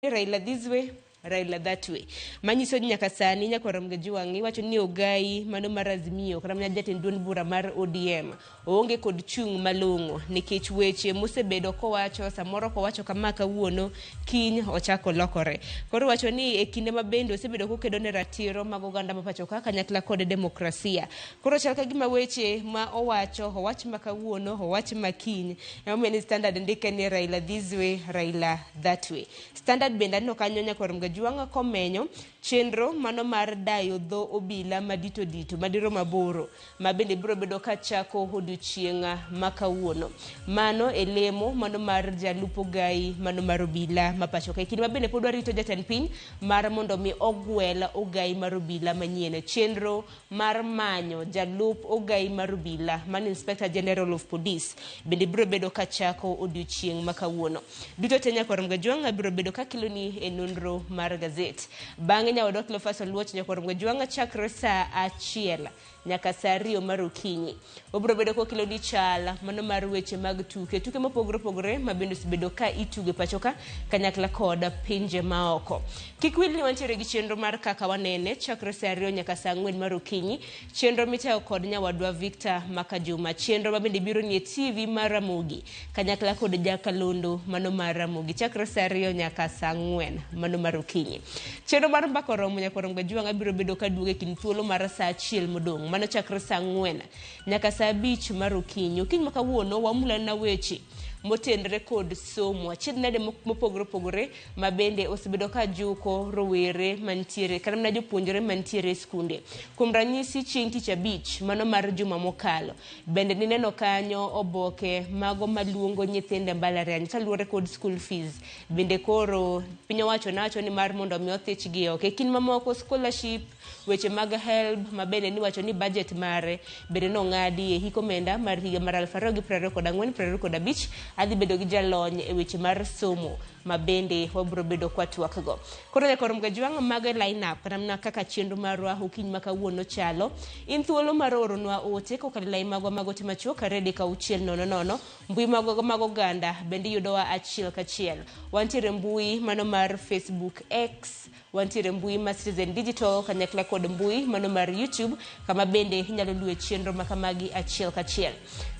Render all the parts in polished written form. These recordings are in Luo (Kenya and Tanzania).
Raila this way, Raila that way. Manyiso ni nyaka sani nyaka warom gi Jwang' iwacho ni Ogai mano mar Azimio kata mana jatend duond bura mar ODM oonge kod chung' malong'o nikech weche mosebedo kowacho samoro kowacho kama kawuono kiny ochako lokore. Koro wacho ni e kinde ma bende osebedo kokedo ne ratiro mag oganda ma pacho ka kanyakla kod demokrasia. Koro chal ka gima weche ma owacho owach ma kawuono owach ma kiny emomiyo ni Standard ndike ni Raila this way, Raila that way. Standard bende aneno kanyo nyakwar Mgajwang' komenyo chenro mano mar dayo dho obila madito dito madirom aboro ma bende biro bedo ka chako odiochieng' ma kawuono. Mano e lemo mano mar jalup ogai mano mar obila ma pacho ka. E kinde ma bende pod warito jatend piny mar mondo mi ogwel ogai mar obila manyien. Chenro mar manyo jalup ogai mar obila mano Inspector General of Police bende biro bedo ka chako odiochieng' ma kawuono. Duto te nyakwar Mgajwang' abiro bedo ka keloni e nonro mar gazet. Bang'e nyawadwa Cleophas Oluoch nyakwar Mgajwang' chakre saa achiel nyaka saa ariyo mar okinyi. Obiro bedo kokeloni chal mano mar weche mag tuke, tuke mopogore opogore ma bende osebedo ka itugo e pacho ka kanyakla kod pinje maoko. Kik wil ni wantiere gi chenro mar kaka wanene chakre saa ariyo nyaka saa ang'wen mar okinyi, chenro mitayo kod nyawadwa Victor Makajuma, chenro ma bende biro ni e TV mar Ramogi kanyakla kod Jakalondo mano mar Ramogi chakre saa ariyo nyaka saa ang'wen mano mar okinyi. Chenro mar mbaka oromo nyakwar Mgajwang' abiro bedo kaduogo e kind thuolo mar saa achiel modong' mano chakre saa ang'wen nyaka saa abich mar okinyi. Okinyi ma kawuono wamulana weche motenre kod somo achiedh nade mopogore opogore ma bende osebedo ka juko rowere mantiere kata mana jopuonjre mantiere e skunde. Kuom ranyisi chieng' tich abich mano mar juma mokalo bende nineno kanyo oboke mago maluongo nyithindo e mbalariany kaluwore kod school fees. Bende koro piny owacho nowacho ni mar mondo mi othichgi oko. E kind mamoko scholarship, weche mag HELB ma bende niwacho ni budget mare bende nong'adi e hik omenda mar higa mar 2024 25. Adhi bedo gi jalony e weche mar somo ma bende wabiro bedo kwa twak go. Koro nyakwar Mgajwang' mago e line up kata mana kaka chenro marwa okinyi ma kawuono chalo. In thuolo mar oronwa ote kokalo e lai magwa mag ote machuok 2 3 6 0 0 mbui magwa mag oganda bende iyudowa achiel kachiel. Wantiere mbui mano mar Facebook, X, wantiere mbui mar Citizen Digital kanyakla kod mbui mano mar YouTube kama bende inyalo luwe chenro makamagi achiel kachiel.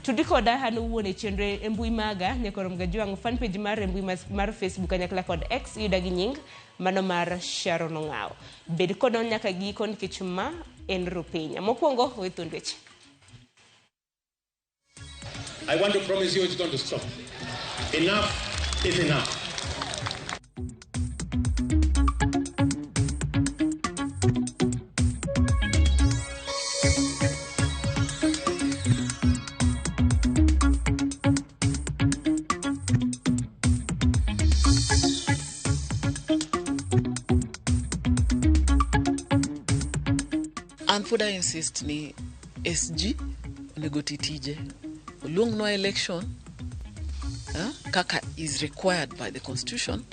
Tudi koda an owuon e chenro e mbui maga nyakwar Mgajwang' fan page mar e mbui mar Facebook kanyakla kod X iyuda gi nying mano mar Sharon Ong'awo. Bed kodwa nyaka giko nikech ma en Rupiny. Mokwongo we thuond weche. I want to promise you it's going to stop. Enough is enough. An pod I insist ni SG onego ti tije. Oluongnwa election kaka is required by the constitution.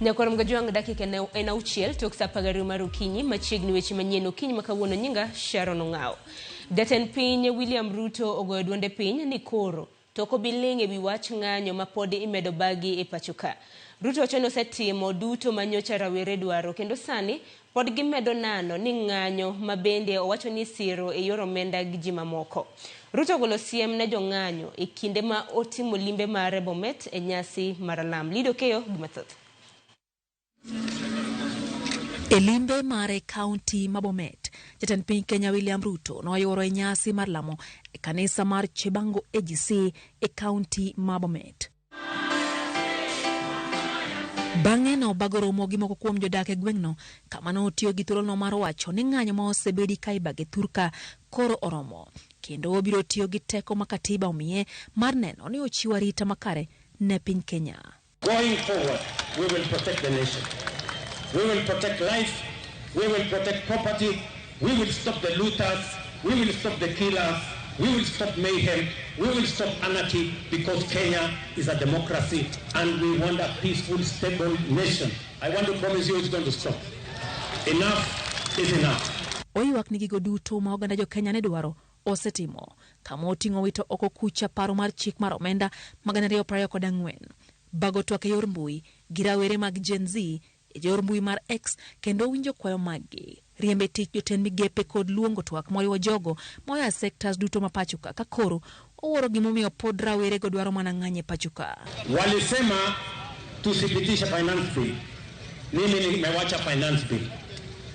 Nyakwar Mgajwang' dakika en auchiel tok saa apar gariyo mar okinyi machiegni weche manyien okinyi ma kawuono nyinga Sharon Ong'awo. Jatend piny William Ruto ogoyo duonde piny ni koro to ok obi ling' ewi wach ng'anyo ma pod imedo bagi e pacho ka. Ruto wacho ni osetimo duto ma nyocha rawere dwaro kendo sani pod gimedo nano ni ng'anyo ma bende owacho ni siro e yor omenda gi ji mamoko. Ruto ogolo siem ne jong'anyo e kinde ma otimo limbe mare Bomet e nyasi mar alam. Lido Keyo gi mathoth. E limbe mare kaunti ma Bomet, jatend piny Kenya William Ruto noyuoro e nyasi mar lamo e kanisa mar Chebango AGC e kaunti ma Bomet. Bang'e nobago romo gi moko kuom jodak e gweng'no kama notiyo gi thuolono mar wacho ni ng'anyo ma osebedi ka ibage thurka koro oromo kendo obiro tiyo gi teko ma katiba omiye mar neno ni ochiwo arita makare ne piny Kenya. Going forward, we will protect the nation. We will protect life. We will protect property. We will stop the looters. We will stop the killers. We will stop mayhem. We will stop anarchy because Kenya is a democracy and we want a peaceful, stable nation. I want to promise you it's going to stop. Enough is enough. Oywak ni gigo duto ma oganda jo Kenya ne dwaro osetimo, kama oting'o wito oko kucha paro mar chik mar omenda mag 2024. Bago twak e yor mbui gi rawere mag Gen Z e yor mbui mar X kendo winjo kwayo maggi. Riembe tich jotend migepe kod luongo twak moriwo jogo moya sectors duto ma pacho ka, ka koro owuoro gimomiyo pod rawerego dwaro mana ng'anyo e pacho ka. Walisema tusipitishe finance bill. Mimi nimewacha finance bill.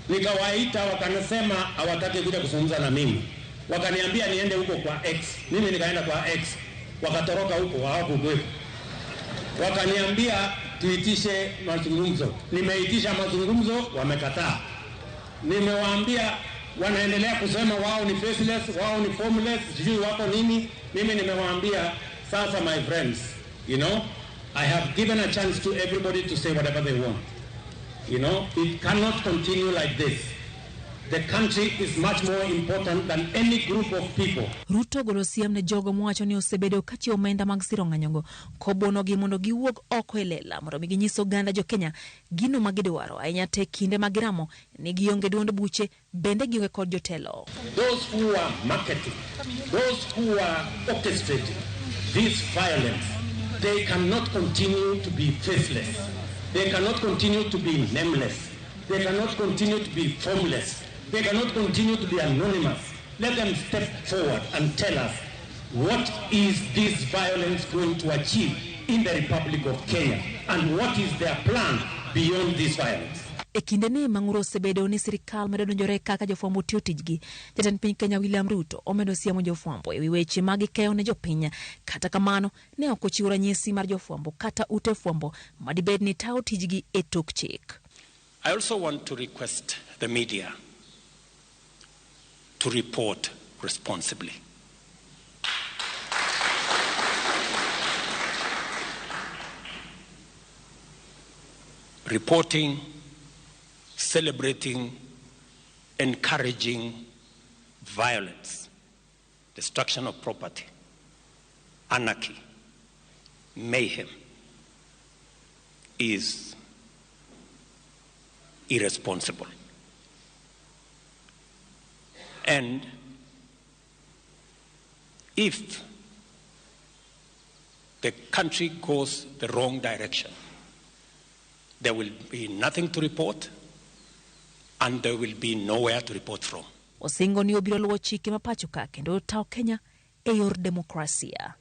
Nikawaita wakanisema hawataki kuja kuzungumza na mimi. Wakaniambia niende huko kwa X. Mimi nikaenda kwa X. Wakatoroka huko, hawakuwepo. Wakaniambia tuitishe mazungumzo. Nimeitisha mazungumzo, wamekataa. Nimewaambia wanaendelea kusema wao ni faceless, wao ni formless, sijui wako nini. Mimi nimewaambia sasa, my friends, I have given a chance to everybody to say whatever they want. It cannot continue like this. The country is much more important than any group of people. Ruto golo siem ne jogo mowacho ni osebedo ka chiwo omenda mag siro ng'anyogo kobuonogi mondo giwuog oko e lela mondo mi ginyis oganda jo Kenya gino ma gidwaro ahinya te kinde ma giramo ni gionge duond buche bende gionge kod jotelo. Those who are marketing, those who are orchestrating this violence, they cannot continue to be faceless. They cannot continue to be nameless. They cannot continue to be formless. They cannot continue to be anonymous. Let them step forward and tell us, what is this violence going to achieve in the Republic of Kenya? And what is their plan beyond this violence? E kinde ni mang'uro osebedo ni sirikal medo donjore kaka jofwambo tiyo tijgi. Jatend piny Kenya William Ruto omedo siemo jofwambo ewi weche ma gikeyo ne jopiny. Kata kamano, ne ok ochiwo ranyisi mar jofwambo kata ute fwambo madibed ni tayo tijgi e tok chik. I also want to request the media to report responsibly. Reporting, celebrating, encouraging violence, destruction of property, anarchy, mayhem is irresponsible. And if the country goes the wrong direction, there will be nothing to report and there will be nowhere to report from. Osingo ni obiro luwo chike ma pacho ka kendo tawo Kenya e yor demokrasia.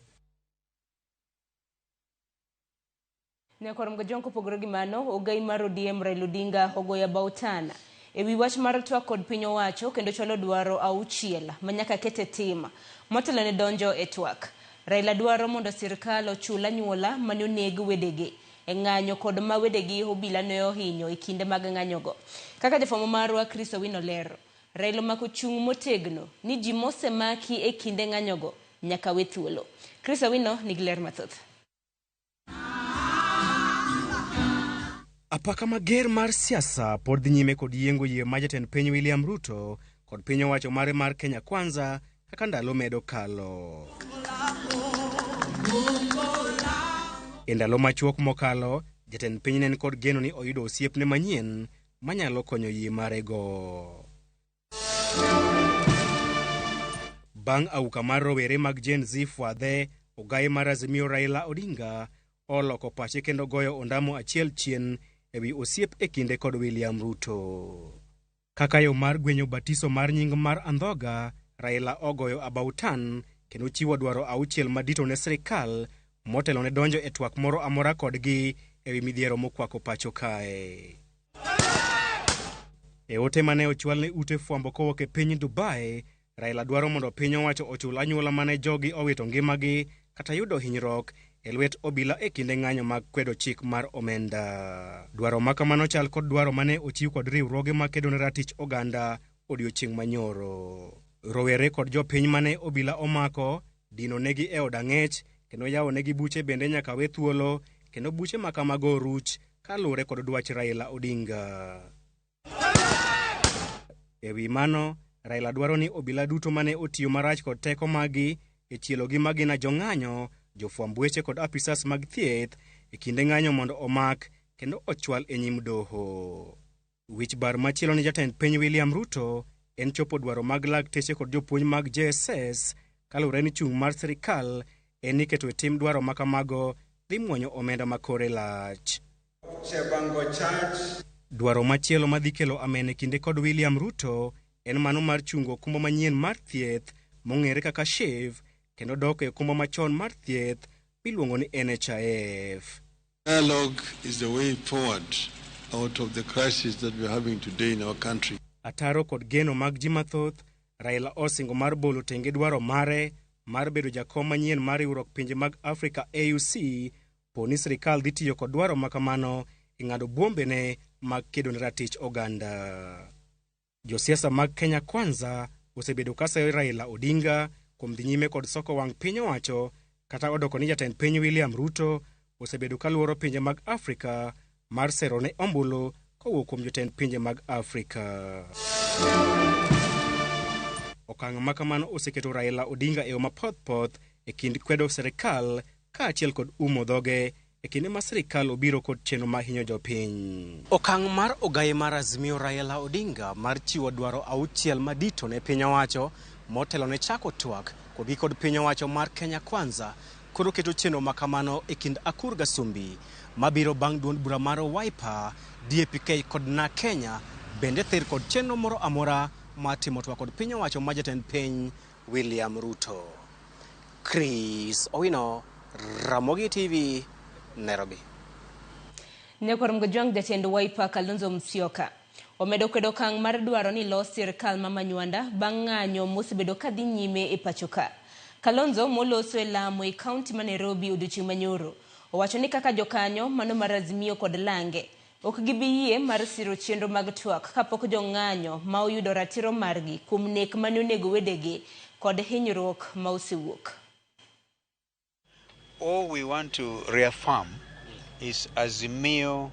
Nyakwar Mgajong kopogore gi mano, ogai mar ODM Raila Odinga ogoyo bautana ewi wach mar twak kod piny owacho kendo chwalo dwaro 6 manyaka kete tim motelo ne donjo e twak. Raila dwaro mondo sirkal ochul anyuola mane oneg wedegi e ng'anyo kod ma wedegi obila ne ohinyo e kinde mag ng'anyogo. Kaka jafwambo marwa Chris Owino lero, Raila omako chung' motegno ni ji mosemaki e kinde ng'anyogo nyaka we thuolo. Chris Owino nigi ler mathoth. Apaka mager mar siasa pod dhi nyime kod yiengo yie ma jatend piny William Ruto kod piny owacho mare mar Kenya Kwanza kaka ndalo medo kalo. E ndalo machuok mokalo, jatend piny ne kod geno ni oyudo osiepne manyien manyalo konyo yie marego. Bang' auka mar rowere mag Gen Z fwadhe, ogai mar Azimio Raila Odinga oloko pache kendo goyo ondamo achiel chien ewi osiep e kinde kod William Ruto. Kaka yo mar gwenyo batiso mar nying mar andhoga, Raila ogoyo abautan kendo chiwo dwaro 6 madito ne sirikal motelo ne donjo e twak moro amora kodgi ewi midhiero mokwako pacho kae. E ote mane ochwal ne ute fwambo kowuok e piny Dubai, Raila dwaro mondo piny owacho ochul anyuola mane jogi owito ngimagi kata yudo hinyruok e lwet obila e kinde ng'anyo mag kwedo chik mar omenda. Dwaro ma kamano chal kod dwaro mane ochiw kod riwruoge makedo ne ratich oganda odiochieng' manyoro. Rowere kod jopiny mane obila omako dino negi e od ang'ech kendo yawo negi buche bende nyaka we thuolo kendo buche ma kamago oruch kaluwore kod dwach Raila Odinga. Ewi mano, Raila dwaro ni obila duto mane otiyo marach kod teko magi e chielo gi magina jong'anyo, jofwamb weche kod apisas mag thieth e kinde ng'anyo mondo omak kendo ochwal e nyim doho. Wich bar machielo ni jatend piny William Ruto en chopo dwaro mag lakteche kod jopuonj mag JSS kaluwore ni chung' mar sirikal en ni keto e tim dwaro ma kamago dhi muonyo omenda ma kore lach. Dwaro machielo madhi kelo amen e kinde kod William Ruto en mano mar chungo okumba manyien mar thieth mong'ere kaka SHIF kendo dok e okumba machon mar thieth miluongo ni NHIF. Dialogue is the way forward out of the crisis that we are having today in our country. Ataro kod geno mag ji mathoth, Raila osingo mar bolo tenge dwaro mare mar bedo jakom manyien mar riwruok pinje mag Afrika AUC po ni sirikal dhi tiyo kod dwaro makamano e ng'ado buombene mag kedo ne ratich oganda. Josiasa mag Kenya Kwanza osebedo ka sayo Raila Odinga kuom dhi nyime kod soko wang' piny owacho kata odoko ni jatend piny William Ruto osebedo ka luoro pinje mag Afrika mar sero ne ombulu kowuok kuom jotend pinje mag Afrika. Okang' ma kamano oseketo Raila Odinga e yo mapothpoth e kind kwedo sirikal kaachiel kod umo dhoge e kinde ma sirikal obiro kod chenro ma hinyo jopiny. Okang' mar ogaye mar Azimio Raila Odinga mar chiwo dwaro 6 madito ne piny owacho motelo ne chako twak kodgi kod piny owacho mar Kenya Kwanza koro keto chenro ma kamano e kind Akur Gasumbi mabiro bang' duond bura mar Wiper, DAP-K kod Na Kenya bende thir kod chenro moro amora mar timo twak kod piny owacho ma jatend piny William Ruto. Chris Owino, Ramogi TV, Nairobi. Nyakwar Mgojwang' jatend Wiper Kalonzo Musyoka omedo kwedo okang' mar dwaro ni los sirkal ma Manywanda bang' ng'anyo mosebedo kadhi nyime e pacho ka. Kalonzo moloso e lamo e kaunti ma Nairobi odiochieng' manyoro owacho ni kaka jokanyo mano mar Azimio kod Lange ok gibi yie mar siro chenro mag twak kapok jong'anyo ma oyudo ratiro margi kuom nek mane onego wedegi kod hinyruok ma osewuok. All we want to reaffirm is Azimio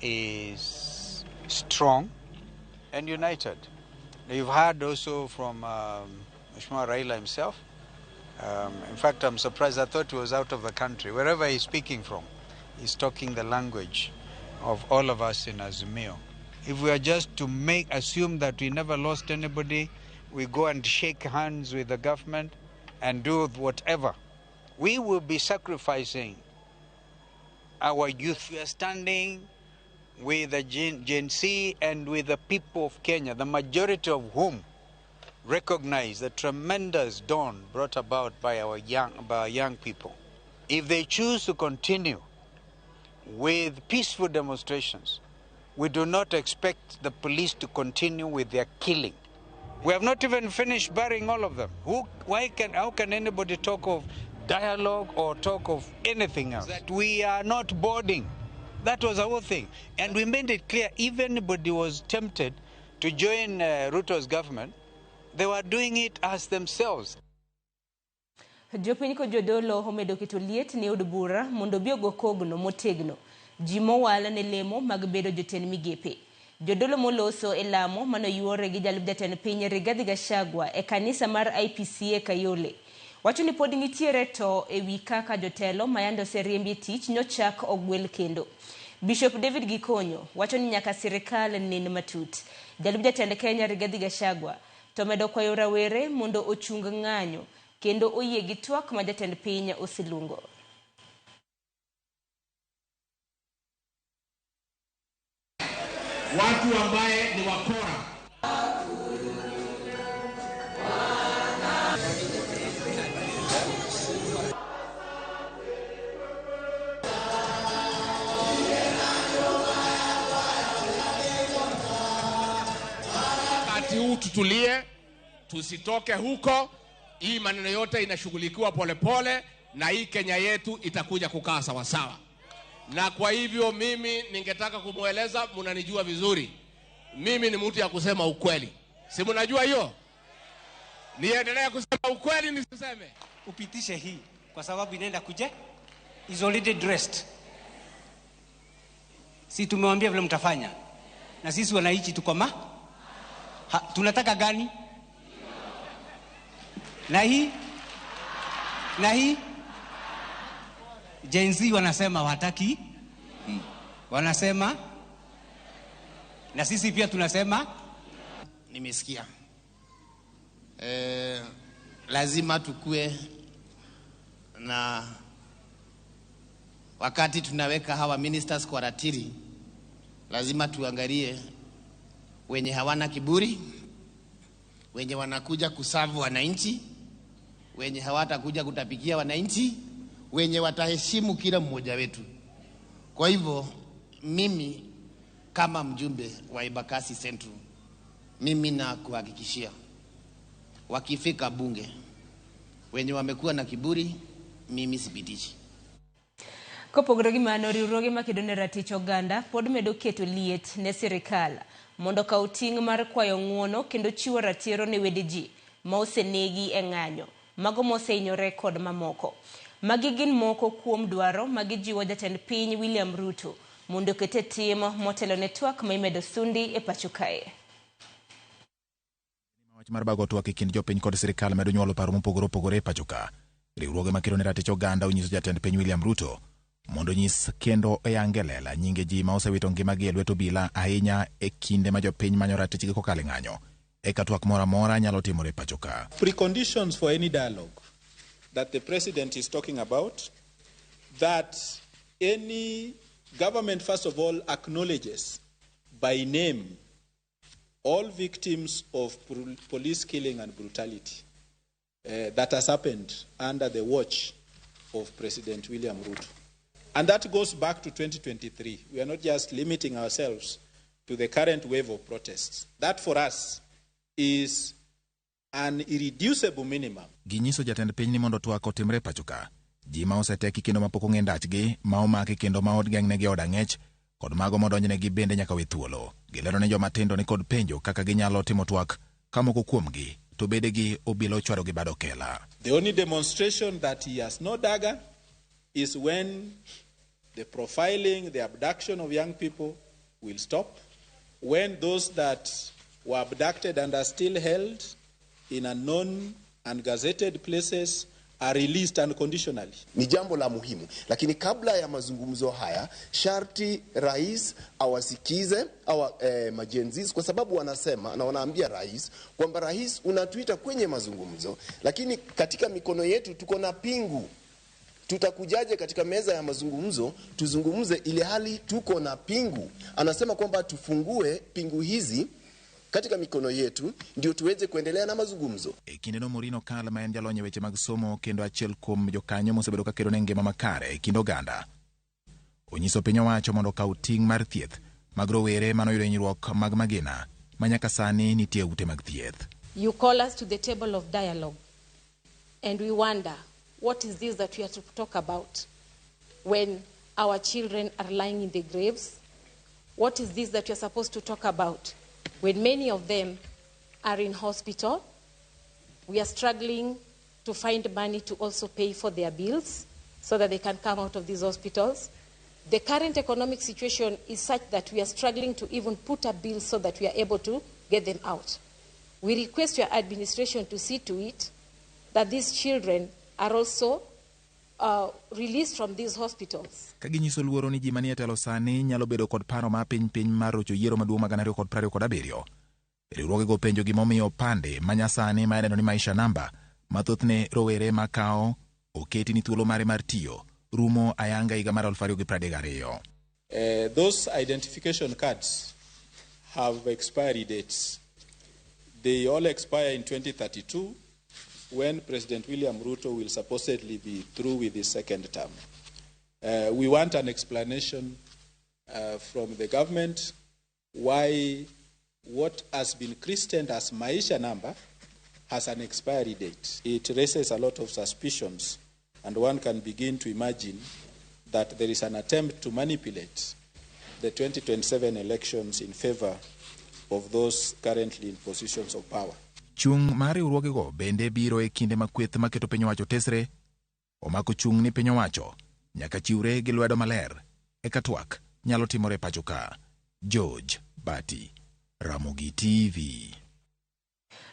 is strong and united. You've heard also from Mheshimiwa Raila himself. In fact, I'm surprised. I thought he was out of the country. Wherever he's speaking from, he's talking the language of all of us in Azimio. If we are just to assume that we never lost anybody, we go and shake hands with the government and do whatever, we will be sacrificing our youth. We are standing with the Gen Z and with the people of Kenya, the majority of whom recognize the tremendous dawn brought about by our young people. If they choose to continue with peaceful demonstrations, we do not expect the police to continue with their killing. We have not even finished burying all of them. How can anybody talk of dialogue or talk of anything else? That we are not boarding. That was our thing. And we made it clear, if anybody was tempted to join Ruto's government, they were doing it as themselves. Jopiny kod jodolo omedo keto liet ne od bura mondo obi ogo kogno motegno ji mowal ne lemo mag bedo jotend migepe. Jodolo moloso e lamo manoyuore gi jalup jatend piny Rigathi Gachagua e kanisa mar IPCA Kayole wacho ni pod nitiere to e wi kaka jotelo mayande oseriembi e tich nyochak ogwel kendo. Bishop David Gikonyo wacho ni nyaka sirikal nen matut. Jalup jatend Kenya Rigathi Gachagua to medo kwayo rawere mondo ochung ng'anyo kendo oyie gi twak ma jatend piny oseluongo. Watu ambaye ni wakora. Wakati huu tutulie, tusitoke huko. Hii maneno yote inashughulikiwa polepole na hii Kenya yetu itakuja kukaa sawa sawa. Na kwa hivyo mimi ningetaka kumueleza, mnanijua vizuri. Mimi ni mtu ya kusema ukweli. Si mnajua hiyo? Niendelee kusema ukweli nisiseme? Upitishe hii kwa sababu inaenda kuje is already dressed. Si tumewaambia vile mtafanya. Na sisi wananchi tuko ma? Tunataka gani? Na hii Gen Z wanasema wataki, wanasema, na sisi pia tunasema. Nimesikia Lazima tukue na wakati tunaweka hawa ministers kwa ratili, lazima tuangalie wenye hawana kiburi, wenye wanakuja kuserve wananchi, wenye hawatakuja kutapikia wananchi, wenye wataheshimu kila mmoja wetu. Kwa hivyo mimi kama mjumbe wa Embakasi Central, mimi nakuhakikishia wakifika bunge wenye wamekuwa na kiburi, mimi sipitishi. Kopogore gi mano, riwruoge makedo ne ratich oganda pod medo keto liet ne sirikal mondo okaw ting' mar kwayo ng'uono kendo chiwo ratiro ne wede ji ma osenegi e ng'anyo, mago mosehinyore kod mamoko. Magi gin moko kuom dwaro ma gijiwo jatend piny William Ruto mondo oket e tim motelo ne twak ma imedo sundi e pacho kae. Wach mar bago twak e kind jopiny kod sirikal medo nyuolo paro mopogore opogore e pacho ka. Riwruoge makedo ne ratich oganda onyiso jatend piny William Ruto mondo onyis kendo oyange lela nyinge ji ma osewito ngimagi e lwet obila, ahinya e kinde ma jopiny manyo ratichgi kokalo e ng'anyo, eka twak moro amora nyalo timore e pacho ka. Preconditions for any dialogue that the president is talking about, that any government, first of all, acknowledges by name all victims of police killing and brutality that has happened under the watch of President William Ruto. And that goes back to 2023. We are not just limiting ourselves to the current wave of protests. That for us is an irreducible minimum. Ginyiso jatend piny ni mondo twak otimre e pacho ka, ji ma oseteki kendo mapok ong'e ndachgi, ma omaki kendo ma ogeng'negi od ang'ech kod mago modonjnegi bende nyaka we thuolo. Gilero ni joma tindo ni kod penjo kaka ginyalo timo twak ka moko kuomgi to bedegi obila ochwado gi bad okela. The only demonstration that he has no dagger is when the profiling, the abduction of young people will stop, when those that were abducted and are still held in unknown and gazetted places are released unconditionally. Ni jambo la muhimu, lakini kabla ya mazungumzo haya sharti rais awasikize awa, ma-Gen Zs, kwa sababu wanasema na wanaambia rais kwamba rais, unatuita kwenye mazungumzo, lakini katika mikono yetu tuko na pingu. Tutakujaje katika meza ya mazungumzo tuzungumze ile hali tuko na pingu? Anasema kwamba tufungue pingu hizi katika mikono yetu ndio tuweze kuendelea na mazungumzo. E kindeno Maureen Okal, ma en jalony e weche mag somo kendo achiel kuom jokanyo mosebedo ka kedo ne ngima makare e kind oganda, onyiso piny owacho mondo okaw ting' mar thieth mag rowere manoyudo hinyruok mag magina ma nyaka sani nitie ute mag thieth. You call us to the table of dialogue, and we wonder, what is this that we are to talk about when our children are lying in the graves? What is this that we are supposed to talk about when many of them are in hospital? We are struggling to find money to also pay for their bills so that they can come out of these hospitals. The current economic situation is such that we are struggling to even put up bills so that we are able to get them out. We request your administration to see to it that these children are also released from these hospitals. Ka ginyiso luoro ni ji manie telo sani nyalo bedo kod paro ma piny piny mar rocho yiero maduong' mag 2027. Riwruogego penjo gimomiyo opande ma nyasani ma ineno ni Maisha Namba, ma thothne rowere makawo oketi ni thuolo mare mar tiyo rumo ayanga higa mar 2032. Those identification cards have expiry dates. They all expire in 2032, when President William Ruto will supposedly be through with his second term. We want an explanation from the government why what has been christened as Maisha Number has an expiry date. It raises a lot of suspicions, and one can begin to imagine that there is an attempt to manipulate the 2027 elections in favor of those currently in positions of power. Chung' mar riwruogego bende biro e kinde ma kweth maketo piny owacho tesre omako chung' ni piny owacho nyaka chiwre gi lwedo maler eka twak nyalo timore e pacho ka. George Bati, Ramogi TV.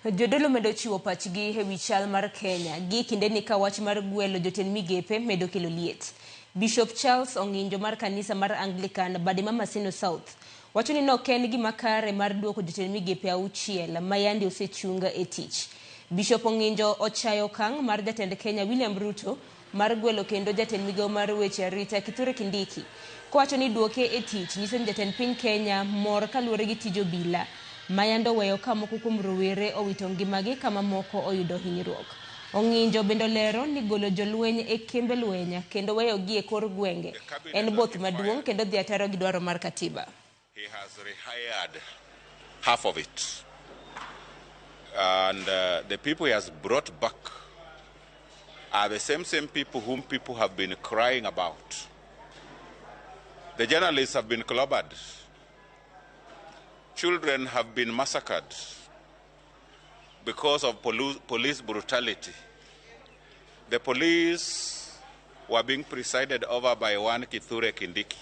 Jodolo medo chiwo pachgi e wi chal mar Kenya gi kindeni ka wach mar gwelo jotend migepe medo kelo liet. Bishop Charles Ong'injo mar kanisa mar Anglican bade ma Maseno South wacho ni ok en gima kare mar duoko jotend migepe 6 ma yande osechung e tich. Bishop Ong'injo ochayo okang' mar jatend Kenya William Ruto mar gwelo kendo jatend migawo mar weche arita Kithure Kindiki kowacho ni duoke e tich nyiso ni jatend piny Kenya mor kaluwore gi tij obila ma yande oweyo ka moko kuom rowere owito ngimagi kama moko oyudo hinyruok. Ong'injo bende olero ni golo jolweny e kembe lweny kendo weyogi e kor gwenge en both maduong' kendo dhi ataro gi dwaro mar katiba. He has rehired half of it. And the people he has brought back are the same people whom people have been crying about. The journalists have been clobbered. Children have been massacred because of police brutality. The police were being presided over by one Kithure Kindiki.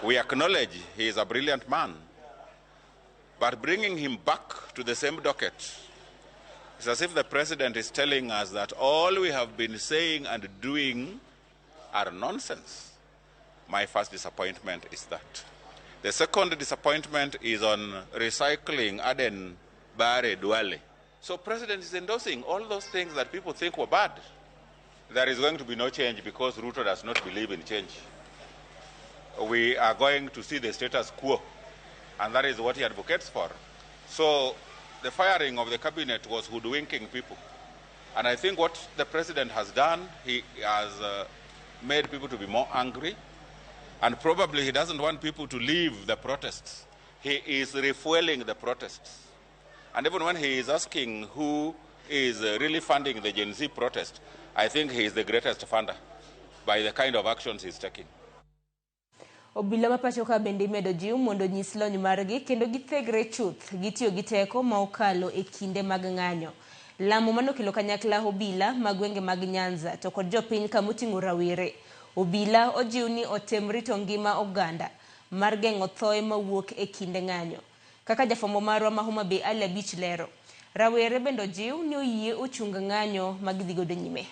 We acknowledge he is a brilliant man, but bringing him back to the same docket is as if the president is telling us that all we have been saying and doing are nonsense. My first disappointment is that. The second disappointment is on recycling Aden Bare Duale. So president is endorsing all those things that people think were bad. There is going to be no change because Ruto does not believe in change. We are going to see the status quo, and that is what he advocates for. So the firing of the cabinet was hoodwinking people. And I think what the president has done, he has made people to be more angry, and probably he doesn't want people to leave the protests. He is refueling the protests. And even when he is asking who is really funding the Gen Z protest, I think he is the greatest funder by the kind of actions he's taking. Obila ma pacho ka bende imedo jiw mondo onyis lony margi kendo githegre chuth gitiyo gi teko ma okalo e kinde mag ng'anyo. Lamo manokelo kanyakla obila mag gwenge mag Nyanza to kod jopiny kamoting'o rawere. Obila ojiw ni otem rito ngima oganda mar geng'o thoe mawuok e kinde ng'anyo. Kaka jafwambo marwa ma Homa Bay Ali Abich lero, rawere bende ojiw ni oyie ochung ng'anyo ma gidhi godo nyime.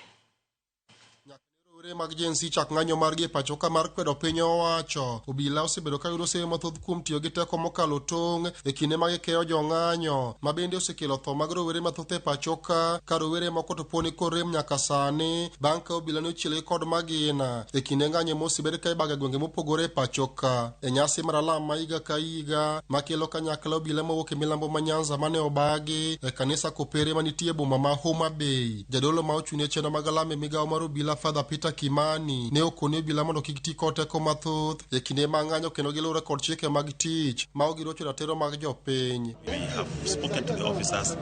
Rowere mag Gen Z chak ng'anyo margi e pacho ka mar kwedo piny owacho. Obila osebedo ka yudo seyo mathoth kuom tiyo gi teko mokalo tong' e kinde ma gikeyo jong'anyo, ma bende osekelo tho mag rowere mathoth e pacho ka, ka rowere moko to poni korem nyaka sani bang' ka obila ne ochielgi kod magina e kinde ng'anyo mosebed ka ibago e gwenge mopogore e pacho ka. E nyasi mar alam ma higa ka higa makelo kanyakla obila mawuok e milambo ma Nyanza mane obagi e kanisa Kopere manitie e boma ma Homa Bay, jadolo ma ochung' ne chenro mag alam e migawo mar obila Father Peter Kimani ne okoni obila mondo kik ti kod teko mathoth e kinde mag ng'anyo kendo giluwre kod chike mag tich ma ok girocho ratiro mag jopiny. We have spoken to the officers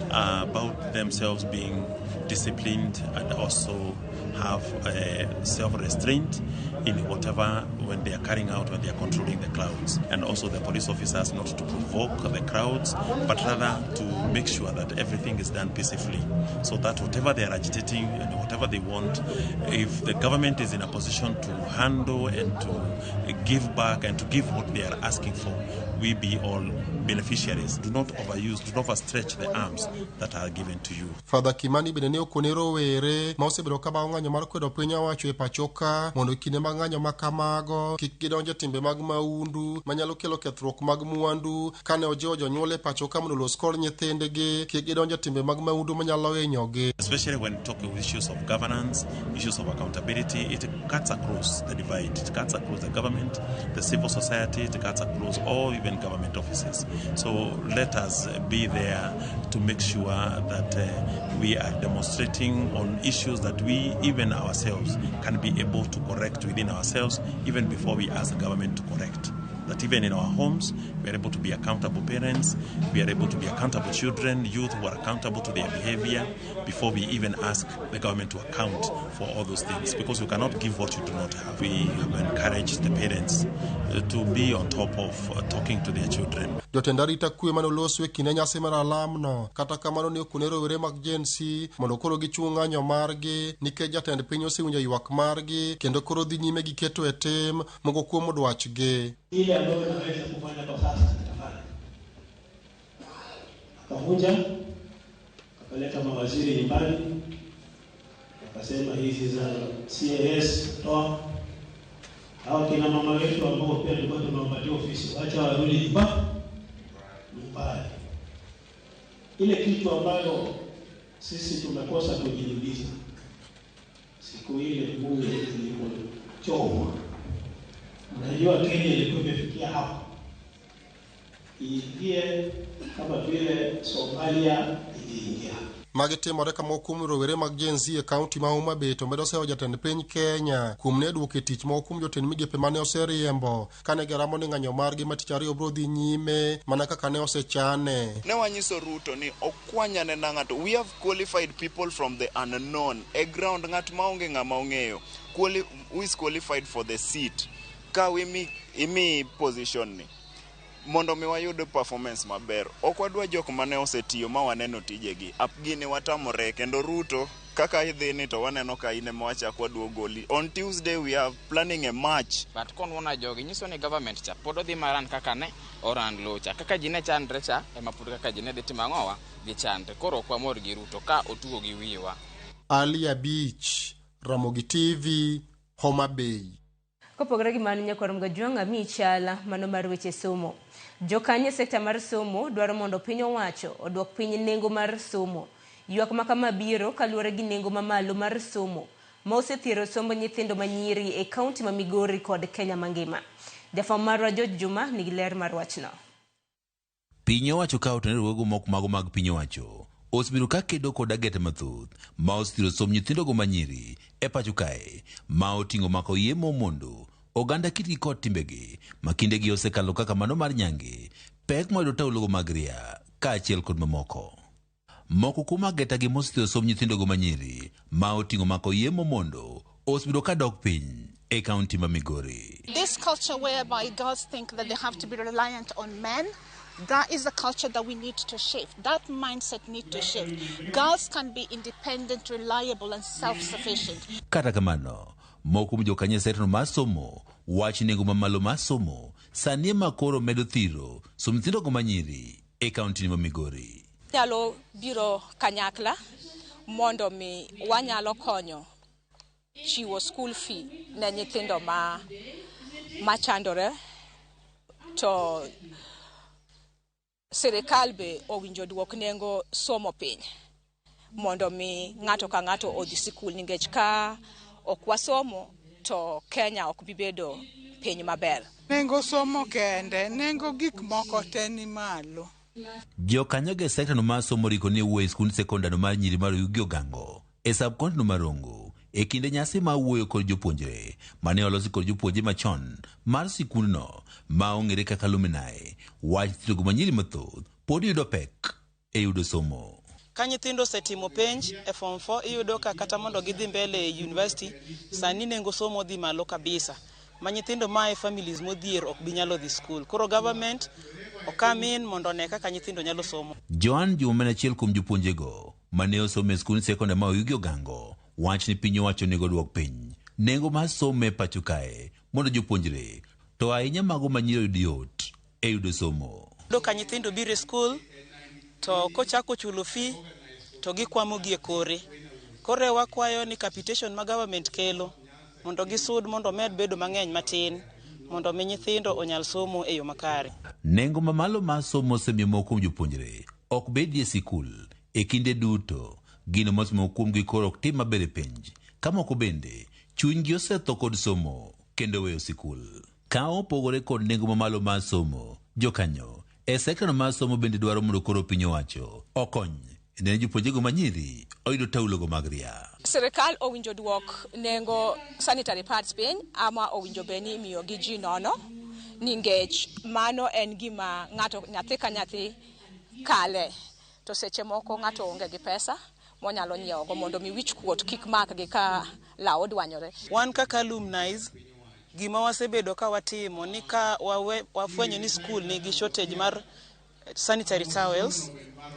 about themselves being disciplined and also have self-restraint in whatever when they are carrying out, when they are controlling the crowds, and also the police officers not to provoke the crowds, but rather to make sure that everything is done peacefully, so that whatever they are agitating and whatever they want, if the government is in a position to handle and to give back and to give what they are asking for, we be all beneficiaries. Do not overuse, do not overstretch the arms that are given to you. Father Kimani bende ne okone rowere ma osebedo ka bawo ng'anyo mar kwedo piny owacho e pacho ka mondo kinde mag ng'anyo ma kamago kik gidonj e timbe mag maundu manyalo kelo kethruok mag mwandu. Kane ojiwo jonyuol e pacho ka mondo olos kod nyithindgi kik gidonj e timbe mag maundu manyalo hinyogi. Especially when talking of issues of governance, issues of accountability, it cuts across the divide. It cuts across the government, the civil society, it cuts across all even government offices. So let us be there to make sure that we are demonstrating on issues that we, even ourselves, can be able to correct within ourselves, even before we ask the government to correct. That even in our homes, we are able to be accountable parents, we are able to be accountable children, youth who are accountable to their behavior before we even ask the government to account for all those things, because you cannot give what you do not have. We have encouraged the parents to be on top of talking to their children. Jotend arita kwe mane oloso e kinde nyasi mar alamno kata kamano ne okone rowere mag Gen Z mondo koro gichung ng'anyo margi nikech jatend piny osewinjo ywak margi kendo koro dhi nyime gi keto e tim moko kuom dwachgi. Ile ambayo naweza kufanya kwa sasa nitafanya. Akakuja akaleta mawaziri nyumbani, akasema hizi za CAS toa. Hao kina mama wetu ambao pia tulikuwa tumewapatia ofisi, wacha warudi nyumbani. Ile kitu ambayo sisi tumekosa kujiuliza siku ile bunge ilipochomwa, unajua Kenya ilikuwa imefikia hapo, iingie kama vile Somalia iliingia. Magi timore ka moko kuom rowere mag Gen Z e kaunti ma Homa Bay to medo seyo jatend piny Kenya kuom ne duoko e tich moko kuom jotend migepe mane oseriembo kane giramo ni ng'anyo margi ma tich ariyo biro dhi nyime mana kaka ne osechane. Ne wanyiso Ruto ni okwany anena ng'ato. We have qualified people from the unknown. E ground ng'at maonge ng'ama ong'eyo. Who is qualified for the seat. Ka imi position ni. Mondo mi wayud performance maber. Ok wadwa jok mane osetiyo ma waneno tijegi. Ap gini watamore kendo Ruto kaka idhi ni to waneno ka in ema wachako waduogo goli. On Tuesday we are planning a march. But konwona jogi nyiso ni government cha pod odhi maran kaka ne oran locha. Kaka ji ne chandre cha ema pod kaka ji ne dhi timo ang'owa gi chandre. Koro ok wamor gi Ruto ka otugo gi wiwa. Ali Abich, Ramogi TV, Homa Bay. Kopogore gi mano nyakwar Mgajwang' amiyi chala mano mar weche somo. Jokanyo e sekta mar somo dwaro mondo piny owacho oduok piny nengo mar somo. Ywak ma kama biro kaluwore gi nengo mamalo mar somo ma osethiero somb nyithindo manyiri e kaunti ma Migori kod Kenya mangima. Jafwambo marwa George Juma nigi ler mar wachno. Piny owacho ka otenore riwruoge moko mago mag piny owacho osebedo ka kedo kod ageta mathoth ma osethiro somb nyithindogo manyiri e pacho kae ma oting'o mako yemo mondo oganda kitgi kod timbegi ma kindegi osekalo kaka mano mar nyange, pek mayudo taulogo mag ria kaachiel kod mamoko. Moko kuom ageta gi mosethiro somb nyithindogo manyiri ma oting'o mako yemo mondo osebedo ka dok piny e kaunti ma Migori. This culture whereby girls think that they have to be reliant on men, that is a culture that we need to shift. That mindset needs to shift. Girls can be independent, reliable and self-sufficient. Kata kamano, moko kuom jokanyo e sekta mar somo wach nengo mamalo mar somo sani ema koro medo thiro somb nyithindogo manyiri e kaunti ma Migori. Nyalo biro kanyakla mondo mi wanyalo konyo chiwo school fee ne nyithindo ma machandore to sirikal be owinjo duok nengo somo piny mondo mi ng'ato ka ng'ato odhi sikul nikech ka ok wasomo to Kenya ok bi bedo piny maber. Nengo somo kende, nengo gik moko te ni malo. Jokanyo e sekta no mar somo riko ni wuoyo e skund sekondar mar nyiri mar Oyugi Ogango e sub-county no mar Rongo e kinde nyasi mar wuoyo kod jopuonjre mane olosi kod jopuonje machon mar sikundno ma ong'ere kaka alumni. Wach nyithindogo manyiri mathoth pod yudo pek e yudo somo. Ka nyithindo osetimo penj e form 4 iyudo ka kata mondo gidhi mbele e university sani nengo somo dhi malo kabisa. Ma nyithindo ma e families modhier ok bi nyalo dhi school. Koro government okamin mondo one kaka nyithindo nyalo somo. Joan Juma en achiel kuom jopuonjego mane osomo e skund sekondar ma Oyugi Ogango wach ni piny owacho onego duok piny nengo mar somo e pacho kae mondo jopuonjre to ahinya mago manyiri oyud yot e yudo somo. Yudo ka nyithindo biro e school to kochako chulo fee to gikwamo gi e kore. Kore wakwayo ni capitation ma government kelo mondo gisud mondo omed bedo mang'eny matin mondo mi nyithindo onyal somo e yo makare. Nengo mamalo mar somo osemiyo moko kuom jopuonjre ok bedie e sikul e kinde duto. Gino mosemiyo kuomgi koro ok tim maber e penj, ka moko bende chunygi osetho kod somo kendo weyo sikul. Ka opogore kod nengo mamalo mar somo, jokanyo e sekta mar somo bende dwaro mondo koro piny owacho okony ne jopuonjego manyiri oyudo taulogo mag ria. Sirikal owinjo duok nengo sanitary pads piny ama owinjo bed ni imiyo gi ji nono nikech mano en gima ng'ato nyathi ka nyathi kale to seche moko ng'ato onge gi pesa monyalo nyiewogo mondo mi wich kuot kik makgi ka law odwanyore. Wan kaka alumni gima wasebedo ka watimo ni ka wafwenyo ni school nigi shortage mar sanitary towels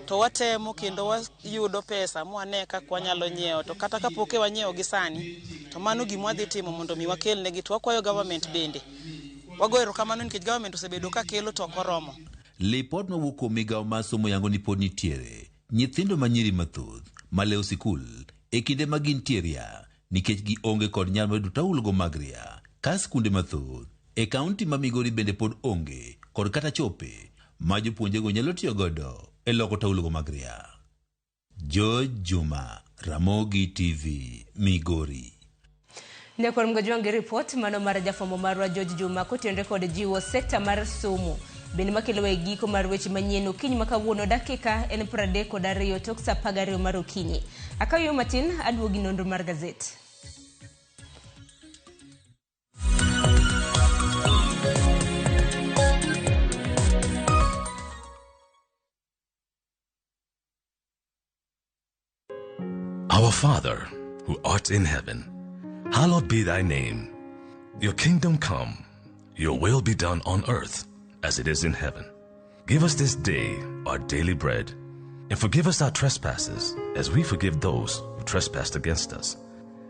to watemo kendo wayudo pesa mwane kaka wanyalo nyiewo to kata kapok wanyiewo gi sani to mano gima wadhi timo mondo mi wakelnegi to wakwayo government bende. Wago erokamano nikech government osebedo ka kelo to ok oromo. Lipot mawuok kuom migawo mar somo yango ni pod nitiere nyithindo manyiri mathoth malewo sikul e kinde ma gintie ria nikech gionge kod nyalo mar yudo taulogo mag ria ka skunde mathoth e kaunti ma Migori bende pod onge kod kata chope ma jopuonjego nyalo tiyo godo e loko taulogo mag ria. George Juma, Ramogi TV, Migori. Nyakwar Mgajwang' gi ripot mano mar jafwambo marwa George Juma kotenore kod jiwo sekta mar somo. Bende makelo e giko mar weche manyien okinyi ma kawuono dakika en 32 tok saa 12 mar okinyi. Akayo matin aduogi nonro mar gazet. Our Father, who art in heaven, hallowed be thy name. Your kingdom come, your will be done on earth as it is in heaven. Give us this day our daily bread, and forgive us our trespasses as we forgive those who trespass against us.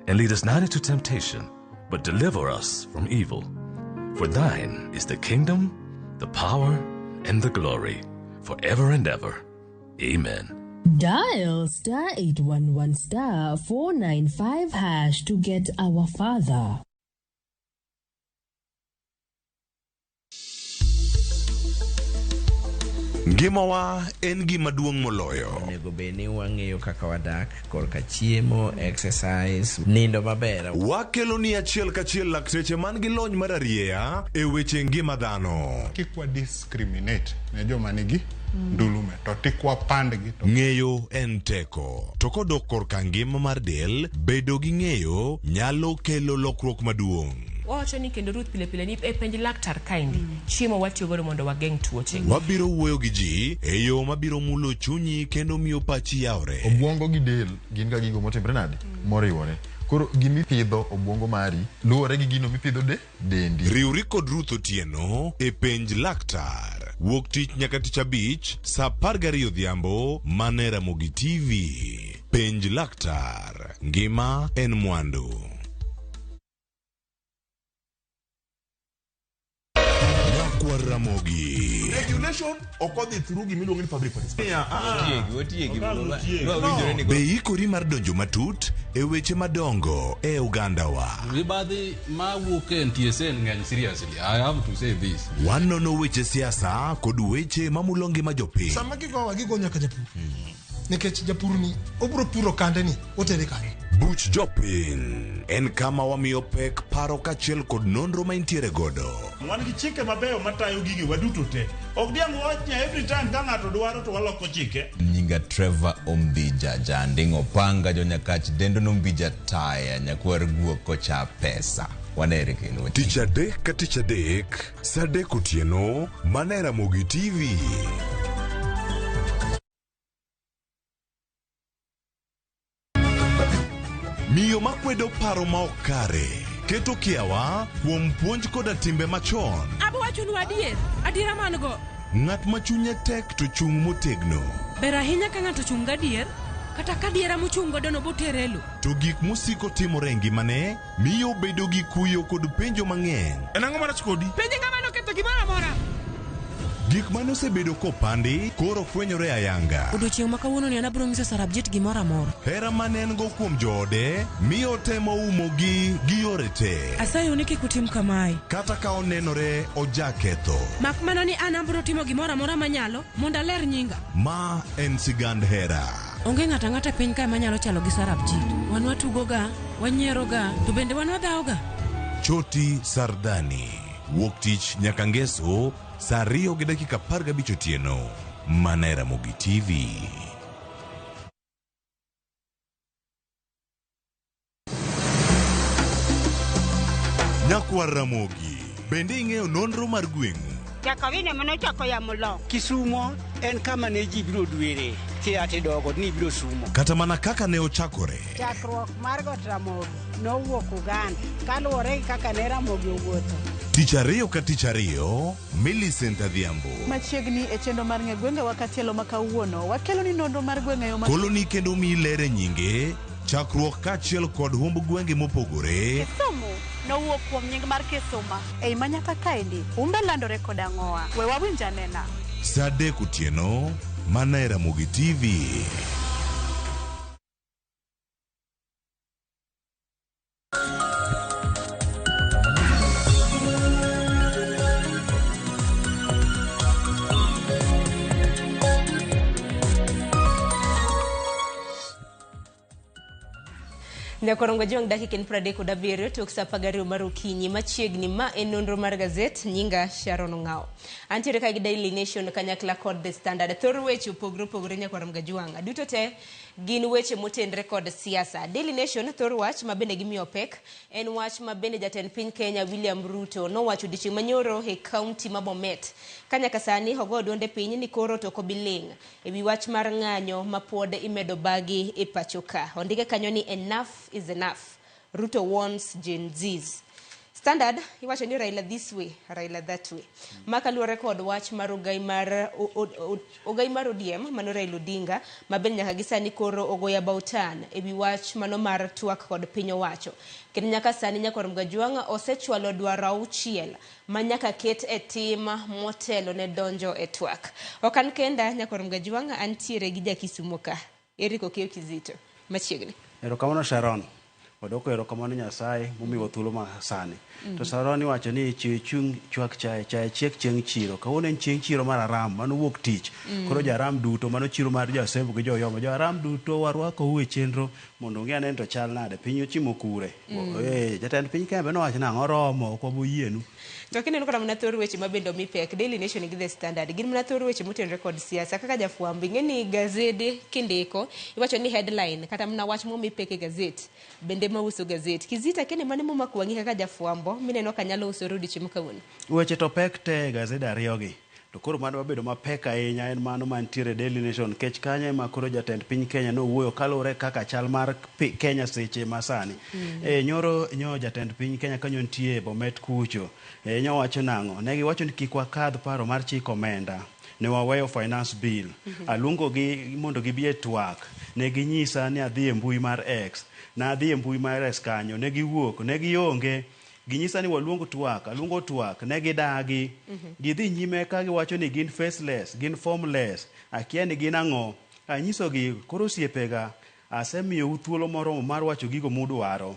And lead us not into temptation, but deliver us from evil. For thine is the kingdom, the power, and the glory, forever and ever. Amen. Dial star 811 star 495 hash to get our father. Ngimawa en gima duong' moloyo. Onego bed ni wang'eyo kaka wadak korka chiemo, exercise, nindo maber. Wakelo ni achiel kachiel lakteche man gi lony mar arieya e weche ngima dhano. Kik wa discriminate ne joma nigi ndulume to tik wapandgi to Ng'eyo en teko. To kodok korka ngima mar del, bedo gi ng'eyo nyalo kelo lokruok maduong'. Wawacho ni kendo Ruth pile pile ni e penj laktar kaendi chiemo watiyo godo mondo wageng' tuoche. Wabiro wuoyo gi ji e yo mabiro mulo chunyi kendo miyo pachi yawre. Obwongo gi del gin ga gigo motimre nade? Moriwore. Koro gimipidho obwongo mari luwore gi gino mipidho de dendi. Riwri kod Ruth Otieno e penj laktar. Wuok tich nyaka tich abich saa 12 odhiambo mana e Ramogi TV. Penj laktar. Ngima en mwandu. Nyakwar Ramogi. Regulation ok odhi through gimiluongo ni public participation. Otiegi, No. Be ikori mar donjo matut e weche madongo e ogandawa. Mibadhi mawuok e NTSA ng'eny seriously. I have to say this. Wanono weche siasa kod weche mamulo ngima jopiny. Sama gigowa gigo nyaka japur. Nikech japur ni obiro puro kande ni otere kanye. Buch jopiny en kama wamiyo pek paro kaachiel kod nonro ma intiere godo. Wan gi chike mabeyo matayo gigi waduto te. Ok diang' wawach ni every time ka ng'ato dwaro to waloko chike. Nyinga Trevor Ombija Janding' Opanga jonyakach dendo nombija taya nyakwar guok kocha pesa. Wanere kendo. Tich adek ka tich adek, saa adek otieno, mana e Ramogi TV. Miyo makwedo paro ma ok kare, keto kiawa kuom puonj koda timbe machon. Abo wachonu adier, adiera man go. Ng'at ma chunye tek to chung' motegno. Ber ahinya ka ng'ato chung' gadier, kata ka diera mochung' godo no botere e lo. To gik mosiko timore e ngimane miyo obedo gi kuyo kod penjo mang'eny. En ang'o marach kodi? Penje ng'ama noketho gimoro amora. Gik mane osebedo kopandi koro fwenyore ayanga. Odiochieng' ma kawuono ni an abiro nyiso Sarabjit gimoro amora. Hera mane en go kuom joode miyo otemo umogi gi yore te. Asayou ni kik utim kamae. Kata ka onenore ojaketho. Mak mana ni an abiro timo gimoro amora manyalo mondo aler nyinga. Ma en sigand hera. Onge ng'ato ang'ata e piny kae manyalo chalo gi Sarabjit. Wan watugoga, wanyieroga, to bende wan wadhawoga. Choti Sardani. Wuok tich nyaka ngeso saa 2:15 otieno. Mana e Ramogi TV. Nyakwar Ramogi, bende ing'eyo nonro mar gweng'u? Jakawine manochako yamo lo. Kisumo en kama ne ji biro dwere kia tidogo ni biro sumo. Kata mana kaka ne ochakore. Chakruok mar got Ramogi nowuok Uganda kaluwore gi kaka ne Ramogi owuotho. Tich ariyo ka tich ariyo, Millicent Adhiambo. Machiegni e chenro mar ng'e gwengewa katielo ma kawuono, wakelo ni nonro mar gwenge yo ma Koloni kendo miyi ler e nyinge, chakruok kaachiel kod humb gwenge mopogore. Kisumu nowuok kuom nying mar Kisuma. Ei manyaka kaendi, humbe landore kod ang'owa. We wawinj anena. Saa 3 otieno, mana e Ramogi TV. Nyakorongo Jong dakika en 37 tok saa 12 mar okinyi machiegni ma en nonro mar gazet nyinga Sharon Ong'ao. Antiere ka gi Daily Nation kanyakla kod The Standard. Thor weche opogore opogore Nyakorongo Jwang'. Duto te gin weche motenre kod siasa. Daily Nation thor wach ma bende gimiyo pek en wach ma bende jatend piny Kenya William Ruto nowacho odiochieng' manyoro e kaunti ma Bomet. Ka nyaka sani ogo duonde piny ni koro to ok obi ling' e wi wach mar ng'anyo ma pod imedo bagi e pacho ka. Ondike kanyo ni enough is enough. Ruto warns Gen Zs. Standard iwacho ni Raila this way, Raila that way. Ma kaluwore kod wach mar ogai mar ogai mar ODM mano Raila Odinga ma bende nyaka gi sani koro ogoyo about turn e wi wach mano mar twak kod piny owacho. Kendo nyaka sani Nyakwar Mgajwang' osechwalo dwaro auchiel ma nyaka ket e tim motelo ne donjo e twak. Ok an kenda Nyakwar Mgajwang' antiere gi jakisumo ka. Eric Okeyo Kizito machiegni. Erokamano Sharon. Wadwoko erokamano Nyasaye momiwa thuolo ma sani. To Sharon iwacho ni chiew chung' chwak chae, chae chiek chieng' chiro. Kawuono en chieng' chiro mar Aram, mano wuok tich. Koro jo Aram duto, mano chiro mar jo Asembo gi jo Oyoma. Jo Aram duto warwakou e chenro mondo ung'e ane ni to chal nade, piny ochimo kure. Jatend piny Kenya be nowacho nang'o, oromo, ok waboyienu. To kineno kata mana thor weche ma bende omi pek, Daily Nation gi The Standard, gin mana thor weche motenore kod siasa. Kaka jafwambo, ing'e ni gazede kindiko, iwacho ni headline, kata mana wach momi pek e gazet, bende mauso gazet. Kizito akia ni mane momako wang'i kaka jafwambo, mineno ka nyalo usore odiochieng' ma kawuono? Weche to pek te e gazede ariyogi. To koro mano wabedo mapek ahinya en mano mantiere Daily Nation nikech kanyo ema koro jatend piny Kenya nowuoyo kaluwore kaka chal mar Kenya seche masani. Nyoro nyo jatend piny Kenya kanyo nitie e Bomet kucho. Nyo wacho nang'o? Ne giwacho ni kik wakadh paro mar chiko omenda. Ne waweyo finance bill. Aluongo gi mondo gibi e twak. Ne ginyisa ni adhi e mbui mar X. Nadhi e mbui mar X kanyo. Ne giwuok. Ne gionge. Ginyisa ni waluong twak, aluongo twak, ne gidagi. Gidhi nyime ka giwacho ni gin faceless, gin formless, akia ni gin ang'o. Anyisogi, koro osiepega, asemiyou thuolo moromo mar wacho gigo mudwaro.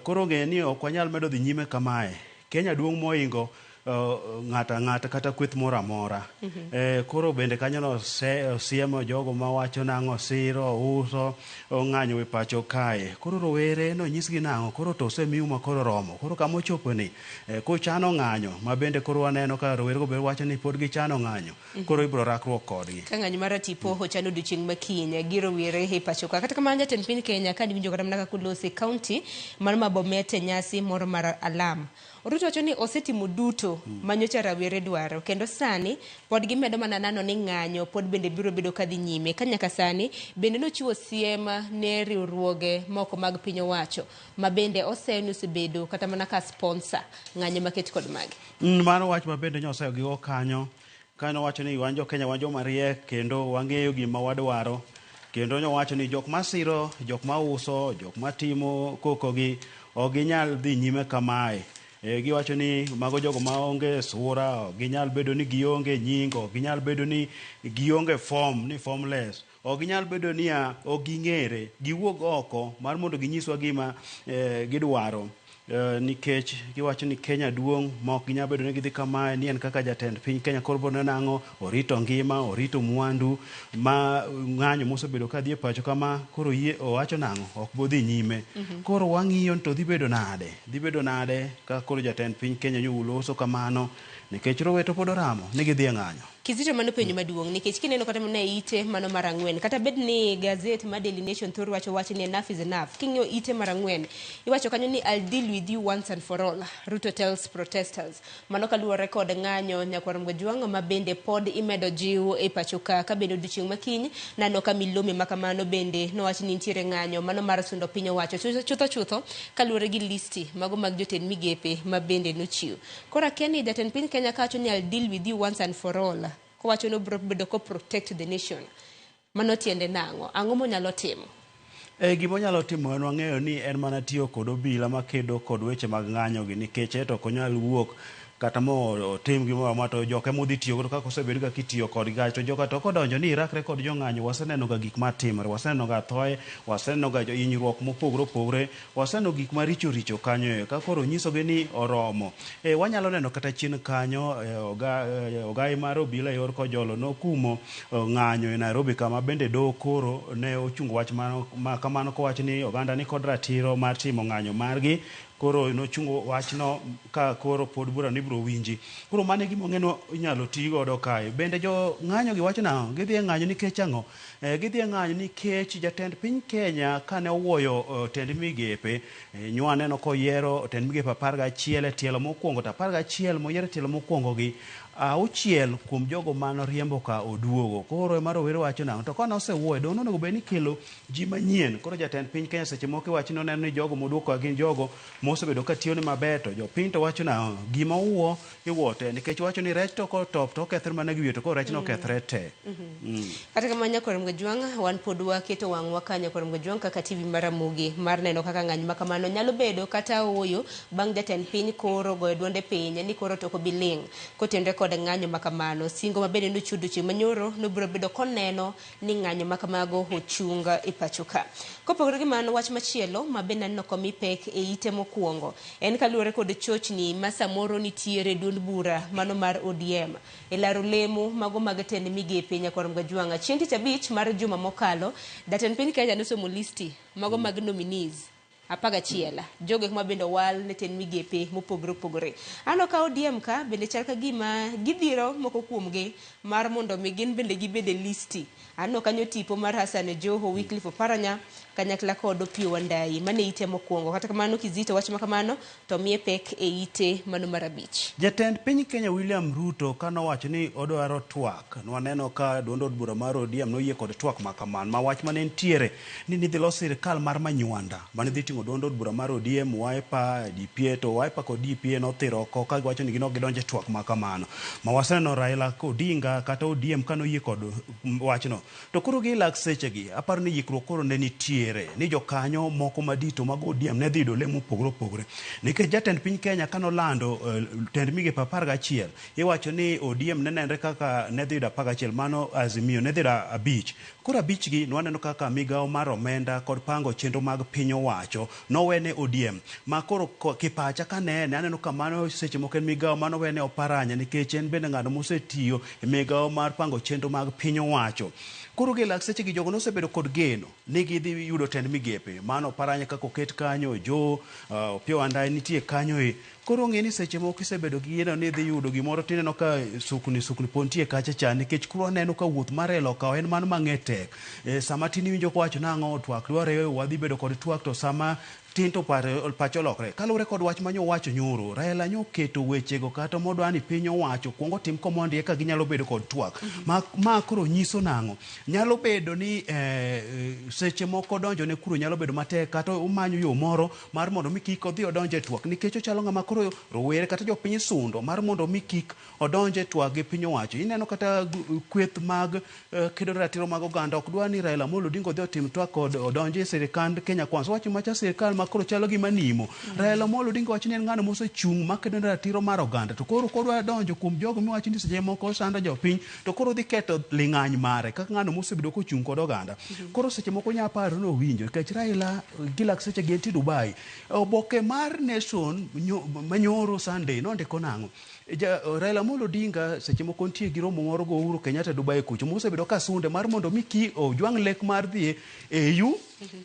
Koro ng'e ni ok wanyal medo dhi nyime kamae. Kenya duong' mohingo ng'ato ang'ata kata kweth moro amora. Koro bende kanyo no osiemo jogo mawacho nang'o siro, uso, ong'anyo e pacho kae. Koro rowere nonyisgi nang'o, koro to osemiu ma koro romo. Koro kama ochopo ni, kuchano ng'anyo, ma bende koro waneno ka rowere go be wacho ni pod gichano ng'anyo. Koro ibiro rakruok kodgi. Ka ng'anyo mar tipo ochano odiochieng' ma kiny gi rowere e pacho ka. Kata kamano jatend piny Kenya ka niwinjo kata mana kaka olose e kaunti mar ma Bomet e nyasi moro mar alam. Ruto wacho ni osetimo duto ma nyocha rawere dwaro kendo sani pod gimedo mana nano ni ng'anyo pod bende biro bedo kadhi nyime. Ka nyaka sani bende nochiwo siem ne riwruoge moko mag piny owacho ma bende oseyo ni osebedo kata mana ka sponsor ng'anyo maket kod magi. Mano wach ma bende nyoseyo gigo kanyo. Kanyo wacho ni wan jo Kenya wan joma riek kendo wang'eyo gima wadwaro. Kendo nyowacho ni jok masiro, jok mauso, jok matimo koko gi ok ginyal dhi nyime kamae. Giwacho ni mago jogo maonge sura, ok ginyal bedo ni gionge nying, ok ginyal bedo ni gionge form, ni formless. Ok ginyal bedo niya ok ging'ere, giwuog oko mar mondo ginyiswa gima gidwaro. Nikech giwacho ni Kenya duong' ma ok ginyal bedo ni gidhi kamae ni en kaka jatend piny Kenya koro biro nang'o orito ngima, orito mwandu ma ng'anyo mosebedo ka dhi e pacho kama koro yie owacho nang'o ok bodhi nyime. Koro wang'iyo ni to dhi bedo nade, dhi bedo nade ka koro jatend piny Kenya nyo uloso kamano nikech rowere to pod oramo ni gidhi e ng'anyo. Kizito mano penjo maduong' nikech kineno kata mana e ite mano mar ang'wen kata bed ni gazet mar Daily Nation thoro wacho wach ni enough is enough king'iyo ite mar ang'wen iwacho kanyo ni I'll deal with you once and for all Ruto tells protesters mano kaluwore kod ng'anyo nyakwar Mgajwang' ma bende pod imedo jiw e pacho ka ka bende odiochieng' makiny nano ka milome ma kamano bende nowach ni nitiere ng'anyo mano mar sundo piny owacho chutho chutho kaluwore gi listi mago mag jotend migepe ma bende nochiw. Koro akia ni jatend piny Kenya kawacho ni I'll deal with you once and for all kowacho ni obiro bedo ko protect the nation mano tiende nang'o? Ang'o monyalo timo? Gima onyalo timo en wang'eyo ni en mana tiyo kod obila makedo kod weche mag ng'anyo gi nikech eto ok onyal wuok Kata mo otim gimoro amora to jok ema odhi tiyo godo kaka osebed ga kitiyo kodgi kacha. To joka to kodonjo ni irakre kod jong'anyo, waseneno ga gik matimore, waseneno ga thoe, waseneno ga hinyruok mopogore opogore, waseneno gik maricho richo kanyo e. Ka koro nyisogi ni oromo. E, wanyalo neno kata chien kanyo e, ogai mar obila e yor Kojolo nokumo ng'anyo e Nairobi kama bende doho koro ne ochungo wach ma kamano kowacho ni oganda ni kod ratiro mar timo ng'anyo margi. Koro nochungo wachno ka koro pod burano ibiro winji. Koro mano e gima ong'e ni inyalo ti godo kae. Bende jo ng'anyo gi wacho nang'o? Gidhi e ng'anyo nikech ang'o? Gidhi e ng'anyo nikech jatend piny Kenya kane owuoyo tend migepe, nywa neno koyiero tend migepe 11 e tielo mokwongo, to 11 moyier e tielo mokwongo gi, auchiel kuom jogo mane oriembo ka oduogo. Koro ema rowere wacho nang'o? To kane osewuoyo, donge onego bed ni ikelo ji manyien. Koro jatend piny Kenya seche moko iwacho ni oneno ni jogo moduoko gin jogo mosebedo ka tiyone maber, to jopiny to wacho nang'o? Gima owuo iwuo te, nikech wacho ni rech to kotop to okethre mana gi wiye, to koro rech no okethre te. Kata kamano Nyakwar Mgajwang', wan pod waketo wang'wa ka Nyakwar Mgajwang' kaka TV mar Ramogi mar neno kaka ng'anyo ma kamano nyalo bedo kata ooyo bang' jatend piny koro goyo duonde piny ni koro to ok obi ling' kotenre kod ng'anyo ma kamano. Singo ma bende nochiwo odiochieng' manyoro nobiro bedo koneno ni ng'anyo ma kamago ochung e pacho ka. Kopogore gi mano, wach machielo ma bende aneno komi pek e ite mokwongo en kaluwore kod chochni ma samoro nitiere duond bura mano mar ODM e laro lemo mago mag tend migepe Nyakwar Mgajwang'a. Chieng' tich abich mar juma mokalo, jatend piny Kenya nosomo listi mago mag nominees 11, jogo eko ma bende owal ne tend migepe mopogore opogore. Aneno ka ODM ka bende chal ka gima gidhiro moko kuomgi mar mondo mi gin bende gibed e listi. Aneno kanyo tipo mar Hassan Joho, Wycliffe Oparanya kanyakla kod Opiyo Wandayi. Mano e ite mokwongo. Kata kamano Kizito wach ma kamano to miye pek e ite mano mar abich. Jatend piny Kenya William Ruto kanowacho ni odwaro twak, nwaneno ka duond od bura mar ODM noyie kod twak ma kamano, ma wach mane nitiere ni nidhi los sirikal mar manywanda mane dhi ting'o duond od bura mar ODM, Wiper, DPA, to Wiper kod DPA nothiro oko ka giwacho ni gin ok gidonj e twak ma kamano. Ma waseneno Raila Odinga kata ODM kanoyie kod wachno. To koro gi lak sechegi, aparo ni yikruok koro ne nitiere ni jokanyo moko madito mag ODM ne dhi yudo lemo mopogore opogore. Nikech jatend piny Kenya kanolando tend migepe 11, iwacho ni ODM ne nenre kaka ne dhi yudo 11, mano Azimio ne dhi yudo 5. Koro 5 gi nwaneno kaka migawo mar omenda kod pango chenro mag piny owacho nowene ODM. Ma koro kipacha kanene aneno ka mano seche moko en migawo manowene Oparanya nikech en bende ng'ano mosetiyo e migawo mar pango chenro mag piny owacho. Koro gi lak seche gi jogo nosebedo kod geno ni gidhi yudo tend migepe. Mano Oparanya kaka oket kanyo, Jo, Opiyo Wandayi nitie kanyo e. Koro ng'e ni seche moko isebedo gi geno ni idhi yudo gimoro tineno ka sukni sukni pod nitie kacha cha nikech koro aneno ka wuoth mar Raila okawo en mano mang'e tek. Sama tin iwinjo kowacho nang'o twak dwarore wadhi bedo kod twak to sama tin to pache olokre. Kaluwore kod wach manyo owacho nyoro, Raila nyo oketo wechego kata modwa ni piny owacho kuongo otim komondi eka ginyalo bedo kod twak. Ma koro nyiso nang'o? Nyalo bedo ni seche moko donjo ne kuro nyalo bedo matek kata omanyo yo moro mar mondo mi kik odhi odonj e twak nikech ochalo ng'ama koro rowere kata jopiny sundo mar mondo mi kik odonj e twak gi piny owacho. Ineno kata kweth mag kedo ratiro mag oganda ok dwa ni Raila Amolo Odinga odhi otim twak kod odonj e sirikand Kenya Kwanza. Owacho macha sirikal ma koro chalo gima nimo. Raila Amolo Odinga wacho ni en ng'ano mosechung' makedo ne ratiro mar oganda. To koro kodwa donjo kuom jogo miwacho ni seche moko sando jopiny to koro odhi ketho ling'any mare kaka ng'ano mosebedo kochung' kod oganda. Koro seche moko nya paro ni owinjo nikech Raila gi lak seche gi entie Dubai. Oboke mar Nation manyoro Sunday nondiko nang'o? Raila Amolo Odinga seche moko nitie gi romo moro go Uhuru Kenyatta Dubai kucho mosebedo ka sunde mar mondo mi ki ojwang' lek mar dhi e AU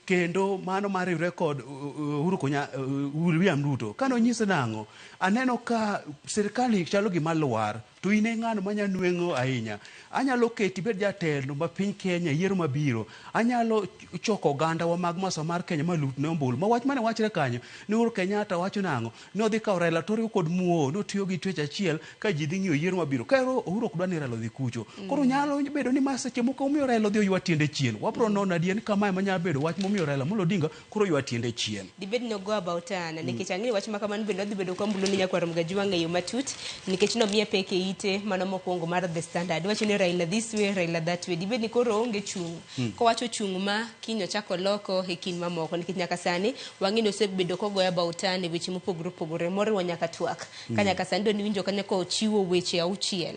kendo mano mar riwre kod Uhuru Konya, William Ruto. Kane onyise nang'o? Aneno ka sirkal chalo gima lwar to in e ng'ano manya nweng'o ahinya. Anyalo keti ibed jatelo ma piny Kenya yiero mabiro. Anyalo choko oganda wa mag masa mar Kenya malut ne ombulu. Ma wach mane wachre kanyo ni Uhuru Kenyatta wacho nang'o? Ne odhi kawo Raila to oriwo kod Muo, notiyo gi twech achiel ka ji dhi ng'iyo yiero mabiro. Ka Uhuru ok dwa ni Raila odhi kucho. Koro nyalo bedo ni ma seche moko omiyo Raila odhi oywa tiende chien. Wabro nono adier ni kamae manyalo bedo wach momiyo Raila Amolo Odinga koro ywa tiende chien. Dibed ni ogo about turn nikech ang'e ni wach ma kamano bende wadhi bedo kwambulo ni nyakwar Mgajwang' e yo matut nikech nomiye pek e ite mano mokwongo mar The Standard. Wacho ni Raila this way, Raila that way. Dibed ni koro oonge chung'. Kowacho chung' ma kiny ochako loko e kind mamoko nikech nyaka sani wang'e ni osebedo kogoyo about turn e weche mopogore opogore moriwo nyaka twak. Ka nyaka sani to niwinjo kanyo kochiwo weche auchiel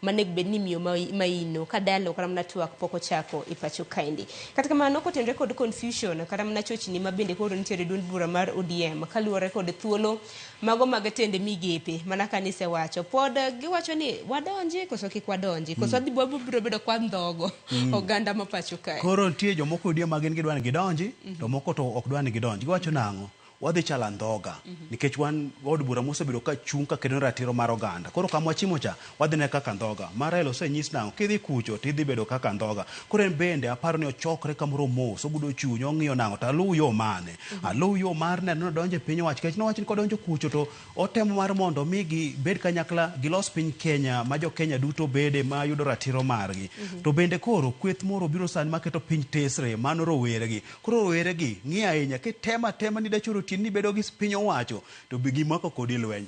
manego bed ni miyo maino ka dialogue kata mana twak pok ochako e pacho kaendi. Kata kamano kotenore kod confusion kata mana chochni ma bende koro nitiere e duond bura mar ODM kaluwore kod thuolo mago mag tend migepe mana ka nisewacho pod giwacho ni wadonji koso kik wadonji koso wadhi wabiro bedo kwa ndhogo oganda ma pacho kae. Koro nitie jomoko ODM ma gin gidwa ni gidonji to moko to ok dwa ni gidonji. Giwacho nang'o? Wadhi chalo andhoga nikech wan od bura mosebedo ka chung' ka kedo ne ratiro mar oganda. Koro kama wachimo cha wadhi ne kaka andhoga. Ma Raila osenyis nang'o? Kidhi kucho tidhi bedo kaka andhoga. Koro en bende aparo ni ochokre kamoro mos, ogudo chunye, ong'iyo nang'o to aluw yo mane? Aluw yo mar neno ni odonjo e piny owacho nikech nowacho ni kodonjo kucho to otemo mar mondo mi gibed kanyakla gilos piny Kenya ma jo Kenya duto bede ma yudo ratiro margi. To bende koro kweth moro biro sani maketo piny tesre, mano rowere gi. Koro rowere gi ng'i ahinya kitemo atema ni dachoro tiend ni bedo gi piny owacho to be gimako kodi lweny.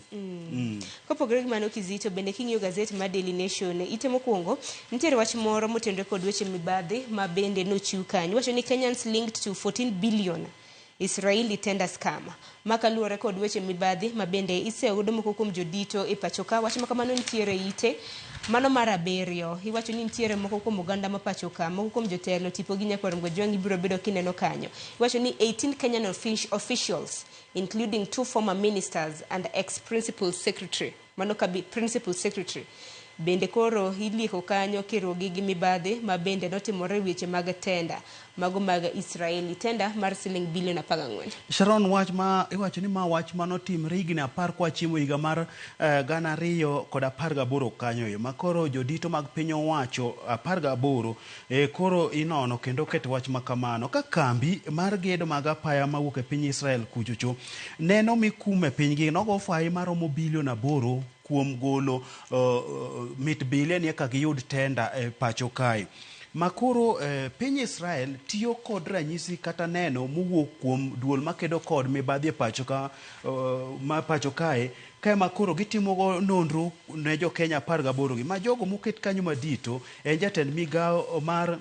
Kopogore gi mano Kizito, bende king'iyo gazet mar Daily Nation, ite mokwongo nitiere wach moro motenore kod weche mibadhi ma bende nochiw kanyo. Iwacho ni Kenyans linked to 14 billion Israeli tender scam. Ma kaluwore kod weche mibadhi ma bende iseyudo moko kuom jodito e pacho ka. Wach ma kamano nitiere ite mano mar abiriyo. Iwacho ni nitiere moko kuom oganda ma pacho ka, moko kuom jotelo tipo gi nyakwar Mgojwang' ibiro bedo kineno kanyo. Iwacho ni 18 Kenyan officials including 2 former ministers and ex-principal secretary. Mano kabi principal secretary. Bende koro ilieko kanyo kiruogi gi mibadhi ma bende notimore weche mag tenda mago mag Israeli, tenda mar siling bilion 14. Sharon, wach ma iwacho ni ma wach manotimre higni 10 kwachimo higa mar 2018 kanyo e ma koro jodito mag piny owacho 18 koro inono kendo keto wach ma kamano ka kambi mar gedo mag apaya mawuok e piny Israel kuchocho neno mikum e pinygi nogo fai maromo bilion 8 kuom golo mit bile ni eka giyud tenda e pacho kae. Makoro piny Israel tiyo kod ranyisi kata neno mowuok kuom duol makedo kod mibadhi e pacho ka ma pacho kae kae makoro gitimo nonro ne jo Kenya 18 gi ma jogo moket kanyo madito en jatend migao mar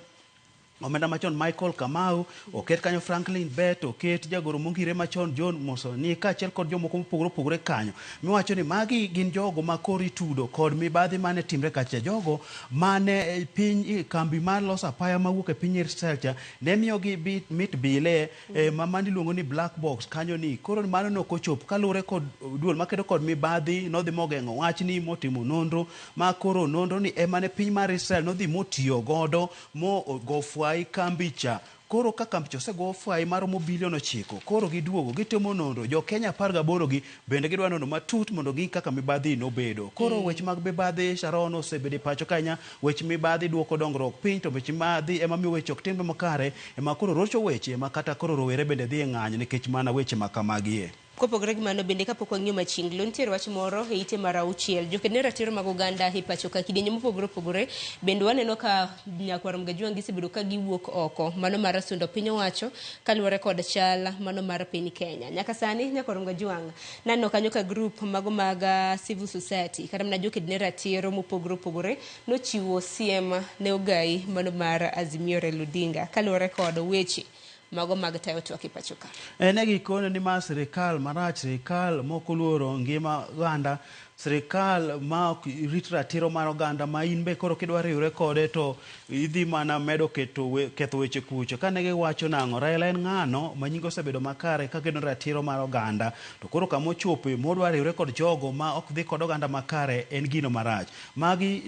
omenda machon Michael Kamau, oket kanyo Franklin Bet, oket jagoro mongire machon John Musoni kaachiel kod jomoko mopogore opogore kanyo. Miwacho ni magi gin jogo ma koro itudo kod mibadhi mane timre kacha. Jogo mane piny kambi mar loso apaya mawuok e piny Israel cha ne miyogi mit bile ma mane iluongo ni black box kanyo ni koro mano ne ok ochopo kaluwore kod duol makedo kod mibadhi nodhi mogeng'o wachni motimo nonro ma koro nonro ni ema ne piny mar Israel nodhi motiyo godo mo go fwai kambi cha. Koro ka kambi cha osego fwai maromo bilion 9, koro giduogo gitimo nonro. Jo Kenya 18 gi bende gidwa nonro matut mondo ging'i kaka mibadhi nobedo. Koro weche mag mibadhi Sharon osebedo e pacho ka weche mibadhi duoko dongruok piny to weche mibadhi ema miyo weche ok timre makare, ema koro rocho weche ma kata koro rowere bende dhi e ng'anyo nikech mana weche ma kamagie. Kopogore gi mano bende kapok wang'iyo machinglo, nitiere wach moro e ite mar 6. Joked ne ratiro mag oganda e pacho ka kidienje mopogore opogore bende waneno ka nyakwar Mgajwang' gisebedo ka giwuok oko mano mar sundo piny owacho kaluwore kod chal mano mar piny Kenya. Nyaka sani nyakwar Mgajwang' naneno kanyo ka group mago mag civil society kata mana joked ne ratiro mopogore opogore nochiwo siem ne ogai mano mar Azimio Raila Odinga kaluwore kod weche mago mag tayo twak e pacho ka. Ne gikone ni ma sirikal marach, sirikal mok oluoro ngima oganda, sirikal ma ok rit ratiro mar oganda ma in be koro kidwa riwre kode to idhi mana medo ketho weche kucho. Kane giwacho nang'o, Raila en ng'ano ma nyinge osebedo makare ka kedo ratiro mar oganda, to koro kama ochope modwa riwre kod jogo ma ok dhi kod oganda makare en gino marach. Magi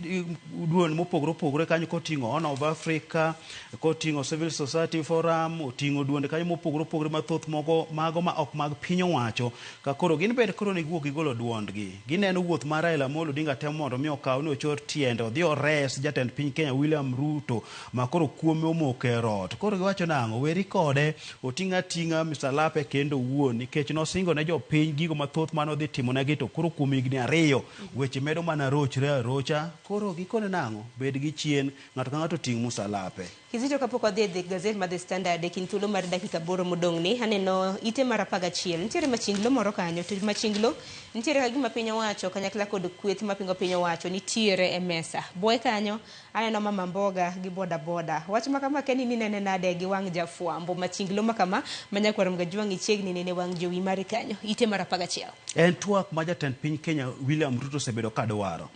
duol mopogore opogore kanyo koting'o Horn of Africa, koting'o Civil Society Forum, oting'o duonde kanyo mopogore opogore mathoth moko mago ma ok mag piny owacho. Ka koro gin bende koro ne giwuok gigolo duondgi. Gineno wuoth mar Raila Amolo Odinga temo mondo mi okaw ni ochor tiende odhi ores jatend piny Kenya William Ruto ma koro kuome omoko e rot. Koro giwacho nang'o, weri kode, oting' ating'a misalape kendo owuon nikech nosingo ne jopiny gigo mathoth mane odhi timonegi to koro kuom higni 2 weche medo mana rochre arocha. Koro gikone nang'o, bed gi chien, ng'ato ka ng'ato oting' musalape. Kizito kapok wadhi e the gazet mar The Standard e kind thuolo mar dakika 8 modong' ni, aneno ite mar 11. Nitiere machinglo moro kanyo, to machinglo nitiere ka gima piny owacho kanyakla kod kweth mapingo piny owacho nitiere e mesa. Bwoye kanyo aneno mama mboga gi boda boda. Wach ma kama akia ni ninene nade gi wang' jafwambo machinglo ma kama ma nyakwar Mgajwang' ichiegni nene wang' jowi mari kanyo. Ite mar 11. En twak ma jatend piny Kenya William Ruto osebedo ka dwaro.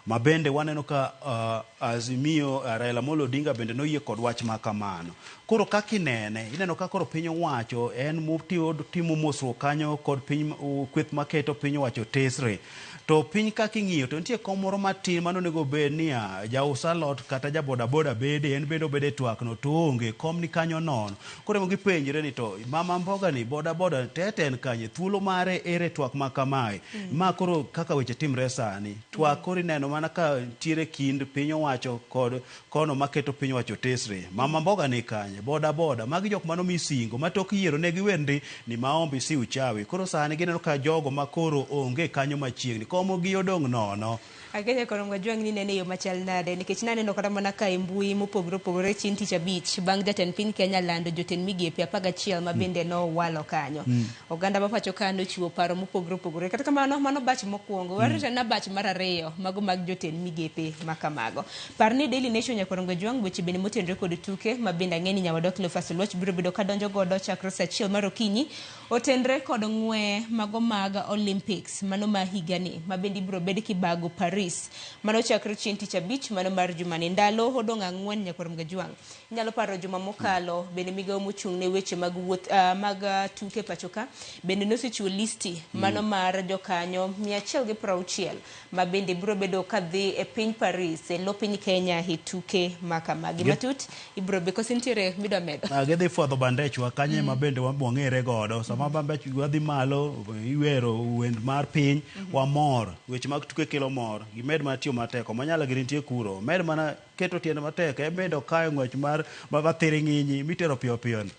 Ma bende waneno ka Azimio, Raila Amolo Odinga bende noyie kod wach ma kamano. Koro kaka inene, ineno ka koro piny owacho en motimo timo mosruok kanyo kod piny kweth maketo piny owacho tesre. To piny kaka ing'iyo to nitie kom moro matin mane onego bed niya jaus alot kata ja boda boda bede en bende obede e twak no to onge kom ni kanyo nono. Koro ema gipenjre ni to mama mboga ni boda boda tete en kanye thuolo mare ere e twak ma kamae. Ma koro kaka weche timre sani. Twak koro ineno mana ka nitiere kind piny owacho kod kono maketo piny owacho tesre. Mama mboga ni kanye? Boda boda. Magi jok mane omi singo ma tok yiero ne giwer ndi ni maombi si uchawi. Koro sani gineno ka jogo ma koro onge kanyo machiegni. Komo gi odong' nono. Akenya koro Mwajwang' ni nene e yo machal nade nikech naneno kata mana ka e mbui mopogore opogore chieng' tich abich bang' jatend piny Kenya lando jotend migepe 11 ma bende nowalo kanyo. Oganda ma pacho ka nochiwo paro mopogore opogore. Kata kamano mano batch mokwongo. Warito na batch mar ariyo mago mag jotend migepe ma kamago. Par ni Daily Nation nyakwar Ongajwang' weche bende motenore kod tuke ma bende ang'e ni nyawadwa Cleophas Oluoch biro bedo ka donjo godo chakre saa achiel mar okinyi otenre kod ng'we mago mag Olympics mano ma higani ma bende ibiro bed kibago Paris mano chakre chieng' tich abich mano mar jumani. Ndalo odong' 4 nyakwar Ongajwang'. Inyalo paro juma mokalo bende migawo mochung' ne weche mag wuoth mag tuke pacho ka bende nosechiwo listi mano mar jokanyo 160 ma bende biro bedo kadhi e piny Paris e lo piny Kenya e tuke ma kamagi. Matut ibiro be koso nitiere midwa medo? Gidhi fwadho bandechwa kanyo ema bende wang'ere godo. Sama bandechwa dhi malo iwero wend mar piny wamor. Weche mag tuke kelo mor. Gimed mana tiyo matek. Omanyala gini nitie kuro. Omed mana keto tiende matek. En bende okayo ng'wech mar mathiring'inyi mitero piyo piyo ni.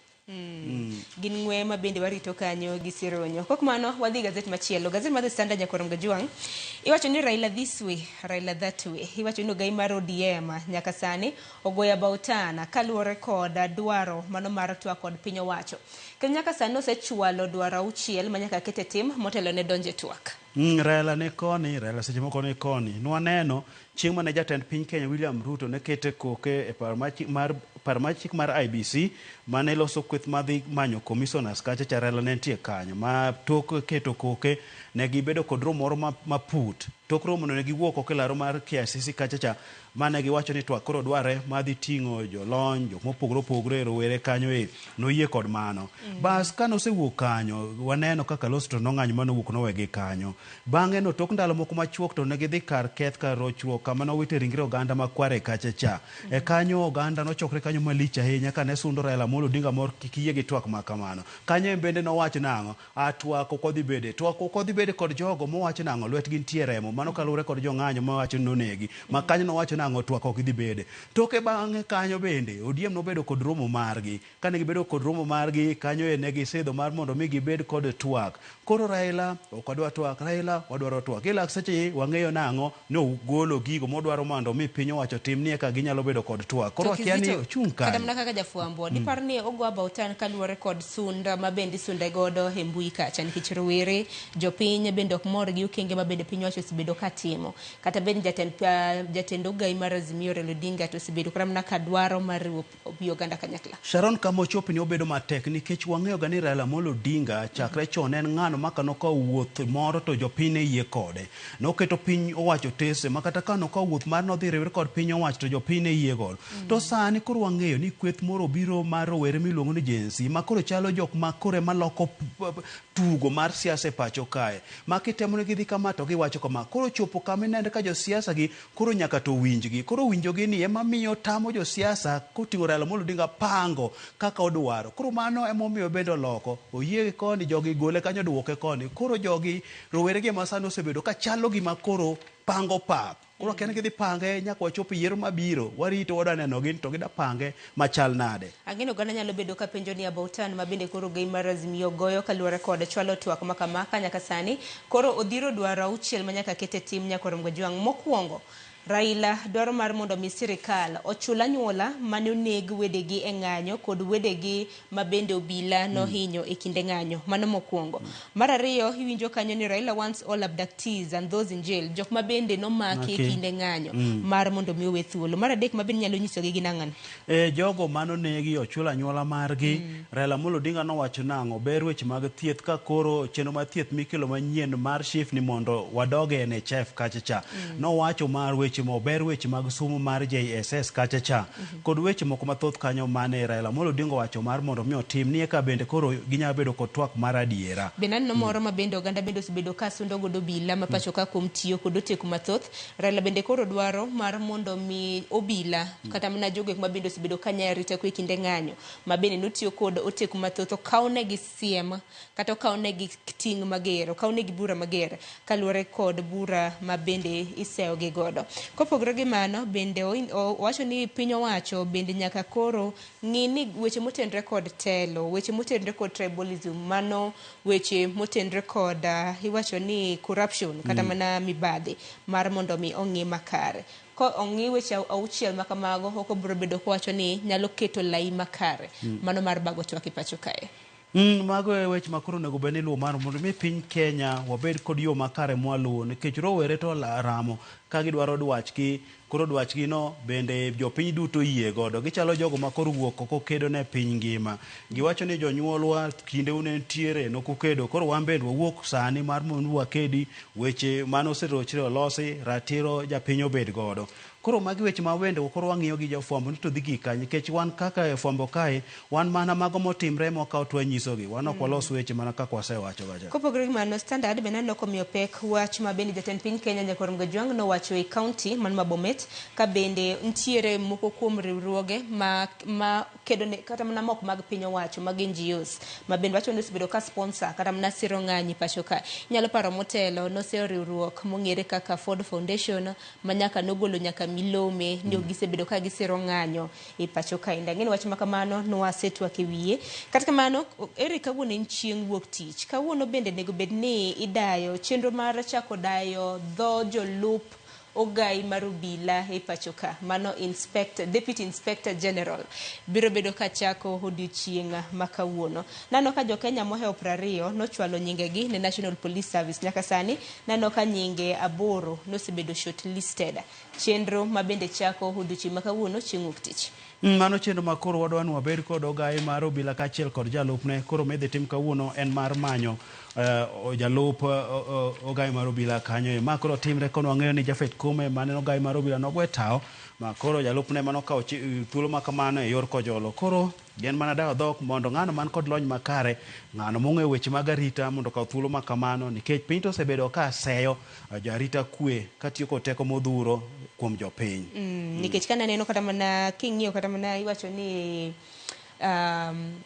Gin ng'we ma bende warito kanyo gi sironyo. Kok mano, wadhi gazet machielo. Gazet mar The Standard nyakwar Mgajwang' iwacho ni Raila this way, Raila that way. Iwacho ni ogai mar ODM nyaka sani ogoyo about turn kaluwore kod dwaro mano mar twak kod piny owacho. Kendo nyaka sani osechwalo dwaro 6 ma nyaka ket e tim motelo ne donjo e twak. Raila ni koni, Raila seche moko ni koni. Nwaneno chieng' mane jatend piny Kenya William Ruto ne kete koke e par mar chik mar IBC mane loso kweth madhi manyo commissioners kacha cha Raila ne nitie kanyo ma tok keto koke ne gibedo kod romo moro maput. Tok romo no ne giwuok oko e laro mar KICC kacha cha mane giwacho ni twak koro dware madhi ting'o jolony jok mopogore opogore rowere kanyo e noyie kod mano. Bas kane osewuok kanyo waneno kaka Kalonzo to nong'anyo manowuok nowegi kanyo. Bang'e no tok ndalo moko machuok to ne gidhi kar keth kar rochruok kama nowite ringre oganda ma Kware kacha cha. E kanyo oganda nochokre kanyo malich ahinya kane sundo Raila Amolo Odinga mor kik yie gi twak ma kamano. Kanyo en bende nowacho nang'o? A twak ok odhi bede. Twak ok odhi bede kod jogo mowacho nang'o? Lwetgi nitie remo. Mano kaluwore kod jong'anyo mawacho ni nonegi. Ma kanyo nowacho nang'o? Twak ok dhi bede. Toke bang'e kanyo bende ODM nobedo kod romo margi. Kane gibedo kod romo margi kanyo e ne gisidho mar mondo mi gibed kod twak. Koro Raila ok wadwa twak, Raila wadwaro twak. Ila seche wang'eyo nang'o ni ogolo gigo modwaro mondo mi piny owacho tim ni eka ginyalo bedo kod twak. Koro akia ni ochung' Kata kanye. mana kaka jafwambo, dipar ni ogo about turn kaluwore kod sunda ma bende isunde godo e mbui kacha nikech rowere jopiny bende ok mor gi okenge ma bende piny owacho osebedo ka timo. Kata bed ni jatend ogai mar Azimio Raila Odinga to osebedo kata mana ka dwaro mar riwo wi oganda kanyakla. Sharon kama ochopi ni obedo matek nikech wang'eyo ga ni Raila Amolo Odinga chakre chon en ng'ano ma kanokawo wuoth moro to jopiny ne yie kode. Noketo piny owacho tese ma kata ka nokawo wuoth mar nodhi riwre kod piny owacho to jopiny ne yie godo. To sani koro wang'eyo ni kweth moro obiro mar rowere miluongo ni Gen Z ma koro chalo jok ma koro ema loko tugo mar siasa e pacho kae. Ma kitemo ni gidhi kama to giwacho kama. Koro chopo kama ineno ka josiasa gi koro nyaka to winjgi. Koro winjogi ni ema miyo tamo josiasa koting'o Raila Amolo Odinga pango kaka odwaro. Koro mano emomiyo bende oloko. Oyie gi koni, jogi gole kanyo duoke koni. Koro jogi rowere gi ema sani osebedo ka chalo gima koro pango pap. Koro akia ni gidhi pange nyaka wachop e yiero mabiro. Warito wadwa neno gin to gida pange machal nade. Ang'e oganda nyalo bedo ka penjo ni about turn ma bende koro ogai mar Azimio goyo kaluwore kod chwalo twak ma kama ka nyaka sani koro odhiro dwaro 6 ma nyaka ket e tim nyakwar Mgajwang'. Mokwongo, Raila dwaro mar mondo mi sirikal ochul anyuola mane oneg wedegi e ng'anyo kod wedegi ma bende obila nohinyo e kinde ng'anyo. Mano mokwongo. Mar ariyo, iwinjo kanyo ni Raila wants all abductees and those in jail, jok ma bende nomaki e kinde ng'anyo mar mondo mi owe thuolo. Mar adek ma bende nyalo nyisogi gin ang'ane? E, jogo manonegi ochul anyuola margi. Raila Amolo Odinga nowacho nang'o ber weche mag thieth ka koro chenro mar thieth mikelo manyien mar SHIF ni mondo wadog e NHIF kacha cha. Nowacho mar weche mo ber weche mag somo mar JSS kacha cha kod weche moko mathoth kanyo mane Raila Amolo Odinga owacho mar mondo mi otim ni eka bende koro ginyalo bedo kod twak mar adiera. Bende aneno moro ma bende oganda bende osebedo ka sundo godo obila ma pacho ka kuom tiyo kod oteku mathoth. Raila bende koro dwaro mar mondo mi obila kata mana jogo eko ma bende osebedo ka nyayo arita kwe e kinde ng'anyo ma bende notiyo kod oteku mathoth okawnegi siem kata okawnegi ting' mager, okawnegi bura mager kaluwore kod bura ma bende iseyogi godo. Kopogore gi mano, bende owacho ni piny owacho bende nyaka koro ng'i ni weche motenre kod telo, weche motenre kod tribalism, mano weche motenre kod iwacho ni corruption kata mana mibadhi mar mondo mi ong'i makare. Ko ong'i weche auchiel ma kamago, ok obiro bedo kowacho ni nyalo keto lai makare. Mano mar bago twak e pacho kae. Mago e weche ma koro onego bed ni iluwo mar mondo mi piny Kenya wabed kod yo makare mwaluwo nikech rowere to ramo ka gidwaro dwachgi koro dwachgi no bende jopiny duto oyie godo gichalo jogo ma koro wuok oko kedo ne piny ngima giwacho ni jonyuolwa kindeu ne nitiere nokukedo koro wan bende wawuok sani mar mondo wakedi weche mane oserochre olosi ratiro japiny obed godo koro magi weche ma wende koro wang'iyo gi jofwambo ni to dhi gik kanye nikech wan kaka e fwambo kae wan mana mago motimre mwakawo to wanyisogi wan ok walos weche mana kaka wasewacho gacha. Kopogore gi mano, Standard bende aneno komiyo pek wach ma bende jatend piny Kenya Nyakwar Kajwang' nowacho e kaunti man ma Bomet ka bende ntiere moko kuom riwruoge ma kedo ne kata mana mok mag piny owacho mag NGOs ma bende wacho ni osebedo ka sponsor kata mana siro ng'anyi pacho ka. Inyalo paro motelo nosero riwruok mong'ere kaka Ford Foundation ma nyaka nogolo nyaka milome ni gisebedo ka gisiro ng'anyo e pacho kaendi. Ang'e ni wach ma kamano nwasetwak e wiye. Kata kamano, ere kawuono en chieng' wuok tich. Kawuono bende onego bed ni idayo chenro mar chako dayo dho jolup ogai mar obila e pacho ka. Mano inspector, Deputy Inspector General biro bedo ka chako odiochieng' ma kawuono. Naneno ka jo-Kenya mohewo 20 nochwalo nyingegi ne National Police Service. Nyaka sani naneno ka nyinge 8 nosebedo shortlisted. Chenro ma bende chako odiochieng' ma kawuono chieng' wuok tich. Mano chenro ma koro wadwa ni wabed kod ogai mar obila kaachiel kod jalupne. Koro midhi tim kawuono en mar manyo jalup ogai mar obila kanyo. E ma koro timre kono wang'eyo ni Japhet Koome mane ogai mar obila nogwe tao ma koro jalupne manokawo thuolo ma kamano e yor kojolo. Koro en mana dayo dhok mondo ng'ano man kod lony makare, ng'ano mong'eyo weche mag arita mondo okaw thuolo ma kamano nikech piny to osebedo ka seyo jarita kwe katiyo kod teko modhuro kuom jopiny. Nikech ka naneno kata mana king'iyo kata mana iwacho ni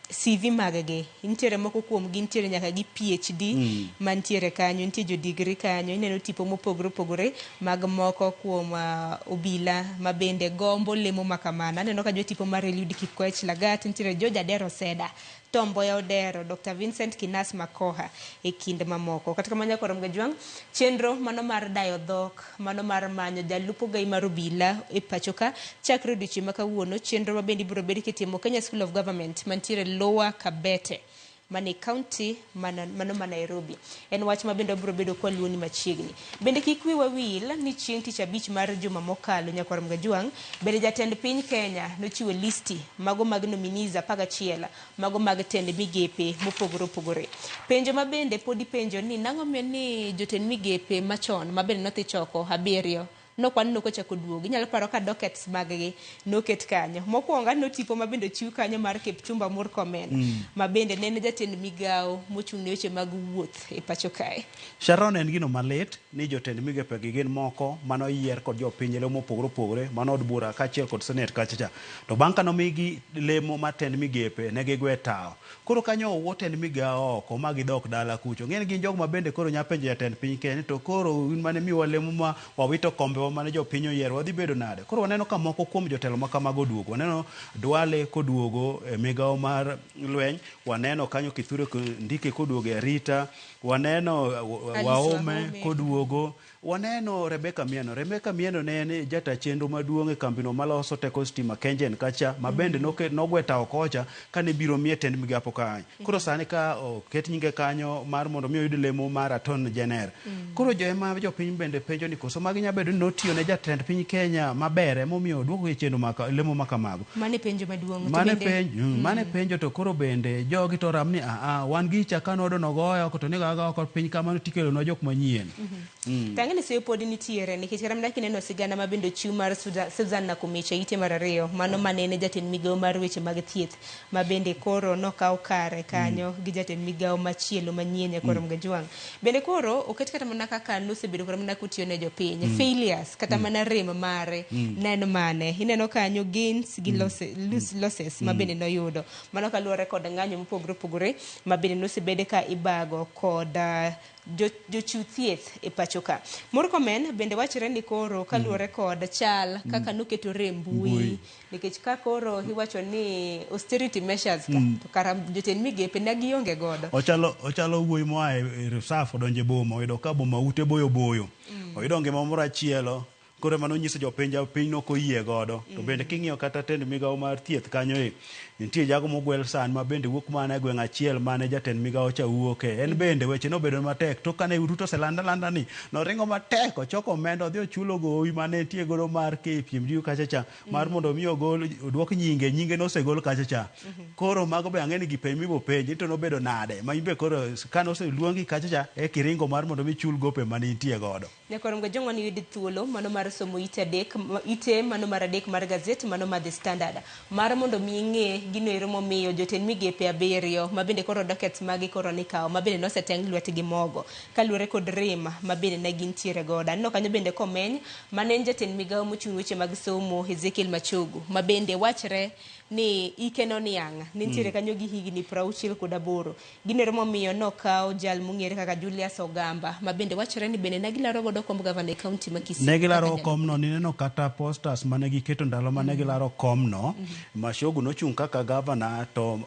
CV mag-gi nitiere moko kuom gi nitiere nyaka gi PhD mantiere kanyo, nitie jo degree kanyo, ineno tipo mopogore opogore mag moko kuom obila ma bende gombo lemo ma kamano. Aneno ka jo tipo mar Eliud Kipkoech Lagat, nitiere George Adero Seda, Tom Mboya Odero, Dr. Vincent Kinas Makoha e kind mamoko. Kata kamano Nyakwar Kajwang', chenro mano mar dayo dhok, mano mar manyo jalup ogai mar obila e pacho ka chakre odiochieng' ma kawuono, chenro ma bende ibiro bed kitimo Kenya School of Government mantiere Lower Kabete mane county mano ma Nairobi. En wach ma bende wabiro bedo kwaluoni machiegni. Bende kik wiwa wil ni chieng' tich abich mar juma mokalo Nyakwar Kajwang', bende jatend piny Kenya nochiwo listi mago mag nominees 11 mago mag tend migepe mopogore opogore. Penjo ma bende pod ipenjo ni nang'o omiyo ni jotend migepe machon ma bende nodhi choko 7 nokwan nokochako duogo. Inyalo paro ka dockets mag-gi noket kanyo. Mokwongo aneno tipo ma bende ochiw kanyo mar Kipchumba Murkomen ma bende ne en jatend migawo mochung' ne weche mag wuoth e pacho kae. Sharon en gino malit ni jotend migepe gi gin moko manoyier kod jopiny e lemo mopogore opogore mano od bura kaachiel kod senet kacha cha. To bang' ka nomigi lemo mar tend migepe ne gigwe tawo. Koro kanyo owuo tend migawo oko ma gidok dala kucho. Ng'eni gin jogo ma bende koro nya penjo jatend piny Kenya ni to koro un mane miwa lemo ma wawito kombewa mane jopiny oyiero wadhi bedo nade? Koro waneno ka moko kuom jotelo ma kamago oduogo. Waneno Duale koduogo e migawo mar lweny, waneno kanyo Kithure Kindiki koduogo e arita, waneno Waome koduogo. Waneno Rebecca Miano. Rebecca Miano ne en jata chenro maduong' e kambino maloso teko stima KenGen kacha, ma bende nogwe tawo kocha kane biro miye tend migapo kanyo. Koro sani ka oket nyinge kanyo mar mondo mi oyud lemo mar Attorney General. Koro jo ema jopiny bende penjo ni koso magi nyalo bedo ni notiyo ne jatend piny Kenya maber emomiyo oduoko e chenro maka, lemo ma kamago. Mano e penjo maduong'. To Mane bende- penjo, mane penjo to koro bende jogi to ram ni aa wan gicha ka nodo nogoyo oko to nigo aga oko piny kamano tikelonwa jok manyien. Tang'e ni seyo pod nitiere nikech kata mana kineno sigana ma bende ochiw mar Susan Nakhumicha ite mar ariyo mano manene jatend migawo mar weche mag thieth ma bende koro nokaw kare kanyo gi jatend migawo machielo manyien Nyakwar Mgajwang'. Bende koro oket kata mana kaka nosebedo kata mana kotiyo ne jopiny failures kata mana rem mare ne en mane ineno kanyo gains gi losses ma bende noyudo mano kaluwore kod ng'anyo mopogore opogore ma bende nosebede ka ibago kod jochiw thieth e pacho ka. Murkomen bende wachore ni koro kaluwore kod chal kaka noketo rem mbui Mbui. nikech ka koro iwacho ni austerity measures ka to kara jotend migepe ne gionge godo. Ochalo wuoyi moa e reserve odonjo e boma oyudo ka boma ute boyo boyo. Oyudo ngima moro achielo koro ema nonyiso jopiny piny nokoyie godo. To bende king'iyo kata tend migawo mar thieth kanyo e nitie jago mogwel sani ma bende wuok mana e gweng' achiel mane jatend migawo cha wuoke. En bende weche nobedo matek tok kane Ruto oselanda landa ni noringo matek ochoko omenda odhi ochulo gowi mane nitie godo mar KPMG kacha cha mar mondo mi ogol oduok nyinge nyinge nosegol kacha cha. Koro mago be ang'e ni gipenj mibo penji to nobedo nade ma in be koro kane oseluongi kacha cha e kiringo mar mondo mi ichul gope mane intie godo. Nyakwar Mgajwang' ni yud thuolo mano mar somo ite adek ite mano mar adek mar gazet mano mar The Standard mar mondo mi ing'e gino ero momiyo jotend migepe abiriyo ma bende koro dockets magi koro nikawo ma bende noseteng lwetgi mogo kaluwore kod rem ma bende ne gintiere godo. Aneno kanyo bende komeny mane en jatend migawo mochung' weche mag somo Ezekiel Machogu ma bende wachre ni ike noniang' nentiere kanyo gi higni 68. Gino ero momiyo nokaw jal mong'ere kaka Julius Ogamba ma bende wachore ni bende ne gilaro godo komb gavana e kaunti ma Kisii. Ne gilaro komno nineno kata posters mane giketo ndalo mane gilaro komno Machogu nochung' kaka gavana to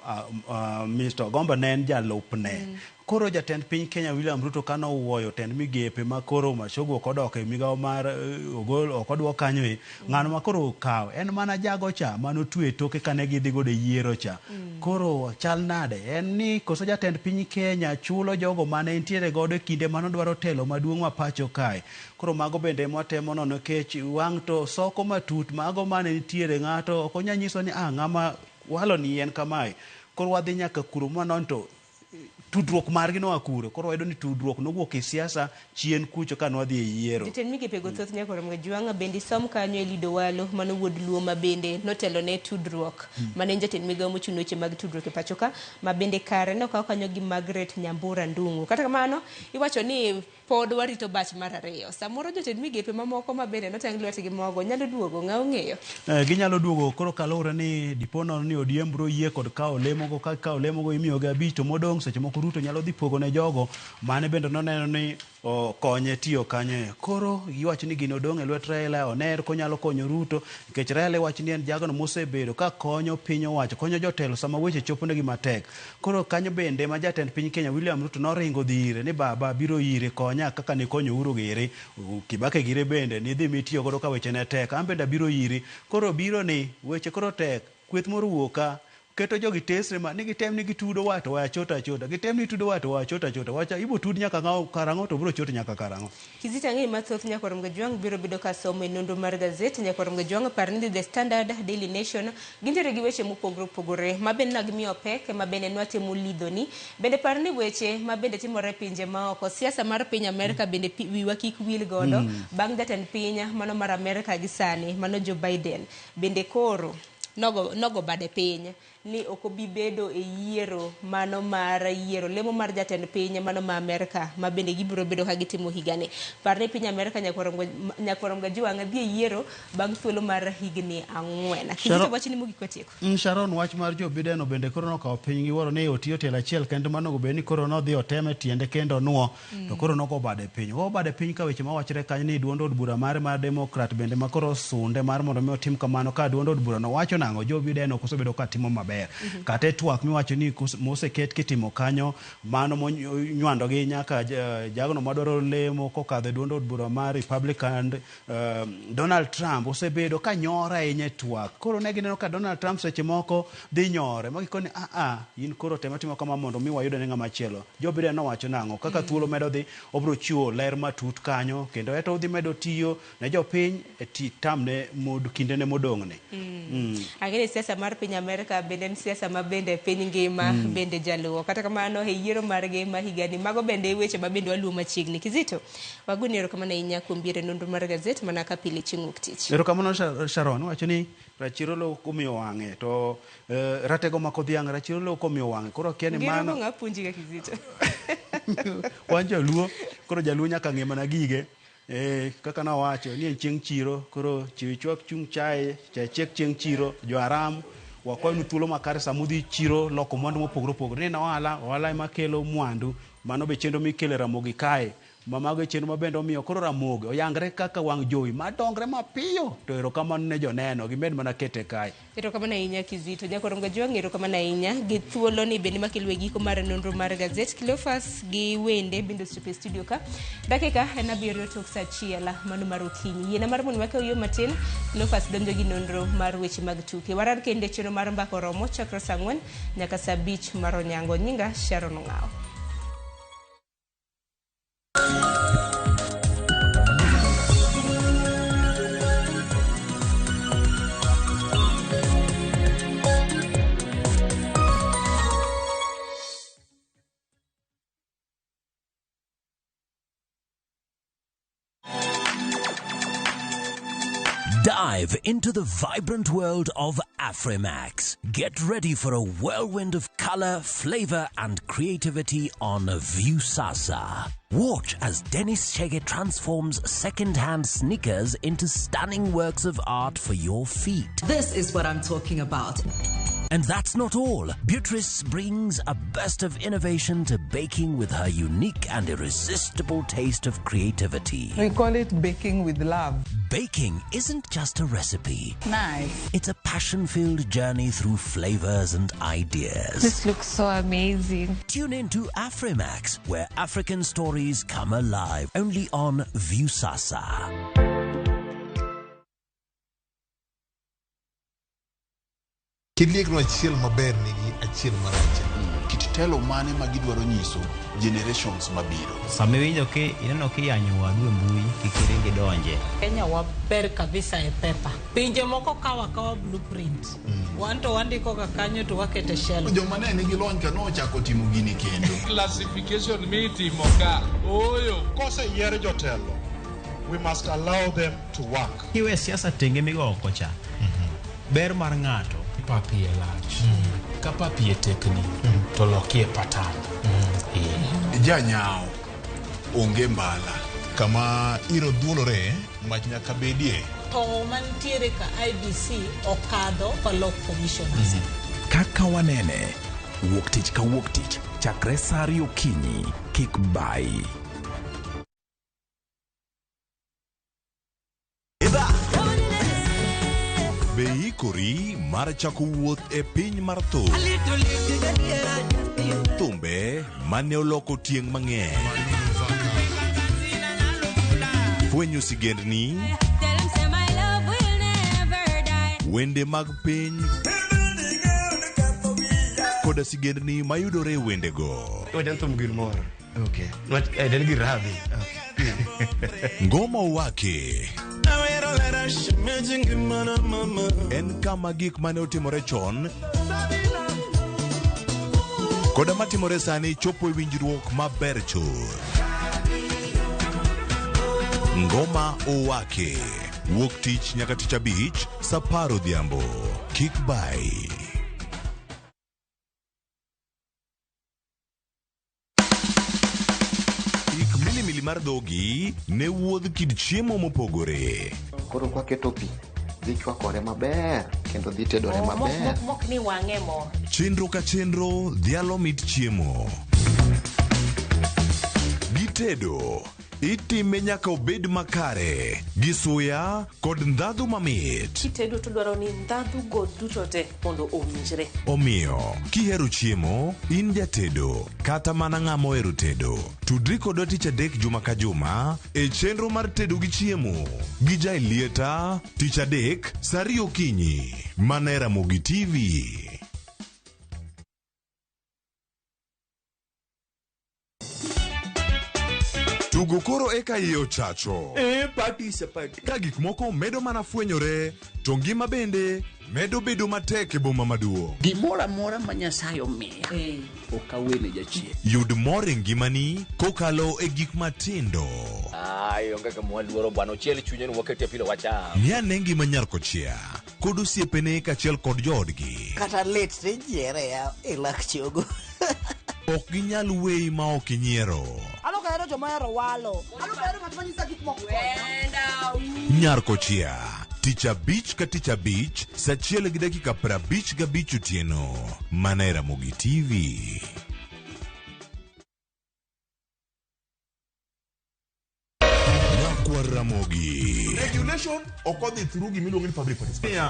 Mr. Ogamba ne en jalupne. Koro jatend piny Kenya William Ruto kano wuoyo tend migepe ma koro Machogu ok odok e migawo mar ogol ok oduok kanyo e ng'ano ma koro okawo en mana jago cha manotwe toke kane gidhi godo e yiero cha. Koro chal nade en ni koso jatend piny Kenya chulo jogo mane nitiere godo e kinde manodwaro telo maduong' ma pacho kae. Koro mago bende ema watemo nono nikech wang' to soko matut mago mane nitiere ng'ato ok onyal nyiso ni ah ng'ama walo ni en kamae. Koro wadhi nyaka kuro manon to tudruok margi noa kure koro wayudo ni tudruok nowuok e siasa chien kucho ka nwadhi e yiero. Jotend migepe go thoth Nyakwar Mgajwang' bende isom kanyo Eliud Owalo mano wuod Luo ma bende notelo ne tudruok mane en jatend migawo mochung' weche mag tudruok e pacho ka ma bende kare nokaw kanyo gi Margaret Nyambura Ndung'u. Kata kamano iwacho ni pod warito bach mar ariyo. Samoro jotend migepe mamoko ma bende noteng lwetgi mogo nyalo duogo, ng'a ong'eyo? Ginyalo duogo koro kaluwore ni dipo nono ni ODM biro yie kod kawo lemogo ka kawo lemogo imiyogi abich to modong' seche moko Ruto nyalo dhi pogo ne jogo mane bende noneno ni okonye tiyo kanyo. Koro giwacho ni gino odong' e lwet Raila oner konyalo konyo Ruto nikech Raila iwacho ni en jagono mosebedo ka konyo piny owacho konyo jotelo sama weche choponegi matek. Koro kanyo bende ma jatend piny Kenya William Ruto noringo dhi ire ni baba biro ire konya kaka nikonyo Uhuru giri Kibaki gire bende nidhi mitiyo godo ka weche ne tek an bende abiro iri. Koro biro ni weche koro tek kweth moro owuok ka keto jogi tesre ma ni gitem ni gitudo wa to waya chota achota gitem ni tudo wa to waya chota achota wacha ibo tud nyaka ng'o karang'o to biro chot nyaka karang'o. Kizito ang'eyo mathoth Nyakwar Mgajwang' biro bedo ka somo e nonro mar gazet Nyakwar Mgajwang' par ni The Standard, Daily Nation gintiere gi weche mopogore opogore ma bende nagimiyo pek ma bende nwatemo lidhoni. Bende par ni weche ma bende timore e pinje maoko siasa mar piny Amerka bende wiwa kik wil godo bang' jatend piny mano mar Amerka gi sani mano Joe Biden bende koro nogo bade piny ni ok obi bedo e yiero mano mar yiero lemo mar jatend piny mano ma Amerka ma bende gibiro bedo ka gitimo higani. Par ni piny Amerka Nyakwar Mgajwang' dhi e yiero bang' thuolo mar higni 4. Kizito wachni mogik watieko. Sharon wach mar Joe Biden bende koro nokawo piny giwuoro ni otiyo tielo achiel kendo mano bed ni koro nodhi oteme tiende kendo onuo to koro nogo bade piny. Ogo bade piny ka weche mawachore kanyo ni duond od bura mare mar Democrat bende ma koro osunde mar mondo mi otim kamano ka duond od bura no wacho nang'o Joe Biden ok osebedo ka timo maber. maler. Kata e twak miwacho ni moseket kitimo kanyo mano monywando gi nyaka jagno madwaro lemo kokadho e duond od bura mar Republican Donald Trump osebedo ka nyore ahinya e twak. Koro ne gineno ka Donald Trump seche moko dhi nyore ma gikone a in koro tema timo kama mondo mi wayude ne ng'ama chielo. Joe Biden nowacho nang'o kaka thuolo medo dhi obiro chiwo ler matut kanyo kendo eto odhi medo tiyo ne jopiny e tamne mod kindene modong'ne. Ang'e ni siasa mar piny Amerka bende en siasa ma bende piny ngima bende jaluwo. Kata kamano e yiero margi ma higani mago bende e weche ma bende waluwo machiegni. Kizito, wagoni erokamano ahinya kuom biro e nonro mar gazet mana ka pile chieng' wuok tich. Erokamano Sharon, wacho ni rachiro lowo komiyo wang'e to ratego mako dhiang' rachiro lowo komiyo wang'e koro akia ni Ngero mano go ng'a puonji ga Kizito? wan joluo koro jaluo nyaka ng'e mana gige kaka nawacho ni en chieng' chiro koro chiw chwak chung chae chae chiek chieng' chiro jo aram wakwayonu thuolo makare sama udhi chiro loko mwandu mopogore opogore ni en ohala ohala ema kelo mwandu mano be chenro mikelo e Ramogi kae ma mago e chenro ma bende omiyo koro Ramogi oyangre kaka wang' jowi madongre mapiyo to erokamano ne joneno gimed mana kete kae. Erokamano ahinya Kizito. Jakoro Mgajwang' erokamano ahinya gi thuolo ni bende makelo e giko mar nonro mar gazet Cleophas gi wende bende osechopo e studio ka. Dakika en 7 tok saa 1 mano mar okinyi. Yiena mar mondo wakaw yo matin Cleophas donjo gi nonro mar weche mag tuke. Warar kendo e chenro mar mbaka oromo chakre saa 4 nyaka saa 5 mar onyango. Nyinga Sharon Ong'awo. Dive into the vibrant world of Afrimax. Get ready for a whirlwind of color, flavor, and creativity on Viusasa. Watch as Dennis Chege transforms second-hand sneakers into stunning works of art for your feet. This is what I'm talking about. And that's not all. Beatrice brings a burst of innovation to baking with her unique and irresistible taste of creativity. We call it baking with love. Baking isn't just a recipe. Nice. It's a passion-filled journey through flavors and ideas. This looks so amazing. Tune in to Afrimax, where African stories come alive, only on Viusasa. Kiliekno achiel maber nigi achiel marach. Kit telo mane ma gidwaro nyiso generations mabiro. Sama iwinjo ki ineno kiyanyo wadu e mbui kik iring idonje. Kenya waber kabisa e pepa. Pinje moko kawo akawa blueprint. Wan to wandiko ga kanyo to wakete shelf. Joma ne nigi lony ka nochako timo gini kendo. Classification mitimo ka oyo. Koseyier jotelo, we must allow them to work. Kiwe siasa tenge migo oko cha. Ber mar ng'ato. Pap iye lach. Ka pap iye tekni, to lokie patan. Janyao onge mbala. Kama iro dhuolore, mach nyaka bedie. To mantiere ka IBC okadho kolok commissioners. Kaka wanene, wuok tich ka wuok tich, chakre saa 2 okinyi, kik bayi. Be ikori mar chako wuoth e piny mar thum? Thumbe mane oloko tieng' mang'eny. Fwenyo sigendni, wende mag piny koda sigendni mayudore e wendego. Wende thum gir mor. Okay. En gir radhi. Ngoma Owake en kama gik mane otimore chon koda matimore sani chopo e winjruok maber chuth. Ngoma Owake wuok tich nyaka tich abich saa 10 odhiambo. Kik bai. Ik milimili mar dhogi ne wuodh kit chiemo mopogore. Koro kwaketo pi, dhi chwakore maber kendo dhi tedore maber. Mok ni wang'e mo. Chenro ka chenro dhialo mit chiemo. Gitedo Itime nyaka obed makare gi suya kod ndhadhu mamit. Kitedo to dwaro ni ndhadhu go duto te mondo owinjre. Omiyo, kihero chiemo, in jatedo, kata mana ng'ama ohero tedo, tudri kodwa tich adek juma ka juma e chenro mar tedo gi chiemo gi Jaelieta tich adek saa ariyo okinyi mana e Ramogi TV. Tugo koro eka iye ochacho. Eh, party is a party. Ka gik moko medo mana fwenyore, to ngima bende medo bedo matek e boma maduong'. Gimoro amora ma Nyasaye omiya ok awene jachien. Yud mor e ngimani kokalo e gik matindo. Ai, onge gima waluoro bwana, ochiel chunye ni waketie pilo wacham. Ng'i ane ngima nyar kochia kod osiepene kaachiel kod joodgi. Kata lit tijiere ya e lak chogo. Ok ginyal weyi ma ok inyiero. Ano ka hero joma ohero walo. Ano ka hero ng'at ma nyisa gik moko. Nyar kochia tich abich ka tich abich saa achiel gi dakika 55 otieno mana e Ramogi TV. Nyakwar Ramogi. Regulation ok odhi through gimiluongo ni public participation.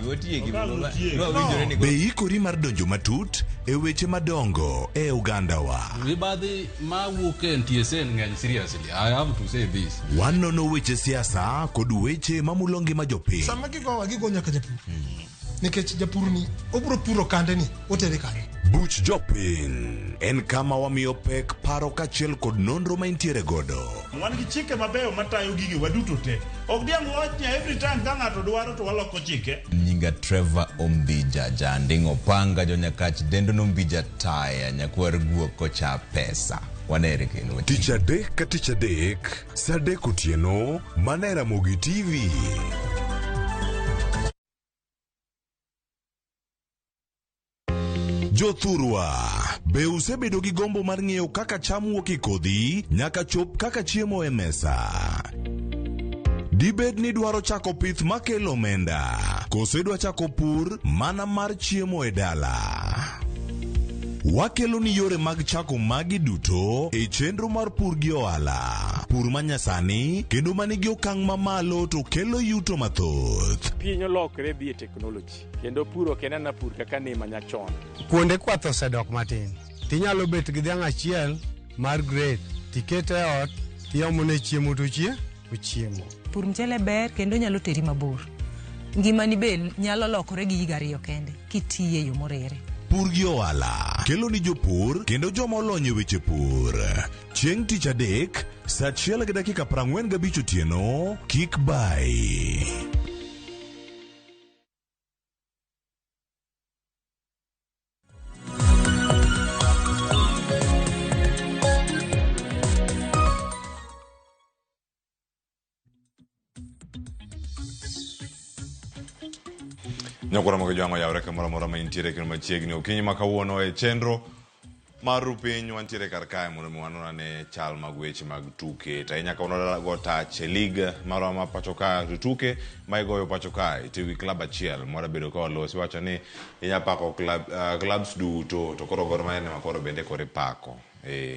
Otiegi, otiegi. Wawinjore ni Be ikori mar donjo matut e weche madongo e ogandawa? Mibadhi ma wuok e NTSA ng'eny seriously. I have to say this. Wanono weche siasa kod weche mamulo ngima jopiny. Sama gigowa gigo nyaka japur. Nikech japur ni obro puro kande ni otere kanye. Buch jopiny en kama wamiyo pek paro kaachiel kod nonro ma intiere godo. Wan gi chike mabeyo matayo gige waduto te. Ok diang' wach ni every time ka ng'ato dwaro to waloko chike. Nyinga Trevor Ombija Janding Opanga jonyakach dendo nombija taya nyakwar guok kocha pesa. Wanere kendo. Tich adek ka tich adek, saa adek otieno, mana e Ramogi TV. Jothurwa, be usebedo gi gombo mar ng'eyo kaka cham wuok e kodhi nyaka chop kaka chiemo e mesa? Dibed ni dwaro chako pith makelo omenda, koso idwa chako pur mana mar chiemo e dala? Wakelo ni yore mag chako magi duto e chenro mar pur gi ohala. Pur manyasani kendo manigi okang' mamalo to kelo yuto mathoth. Piny olokre dhi e teknoloji kendo pur ok en ana pur kaka ne manyachon. Kuonde kwath osedok matin. Tinyalo bet gi dhiang' achiel mar grade, tikete e ot, tiomone chiemo to ochiemo. Pur mchele ber kendo nyalo teri mabor. Ngimani be nyalo lokore gi higa ariyo kende kitiye e yo morere. Pur gi ohala kelo ni jopur kendo joma olony e weche pur. Chieng' tich adek, saa achiel gi dakika 45 otieno, kik bayi. Nyakwara mogo jwang'o yawre kamoro amora ma intiere kendo machiegni okinyi ma kawuono e chenro mar rupiny wantiere kar kae mondo mi wanon ane chal mag weche mag tuke to ahinya kawuono go tach e lig marwa ma pacho ka to tuke ma igoyo pacho kae itiyo gi klab achiel mora bedo ka walosi wacho ni inya pako club, clubs duto to koro Gor Mahia ema koro bende koro ipako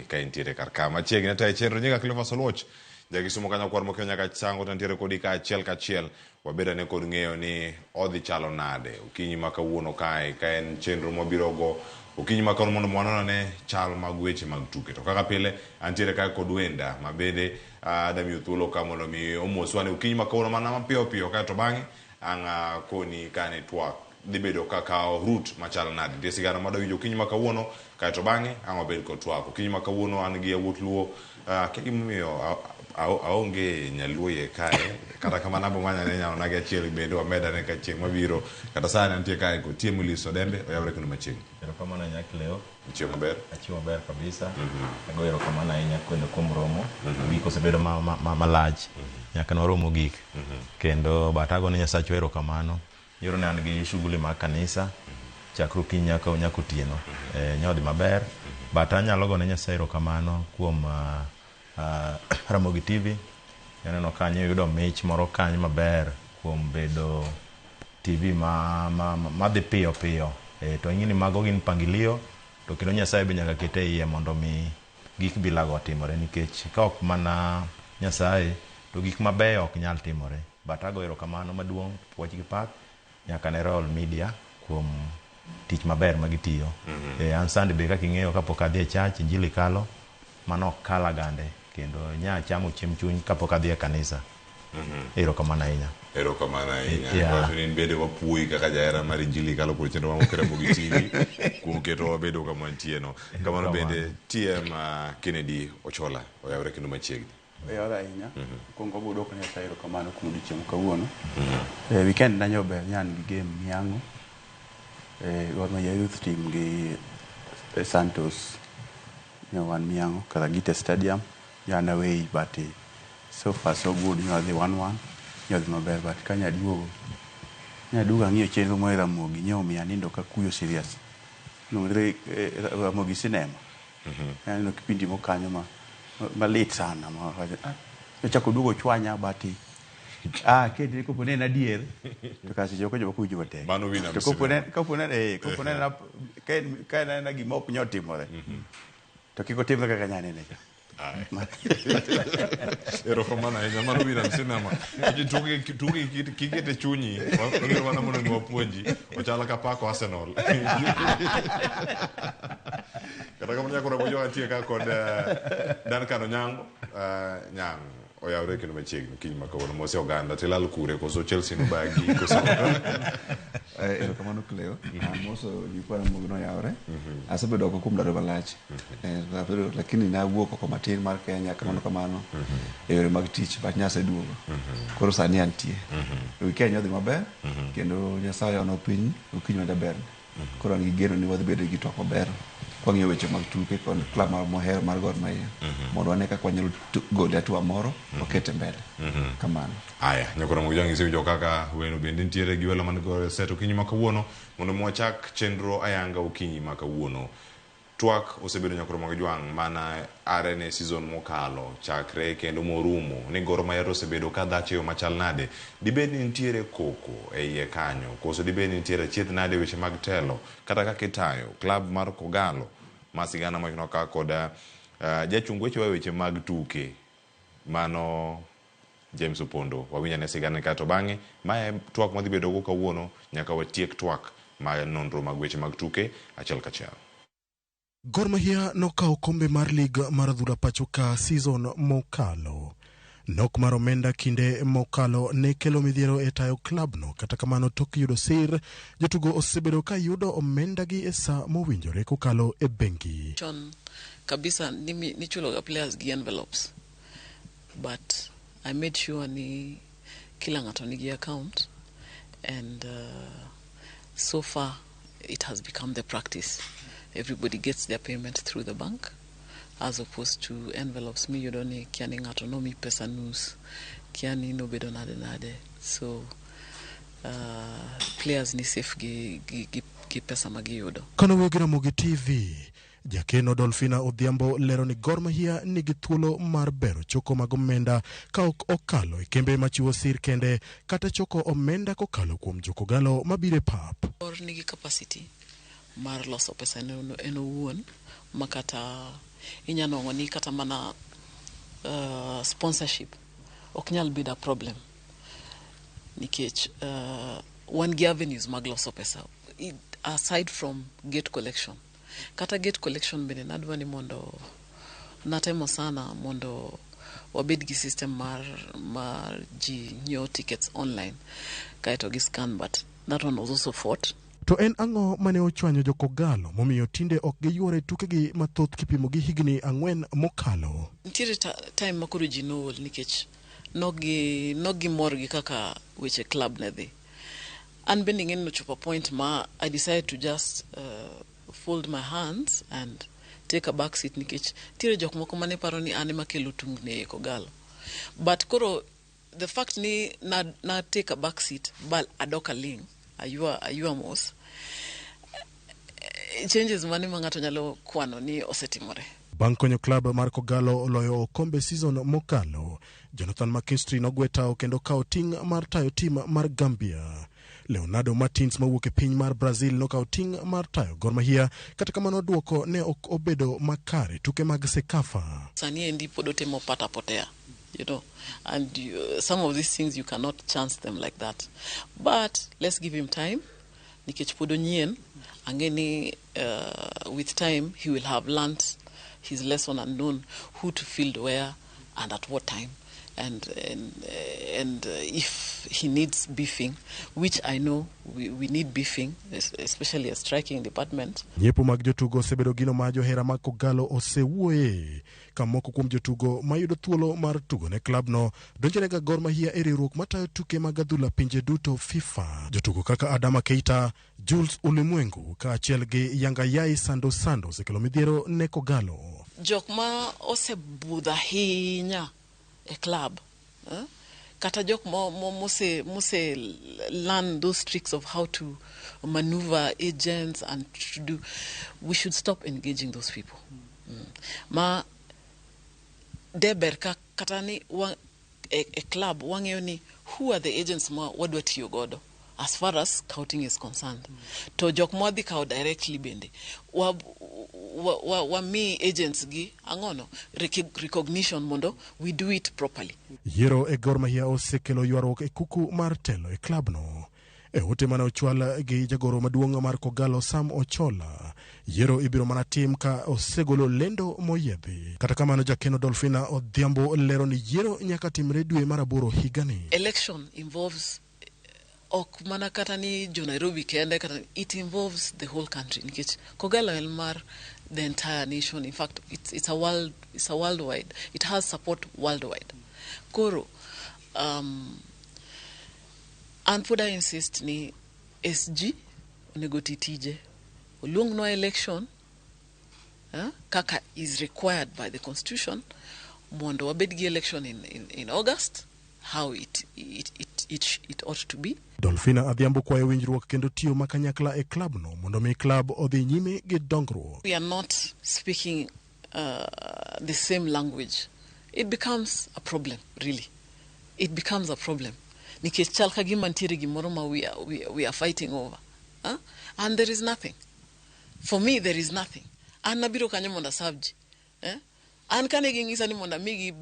ka intiere kar ka machiegni ata e chenro nyinga Cleophas Oluoch jakisumo kanyo kwar mokeo nyaka sango to ntiere kodi ka achiel kachiel wabed ane kod ng'eyo ni odhi chalo nade okinyi ma kawuono kae ka en chenro mwabiro go okinyi ma kawuono mondo wanon ane chal mag weche mag tuke to kaka pile antiere kae kod wenda ma bende adamiyo thuolo ka mondo mi omoswa ne okinyi ma kawuono mana mapiyo piyo kae to bang'e ang' akoni kane twak dhi bedo ka kawo route machalo nade nitie sigana madwa winjo okinyi ma kawuono kae to bang'e ang' wabed kod twak okinyi ma kawuono an gi yawuot luo akia gimomiyo aonge nyaluo iye kae kata kamano abo manyo ane nyaonagi achiel bende wamedane ka chieng' mabiro kata sani antie kae kod Tiemo Liso Dembe oyawre kendo machiegni. Erokamano ahinya Cleo. Ichiemo maber? Achiemo maber kabisa. Ago erokamano ahinya kwendo kuom romo. Wik osebedo malach nyaka nwarom mogik. Kendo but agone Nyasachwa erokamano. Nyoro ne an gi shughuli mag kanisa chakre okinyi nyaka otieno. Nyodhi maber. But anyalo gone Nyasaye erokamano kuom Ramogi TV. Aneno kanyo yudo mich moro kanyo maber kuom bedo TV madhi piyo piyo. To ing'e ni mago gin mpangilio to kendo Nyasaye be nyaka kete iye mondo mi gik bilago otimore nikech ka ok mana Nyasaye to gik mabeyo ok nyal timore. But ago erokamano maduong' puoch gi pak nyaka ne Royal Media kuom tich maber ma gitiyo. An Sunday be kaka ing'eyo kapok adhi e church injili kalo mano ok kala gande kendo nya chamo chiemb chuny kapok adhi e kanisa. Erokamano ahinya. Erokamano ahinya. Yeah. Wacho ni in bende wapuoyi kaka jahera mar Injili kalo kod chenro mar Ramogi TV kuom keto wabedo kama wantie no. Kamano bende TM Kennedy Ochola oyawre kendo machiegni. Oyawre ahinya. Mokwongo wabiro duoko Nyasaye erokamano kuom odiochieng' ma kawuono. Weekend na nyober ne an gi game Miango. Gor Mahia Youth Team gi Santos ne wan Miango Karagita Stadium. Ne an away but so far so good ne wadhi 1-1. Ne odhi maber but ka nyaduogo ang'iyo chenro mar Ramogi ne omiyo anindo kakuyo serious. Ramogi cinema. Aneno kipindi moko kanyo ma malit sana ma wacho, ochako duogo chwanya but kendo kopo ne en adier to kar seche moko jomoko winjo matek. Mano Winam To kopo ne Cinema. kopo ne kopo ne en ka en anena gima ok nyal timore to kik otimre kaka nyanene cha. Erokamano ahinya mano Winam Cinema. Ji tuge tuge kikete chunyi wabiro mana mondo mi wapuonji ochalo ka pako Arsenal. Kata kamano nyaka Ramogi wantie ka kod Duncan Onyango Nyang' oyawre kendo machiegni kiny ma kawuono mose oganda tilal kure koso Chelsea nobagi koso Erokamano Cleo. Amoso jikwa Ramogi noyawre. Asebedo oko kuom ndalo malach. Lakini nawuok oko matin mar Kenya kamano kamano e yore mag tich but nyaseduogo. Koro sani antie. Weekend odhi maber kendo Nyasaye ono piny okinyi majaber. Koro an gi geno ni wadhi bedo gi twak maber kwang'iyo weche mag tuke kod club mar mohero mar Gor Mahia mondo wane kaka wanyalo gole hatua moro wakete mbele. Kamano. Aya, nyaka Ramogi Jwang' isewinjo kaka weno bende nitiere gi welo man go set okinyi ma kawuono mondo mi wachak chenro ayanga okinyi ma kawuono. Twak osebedo nyaka Ramogi Jwang' mana are ne season mokalo chakre kendo morumo ni Gor Mahia to osebedo ka dhach e yo machal nade. Dibed ni nitiere koko e iye kanyo koso dibed ni nitiere achiedh nade weche mag telo kata kaka itayo club mar Kogalo ma sigana mawachno ka kod jachung weche wa weche mag tuke mano James Opondo. Wawinj ane sigana kae to bang'e mae twak mwadhi bedo go kawuono nyaka watiek twak ma nonro mag weche mag tuke achiel kachiel. Gor Mahia nokawo kombe mar lig mar adhula pacho ka season mokalo. Nok mar omenda kinde mokalo ne kelo midhiero e tayo klabno, kata kamano tok yudo sir, jotugo osebedo ka yudo omenda gi e sa mowinjore kokalo e bengi. Chon kabisa nichuloga players gi envelopes, but I made sure ni kila ng'ato nigi account and so far it has become the practice. Everybody gets their payment through the bank as opposed to envelopes miyudo ni kia ni ng'ato nomi pesa nus, kia ni nobedo nade nade. So players ni safe gi pesa magiyudo. Kanowuoyo gi Ramogi TV, jakeno Dolphina Odhiambo lero ni Gor Mahia nigi thuolo mar bero choko mag omenda ka ok okalo e kembe machiwo sir kende kata choko omenda kokalo kuom jokogalo mabiro e pap. Gor nigi capacity mar loso pesa en owuon ma kata inya nwang'o ni kata mana sponsorship ok nyal bedo a problem nikech wan gi avenues mag loso pesa aside from gate collection. Kata gate collection bende nadwa ni mondo natemo sana mondo wabed gi system mar ji nyiewo tickets online kaeto gi scan, but that one was also fought. To en ang'o mane ochwanyo jokogalo momiyo tinde ok giyuore tukegi mathoth kipimo gi higni 4 mokalo? Nitiere time ma koro ji nool nikech nok gimor gi kaka weche club ne dhi. An bende ing'e ni nochopo point ma I decided to just fold my hands and take a back seat nikech nitiere jok moko mane paro ni an ema kelo tungni e Kogalo. But koro the fact ni na take a back seat ba adok aling', aywa mos, changes mane ma ng'ato nyalo kwano ni osetimore. Bang' konyo klab mar Kogalo loyo okombe season mokalo, Jonathan McKinstry nogwe tao kendo kawo ting' mar tayo tim mar Gambia. Leonardo Martins mawuok e piny mar Brazil nokawo ting' mar tayo Gor Mahia, kata kamano duoko ne ok obedo makare tuke mag CECAFA. Sani endi pod otemo pata potea, and some of these things you cannot chance them like that. But let's give him time, nikech pod onyien, ang'e ni with time he will have learnt his lesson and known who to field where and at what time. And if he needs beefing, which I know we need beefing, especially a striking department. Nyiepo mag jotugo osebedo gino ma johera mag Kogalo osewuoye, ka moko kuom jotugo mayudo thuolo mar tugo ne klabno donjonega Gor Mahia e riwruok matayo tuke mag adhula pinje duto FIFA. Jotugo kaka Adama Keita, Jules Ulimwengu kaachiel gi Yangayai Sando Sando osekelo midhiero ne Kogalo. Jok ma osebudho ahinya e club, eh? Kata jok mo mose learn those tricks of how to maneuver agents and to do, we should stop engaging those people. Ma de ber ka kata ni e club wang'eyo ni who are the agents ma wadwa tiyo godo as far as scouting is concerned, to jok mwadhi kawo directly bende wa mi agents gi ang'ono recognition mondo we do it properly. Yiero e Gor Mahia osekelo ywaruok e kuku mar telo e klabno. E ote mane ochwal gi jagoro maduong' mar Kogalo Sam Ochola, yiero ibiro mana tim ka osegolo lendo moyiedhi. Kata kamano jakeno Dolphina Odhiambo lero ni yiero nyaka timre dwe mar aboro higani. Election involves ok mana kata ni jo Nairobi kende, kata it involves the whole country, nikech Kogalo en mar the entire nation. In fact, it's a worldwide, it has support worldwide. Koro an pod I insist ni SG onego ti tije, oluongnwa election kaka is required by the constitution mondo wabed gi election in August, how it ought to be. Dolphina Adhiambo kwayo winjruok kendo tiyo ma kanyakla e klabno mondo mi klab odhi nyime gi dongruok. We are not speaking the same language, it becomes a problem, really. It becomes a problem. Nikech chal ka gima nitiere gimoro ma we are fighting over. Huh? And there is nothing. For me, there is nothing. An nabiro kanyo mondo aserve ji. Eh? An kane ging'isa ni mondo amigi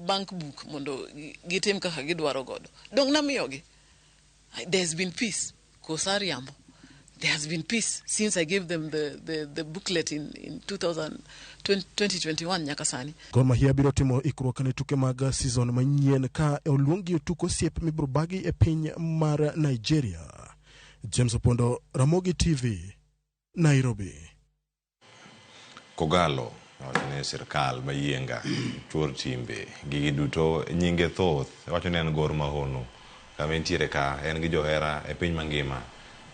bank book mondo gitim kaka gidwaro godo. Dong namiyogi. There's been peace. Koso ariambo. There has been peace since I gave them the booklet in 2000, 2021 nyaka sani. Gor Mahia biro timo ikruok ne tuke mag season manyien ka oluong gi tuk osiep mibiro bagi e piny mar Nigeria. James Opondo, Ramogi TV, Nairobi. Kogalo wacho ni sirkal mayienga chuor timbe gigi duto nyinge thoth wacho ni en Gor Mahono kama entiere ka en gi johera e piny mangima,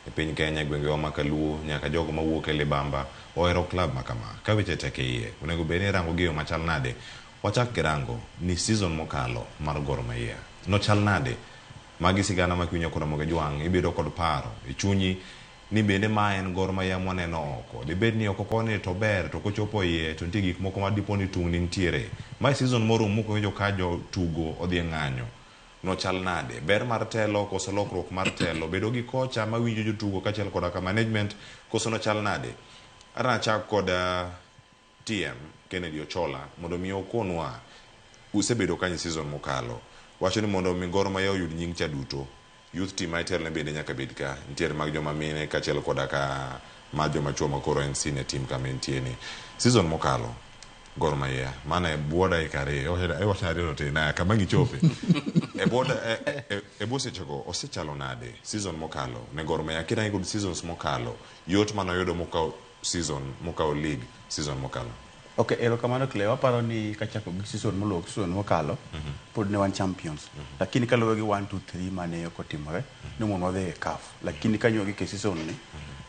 e piny Kenya, gwengewa ma kaluo nyaka jogo mawuok e libamba ohero klab ma kama. Ka weche tek e iye onego bed ni irango gi e yo machal nade? Wachak gi rango ni season mokalo mar Gor Mahia nochal nade? Magi sigana ma kiwinjo kod Ramogi Jwang' ibedo kod paro e chunyi ni bende ma en Gor Mahia mwaneno oko dibed ni oko koni to ber, to kochopo iye to nitie gik moko ma dipo ni tungni nitiere. Mae season morumo mokowinjo ka jotugo odhi e ng'anyo nochal nade? Ber mar telo koso lokruok mar telo, bedo gi kocha mawinjo jotugo kaachiel koda ka management koso nochal nade? Achak kod TM Kennedy Ochola mondo mi okonwa usebedo kanyo season mokalo wacho ni mondo mi Gor Mahia oyud nying cha duto, youth team ma itelone bende nyaka bed ka nitiere mag joma mine kaachiel koda ka mar joma chuo ma koro en senior team kama entie ni. Season mokalo Gor Mahia mana e bwo dakika 2, iwacho ni 2 to tin kama gichope e bwo sechego osechalo nade season mokalo ne Gor Mahia kirangi kod seasons mokalo yot manoyudo mokawo season mokawo league season mokalo? Ok, erokamano Cleo. Aparo ni kachako gi season moluwo season mokalo, pod ne wan champions. Lakini kaluwore gi 1 2 3 mane ok otimore, ni mondo wadhi e CAF. Lakini kanyo gik e season ni,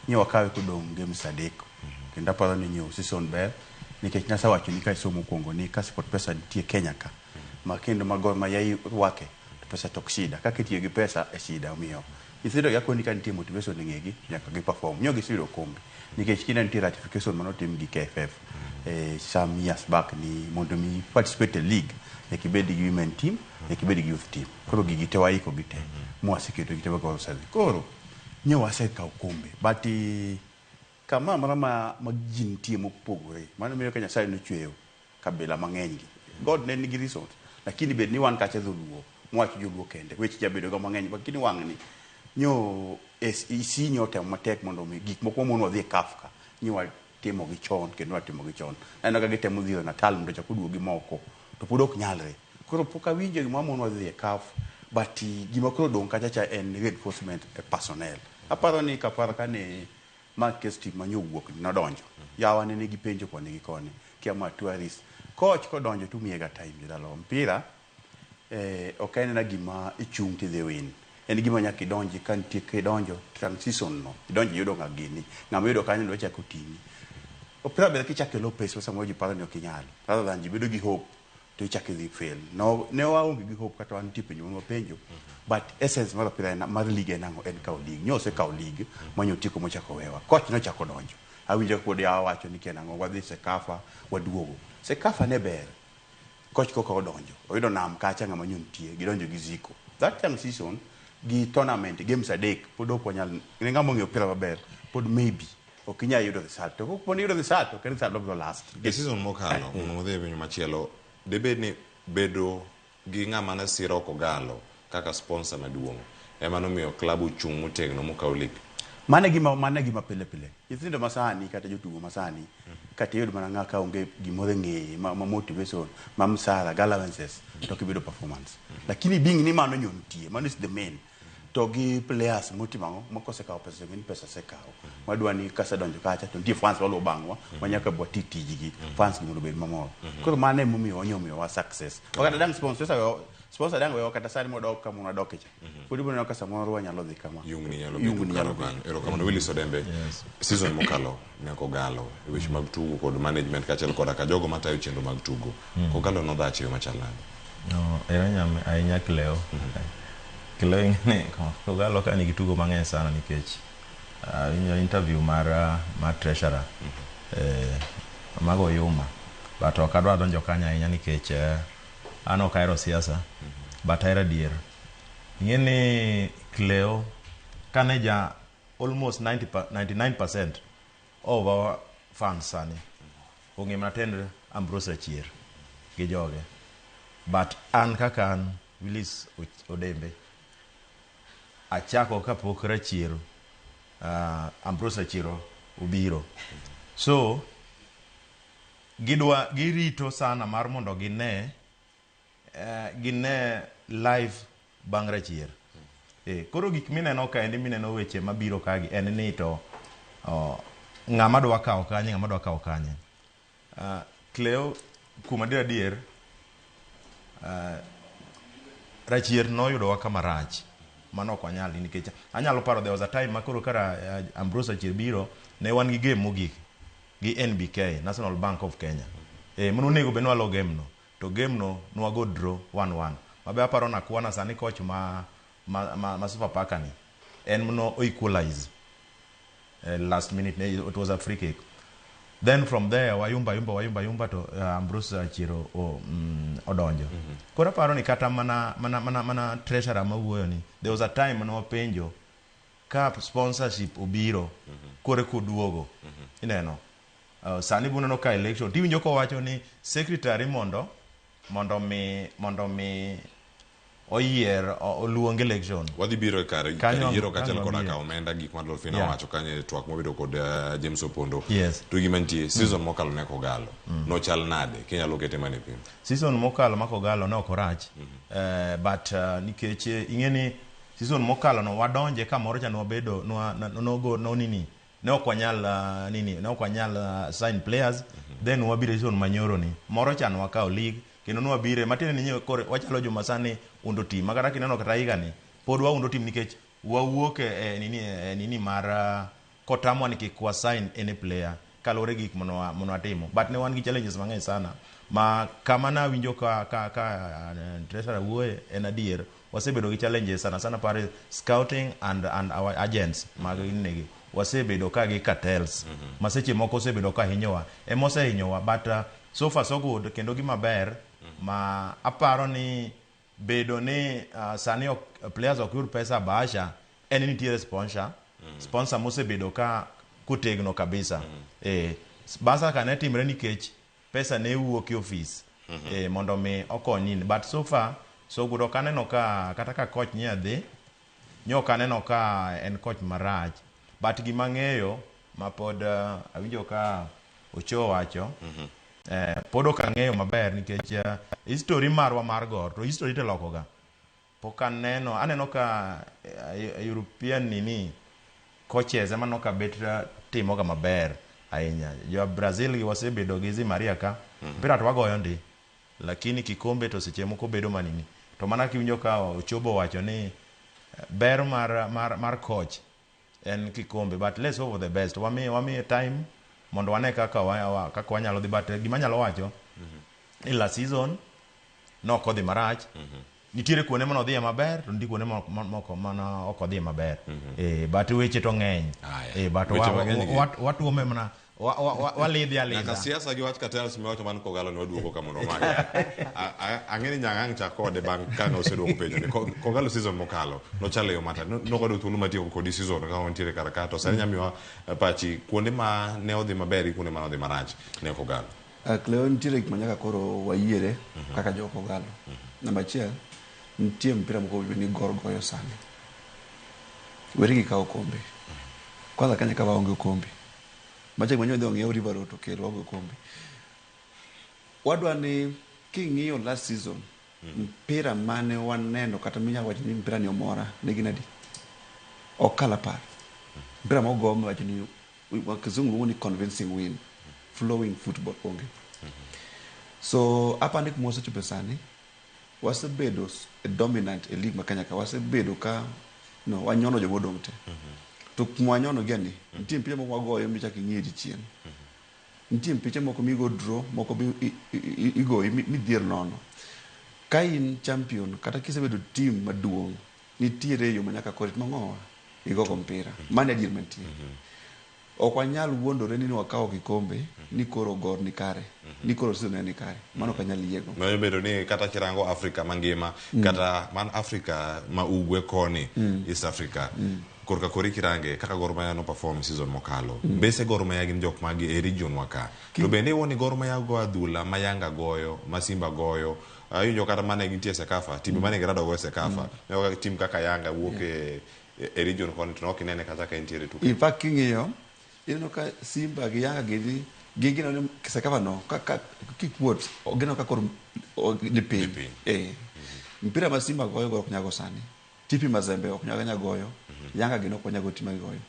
ni wakawe kodong' games 3. Kendo aparo ni nyiewo season ber, nikech nasewacho ni ka isomo mokwongo ni ka SportPesa nitie Kenya ka, ma kendo ma Gor Mahia rwake, to pesa to ok shida. Kaka itiyo gi pesa e shida, omiyo Nyithindo gi akoni ka nitie motivation e ng'egi nyaka gi perform. Nyo giseyudo okombe nikech kinde nitie ratification manotim gi KFF some years back ni mondo mi participate e league nyaka ibed gi women team, nyaka ibed gi youth team. Koro gigi te waiko gi te mwaseketo gi te koro osedhi. Koro nyo wasekawo kombe but kama amora ma ji nitie mopogore mano miyo ka Nyasaye nochweyo kabila mang'eny gi God ne nigi reasons lakini bed ni wan kacha dholuo mwacho joluo kende weche jabedo ga mang'eny lakini wang'ni nyo SEC nyo otemo matek mondo mi gik moko mon wadhi e CAF ka nyo watimo gi chon kendo watimo gi chon aneno ka gitemo dhiro Natal mondo ochak oduogi moko to pod ok nyalre koro pok awinjo gima mon wadhi e CAF but gima koro odong' kacha cha en reinforcement e personnel aparo ni kaparo kane ma case team manyo wuok nodonjo yawa ne nigi penjo koni gi koni kia ma tourist coach kodonjo tumiye ga time jodalawa mpira ok en na gima ichung' tidhi win en gima nyaka idonji ka nitie kidonjo transition no idonjo iyudo ng'a gini ng'ama iyudo kanyo dwa chako ting'i opira ber kichako e low pace ma samoro ji paro ni ok inyal rather than ji bedo gi hope to ichako idhi fail no ne waonge gi hope kata wan nitie penjo mane wapenjo but essence mar opira en mar league en ang'o en kawo league nyo osekawo league manyo otieko mochako wewa coach nochako donjo awinjo ka pod yawa wacho ni kia nang'o wadhi Sekafa waduogo Sekafa ne ber coach koka odonjo oyudo nam kacha ng'ama nyo nitie gidonjo gi Ziko that time season gi tournament games adek pod ok wanyal ne ng'ama ong'eyo opira maber pod maybe ok inyal yudo result to koponi yudo result ok en result mabiro last E season mokalo mondo wadhi e penjo machielo debed ni bedo gi ng'ama ne siro Kogalo kaka sponsor maduong' ema nomiyo club ochung' motegno mokawo league. Mano e gima mano e gima pile pile. Nyithindo masani kata jotugo masani kata iyud mana ng'a ka onge gimoro e ng'eye ma motivation ma msara gi allowances to ok ibedo performance. Lakini being ni mano nyo nitie, mano is the main. To gi players motimo ang'o ma kosekawo pesa to ni pesa osekawo. Madwa ni kasedonjo kacha to nitie fans maluwo bang'wa ma nyaka wati tijgi. Fans gi mondo obed mamor. Koro mano emomiyo omiyowa success. Ok kata dang' sponsor dang' wewa kata sani modok kama wadok cha. Pod ibiro neno ka samoro wanyalo dhi kama. Yungni nyalo bedo Yungni nyalo karo bedo. kanyo. Erokamano Willis Odembe. Season mokalo ne Kogalo e weche mag tugo kod management kaachiel koda ka jogo matayo chenro mag tugo. Kogalo nodhach e yo machal nade? No, ero nyam ahinya Cleo. Cleo ing'e Kogalo ka nigi tugo mang'eny sana nikech winjo interview mar treasurer mago yuma but ok adwa donjo kanyo ahinya nikech an ok ahero siasa but ahero adier. Ing'e ni Cleo kane ja almost 90 99% of our fans sani ong'e mana tend Ambrose Rachier gi joge but an kaka an Willis Odembe achako kapok Rachier Ambrose Rachier obiro so gidwa girito sana mar mondo gine live bang' Rachier. Koro gik mineno kaendi mineno weche mabiro kagi en ni to ng'ama dwa kawo kanye ng'ama dwa kawo kanye. Cleo kuom adier Rachier noyudowa kama rach mano ok wanyal nikech anyalo paro there was a time ma koro kara Ambrose Rachier biro ne wan gi game mogik gi NBK National Bank of Kenya. Mano onego bed ni walo game no to game no nwago draw 1-1 mabe aparo nakwana sani coach ma Sofapaka ni en mano equalize last minute ne, it was a free kick then from there wayumba yumba wayumba yumba to Ambrose Rachier odonjo. Koro aparo ni kata mana treasurer mawuoyo ni there was a time mane wapenjo ka sponsorship obiro kore koduogo ineno sani buneno ka election tiwinjo kowacho ni secretary mondo mi oyier oluong election. Wadhi biro e kar Kanyo kar yiero kaachiel kanyo koda wabiro. ka omenda gik ma Dolphina owacho kanyo e twak mobedo kod James Opondo. To gima nitie season mokalo ne Kogalo nochal nade kinyalo kete mana e pim. Season mokalo ma Kogalo ne ok orach but nikech ing'e ni season mokalo no wadonje kamoro cha nwabedo nwa nogo no nini ne ok wanyal nini ne ok wanyal sign players then wabiro e season manyoro ni moro cha nwakawo league kendo nwabire matiende ni koro wachalo joma sani undo team ma kata kineno kata higa ni pod waundo team nikech wawuok e nini mar kotamwa ni kik wa sign any player kaluwore gi gik mane watimo but ne wan gi challenges mang'eny sana ma kama nawinjo ka treasurer wuoye en adier. Wasebedo gi challenges sana sana pare scouting and our agents mag negi. Wasebedo ka gi cartels ma seche moko osebedo ka hinyowa. Ema osehinyowa, but so far so good. Kendo gima ber ma aparo ni bedo ni sani ok, players ok yud pesa bahasha en ni nitiere sponsor mosebedo ka kotegno kabisa. Bahasha ka ne timre nikech pesa ne wuok e ofis mondo mi okony in, but so far so good. Ok aneno ka kata ka coach nya dhi nyo ok aneno ka en coach marach, but gima ang'eyo ma pod awinjo ka Ocho wacho pod ok ang'eyo maber nikech history marwa mar Gor to history to lokoga pok aneno. Aneno ka European nini coaches ema aneno ka bet timoga maber ahinya. Jo Brazil gi wasebedo gi Zé Maria ka mpira to wagoyo ndi, lakini kikombe to seche moko bedo manini. To mana kiwinjo ka Ochobo wacho ni ber mar coach en kikombe, but let's hope for the best. Wamiye time mondo wane kaka wanyalo dhi, but gima anyalo wacho ni last season nok odhi marach. Nitiere kuonde manodhiye maber to nitie kuonde moko mana ok odhiye maber. But weche to ng'eny. But Weche mang'eny gi. Watuome mana walidhi alidha. Nyaka siasa gi wach cartels miwacho man Kogalo ni waduogo ka mondo omaki. Ang'e ni nyaka ang' chak kode bang' ka noseduoko penjo ni Kogalo season mokalo nochalo e yo mata nokoyudo thuolo mar tieko kodi season ka wantiere kar ka to sani nyamiwa pachi kuonde ma ne odhi maber gi kuonde ma ne odhi marach ne Kogalo. Cleo, nitiere gik ma nyaka koro wayiere kaka jo Kogalo. Namba achiel, nitie mpira moko ni Gor goyo sani. Weri gi kawo kombe. Kwanza Kenya ka waonge okombe. Machiegni manyo dhi ong'iew River Road to kel waonge okombe. Wadwa ni king'iyo last season, mpira mane waneno kata minyalo wacho ni mpira ni omora ne gin adi? Ok kal 10. Mpira mogo miwacho ni wa kizungu luongo ni convincing win, flowing football onge. So apani kuma wasechope sani, wasebedo dominant e league ma Kenya ka, wasebedo ka no wanyono jomodong' te. To kuma wanyono gi ni, nitie mpira moko wagoyo michak ing'ieri chien. Nitie mpiche moko migo draw, moko be igoyi midhier nono. Ka in champion kata kisebedo team maduong', nitiere yo ma nyaka koro itimo ang'owa? Igogo mpira. Mano e adier mantie. Ok wanyal wuondore ni wakawo kikombe ni koro Gor ni kare, ni koro season en ni kare. Mano ok anyal yiego. Mano bedo ni kata kirango Afrika mangima kata man Afrika ma ugwe koni East Africa korka kori kirange kaka Gor Mahia no perform season mokalo mbese Gor Mahia gin jok magi e region wa ka to bende iwuo ni Gor Mahia go adhula ma Yanga goyo ma Simba goyo awinjo kata mane gintie Sekafa timbe mane girado go e Sekafa mm. Tim kaka Yanga wuok e region koni to ok inene kata ka entiere tuke. In fact king'iyo ineno ka Simba gi Yanga gini gin gineno ni Sekafa no ka kikuot gineno ka koro ni piny. Mpira ma Simba goyo Gor ok nyago sani. TP Mazembe ok nyal goyo, Yanga gin ok wanyal goyo tim ma gigoyo.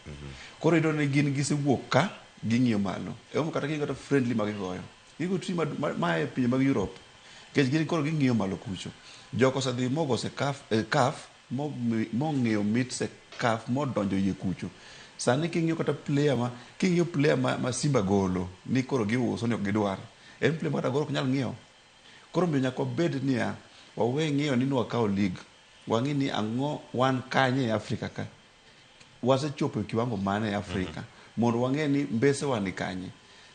Koro iyudo ni gin gisewuok ka ging'iyo malo. Emomiyo kata king'iyo kata friendly ma gigoyo, gigo tim ma e pinje mag Europe. Nikech gin koro ging'iyo malo kucho. Joko osedhi mogo CAF mong'iyo mit CAF modonjo iye kucho. Sani king'iyo kata player ma king'iyo player ma Simba golo ni koro giuso ni ok gidwar. En player ma kata Gor ok nyal ng'iewo. Koro omiyo nyaka wabed niya, wawe ng'iyo ni nwakawo league. Wang'i ni ang'o wan kanye e Afrika ka. Wasechopo e kiwango mane e Afrika. Mondo wang'e ni mbese wa ni kanye.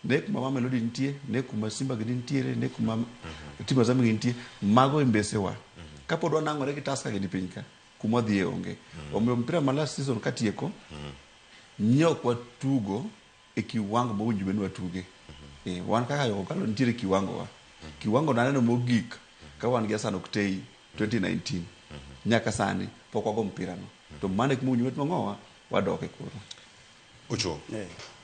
Ne kuma Mamelodi nitie, ne kuma Simba gi nitiere, ne kuma Team Azam gi nitie, mago e mbese wa. Kapod wanang'ore gi Tusker gi ni piny ka, kuma wadhiye onge. Omiyo mpira ma last season katieko, ne ok watugo e kiwango mowinjo bed ni watuge. Wan kaka Kogalo nitiere kiwango wa. Kiwango naneno mogik ka wan gi Hassan Oktay 2019. Nyaka sani pok wago mpira no. To mano e kuma owinjo bed ni wang'owa wadoke koro. Ocho,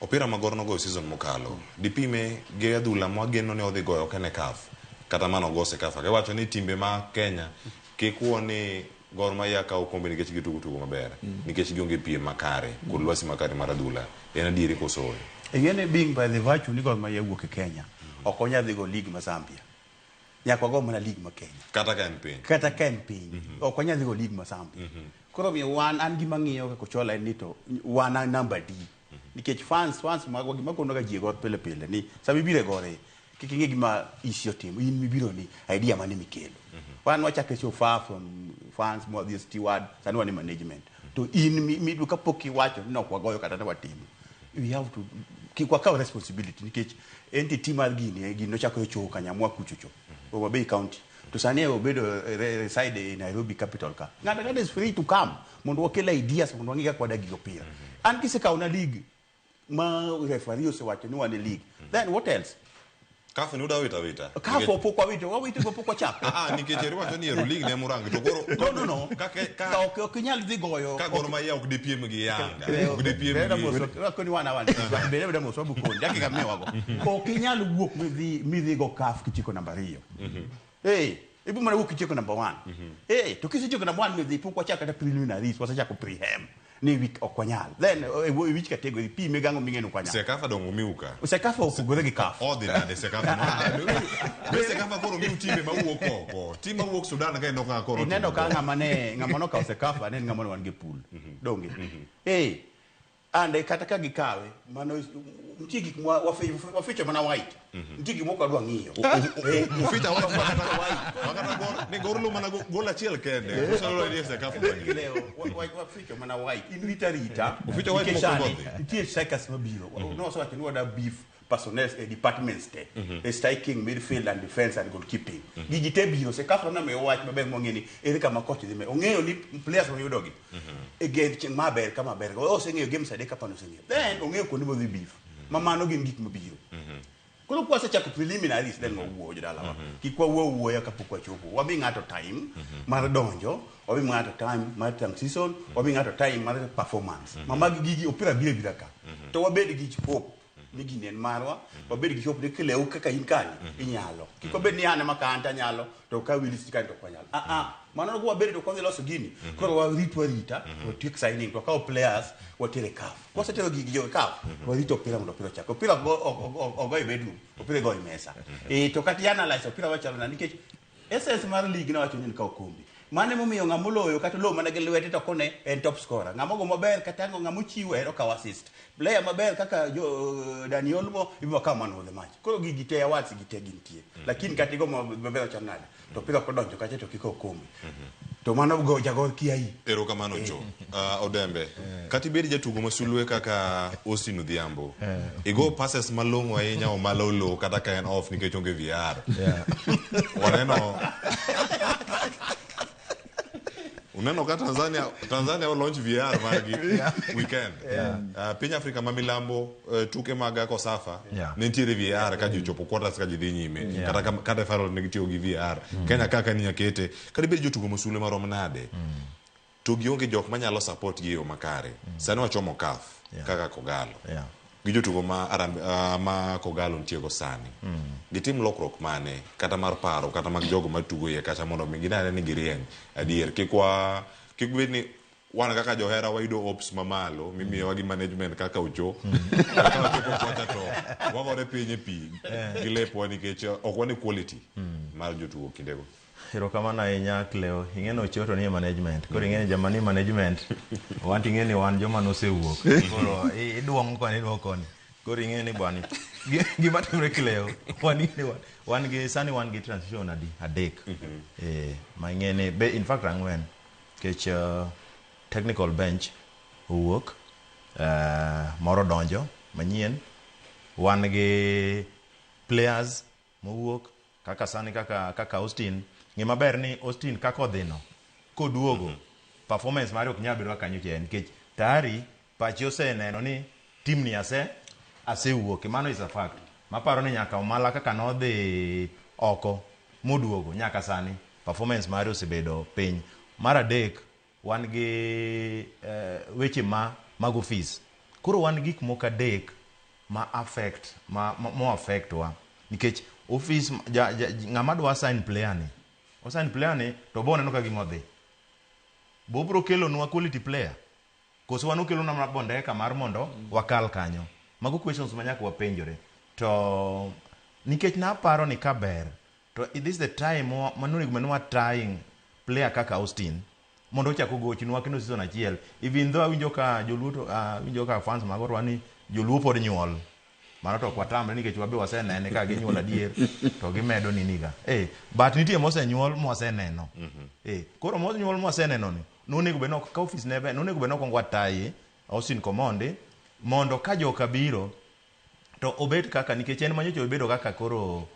opira ma Gor nogoyo season mokalo, dipime gi adhula mwageno ni odhi goyo kene CAF, kata mano go Sekafa. Giwacho ni timbe ma Kenya kik wuo ni Gor Mahia kawo okombe nikech gitugo tugo maber, nikech gionge piem makare kod lwasi makare mar adhula. En adieri koso ooyo? Ing'e ni being by the virtue ni Gor Mahia wuok e Kenya, ok onyal dhi go league ma Zambia. Nyaka wago mana league ma Kenya. Kata ka en piny. Kata ka en piny. Ok wanyal dhi go league ma Zambia. Koro omiyo wan an gima ng'iyo kaka Ochola en ni to wan a namba D. Nikech fans magwa gima kono ga ji e Gor pile pile ni sama ibiro e Gor e Kik ing'i gima isi otimo, in mibiro ni idea mane mikelo. Wan wachake so far from fans mwadhi e steward, sani wan e management. To in mi kapok iwacho ni ok wagoyo kata ne watimo. We have to kik wakaw responsibility nikech entity mar gini gini nochako e chowo Kanyamwa kuchocho. Homa Bay County. To sani obedo reside e Nairobi capital ka. Ng'ato ang'ata is free to come mondo wakel ideas mondo wang'i kaka wadak gi opira. An kisekawo na league ma referee osewacho ni wan e league. Then what else? CAF ni uda wita wita. CAF pok wawito, wawito go pok wachako. Ah, nikech eri wacho ni ero league ne murango to koro No. Ka ok inyal dhi goyo. Ka Gor Mahia ok dipiem gi Yanga. Ok dipiem Beda gi mos, koni wana wan. Beda mos wabukoni, dakika miwago. Ok inyal wuok midhi go CAF kichiko namba 2. Eh, ibu mana wuok kichiko namba 1. Eh, to kisechiko namba 1 midhi pok wachako kata preliminaries, wasechako prehem. Ni wik ok wanyal. Then e which category pime gang'o ming'eno ok wanyal. Sekafa dongo miuka. Sekafa opogore gi CAF. Odhi nade Sekafa? Be Sekafa koro miu timbe mawuok oko. Tim mawuok Sudan ka ineno kaka koro. Ineno ka ng'ama ne ng'ama nokawo Sekafa ne en ng'ama ne wan gi pool. Donge? Eh. Ande kata ka gikawe, mano nitie gik ma waficho mana white. Nitie gik moko adwa ng'iyo. Uficha white makata gor ni gor lo mana gol achiel kende. Usalo ni Sekafa magi. Leo waficho mana white. In rita rita. Uficho white Nikech moko sani, godhi. Nitie strikers mabiro. Nosewacho ni wada beef personnel e departments te. E striking, midfield and defense and goalkeeping. Gigi te biro. Sekafa nomiyo wach maber mong'e ni ere kama coach dhi me. Ong'eyo ni players moyudogi. E game chieng' maber kama ber. Oseng'eyo games adek kapano oseng'eyo. Then ong'eyo kuonde modhi beef. Ma mano gin gik mabiro. Koro kwasechako preliminaries then wawuoyo jodalawa. Kik wawuo wuoya kapok wachopo. Wami ng'ato time mar donjo, wami ng'ato time mar transition, wami ng'ato time mar performance. Ma magi gigi opira biro abira ka. To wabed gi hope ni gini en marwa, wabed gi hope ni kilew kaka in kani, inyalo. Kik wabed ni an ema ka an tanyalo, to ka Willis kani to ok wanyal. Ah ah, mano ka wabed to ok wadhi loso gini. Koro warit warita, watiek signing, to wakaw players, water e CAF. Kwasetero gigi jo e CAF, warito opira mondo opira ochak. Opira ok ogo e bedroom, opira igo e mesa. Eh, to kata i analyze opira wachalo nade nikech essence mar league nawacho ni en kawo kombe. Mano emomiyo ng'ama oloyo kata oloyo mana gi lwete to kone en top scorer. Ng'ama ogo maber kata ng'ama ochiwo en okawo assist. Player maber kaka jo Dani Olmo ibiro kawo man of the match. Koro gigi te awards gi te gintie. Lakini kata igo maber ochal nade to opira ok odonjo kacha to kik okombe. To mano go jagor kiai. Erokamano Joe. Odembe. Kata ibed jatugo masulwe kaka Austin Odhiambo. Igo passes malong'o ahinya omalo low kata ka en off nikech onge VR. Waneno Uneno ka Tanzania o launch VR margi weekend. Piny Afrika ma milambo tuke mag Kosafa ne nitiere VR ka ji ochopo quarters ka ji dhi nyime. Kata final ne gitiyo gi VR. Kenya kaka ni nyakete. Kata ibed jotugo masulwe marom nade. To gionge jok manyalo support gi e yo makare. Sani wachomo CAF kaka Kogalo. Gi jotugo ma ma Kogalo nitie go sani. Gitim lokruok mane kata mar paro kata mag jogo matugo iye kacha mondo mi ginene ni girieny adier kik wa kik bed ni wan kaka johera wayudo hopes mamalo mimiyowa gi management kaka Ocho kata wachopo kocha to wagore piny e pi gi lepwa nikech ok wane quality mar jotugo kindego. Erokamano ahinya Cleo. Ing'e ni Ocho to nie management. Koro ing'e ni jama nie management, wan ting'e ni wan joma nosewuok. Koro iduong'o koni iduong'o koni. Koro ing'e ni bwana gima timore Cleo, wan ing'e ni wan gi sani wan gi transition adi adek. Ma ing'e ni be in fact ang'wen. Nikech technical bench owuok, moro donjo manyien. Wan gi players mowuok kaka sani kaka Austin. Ng'e maber ni Austin kaka odhino koduogo performance mare ok nyal bedo kaka nyocha en nikech tayari pache oseneno ni team ni asewuok. Mano is a fact. Maparo ni nyaka Omala kaka nodhi oko moduogo nyaka sani performance mare osebedo piny. Mar adek wan gi weche mag ofis. Koro wan gik moko adek ma affect ma affect wa nikech ofis ng'ama dwa sign player ni o sign player ni to bo neno ka gima odhi bo bro kelonwa quality player koso wan okelonwa mana bondeka mar mondo wakal kanyo. Mago questions ma nyaka wapenjore. To nikech naparo ni kaber to this is the time manonego bed ni wa trying player kaka Austin mondo ochak ogochnwa kendo season achiel. Even though awinjo ka joluo to awinjo ka fans mag orwa ni joluo pod nyuol. Mano to ok watamre nikech wabe wasenene ka ginyuol adier to gimedo niniga. But nitie mosenyuol mwaseneno. Koro monyuol mwaseneno ni nonego bed ni ka ofis ne ber, nonego bed ni okwongo wataye Austin Komondi mondo ka joka biro to obed kaka nikech en manyocha obedo kaka koro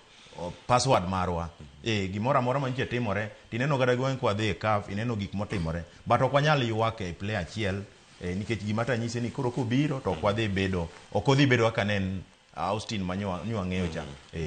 password marwa. Gimoro amora manyocha timore tineno kata gweng' kwadhi e CAF ineno gik motimore but ok wanyal ywak e player achiel nikech gima tanyise ni koro kobiro to ok wadhi bedo ok odhi bedo kaka ne en Austin ma nyo wang'eyo cha.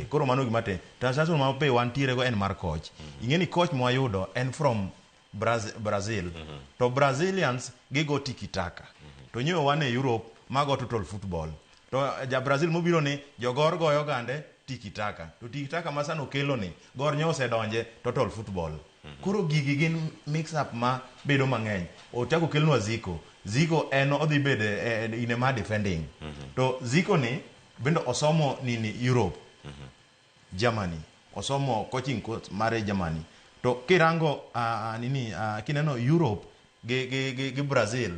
Koro mano gima te transaction ma be wantiere go en mar coach. Ing'e ni coach mwayudo en from Brazil. To Brazilians gigo tiki-taka. To nyewe wan e Europe mago total football. To ja Brazil mobiro ni jogor goyo gande tiki-taka. To tiki-taka ma sano okelo ni Gor nyo osedonje total football. Koro gigi gin mix up ma bedo mang'eny. Ochako okelnwa Zico. Zico en odhi bedo in ma defending. To Zico ni bende osomo nini Europe. Germany. Osomo coaching course mare Germany. To kirango nini kineno Europe gi Brazil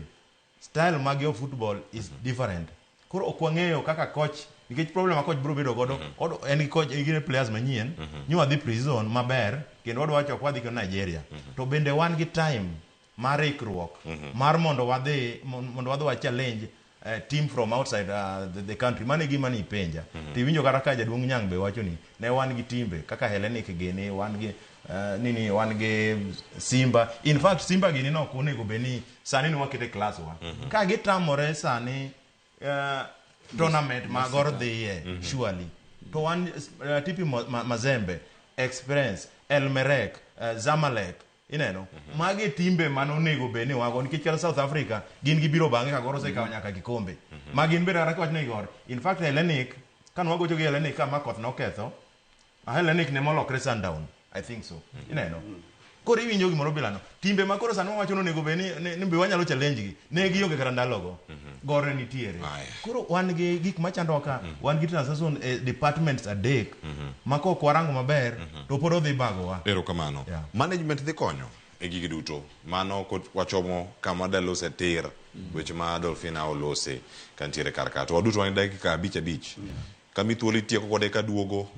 style mag yo football is different. Koro ok wang'eyo kaka coach nikech problem ma coach biro bedo godo en gi coach gi players manyien nyo wadhi pre-season maber kendo wadwa wacho ok wadhi kendo Nigeria. To bende wan gi time mar ikruok mar mondo wadhi mondo wadhi wa challenge team from outside the country. Mano e gima ni ipenja. Tiwinjo kata ka jaduong' Nyang' be wacho ni ne wan gi timbe kaka Hellenic gini wan gi nini wan gi Simba. In fact Simba gini no ok onego bed ni sani ni wakete class wa. Ka gitamore sani tournament ma Gor dhiye surely. To wan TP Mazembe, Experience, Elmerek, Zamalek ineno magi timbe mane onego bed ni wago nikech kata South Africa gin gibiro bang'e ka Gor osekawo nyaka kikombe. Ma gin bende kata kiwach ni Gor. In fact Hellenic kane wagocho gi Hellenic ka ma koth noketho, Hellenic ne molokre Sundown, I think so. Ineno. Koro iwinjo gimoro bilano. Timbe ma koro sani wawacho ni onego bed ni be wanyalo challenge gi. Ne gionge kata ndalogo. Gor ne nitiere. Koro wan gi gik machandowa ka, wan gi transaction e departments adek ma kok warango maber to pod odhi bagowa. Erokamano. Management dhi konyo e gigi duto. Mano wachomo kama dalose tir weche ma Dolphina olose kantiere kar ka. To waduto wan gi dakika 5 5. Kami thuolo itieko kode ka duogo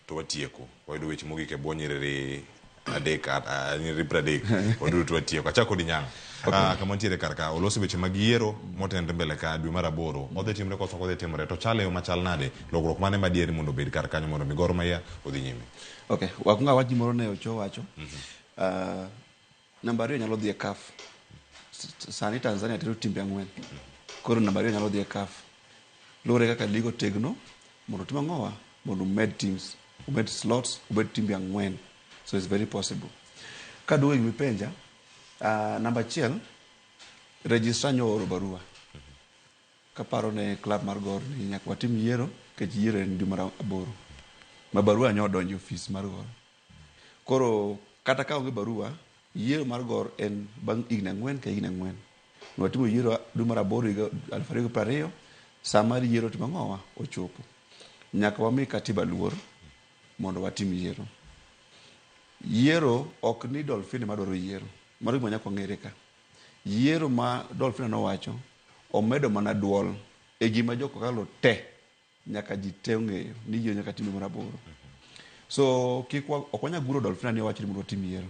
to watieko. Wayudo weche mogik e bwo nyiriri 3 nyiriri 30 waduto watieko. Achako kodi Nyang'. Kama ntiere kar ka olosi weche mag yiero motenre mbele ka dwe mar 8. Odhi timre koso ok odhi timore to chal e yo machal nade? Lokruok mane madier mondo obed kar kanyo mondo mi Gor Mahia odhi nyime? Okay, wakwongo awach gimoro ne Ocho wacho. Namba 2 nyalo dhi e CAF. Sani Tanzania tero timbe 4. Koro namba 2 nyalo dhi e CAF. Luwore kaka league otegno mondo otim ang'owa mondo umed teams, umed slots, ubed timbe 4. So it's very possible. Kaduogo e gima ipenja, namba 1, registrar nyo ooro barua. Kaparo ne club mar Gor ni nyaka watim yiero nikech yiero en dwe mar 8. Ma barua nyo odonjo e ofis mar Gor. Koro kata ka onge barua, yiero mar Gor en bang' higni 4 ka higni 4. Nwatimo yiero dwe mar 8 higa 2020, sa mar yiero timo ang'owa ochopo. Nyaka wami katiba luor mondo watim yiero. Yiero ok ni Dolphine madwaro yiero. Mano gima nyaka wang'ere ka. Yiero ma Dolphine nowacho omedo mana duol e gima jokokalo te nyaka ji te ong'eyo ni yiero nyaka tim dwe mar 8. So kik ok wanyal guro Dolphina ni owacho ni mondo watim yiero.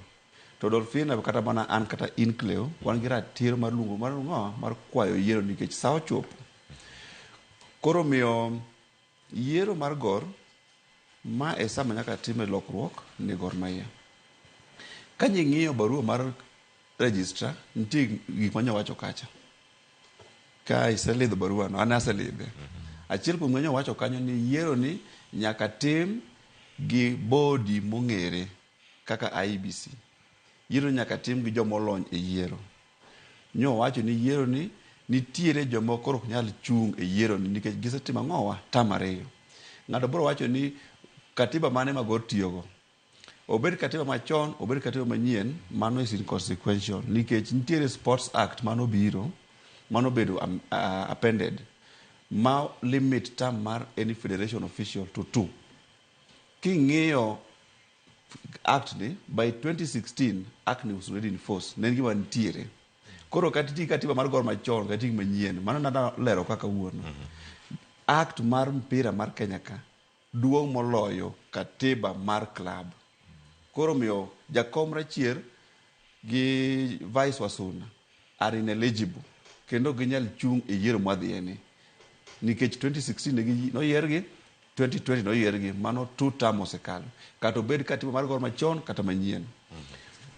To Dolphina kata mana an kata in Cleo wan gi ratiro mar luongo mar ng'o mar kwayo yiero nikech sa ochopo. Koro miyo yiero mar Gor ma e sama nyaka time lokruok ne Gor Mahia. Ka ji ng'iyo barua mar registrar, nitie gik ma nyowacho kacha. Ka iselidho barua no, an aselidhe. Achiel kuom gima nyowacho kanyo ni yiero ni nyaka tim gi body mong'ere kaka IEBC. Yiero nyaka tim gi jomolony e yiero. Nyowacho ni yiero ni nitiere joma koro ok nyal chung' e yiero ni nikech gisetimo ang'owa tam 2. Ng'ato biro wacho ni katiba mane ma Gor tiyogo. Obed katiba machon, obed katiba manyien, mano is inconsequential nikech nitiere Sports Act manobiro, manobedo appended, ma limit term mar any federation official to 2. King'iyo act ni, by 2016, act ni was already in force, ne en gima nitiere. Koro kata iti katiba mar Gor machon, kata iti manyien, mano nada lero kaka wuono. Act mar mpira mar Kenya ka duong' moloyo katiba mar club. Koro miyo jakom Rachier gi Vice Wasuna are ineligible kendo ok ginyal chung' e yiero mwadhiye ni. Nikech 2016 ne noyiergi, 2020 noyiergi, mano two term osekalo. Kata obed katiba mar Gor machon kata manyien.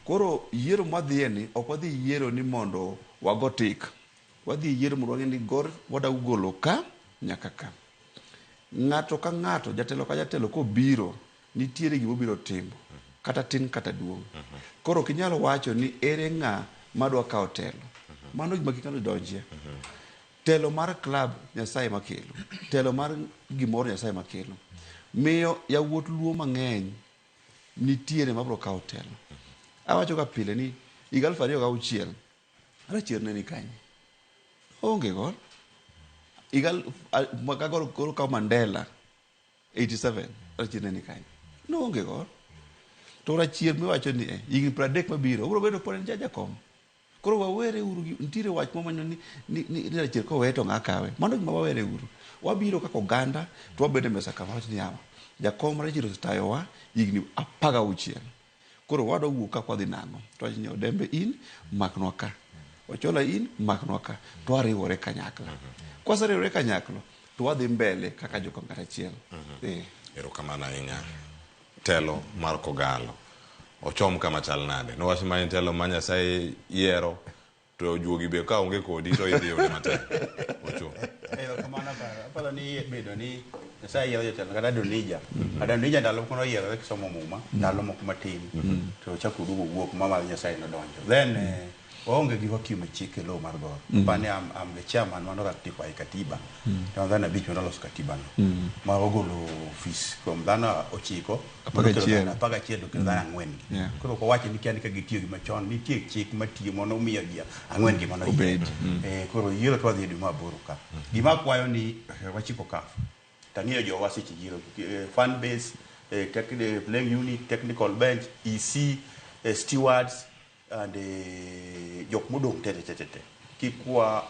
Koro yiero mwadhiye ni ok wadhi yiero ni mondo wago tik. Wadhi yiero mondo wang'e ni Gor wadwa golo ka nyaka ka. Ng'ato ka ng'ato, jatelo ka jatelo kobiro, nitiere gima obiro timo. Kata tin kata duong'. Koro ok inyal wacho ni ere ng'a madwa kawo telo. Mano gima kik ng'ato donjie. Telo mar club Nyasaye makelo. Telo mar gimoro Nyasaye makelo. Miyo yawuot Luo mang'eny nitiere mabiro kawo telo. Awacho ga pile ni higa 2006 Rachier ne ni kanye? Oonge Gor. Higa ka Gor koro kawo Mandela 87 Rachier ne ni kanye? Noonge Gor. To Rachier miwacho ni higni 30 mabiro obiro bedo pod en jakom. Koro wawere uru gi nitiere wach momanyo ni ni Rachier kowe to ng'a kawe. Mano gima wawere uru. Wabiro kaka oganda to wabedo e mesa kama wacho ni yawa. Jakom Rachier osetayowa higni 16. Koro wadwa wuok ka kwadhi nang'o? To wacho ni Odembe in maknwa ka. Ochola in maknwa ka. To wariwore kanyakla. Kwaseriwore kanyakla to wadhi mbele kaka jokong'at achiel. Erokamano ahinya. Telo mar Kogalo ochom kama chal nade? Nowach ma en telo ma Nyasaye yiero to juogi be ka onge kodi to idhi yude matek. Ocho. Erokamano aparo. Aparo ni bedo ni Nyasaye yiero jotelo kata Adonija. Adonija ndalo moko noyierore kisomo muma, ndalo moko matin. To ochako oduogo owuok ma mar Nyasaye nodonjo. Then waonge gi vacuum e chik e law mar Gor. Apani am the chairman mano ratify katiba. To dhano 5 manoloso katiba no. Ma ogolo ofis kuom dhano 9. 11. 11 to kelo dhano 4 gi. Koro ok wawachi ni kia ni ka gitiyo gi machon, nitie chik matiyo mondo omiyo ji 4 gi mano Obed. Koro yiero to wadhi e dwe mar 8 ka. Gima akwayo ni wachiko CAF. Tang'iyo jowa seche yiero, fan base, playing unit, technical bench, EC, stewards and jok modong' te te te te. Kik wa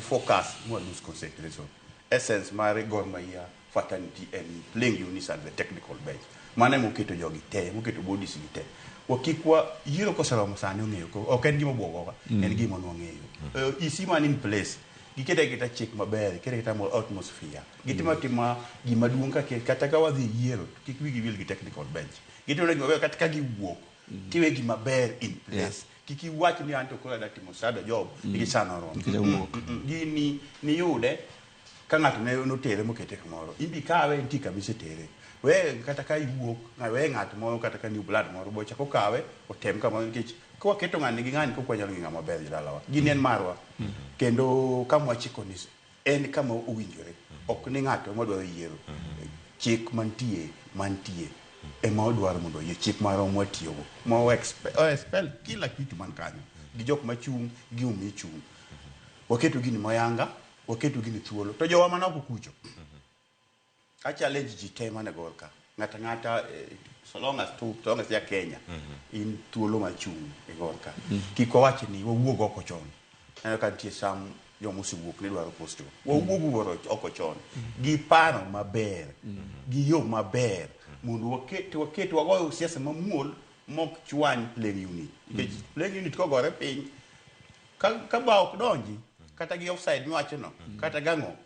focus mwa lose concentration. Essence mar Gor Mahia fraternity en playing units and the technical bench. Mano ema oketo jogi te, moketo bodies gi te. Wakik wa yiero koseromo sani ong'eyo, ok en gima obwogowa, en gima nwang'eyo. EC man in place, giketo aketa chik maber, giketo aketa atmosphere. Gitimo atima gima duong' kata ka wadhi yiero, kik wigi wil gi technical bench. Gitimo gima maber kata ka giwuok, tiwe gima ber in place. Kik iwach ni anto koro adwa timo shadow job, nikech sana oromo. Nikech awuok. Gini niyude ka ng'ato ne notere mokete kamoro. Imbi kawe nitie kama isetere. We kata ka iwuok, we ng'at moro kata ka new blood moro bo chako kawe otem kamoro nikech ka waketo ng'ani gi ng'ani kok wanyalo gi ng'ama ber jodalawa. Gini en marwa. Kendo kama wachiko ni en kama owinjore. Ok ni ng'ato ema dwaro yiero. Chik mantie ema odwaro mondo oyie chik marwa mwatiyogo. Ma o expel kila kitu man kanyo. Gi jok machung', gi umi chung'. Waketo gini moyanga, waketo gini thuolo. To jowa manoko kucho. A challenge ji te mane Gor ka. Ng'ata ng'ata, so long as so long as ya Kenya, in thuolo machung' e Gor ka. Kik wawach ni wawuog oko chon. Aneno ka nitie some joma osewuok ne dwaro post go. Wawuog oko chon. Gi paro maber, gi yo maber, mondo waket wagoyo siasa mamuol mok chwany playing unit. Nikech playing unit kogore piny, ka bao ok donji, kata gi offside miwacho no, kata gang'o,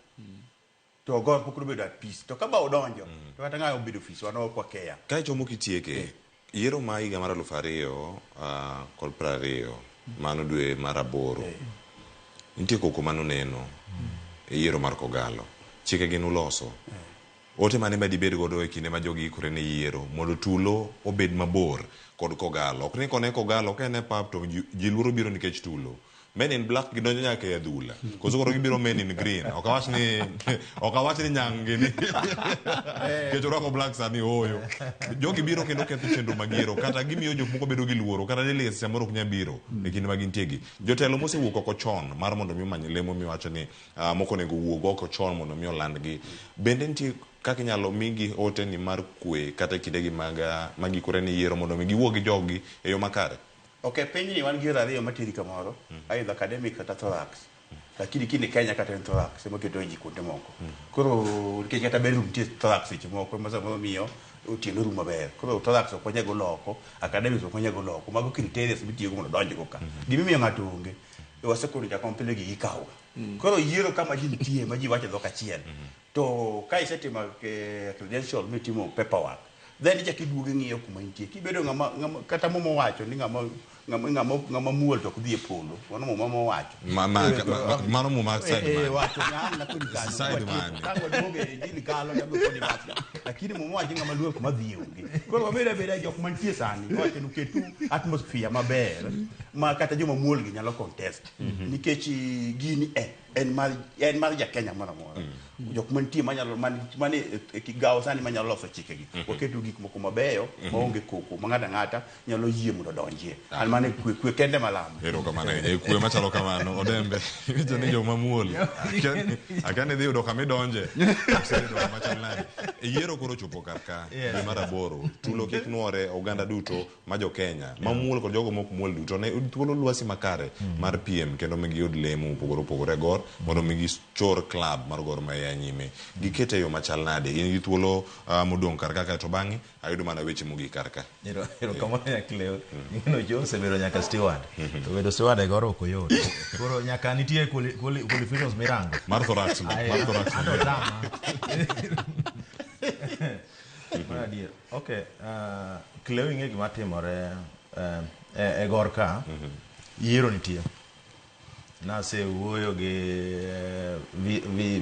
to Gor pok obedo at peace. To ka bao donjo, to kata ng'ayo obedo ofis, wan ok wakeya. Kae chomo kitieke, yiero ma higa mar 2020, mano dwe mar 8, nitie koko manoneno e yiero mar Kogalo. Chike gin uloso. Ote mane ma dibed godo e kinde ma jogi ikore ne yiero mondo tulo obed mabor kod Kogalo. Ok ni kone Kogalo, ka en e pap to ji luoro biro nikech tulo. Men in black gidonjo nyaka e adhula. Koso koro gibiro men in green. Ok awach ni nyang' gini. Nikech orwako black sani ooyo. Jogi biro kendo ketho chenro mag yiero. Kata gimiyo jok moko bedo gi luoro. Kata delegates samoro ok nyal biro e kinde ma gintie gi. Jotelo mosewuok oko chon mar mondo mi omany lemo miwacho ni moko onego wuog oko chon mondo mi olandgi. Bende nitie kaka inyalo migi ote ni mar kwe kata e kindegi mag gikore ni yiero mondo mi giwuog gi joggi e yo makare? Ok, pinyni wan gi yore ariyo materi kamoro, either academic kata thorax. Lakini kini Kenya kata en thorax ema keto ji kuonde moko. Koro nikech kata bedroom nitie thorax seche moko ma samoro miyo otieno rum maber. Koro thorax ok wanyal golo oko, academics ok wanyal golo oko. Mago criteria mitiyogo mondo odonjgo ka. Gimiyo ng'ato onge. Wasekono jakom pile gigi ikawoga. Koro yiero kama ji nitie ma ji wacho dhok achiel. To ka isetimo credential mitimo paperwork, then ichako iduogo ing'iyo kuma intie. Kibedo ng'ama, ng'ama kata muma owacho ni ng'ama ng'ama ng'ama ng'ama muol to ok dhi e polo. Mano muma mowacho. Mano muma side mane? Wacho ng'an na kodi kanyo. Side mane? Ka waduogo e injili kalo to kodi wacho. Lakini muma wacho ng'ama luor kuma dhi onge. Koro wabedo abeda jok mantie sani. Wacho ni ketu atmosphere maber ma kata joma muol gi nyalo contest. Nikech gini en mar ja Kenya moro amora. Jok mantie manyalo mane e kigawo sani manyalo loso chikegi. Waketo gik moko mabeyo maonge koko ma ng'ato ang'ata nyalo yie mondo odonjie. An mane kwe kende malamo. Erokamano ahinya. Kwe machalo kamano Odembe. Iwacho ni joma muol. Akia ni idhi yudo kama idonje. Oseyudo kama chal nade. Yiero koro ochopo kar ka. Dwe mar 8. Tulo kik nuore oganda duto ma jo Kenya. Mamuol kod jogo mok muol duto ne thuolo lwasi makare mar piem kendo mi giyud lemo mopogore opogore e Gor mondo mi gichor club mar Gor Mahia nyime. Gikete e yo machal nade? In gi thuolo modong' kar ka kaeto bang'e ayudo mana weche mogik kar ka. Erokamano Nyakleo. Ing'eno Joe osebedo nyaka steward. To bedo steward e Gor ok oyot. Koro nyaka nitie qualifications mirango. Mar thorax no, mar thorax no. Ato tama. Mar adier. Okay, Cleo ing'e gima timore e Gor ka. Yiero nitie. Nasewuoyo gi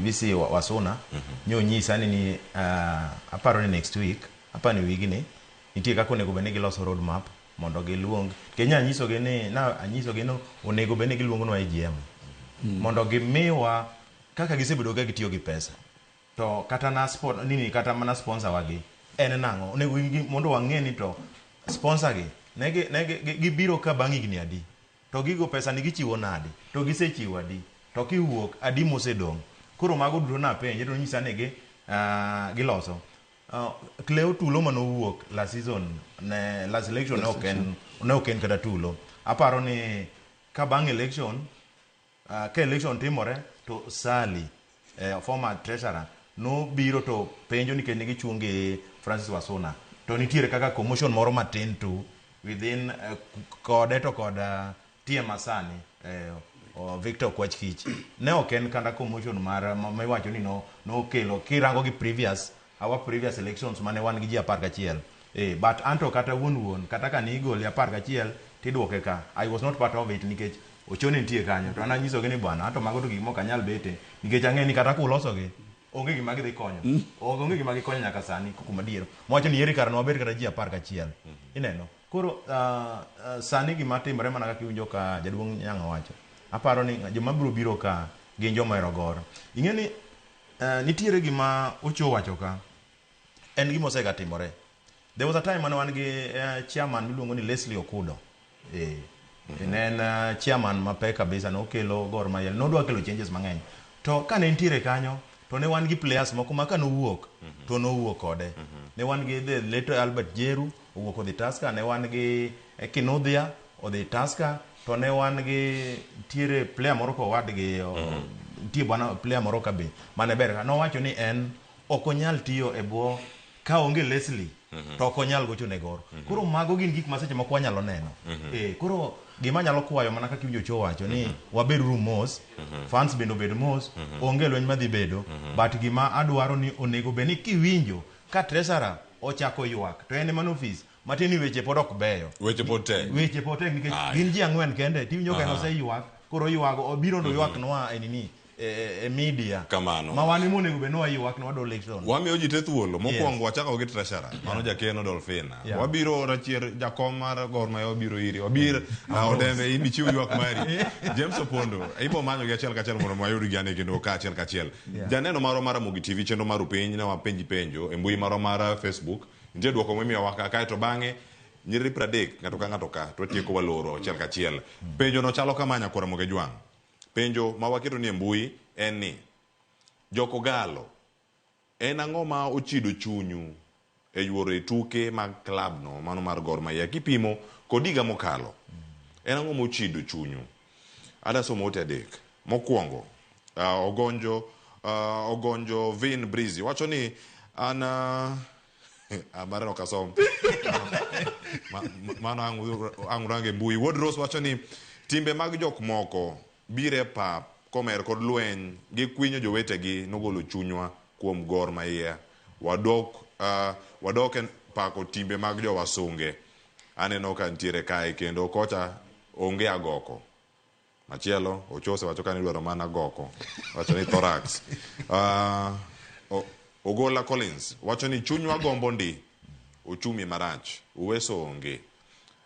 VC Wasuna. Nyonyisa ni aparo ni next week, apani wigni, nitie kaka onego bed ni giloso road map mondo giluong. Kenya anyisogi ni na anyisogi ni onego bed ni giluongonwa AGM. Mondo gimiwa kaka gisebedo ka gitiyo gi pesa. To kata na sport nini kata mana sponsor wagi en nang'o? Onego mondo wang'e ni to sponsor gi ne gibiro ka bang' higni adi? To gigo pesa ni gichiwo nade? To gisechiwo adi? To kiwuok adi mosedong'? Koro mago duto napenje to nonyisa ni giloso. Cleo tulo manowuok last season ne last election ne ok en kata tulo. Aparo ni ka bang' election ka election timore to Sally former treasurer nobiro to penjo nikech ne gichung' gi Francis Wasuna. To nitiere kaka commotion moro matin tu within kode to kod TM Asani Victor Kwach Kich. Ne ok en kata commotion mar miwacho ni nokelo kirango gi previous our previous elections mane wan gi ji 11. But anto kata wuon kata ka ni igole 11 tiduoke ka. I was not part of it nikech Ochone nitie kanyo to an anyisogi ni bwana anto mago to gik mok anyal bete nikech ang'e ni kata kulosogi onge gima gidhi konyo. Onge gima gikonyo nyaka sani kuom adier. Mwacho ni eri kar wabed kata ji 11. Ineno. Koro sani gima timore mana kaka iwinjo ka jaduong' Nyang'o wacho. Aparo ni joma biro biro ka gin joma ohero Gor. Ing'e ni nitiere gima Ocho wacho ka. En gima osega timore. There was a time mane wan gi chairman miluongo ni Leslie Okudo. Ne en chairman mapek kabisa, nokelo Gor Mahia, nodwa kelo changes mang'eny. To kane nitiere kanyo, to ne wan gi players moko ma kanowuok, to nowuok kode. Ne wan gi the late Albert Jeru, owuok odhi Tusker, ne wan gi Kinudhia, odhi Tusker, to ne wan gi nitiere player moro kowadgi, nitie bwana player moro ka be, mane ber. Nowacho ni en ok onyal tiyo e bwo ka onge Leslie, to ok onyal gocho ne Gor. Koro mago gin gik ma seche moko wanyalo neno. Koro gima nyalo kwayo mana kaka iwinjo Ocho wacho ni wabed uru mos, fans bende obed mos, onge lweny madhi bedo, but gima adwaro ni onego bed ni kiwinjo ka treasurer ochako ywak to en ema office matiende ni weche pod ok beyo. Weche pod tek. Weche pod tek nikech gin ji 4 kende tiwinjo ka en oseywak, koro oywago, obiro ndo ywak nwa e nini e media. Kamano. Ma wan ema onego bed ni waywak ni wadwa election. Wamiyo ji te thuolo. Mokwongo wachako gi treasurer. Mano Jakeno Dolphina. Wabiro rachier jakom mar Gor Mahia wabiro iri. Wabir Odembe in ichiw ywak mari. James Opondo ibo manyo gi achiel kachiel mondo wayud gi ane kendo ka achiel kachiel. Janeno marwa mar Ramogi TV chenro mar Upiny ne wapenji penjo e mbui marwa mar Facebook. Nitie dwoko mimiyowa ka kaeto bang'e nyiriri 30 ng'ato ka ng'ato ka to watieko waloro achiel kachiel. Penjo no chalo kama nyakwar Ramogi Jwang'. Penjo ma waketo ni e mbui en ni Jokogalo en ang'o ma ochido chunyu e yuoro e tuke mag club no mano mar Gor Mahia kipimo kod higa mokalo? En ang'o mochido chunyu? Ada somo ote 3. Mokwongo Ogonjo Vin Breezy wacho ni an mare ok asom mano ang' range mbui. Wuod Rose wacho ni timbe mag jok moko bire pap komer kod lweny gi kwinyo jowetegi nogolo chunywa kuom Gor Mahia. Wadok e pako timbe mag jowasunge. Aneno ka nitiere kae kendo kocha onge agoko. Machielo Ochose wacho ka ni idwaro mana goko. Wacho ni thorax. Ogola Collins wacho ni chunywa gombo ndi uchumi marach uweso onge.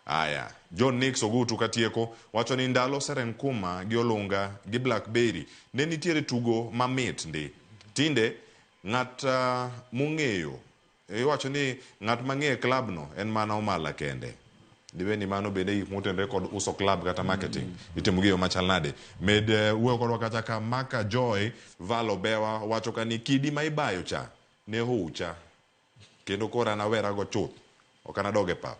Aya, John Nix Ogutu katieko wacho ni ndalo Serenkuma gi Olunga gi Blackberry ne nitiere tugo mamit ndi. Tinde ng'at mong'eyo iwacho ni ng'at mang'eyo club no en mana Omala kende. Dibe ni mano bende gik motenore kod uso club kata marketing itimo gi yo machal nade. Med wuoyo kodwa kacha ka Maka Joy Valo Bewa wacho ka ni kidi ma ibayo cha ne oucha kendo koro an awera go chuth ok anadog e pap.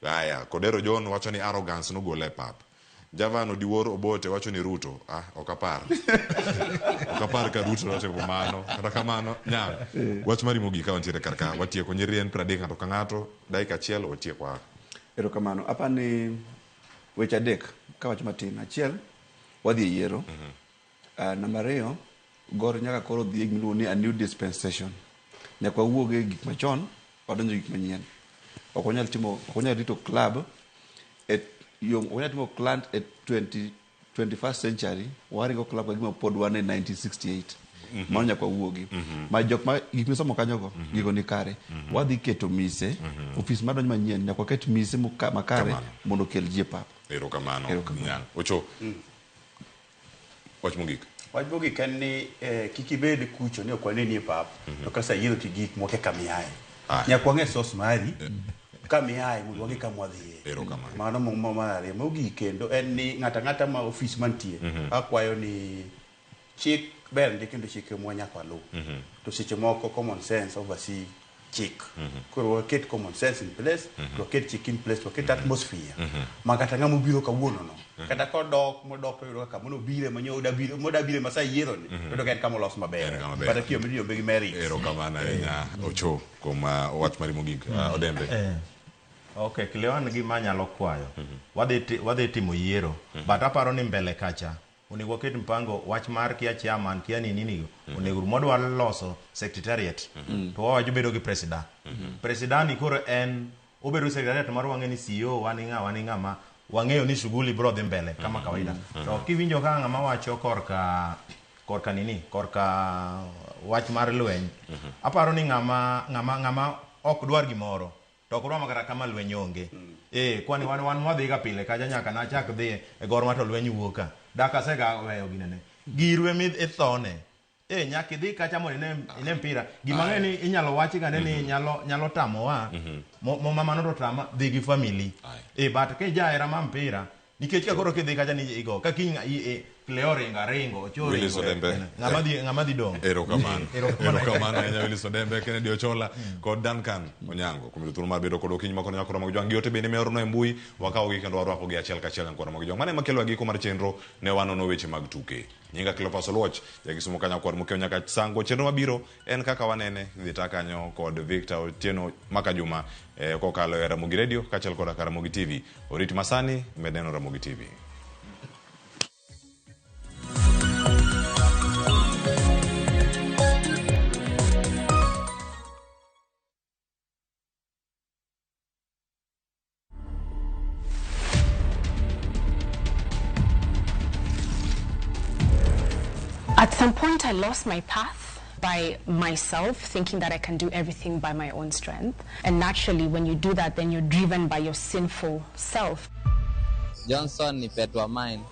Aya, Kodero John wacho ni arrogance nogole e pap. Javan Odiwuor Obote wacho ni Ruto. Ok apar. Ok apar ka Ruto notimo mano. Kata kamano, nyang. Wach mari mogik ka wantiere kar ka. Watieko nyiri en 30 ng'ato ka ng'ato. Dakika achiel watieko. Erokamano. Apa ni weche adek kawacho matin. Achiel, wadhi e yiero. Namba ariyo, Gor nyaka koro dhi e gima iluongo ni a new dispensation. Nyaka wawuog e gik machon, wadonjo e gik manyien. Ok wanyal timo, ok wanyal rito club e yo, ok wanyal timo plant e 21st century, waringo club ka gima pod wan e 1968. Mano nyaka wawuogi. Ma jok ma gik misomo kanyogo, gigo ni kare. Wadhi keto mise, ofis madonjo manyien, nyaka waket mise makare mondo okel ji e pap. Erokamano. Nyang. Ocho. Wach mogik. Wach mogik en ni kik ibed kucho ni ok waneni e pap, to kasa yiero ti gik moko e kama iaye. Nyaka wang'e source mari, kama iaye mondo wang'e kama wadhiye. Erokamano. Mano mar ariyo. Mogik kendo en ni ng'ato ang'ata ma ofis mantie, akwayo ni chik ber ndi kendo chike mwa nyaka waluw. To seche moko common sense oversee chik. Koro waket common sense in place, to waket chik in place, to waket atmosphere. Ma kata ng'ama obiro kawuono no, kata kodok modok to yudo kaka mono obire manyo odabiro modabire masa yiero ni, to yudo ka en kama olos maber. Kata kiyo midiyombe gi merit. Erokamano ahinya Ocho kuom wach mari mogik. Odembe. Okay, Cleon gima anyalo kwayo. Wadhi timo yiero. But aparo ni mbele kacha onego waket mpango wach mar kia chairman kia nini ni onego modwa loso secretariat to wawacho bedo gi president. President ni koro en obedo secretariat mar wang'e ni CEO wan ng'a ma wang'eyo ni shughuli bro dhi mbele kama kawaida. To kiwinjo ka ng'ama wacho korka nini korka wach mar lweny, aparo ni ng'ama ok dwar gimoro to ok orwamo kata kama lweny onge. Kwani wan wadhi ga pile kacha nyaka nachak dhi e Gor ma to lweny wuok ka. Dak asega weyo ginene. Girwe mi ithone. Nyaka idhi kacha mondo ine mpira. Gima ng'e ni inyalo wach gane ni nyalo tamowa. Mano to tama dhi gi family. But ka ijahera ma mpira nikech ka koro kidhi kacha ni igo ka kiny Cleo ringo Ocho Willis ringo. Odembe. Ng'ama dhi dong'. Erokamano. Erokamano ahinya Willis Odembe, Kennedy Ochola kod Duncan Onyango. Kuom yudo thuolo mar bedo kod okinyi makono nyakoro mag jwang'. Gi ote bende miorono e mbui, wakawogi kendo warwakogi achiel kachiel nyakwaro mag jwang'. Mano ema kelo giko mar chenro ne wanono weche mag tuke. Nyinga Cleophas Oluoch, jakisumo ka nyakwar Mokeo nyaka Sango. Chenro mabiro en kaka wanene idhi ta kanyo kod Victor Otieno Makajuma kokalo e Ramogi Radio kaachiel koda ka Ramogi TV. Orit masani med neno Ramogi TV. At some point, I lost my path by myself, thinking that I can do everything by my own strength. And naturally, when you do that, then you're driven by your sinful self. Johnson ni pet wa mine.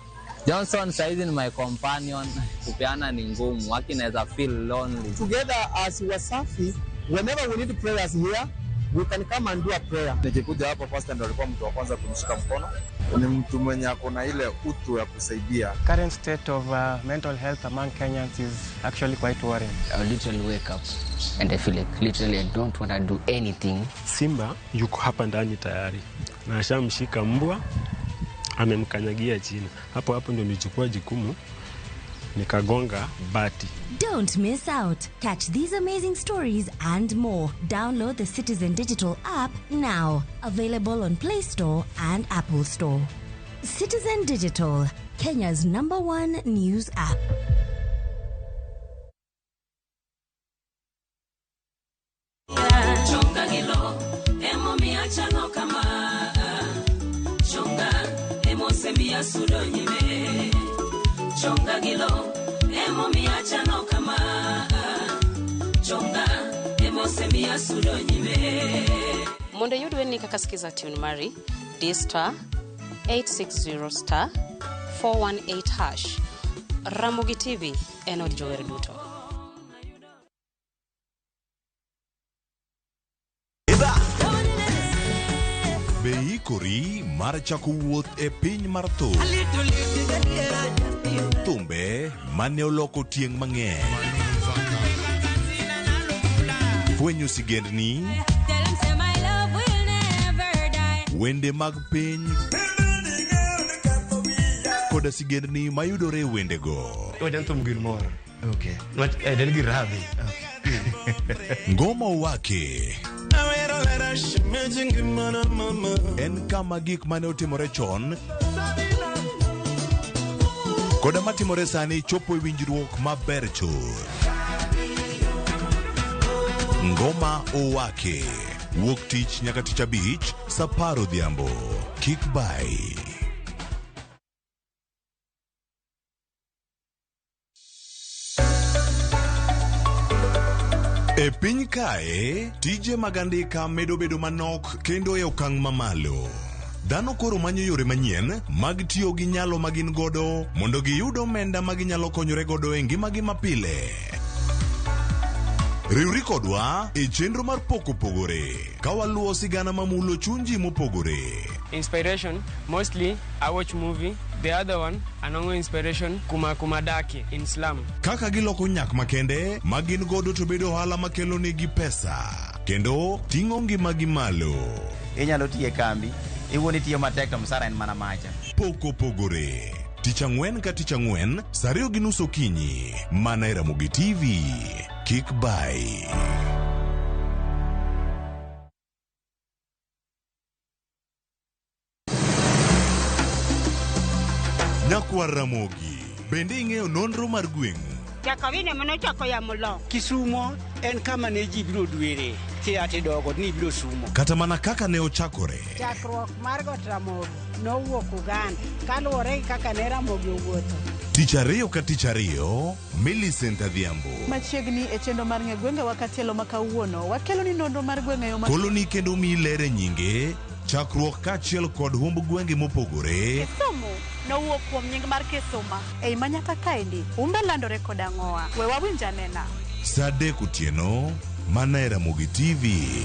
Johnson saizi ni my companion. Kupeana ni ngumu, haki naweza feel lonely. Together as Wasafi, whenever we need prayers here, we can come and do a prayer. Nikikuja hapa pastor ndo alikuwa mtu wa kwanza kunishika mkono. Ni mtu mwenye ako na ile utu ya kusaidia. Current state of mental health among Kenyans is actually quite worrying. I literally wake up and I feel like literally I don't want to do anything. Simba yuko hapa ndani tayari na ashamshika mbwa, amemkanyagia chini. Hapo hapo ndio nilichukua jukumu Nikagonga bati. Don't miss out. Catch these amazing stories and more. Download the Citizen Digital app now. Available on Play Store and Apple Store. Citizen Digital, Kenya's number one news app. Chonga gilo, emomiyo achalo kama. Chonga, emosemiya sudo nyime. Chonga gilo, emomiyo achalo kama. Chonga, emosemiya sudo nyime. Mondo iyud wendni kaka Skiza tune mari, di star 860 star 418 hash. Ramogi TV en od jower duto. Be ikori mar chako wuoth e piny mar thum? Thumbe mane oloko tieng' mang'eny. Fwenyo sigendni, wende mag piny koda sigendni mayudore e wendego. Wajan thum gir mor. Okay. Nwach en gir radhi. Ngoma Owake en kama gik mane otimore chon koda matimore sani chopo e winjruok maber chuth. Ngoma Owake wuok tich nyaka tich abich saa apar odhiambo. Kik bai. E piny kae, tije mag andika medo bedo manok kendo e okang' mamalo. Dhano koro manyo yore manyien mag tiyo gi nyalo ma gin godo mondo giyud omenda ma ginyalo konyore godo e ngimagi mapile. Riwri kodwa e chenro mar Pok Opogore ka waluwo sigana mamulo chuny ji mopogore. Inspiration, mostly I watch movie. The other one, anongo inspiration kuma kuma daki in slum. Kaka giloko nyak makende ma gin godo to bedo ohala makelo negi pesa kendo ting'o ngimagi malo. Inyalo tiyo e kambi, iwuon itiyo matek to msara en mana macha. Pok Opogore. Tich ang'wen ka tich ang'wen, saa 2:30 okinyi, mana e Ramogi TV. Kik bai. Nyakwar Ramogi, bende ing'eyo nonro mar gweng'u? Jakawine manochako yamo lo. Kisumo en kama ne ji biro dwere kia tidogo ni biro sumo. Kata mana kaka ne ochakore. Chakruok mar got Ramogi nowuok Uganda kaluwore gi kaka ne Ramogi owuotho. Tich ariyo ka tich ariyo, Millicent Adhiambo. Machiegni e chenro mar ng'e gwengewa katielo ma kawuono, wakelo ni nonro mar gweng' e yo ma Koloni kendo miyi ler e nyinge, chakruok kaachiel kod humb gwenge mopogore. Kisumu nowuok kuom nying mar Kisuma. Ei manyaka kaendi, humbe landore kod ang'owa. We wawinj anena. Saa 3 otieno, mana e Ramogi TV.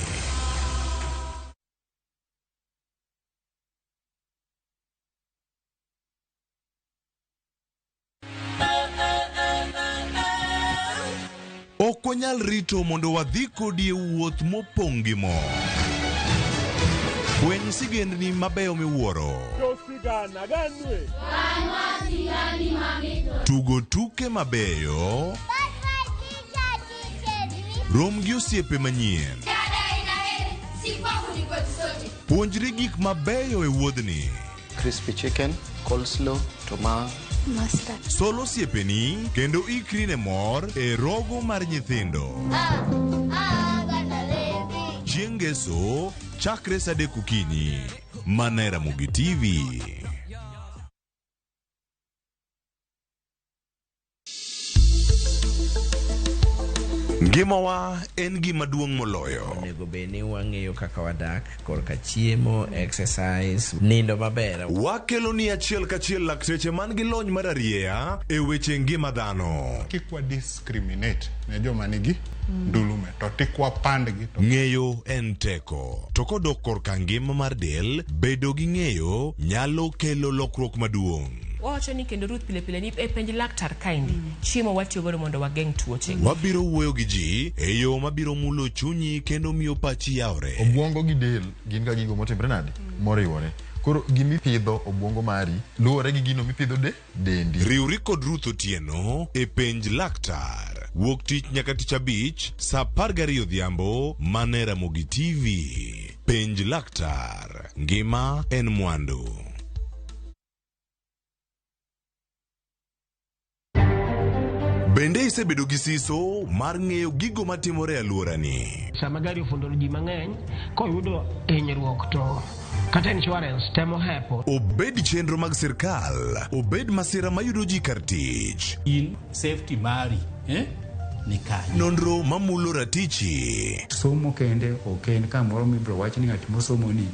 Ok wanyal rito mondo wadhi kodi e wuoth mopong' gi mor. Fweny sigendni mabeyo miwuoro. Tugo tuke mabeyo. Rom gi osiepe manyien. Puonjri gik mabeyo e wuodhni. Crispy chicken, coleslaw, tomato. Mustard. Sol osiepeni kendo ikri ne mor e rogo mar nyithindo. Chieng' Ngeso, chakre saa 3 okinyi. Mana e Ramogi TV. Ngimawa en gima duong' moloyo. Onego bed ni wang'eyo kaka wadak korka chiemo, exercise, nindo maber. Wakelo ni achiel kachiel lakteche man gi lony mar arieya e weche ngima dhano. Kik wa discriminate ne joma nigi ndulume to tik wapandgi to Ng'eyo en teko. To kodok korka ngima mar del, bedo gi ng'eyo nyalo kelo lokruok maduong'. Wawacho ni kendo Ruth pile pile ni e penj laktar kaendi chiemo watiyo godo mondo wageng' tuoche. Wabiro wuoyo gi ji e yo mabiro mulo chunyi kendo miyo pachi yawre. Obwongo gi del gin ga gigo motimre nade? Moriwore. Koro gimipidho obwongo mari luwore gi gino mipidho de dendi. Riwri kod Ruth Otieno e Penj Laktar. Wuok tich nyaka tich abich saa 12 odhiambo mana e Ramogi TV. Penj Laktar. Ngima en mwandu. Bende isebedo gi siso mar ng'eyo gigo matimore e alworani? Sama gari ofundo ji mang'eny, koyudo hinyruok to kata insurance temo hepo. Obed chenro mag sirkal, obed masira mayudo ji kar tich. In safety mari eh? Ni kanye? Nonro mamulo ratichi. Somo kende ok en kamoro mibiro wach ni ng'at mosomo ni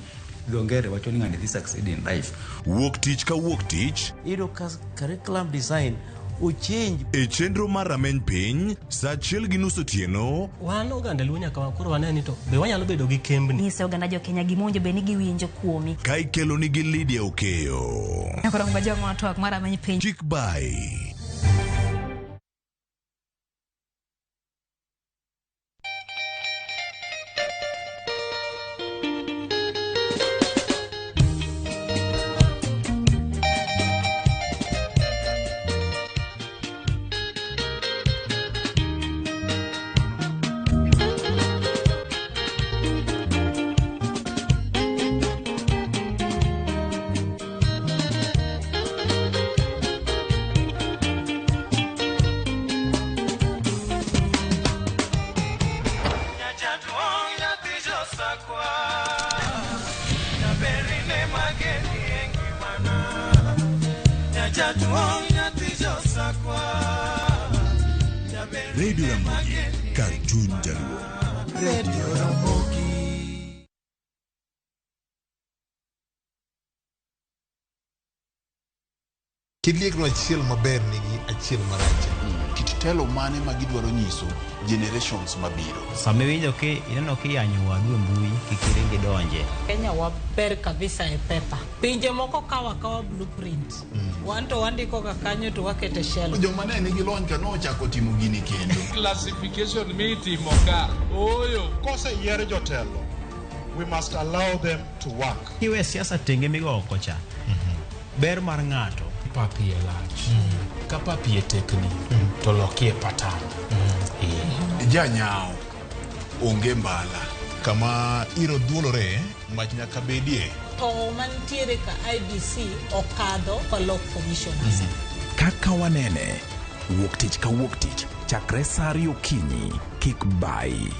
dho ngere wacho ni ng'ani dhi succeed in life. Wuok tich ka wuok tich. Iyudo ka curriculum design ochange. E chenro mar rameny piny saa 1:30 otieno. Wan oganda Luo nyaka koro wane ni to be wanyalo bedo gi kembni. Nyise oganda jo Kenya gima owinjo bed ni giwinjo kuomi. Ka ikelo nigi Lydia Okeyo. Koro ngwa twak mar rameny piny. Chik bai. Radio Ramogi, kar chuny Jaluo. Radio Ramogi. Kiliekno achiel maber nigi achiel marach. Kit telo mane ma gidwaro nyiso generations mabiro. Sama iwinjo ki ineno kiyanyo wadu e mbui kik iring idonje. Kenya waber kabisa e pepa. Pinje moko kawo akawa blueprint. Wan to wandiko ga kanyo to wakete shelf. Joma ne nigi lony ka nochako timo gini kendo. Classification mitimo ka. Ooyo. Koseyier jotelo, we must allow them to work. Kiwe siasa tenge migo oko cha. Ber mar ng'ato. Papi e lach. Ka papi e tekni, to lokie patan. Janyao onge mbala. Kama iro dhuolore, mach nyaka bedie. To mantiere ka IBC okadho kolok commissioners. Kaka wanene, wuok tich ka wuok tich, chakre saa 2 okinyi, kik bai.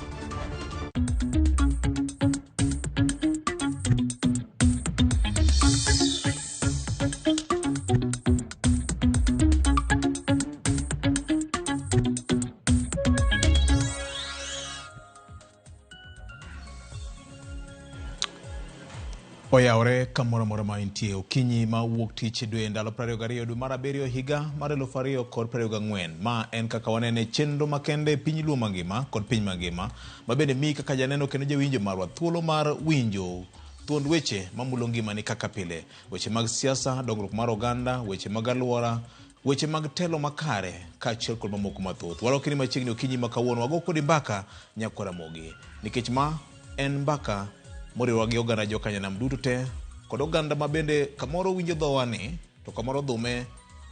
Oyawore kamoro amora ma intie okinyi ma wuok tich dwe ndalo 22 dwe mar 7 higa mar 2024. Ma en kaka wanene chenro makende e piny Luo mangima kod piny mangima ma bende miyi kaka janeno kendo jawinjo marwa thuolo mar winjo thuond weche mamulo ngimani kaka pile. Weche mag siasa, dongruok mar oganda, weche mag alwora, weche mag telo makare kaachiel kod mamoko mathoth. Warwakini machiegni okinyi ma kawuono wago kodi mbaka nyakwar Ramogi nikech ma en mbaka moriwowa gi oganda jokanyanam duto te kod oganda ma bende kamoro winjo dhowa ni to kamoro dhume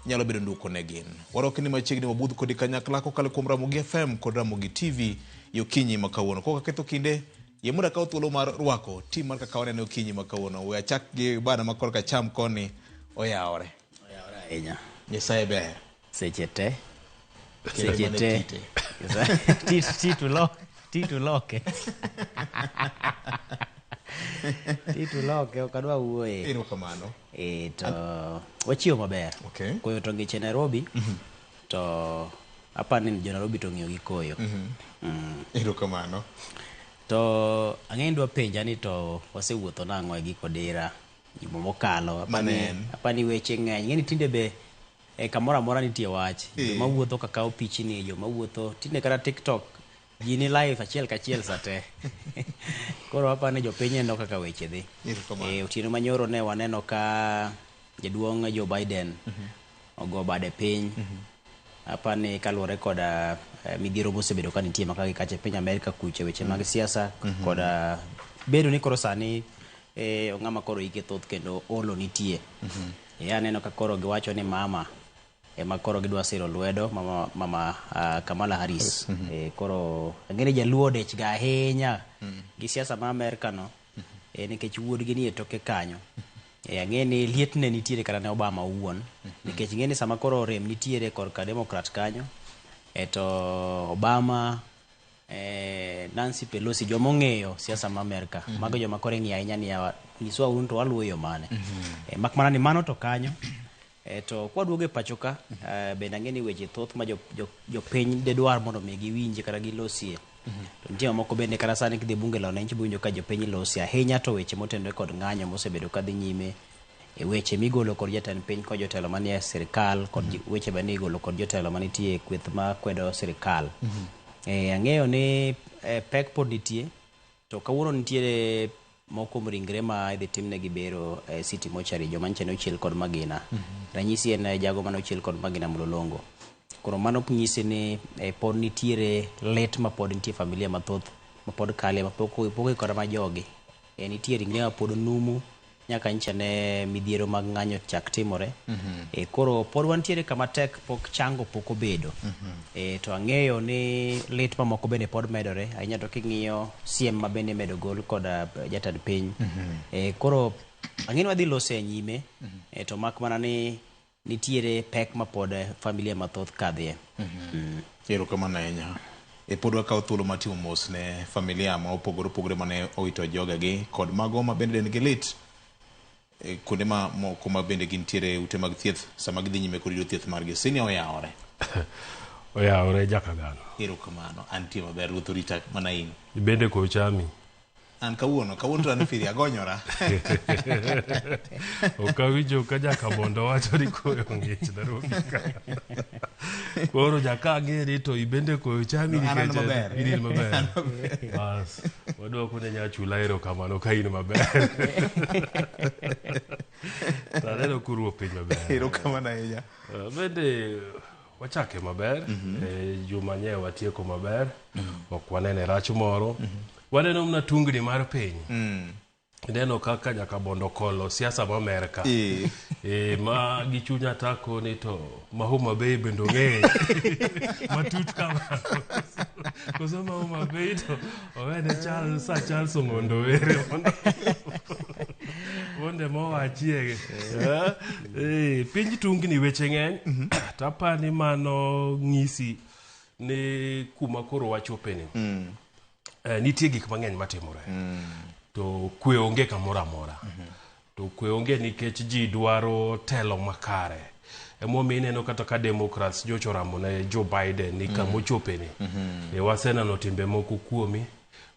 nyalo bedo nduko ne gin. Warwakini machiegni wabudh kodi kanyakla kokalo kuom Ramogi FM kod Ramogi TV e okinyi ma kawuono. Kok aketho kinde, yie mondo akaw thuolo mar rwako tim mar kaka wanene okinyi ma kawuono. We achak gi bana ma korka acham koni oyawore. Oyawore ahinya. Nyasaye ber. Seche te. Kendo Seche mane te. kite. Titu loke. Titu loke, ok adwa wuoye. Erokamano. To wachiewo maber. Okay. Koyo to ng'ich e Nairobi. To apani ni jo Nairobi to ong'iyo gi koyo. Erokamano. To ang'e ni dwa penja ni to wasewuotho nang'o e giko dira juma mokalo. Manen. Apani weche ng'eny. Ing'e ni tinde be kamoro amora nitie wach. Joma wuotho ka kawo pichni, joma wuotho tinde kata TikTok ji ni live achiel kachiel sate. Koro apani jopiny neno kaka weche dhi. Otieno manyoro ne waneno ka jaduong' Joe Biden ogo bade piny. Apani kaluwore koda midhiero mosebedo ka nitie maka gi kacha e piny Amerika kucha weche mag siasa koda bedo ni koro sani Ong'ama koro hike thoth kendo olo nitie. Aneno ka koro giwacho ni mama ema koro gidwa siro lwedo mama Kamala Harris. Koro ang'e ni jaluo odech ga ahinya gi siasa ma Amerka no, nikech wuodgi ni e toke kanyo. Ang'e ni liet ne nitiere kata ne Obama owuon, nikech ing'e ni sama koro rem nitiere korka Democrat kanyo, to Obama, Nancy Pelosi, joma ong'eyo siasa ma Amerka, mago joma koro ing'iyo ahinya ni nyiswa uru to waluwo yo mane. Mak mana ni mano to kanyo. To kwaduogo e pacho ka, bende ang'e ni weche thoth ma jopiny de dwar mondo mi giwinje kata gilosie. To nitie mamoko bende kata sani kidhi bunge la wananchi ibo winjo ka jopiny losie ahinya, to weche motenore kod ng'anyo mosebedo kadhi nyime, e weche migolo kod jatend piny kod jotelo manie sirikal, kod weche bende igolo kod jotelo manitie e kweth makwedo sirikal. Ang'eyo ni pek pod nitie, to kawuono nitiere moko kuom ringre ma idhi timnegi bero e City Mortuary, joma nyicha ne ochiel kod magina. Ranyisi en jago mane ochiel kod magina Mlolongo. Koro mano nyisi ni pod nitiere lit ma pod nitie familia mathoth ma pod kale ma pok oikore ma jogi. Nitie ringre ma pod numu nyaka nyicha ne midhiero mag ng'anyo chak timore. Koro pod wantiere kama tek, pok chango pok obedo. To ang'eyo ni lit mamoko bende pod medore ahinya, to king'iyo siem ma bende imedo gol kod jatend piny. Koro ang'e ni wadhi lose e nyime, to mak mana ni nitiere pek ma pod familia mathoth kadhie. Erokamano ahinya. Pod wakawo thuolo mar timo mos ne familia ma opogore opogore mane owito jogegi kod mago ma bende dendgi lit kuonde ma moko ma bende gintiere ute mag thieth sama gidhi nyime kod yudo thieth margi. Senior, oyawore. Oyawore Jakagano. Erokamano, antie maber, ruoth orita mana in. Ibende kochami. An kawuono to an firi agonyora. Ok awinjo ka Jakabondo wacho ni koyo ng'ich Nairobi ka. Koro jaka ang'e ni to ibende koyo chami. No, an nikech maber. In maber. An maber. Bas, wadwoko ne nyachula erokamano ka in maber. To aneno kuruo piny maber. Erokamano ahinya. Bende wachake maber. Juma nye watieko maber. Ok wanene rach moro. Waneno mana tungni mar piny. Ineno kaka Nyakabondo kolo siasa ma Amerka. Ma gi chunya tako ni to ma Homa Bay bende ong'e matut kamano. Koso ma Homa Bay to owene Charles, Sir Charles Ong'ondo Were mondo mowachie. Piny tungni, weche ng'eny. To apani mano ng'isi ni kuma koro wachopeni. Nitie gik mang'eny matimore. To kwe onge kamoro amora. To kwe onge nikech ji dwaro telo makare. Emomiyo ineno kata ka Democrats nyocha oramo ne Joe Biden ni kamochopeni. Waseneno timbe moko kuomi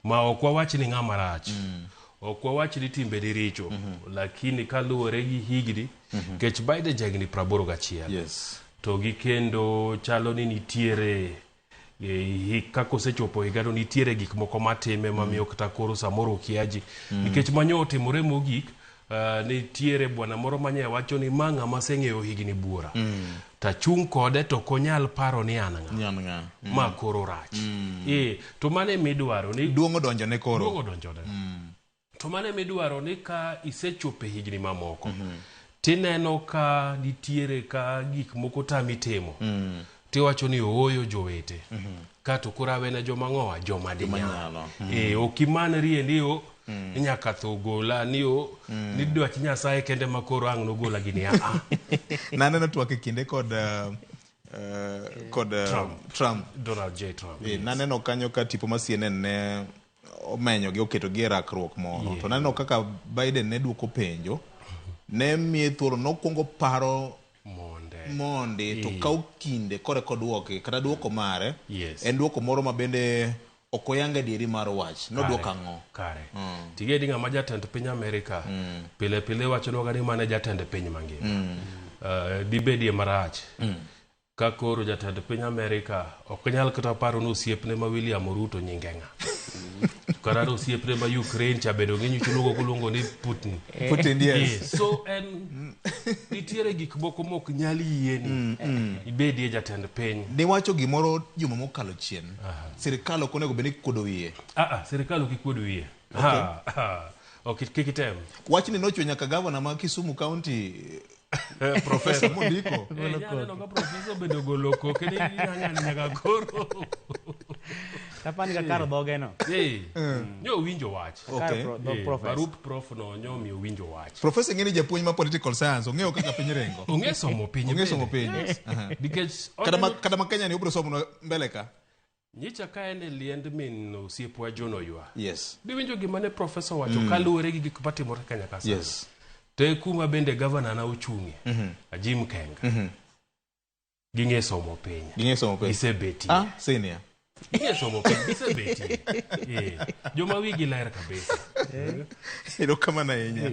ma ok wawach ni ng'ama rach. Ok wawach ni timbeni richo. Lakini kaluwore gi higni, nikech Biden ja higni 81. To gi kendo chalo ni nitiere kaka osechopo higano, nitiere gik moko matime mamiyo kata koro samoro okia ji. Nikech manyo otimore mogik, nitiere bwana moro manye wacho ni ma ng'ama aseng'eyo higni buora. Tachung' kode to ok onyal paro ni an ng'a. Ni an ng'a. Ma koro rach. To mano emidwaro ni Duong' odonjone koro. Duong' odonjone. To mano emidwaro ni ka isechopo e higni mamoko, tineno ka nitiere ka gik moko tami timo. Tiwacho ni ooyo jowete. Ka to koro awene joma ng'owa, joma dinyal. Nyalo. Ok imanrie ni o ni nyaka tho gola ni o ni dwach Nyasaye kende ma koro ang' nogola gini a. Naneno twak e kinde kod Trump. Trump. Donald J. Trump. Naneno kanyo ka tipo ma CNN ne omenyo gi oketo gi e rakruok moro. To naneno kaka Biden ne duoko penjo, ne miye thuolo nokwongo paro Monde. To kawo kinde koreka oduoke, kata duoko mare en duoko moro ma bende ok oyang adieri mar wach. Noduoko ang'o? Kare. Tigedi ni ng'ama jatend piny Amerika pile pile wachonwaga ni mane jatend piny mangima. Dibedie marach. Ka koro jatend piny Amerika ok nyal kata paro ni osiepne ma William Ruto nyinge ng'a. Kata ni osiepne ma Ukraine cha bende ong'e nyocha luongo koluongo ni Putin. Putin, yes. So en nitiere gik moko mok nyal yieni ibedie jatend piny. Niwacho gimoro juma mokalo chien. Sirikal ok onego bed ni kuodo wiye. Sirikal ok ikuod wiye. Ok kik item. Wachni nochwe nyaka gavana ma Kisumu County Profesa Mondiko. Eh, nyaneno ka profesa obedo golo koke ni ng'ani nyaka koro. Tapani ka kar dhoge no. Eh, nyo winjo wach. Okay. Kar dho Eh, profesa. Barup prof no nyo miyo winjo wach. Profesa ng'eni japuonj ma political science, ong'eyo kaka piny ringo. Ong'e somo piny. Ong'e bende. somo piny. Yes. Aha. Nikech Kata ma, oneno- kata ma Kenya ni obiro somo mbele ka. Nyicha ka en e liend min osiepwa John Oywa. Yes. Biwinjo gima ne profesa owacho kaluwore gi gik matimore ka nyaka sani. Yes. To e kuma bende gavana na ochung'ie. Ajim Kenga. Ging'e somo piny. Ging'e somo piny. Gisebetie. Ah, senior. Ging'e somo piny. Gisebetie. Eh, Joma wigi ler kabisa. Erokamano ahinya.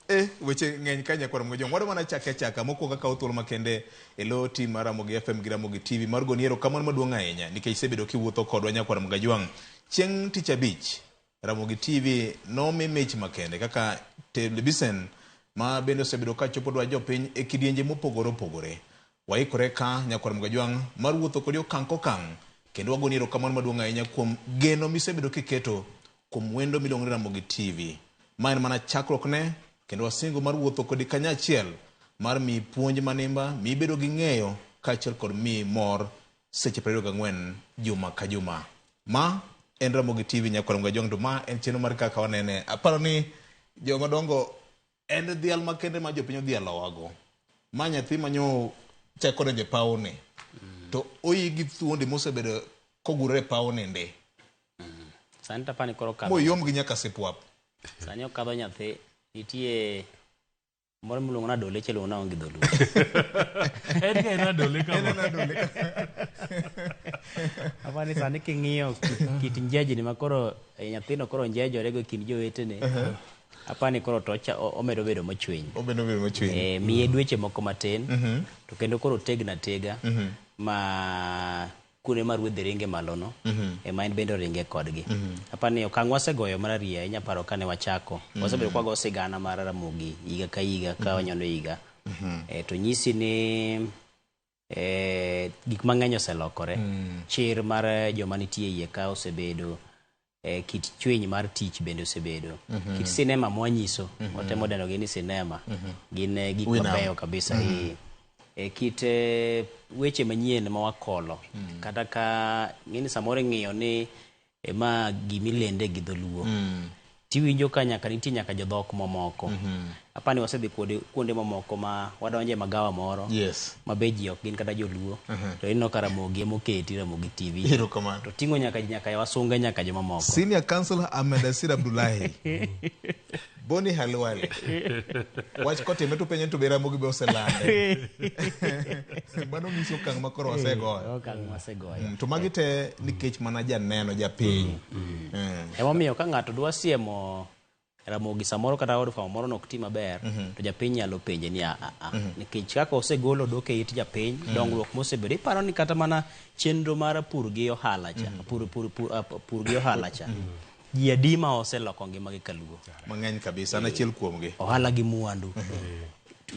Eh, weche ng'eny ka nyakwar Mgojong. Wadwa mana chake achaka. Mokwongo akawo thuolo makende e lo tim mar Ramogi FM gi Ramogi TV mar goni erokamano maduong' ahinya nikech isebedo kiwuotho kodwa nyakwar Mgajwang'. Chieng' tich abich, Ramogi TV nomi mich makende kaka televisen ma bende osebedo ka chopo dwach jopiny e kidienje mopogore opogore. Waikore ka nyakwar Mgajwang' mar wuotho kodi okang' kokang' kendo wagoni erokamano maduong' ahinya kuom geno misebedo kiketo kuom wendo miluongo ni Ramogi TV. Ma en mana chakruok ne kendo wasingo mar wuotho kodi kanyachiel mar miyi puonj manimba, miyi bedo gi ng'eyo kaachiel kod miyi mor seche 24 juma ka juma. Ma en Ramogi TV nyakwar Mgajwang' to ma en chenro mar kaka wanene. Aparo ni joma dongo en dhial makende ma jopiny odhialowago. Ma nyathi manyo chako donjo e pawni to oyi gi thuondi mosebedo kogurore e pawni ndi Sani tapani koro kadho. moyom gi nyaka sipwap. Sani okadho nyathi nitie moro miluongo ni adole cha iluongo nang'o gi dholuo. En ga en adole kama. Apani sani king'iyo kit, kit njejni ma koro nyathino koro njejorego e kind jowetene. Apani koro to omedo bedo mochwiny. Omedo bedo mochwiny. Miye dweche moko matin to kendo koro tegna tega ma kuonde ma ruedhi ringe malo no ema en bende oringe kodgi. Apani okang' wasegoyo mararieya inya paro kane wachako. Wasebedo kwago sigana mar Ramogi higa ka higa ka wanyono higa. To nyisi ni gik mang'eny oselokore. Chir mar joma nitie iye ka osebedo, kit chwiny mar tich bende osebedo. Kit sinema mwanyiso, watemo dendo gi ni sinema, gin gik Winam. mabeyo kabisa. Kit weche manyien ma wakolo. Kata ka ng'eni samoro ing'iyo ni ma gimilende gi dholuo. Tiwinjo ka nyaka nitie nyaka jodhok mamoko. Apani wasedhi kuonde mamoko ma wadonje magawa moro. Yes. Ma be ji ok gin kata joluo. To ineno ka Ramogi emoketi, Ramogi TV. Erokamano. To ting'o nyaka wasunge nyaka jomamoko. Senior Counsel Ahmed Asir Abdullahi. Boni Halwale. Wach kotime to penjo to be Ramogi be oselande. Mano nyiso okang' ma koro wasegoyo. Okang' wasegoyo. To magi te nikech mana janeno japiny. Emomiyo ka ng'ato dwa siemo Ramogi samoro kata od fwambo moro nok ti maber, to japiny nyalo penje ni a a nikech kaka osegolo odok e it japiny, dongruok mosebedo iparo ni kata mana chenro mar pur gi ohala cha, pur gi ohala cha. Ji adi ma oseloko ngimagi kaluo? Mang'eny kabisa, an achiel kuomgi. Ohala gi mwandu.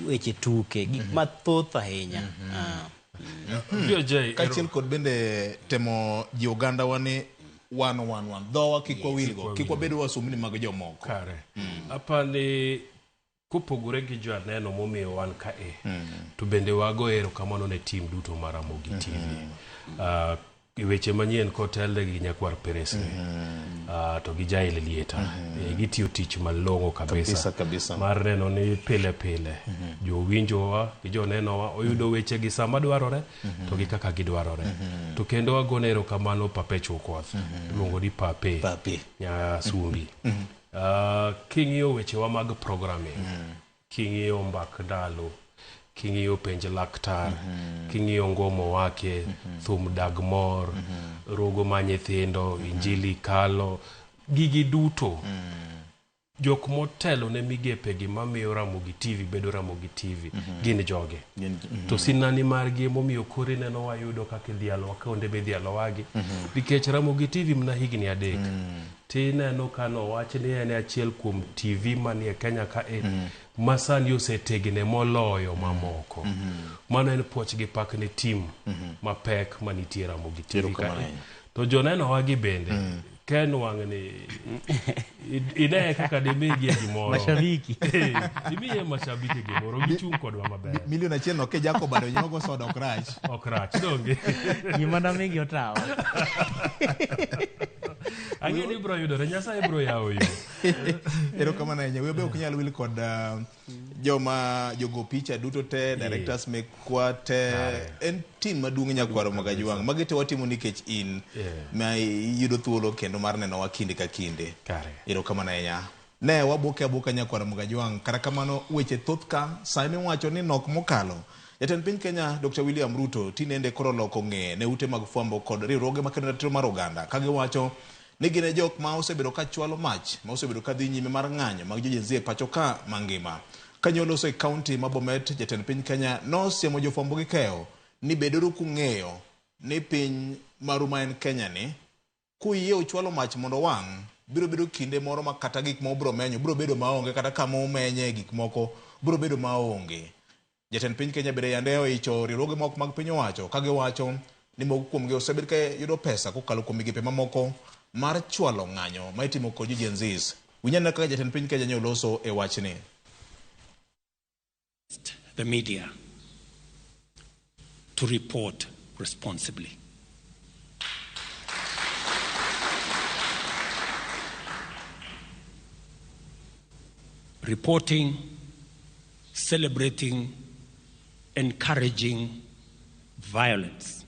Weche tuke, gik mathoth ahinya. Kaachiel kod bende temo ji oganda wa ni wan dhowa kik wawilgo, kik wabed wasumbni mag jomoko. Kare. Apani kopogore gi janeno momiyo wan kae, to bende wago erokamano ne tim duto mar Ramogi TV. Weche manyien kotelne gi Nyakwar Peresre to gi Jael Lieta. Gitiyo tich malong'o kabisa, kabisa. Mar neno ni pile pile jowinjowa gi jonenowa oyudo weche gi sama dwarore to gi kaka gidwarore. To kendo wagone erokamano Pape Chukoth, iluongo ni Pape, Nyasumbi. King'iyo wechewa mag programming, king'iyo mbak ndalo, king'iyo penj laktar, king'iyo ngomo wake, thum dag mor, rogo ma nyithindo, injili kalo, gigi duto. Jok motelo ne migepe gi mamiyo Ramogi TV bedo Ramogi TV gin joge. To sinani margi emomiyo koro ineno wayudo kaka idhialowa kuonde midhialowagi. Nikech Ramogi TV mana higni 3. Tineno ka nowach ni en achiel kuom TV manie Kenya kae ma sani osetegne moloyo mamoko. Mano en puoch gi pak ne tim mapek manitie Ramogi TV kae. To joneno wagi bende Ken wang'ni ine kaka dimigie gimoro. Mashabiki. Imiye mashabiki gimoro, gichung' kodwa maber. Milion achiel no kijako bado nyogo soda ok rach. Ok rach, donge? Gima damigi otawa. Ang'e ni ibro yudore, Nyasaye bro yawo yo. Erokamano ahinya. Wiya be ok nyal wil kod joma jogo picha duto te, directors mekwa te. En team maduong' nyakwaro Magajwang'. Magi te watimo nikech in ma iyudo thuolo kendo mar nenowa kinde ka kinde. Erokamano ahinya. Ne wabuke abuka nyakwaro Magajwang'. Kata kamano weche thoth ka sani miwacho ni nok mokalo. Jatend piny Kenya Dr. William Ruto tinende koro loko ng'eye ne ute mag fwambo kod riwruoge makedo ratiro mar oganda ka giwacho ni gin e jok ma osebedo ka chwalo mach ma osebedo ka dhi nyime mar ng'anyo mag jo Gen Z e pacho ka mangima. Kanyo loso e kaunti ma Bomet, jatend piny Kenya nosiemo jofwambo gi keyo ni beduru kung'eyo ni piny maru ma en Kenya ni kuyie uchwalo mach mondo wang' biro bedo kinde moro ma kata gik ma ubiro menyo biro bedo maonge kata kama umenye gik moko biro bedo maonge. Jatend piny Kenya bende yande oicho riwruoge moko mag piny owacho ka giwacho ni moko kuomgi osebed ka yudo pesa kokalo kuom migepe mamoko mar chwalo ng'anyo ma itimo kod jo Gen Zs. Winj anena kaka jatend piny Kenya nyoloso e wachni. The media to report responsibly. Reporting, celebrating, encouraging violence,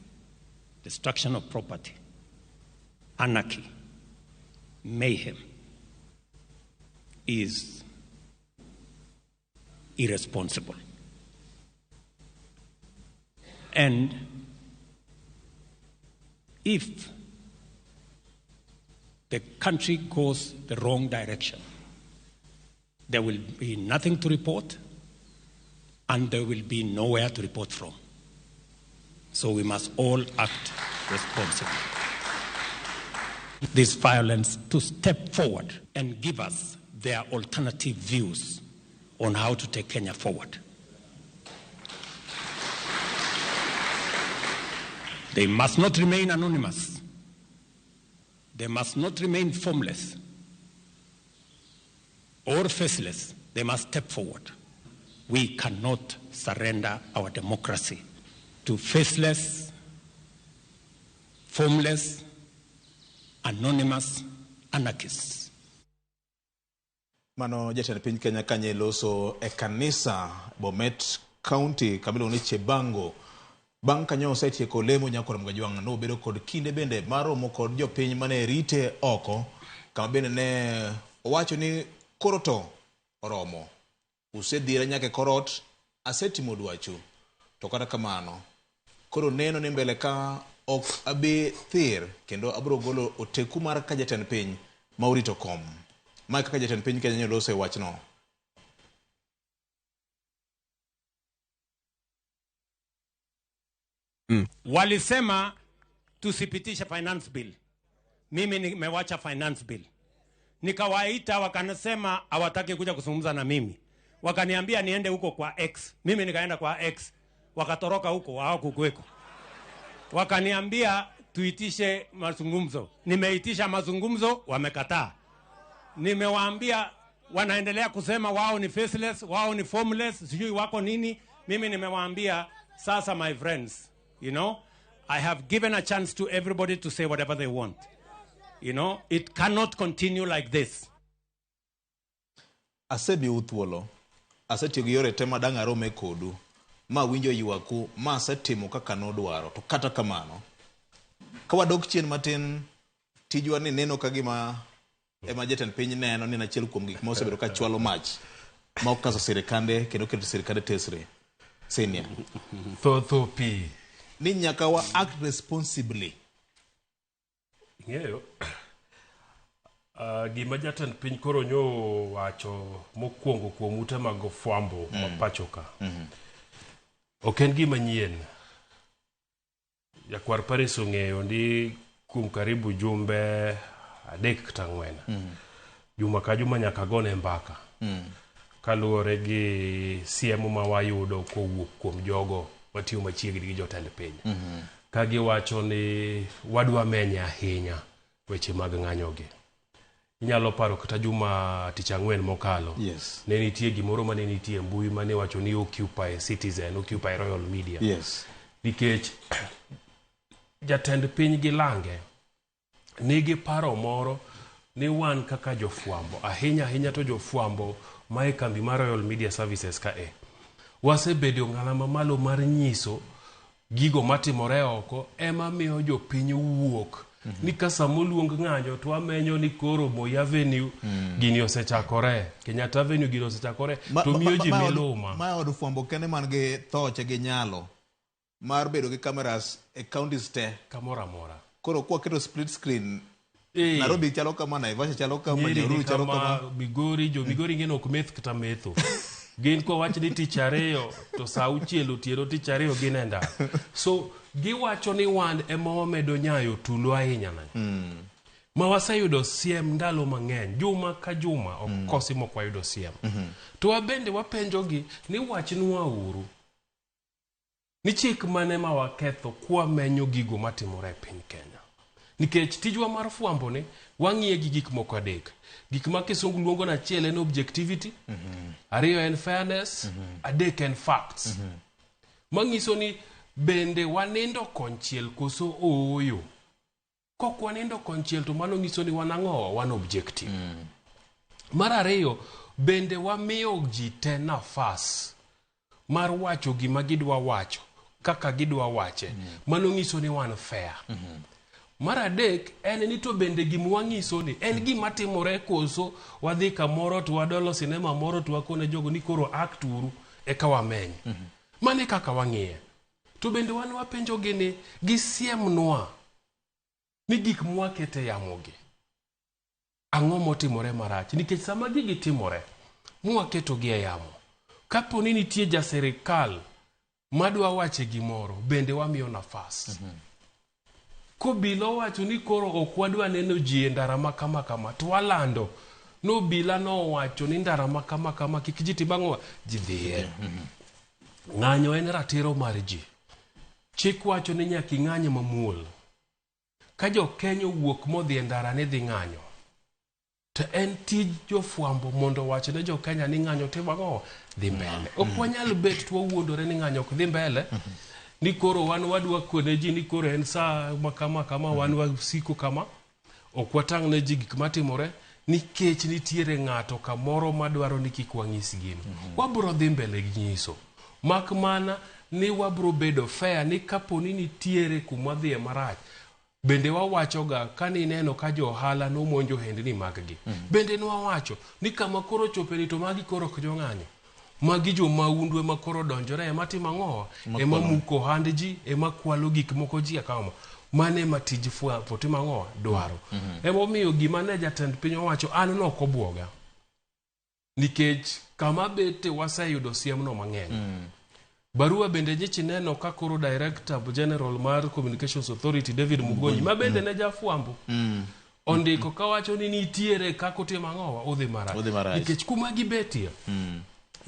destruction of property, anarchy, mayhem is irresponsible. And if the country goes the wrong direction, there will be nothing to report and there will be nowhere to report from. So we must all act responsibly. This violence to step forward and give us their alternative views on how to take Kenya forward. They must not remain anonymous. They must not remain formless or faceless. They must step forward. We cannot surrender our democracy to faceless, formless, anonymous anarchists. Mano jatend piny Kenya kanye loso e kanisa Bomet County kama ni Chebango. Bang' kanyo osetieko lemo nyakwar Mgajwang' nobedo kod kinde bende mar romo kod jopiny mane rite oko kama bende ne owacho ni koro to oromo. Usedhira nyaka e korot, asetimo dwachu. To kata kamano, koro neno ni mbele ka ok abi thir kendo abiro golo oteku mar ka jatend piny ma orito kom. Mae kaka jatend piny Kenya nyoloso e wachno. Walisema tusipitishe finance bill. Mimi nimewacha finance bill. Nikawaita wakanasema hawataki kuja kuzungumza na mimi. Wakaniambia niende huko kwa X. Mimi nikaenda kwa X. Wakatoroka huko, hawakukuweko. Wakaniambia tuitishe mazungumzo. Nimeitisha mazungumzo, wamekataa. Nimewaambia wanaendelea kusema wao ni faceless, wao ni formless, sijui wako nini. Mimi nimewaambia sasa, my friends, you know, I have given a chance to everybody to say whatever they want. You know, it cannot continue like this. Asemiu thuolo, asetiyo gi yore te ma dang' arome kodu, ma winjo ywaku, ma asetimo kaka nodwaro. To kata kamano, ka wadok chien matin, tijwa ni neno ka gima ema jatend piny neno ni en achiel kuom gik ma osebedo ka chwalo mach ma okaso sirikande kendo keto sirikande tesre. Senior. Tho pi. Ni nyaka wa act responsibly. Ing'eyo, gima jatend piny koro nyo wacho mokwongo kuom ute mag fwambo ma pacho ka. Ok en gima nyien. Jakwar Paris ong'eyo ni kuom karibu jumbe 3 kata 4. Juma ka juma nyaka gone mbaka. Kaluwore gi siemo ma wayudo kowuok kuom jogo matiyo machiegni gi jotend piny. Ka giwacho ni wadwa menye ahinya weche mag ng'anyogi. Inyalo paro kata juma tich ang'wen mokalo. Yes. Ne nitie gimoro mane nitie e mbui mane wacho ni Occupy Citizen, Occupy Royal Media. Yes. Nikech jatend piny gi lange nigi paro moro ni wan kaka jofwambo, ahinya ahinya to jofwambo ma e kambi mar Royal Media Services ka e, wasebedo e ong'ala mamalo mar nyiso gigo matimore oko ema miyo jopiny wuok ni ka sama oluong ng'anyo to wamenyo ni koro Moi Avenue gini osechakore, Kenyatta Avenue gini osechakore, to miyo ji miluma. Ma od fwambo kende man gi thoche gi nyalo mar bedo gi cameras e counties te. Kamoro amora. Koro kwaketo split screen, Nairobi chalo kama, Naivasha chalo kama, Nyeri ni Nyahururu chalo kama, kama. Migori, jo Migori ng'e ni ok meth kata metho. Gin kowach ni tich ariyo to saa auchiel otieno tich ariyo gin e ndara. So giwacho ni wan ema wamedo nyayo tulo ahinya na. Ma waseyudo siem ndalo mang'eny, juma ka juma ok kosi mok wayudo siem. To wabende wapenjogi ni wachnwa uru ni chik mane ma waketho kwamenyo gigo matimore e piny Kenya. Nikech tijwa mar fwambo ni wang'iye gi gik moko adek. Gik ma kisungu luongo ni achiel en objectivity, ariyo en fairness, adek en facts. Manyiso ni bende wanindo konchiel koso ooyo. Kok wanindo konchiel to mano nyiso ni wan ang'owa, wan objective. Mar ariyo, bende wamiyo ji te nafas mar wacho gima gidwa wacho kaka gidwa wache. Mano nyiso ni wan fair. Mar adek en ni to bende gima wang'iso ni en gima timore koso wadhi kamoro to wadolo sinema moro to wakone jogo ni koro act uru eka wameny. Mano e kaka wang'iye. To bende wan wapenjogi ni gisiemnwa ni gik mwakete yamogi ang'o motimore marach, nikech sama gigi timore mwaketogi e yamo, kapo ni nitie ja sirikal madwa wache gimoro, bende wamiyo nafas. Kobila owacho ni koro ok wadwa neno ji e ndara ma kama kama, to walando nobila nowacho ni ndara ma kama kama kik ji tim ang'o, ji dhiye. Ng'anyo en ratiro mar ji. Chik wacho ni nyaka ing'any mamuol. Ka jo Kenya owuok modhi e ndara ni dhi ng'anyo, to en tij jofwambo mondo owach ne jo Kenya ni ng'anyo timo ang'o? Dhi mbele. Ok wanyal bet to wawuondore ni ng'anyo ok dhi mbele, ni koro wan wadwa kone ji ni koro en saa ma kama kama, wan wasiko kama, ok watang' ne ji gik matimore, nikech nitiere ng'ato kamoro madwaro ni kik wang'is gino. Wabro dhi mbele gi nyiso. Mak mana ni wabro bedo fair ni kapo ni nitiere kuma dhiye marach, bende wawachoga ka nineno ka jo ohala nomonjo ohendni mag-gi. Bende nwawacho ni kama koro chope ni to magi koro ok jong'anyo. Magi jo mahundu ema koro donjore ema timo ang'owa, ema muko ohand ji, ema kwalo gik moko ji akama. Mano ema tij fwambo timo ang'owa dwaro. Emomiyo gima ne jatend piny owacho an nok obwoga. Nikech kama bete waseyudo siemno mang'eny. Barua bende nyichi neno ka koro Director General mar Communications Authority David Mugonyi ma bende ne jafwambo ondiko kawacho ni nitiere kaka otimo ang'owa odhi marach. Odhi marach. Nikech kuma gibetie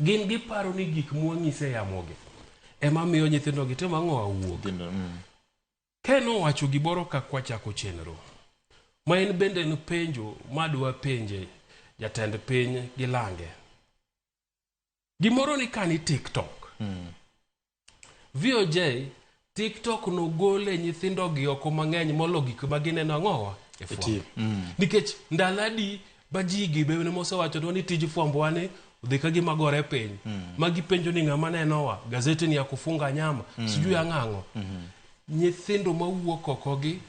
gin giparo ni gik mwang'ise yamogi ema miyo nyithindo gi timo ang'owa wuok. Ken owacho gimoro kaka wachako chenro ma en bende en penjo madwa penje jatend piny gi lange. Gimoro ni kani TikTok. VOJ TikTok nogole nyithindo gi oko mang'eny molo gik ma gineno ang'owa e fwambo. Nikech ndalo adi ma ji gi be mosewachonwa ni tij fwambo wane odhi ka gima gore piny. Ma gipenjo ni ng'ama nenowa, gazeti ni ya kufunga nyama, sijui ang'ang'o. Nyithindo mawuok oko gi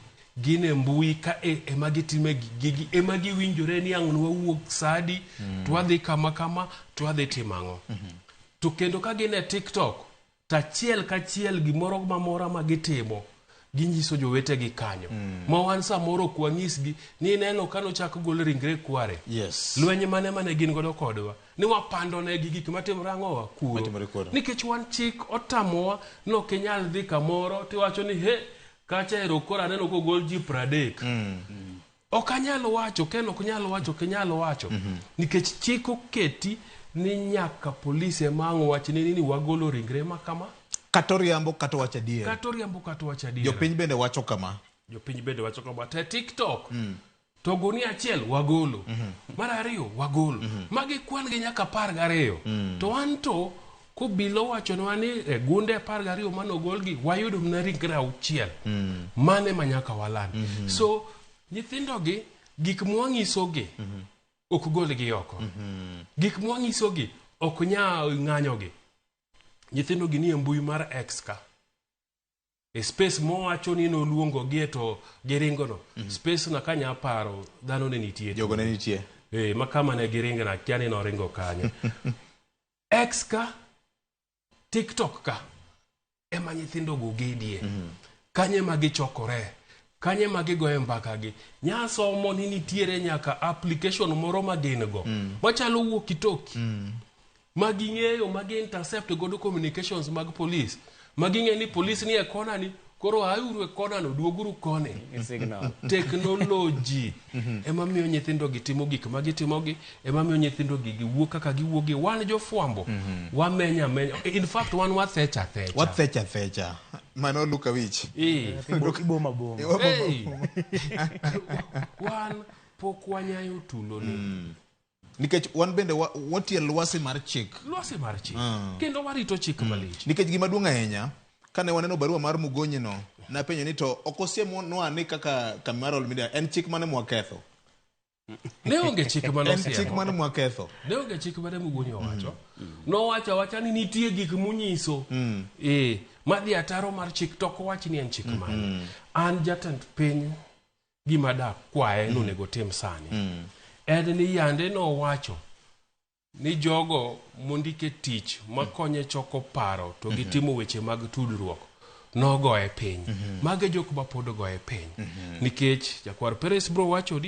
gin e mbui ka e ema gitime gigi ema giwinjore ni ang' nwawuok sa adi to wadhi kama kama to wadhi timo ang'o. To kendo ka gin e TikTok to achiel kachiel gimoro mamora ma gitimo ginyiso jowetegi kanyo. Ma wan samoro ok wanyisgi ni ineno ka nochak gol ringre kware. Yes. Lweny mane mane gin godo kodwa ni wapando negi gik matimore ang'owa kuro. Matimore kuro. Nikech wan chik otamowa ni ok inyal dhi kamoro tiwacho ni he kacha ero koro aneno kogol ji 30. Ok anyal wacho, Ken ok nyal wacho, ok inyal wacho. Nikech chik oketi ni nyaka polisi ema ang' wach ni ni wagolo ringre ma kama. Kata oriambo kata owacho adier. Kata oriambo kata owacho adier. Jopiny bende wacho kama. Jopiny bende wacho kama te TikTok. To gunia achiel wagolo. Mar ariyo wagolo. Magi kwan gi nyaka 12. To wan to kobilo wachonwa ni e gunde 12 manogolgi wayudo mana ringre 6. Mane ma nyaka waland. So nyithindogi gik mwanyisogi ok golgi oko. Gik mwanyisogi ok nya ng'anyogi. Nyithindogi nie mbui mar X ka. E space mowacho ni noluongogie to giringono. Space na kanya paro dhano ne nitie. Jogo ne nitie. Ma kama ne giringo na kia ni noringo kanye. X ka, TikTok ka, ema nyithindo go gedie. Kanye ma gichokore, kanye ma gigoye mbaka gi. Nyasomo ni nitiere nyaka application moro ma gin go. Machalo walkie talkie. Ma ging'eyo, ma gi intercept godo communications mag police. Ma ging'eyo ni police ni e kona ni, koro auru e kona no, duoguru koni. Signal. Technology ema miyo nyithindo gi timo gik ma gitimogi, ema miyo nyithindo gi giwuok kaka giwuok gi. Wan jofwambo, wamenya amenya. In fact, wan wathecha athecha. Wathecha athecha. Mano Luka Wich. Iboma boma. Hey. Wan pok wanyayo tuloni. Nikech wan bende watie lwasi mar chik. Lwasi mar chik. Kendo warito chik malich. Nikech gima duong' ahinya, kane waneno barua mar Mugonyi no, napenjo ni to ok osiemonwa ni kaka kambi mar Royal Media en chik mane mwaketho? Ne onge chik mane En chik osiemo. mane mwaketho? Ne onge chik mane Mugonyi owacho. Nowacho awacha ni nitie gik munyiso. Madhi ataro mar chik to ok owach ni en chik mane. An jatend piny gima da kwaye nonego tim sani. En ni yande nowacho ni jogo mondike tich makonye choko paro to gitimo weche mag tudruok nogoye piny. Mago e jok ma pod ogoye piny. Nikech Jakwar Peres bro wacho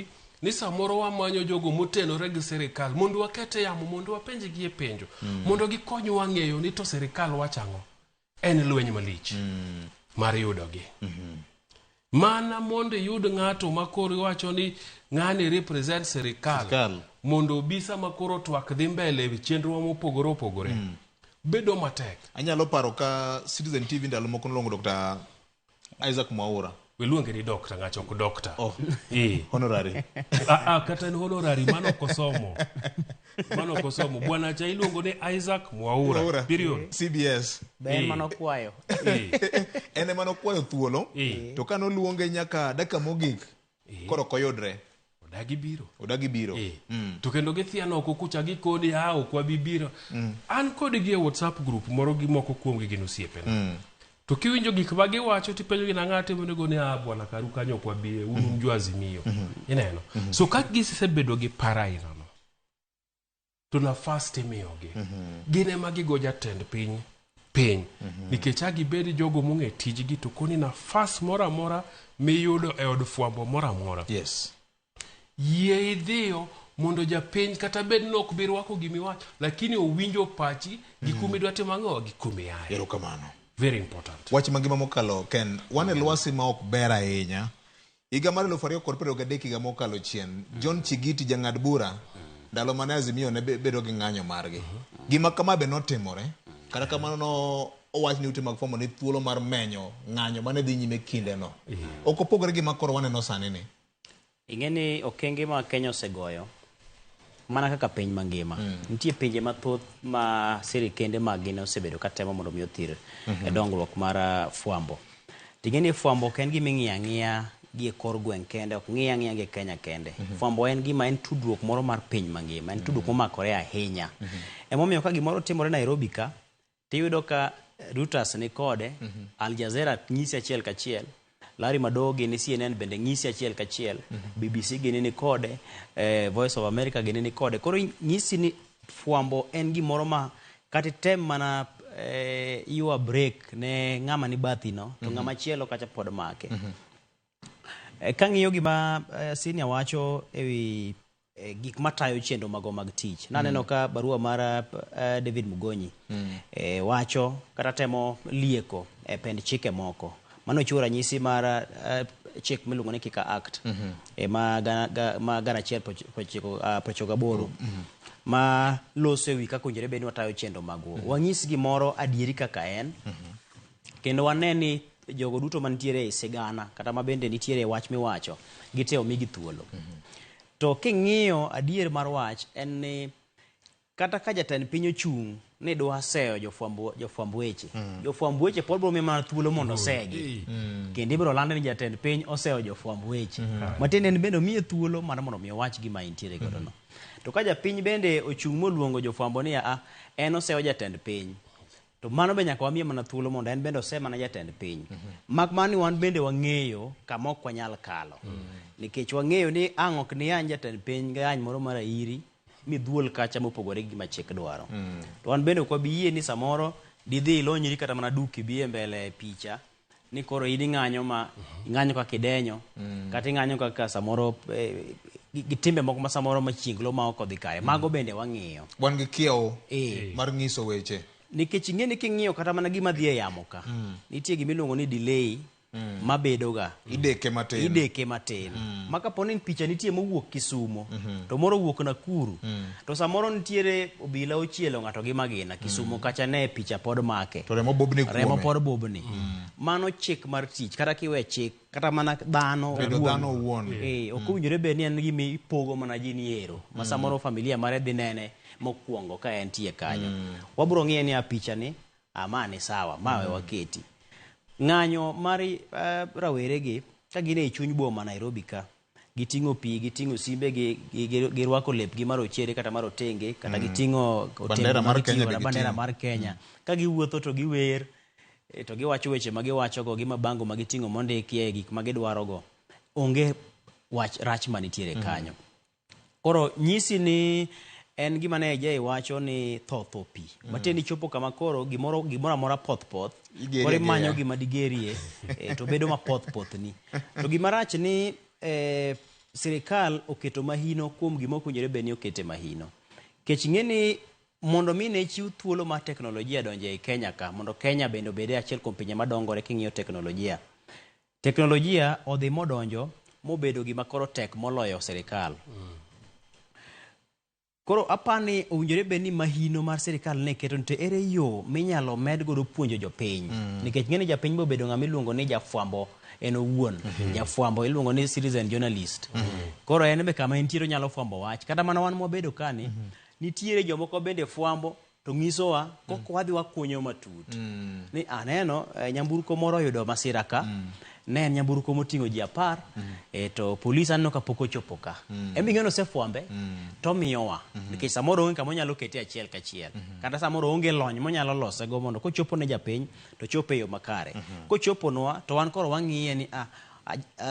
ni samoro wamanyo jogo motenore gi sirikal mondo wakete yamo, mondo wapenjgi e penjo, mondo gikonywa ng'eyo ni to sirikal wacho ang'o. En lweny malich mar yudogi. Mana mondo iyud ng'ato ma koro iwacho ni ng'ani represent sirikal, mondo obi sama koro twak dhi mbele e chenro mopogore opogore, bedo matek. Anyalo paro ka Citizen TV ndalo moko noluongo Dr. Isaac Mwaura. Iluonge ni doctor, ng'acho ok doctor. Oh. Honorary. Kata en honorary, mano ok osomo. Mano ok osomo. Bwana cha iluongo ni Isaac Mwaura. Mwaura. Period. CBS. Be en mano kwayo. En ema nokwayo thuolo, to ka noluonge nyaka dakika mogik, koro ok oyudre. Odagi biro. Odagi biro. To kendo githiano oko kucha gikoni, a ok wabi biro. An kodgi e WhatsApp group moro gi moko kuomgi gin osiepena. To kiwinjo gik ma giwacho tipenjo gi nang'a timo nego ni a bwana karu kanyo ok wabi, un un jo Azimio. Ineno. So ka gisebedo gi para aina no, to nafas timiyogi. Gin ema gigo jatend piny piny. Nikech a gibed jogo mong'e tijgi to koni nafas moro amora miyudo e od fwambo moro amora. Yes. Yie idhiyo mondo japiny kata bed ni ok bi rwako gimiwacho, lakini owinjo pachi gi kuma idwa timo ang'o gi kuma iaye. Erokamano. Very important. Wach mangima mokalo Ken, wan e lwasi ma ok ber ahinya. Higa mar 2023 higa mokalo chien, John Chigiti jang'ad bura, ndalo mane Azimio ne bedo gi ng'anyo margi. Gima kama be notimore, kata kamano no owach ni ute mag fwambo ni thuolo mar menyo ng'anyo mane dhi nyime kindeno. Ok opogore gi ma koro waneno sani ni. Ing'e ni okenge ma Kenya osegoyo mana kaka piny mangima. Nitie pinje mathoth ma sirikende mag-gi osebedo katemo mondo mi othir e dongruok mar fwambo. Ting'e ni fwambo ok en gima ing'iyo ang'iya gi e kor gweng' kende, ok ng'iye ang'iya gi e Kenya kende. Fwambo en gima en tudruok moro mar piny mangima, en tudruok momakore ahinya. Emomiyo ka gimoro timore Nairobi ka, tiyudo ka Reuters ni kode, Al Jazeera nyisi achiel kachiel, Larry Madowo gini CNN bende nyisi achiel kachiel, BBC gini ni kode, Voice of America gini ni kode. Koro nyisi ni fwambo en gimoro ma kata item mana ywa break ne ng'ama ni bathi no, to ng'ama chielo kacha pod make. Kang'iyo gima senior wacho ewi gik matayo chenro mago mag tich. Naneno ka barua mar David Mugonyi wacho kata temo lieko e pend chike moko. Mano chiwo ranyisi mar chik miluongo ni Kika Act ma 1998 ma loso ewi kaka owinjore bed ni watayo chenro magwa. Wanyis gimoro adieri kaka en, kendo wane ni jogo duto mantiere e sigana kata ma bende nitiere e wach miwacho gite omigi thuolo. To king'iyo adier mar wach en ni kata ka jatend piny ochung' ni dwa seyo jofwamb weche, jofwamb weche pod biro miye mana thuolo mondo osegi. Kendo ibiro land ni jatend piny oseyo jofwamb weche. Matiende en bende omiye thuolo mar mondo mi owach gima entiere godo no. To ka japiny bende ochung' moluongo jofwambo ni a en oseyo jatend piny, to mano be nyaka wamiye mana thuolo mondo en bende ose mana jatend piny. Mak mana ni wan bende wang'eyo kama ok wanyal kalo. Nikech wang'eyo ni ang' ok niyany jatend piny gayany moro mar airi midhuol kacha mopogore gi gima chik dwaro. To wan bende ok wabi yie ni samoro didhi ilonyri kata mana duk ibi e mbele picha ni koro in ing'anyo ma ing'anyo kaka idenyo kata ing'anyo kaka samoro gi timbe moko ma samoro machienglo ma ok odhi kare. Mago bende wang'iyo. Wan gi kiewo mar ng'iso weche. Nikech ing'e ni king'iyo kata mana gima dhi e yamo ka, nitie gima iluongo ni delay mabedoga. Ideke matin. Ideke matin. Ma kapo ni picha nitie mowuok Kisumo, to moro owuok Nakuru, to samoro nitiere obila ochielo ng'ato gi magina Kisumo kacha ne picha pod make. To remo bobni kuome. Remo pod bobni. Mano chik mar tich, kata kiwe chik, kata mana dhano Bedo owuon. dhano owuon. Ok owinjore bed ni en gima ipogo mana ji ni ero. Ma samoro familia mare dhi nene mokwongo ka entie kanyo. Wabro ng'iye ni a picha ni, a ma ni sawa, ma we waketi. Ng'anyo mar raweregi ka gin e chuny boma Nairobi ka, giting'o pi, giting'o simbe, girwako lepgi marochere kata marotenge, kata giting'o Bandera mar Kenya be bandera giting'o. mar Kenya. Ka giwuotho to giwer, to giwacho weche ma giwachogo gi mabango ma giting'o mondikie gik ma gidwarogo. Onge wach rach manitiere kanyo. Koro nyisi ni en gima ne Jay wacho ni tho tho pi. Matiende ni chopo kama koro gimoro amora poth poth, Igerie koro imanyo ageya. gima digerie, to bedo mapoth poth ni. To gima rach ni sirikal oketo mahino kuom gima ok owinjore bed ni okete mahino. Nikech ing'e ni mondo mi ne chiw thuolo mar teknolojia donjo ei Kenya ka, mondo Kenya bende obed e achiel kuom pinje madongore king'iyo teknolojia. Teknolojia odhi modonjo mobedo gima koro tek moloyo sirikal. Koro apani owinjore bed ni mahino mar sirikal ne keto ni to ere yo minyalo med godo puonjo jopiny. Nikech ng'eni japiny bobedo ng'ama iluongo ni jafwambo en owuon. Jafwambo iluongo ni citizen journalist. Koro en be kama entiere onyalo fwambo wach. Kata mana wan mwabedo kani, nitiere jomoko bende fwambo to nyisowa kok wadhi wakunyo matut. Ni aneno nyamburko moro oyudo masira ka. Ne en nyamburko moting'o ji 10, to polis aneno ka pok ochopo ka. En be ing'e ni osefwambe, to miyowa. Nikech samoro onge kama onyalo kete achiel kachiel. Kata samoro onge lony monyalo losego mondo kochopo ne japiny, to chopo e yo makare. Kochoponwa, to wan koro wang'iye ni,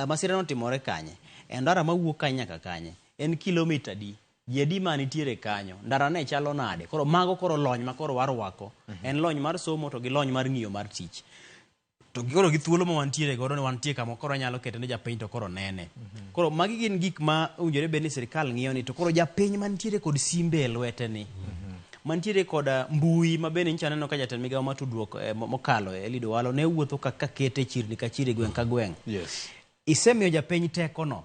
masira notimore kanye? E ndara mawuok kanye nyaka kanye? En kilomita adi? Ji adi ma nitiere kanyo? Ndara ne chalo nade? Koro mago koro lony ma koro warwako. En lony mar somo to gi lony mar ng'iyo mar tich. To koro gi thuolo ma wantiere godo ni wantie kama koro anyalo kete ne japiny to koro nene. Koro magi gin gik ma owinjore bed ni sirikal ng'iyo ni to koro japiny mantiere kod simbe e lwete ni. Mantiere kod mbui ma bende nyicha aneno ka jatend migawo mar tudruok mokalo Eliud Owalo ne wuotho ka kete chirni ka chiri gweng' ka gweng'. Isemiyo japiny teko no.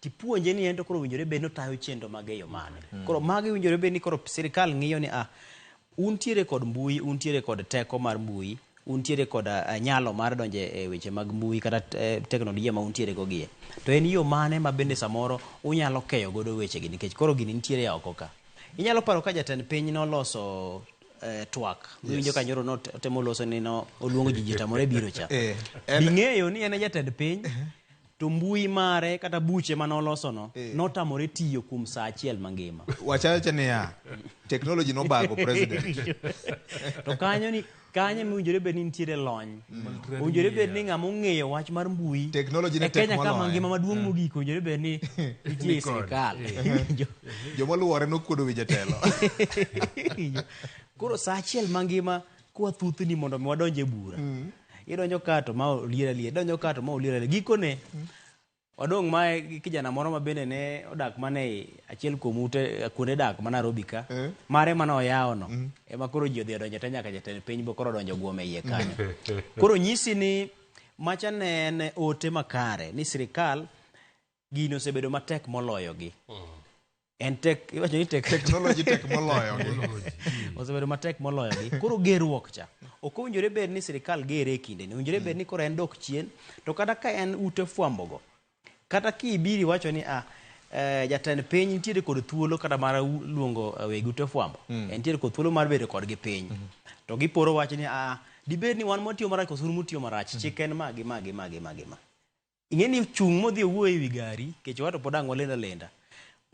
Tipuonje ni en to koro owinjore bed ni otayo chenro mage e yo mane. Koro magi owinjore bed ni koro sirikal ng'iyo ni untiere kod mbui, untiere kod teko mar mbui, untiere kod nyalo mar donjo e weche mag mbui kata teknolojia ma untiere go gie. To en yo mane ma bende samoro unyalo keyo godo wechegi nikech koro gini nitiere oko ka. Inyalo paro ka jatend piny noloso twak. Iwinjo ka nyoro notemo loso ni no oluongo ji ji tamore biro cha. Bing'eyo ni en e jatend piny, to mbui mare kata buche mane oloso no, notamore tiyo kuom saa achiel mangima. Wachacha niya, technology nobago president. To kanyo ni kanyo mowinjore bed ni nitiere lony. Owinjore bed ni ng'ama ong'eyo wach mar mbui. Technology ne E Kenya tek ka moloyo. mangima maduong' mogik owinjore bed ni nitie e sirikal. Joma luwore nokuodo wi jatelo. Koro saa achiel mangima kwa thuthni mondo mi wadonj e bura. Idonjo ka to ma olier alier, idonjo ka to ma olier alier. Gikone wadong' mae gi kijana moro ma bende ne odak mana e achiel kuom ute kuonde dak ma Nairobi ka. Mare mane oyawo no. Ema koro ji odhi odonjo te nyaka jatend piny bo koro odonjo guom e iye kanyo. Koro nyisi ni macha ne en ote makare ni sirikal gini osebedo matek moloyo gi. En tek, iwacho ni tek. Technology tek moloyo gi. Osebedo matek moloyo gi. Koro gerruok cha ok owinjore bed ni sirikal gere e kindeni. Owinjore bed ni koro en dok chien to kata ka en ute fwambo go kata kibiro iwacho ni ah, jatend piny nitiere kod thuolo kata mar luongo weg ute fwambo. Entiere kod thuolo mar bedo kodgi piny. To giporo wach ni ah, dibed ni wan mwatiyo marach koso un mutiyo marach. Chik en ma gi ma gi ma gi ma gi ma. Ing'e ni chung' modhi owuoyo ewi gari, kech wato pod ang' walend alenda.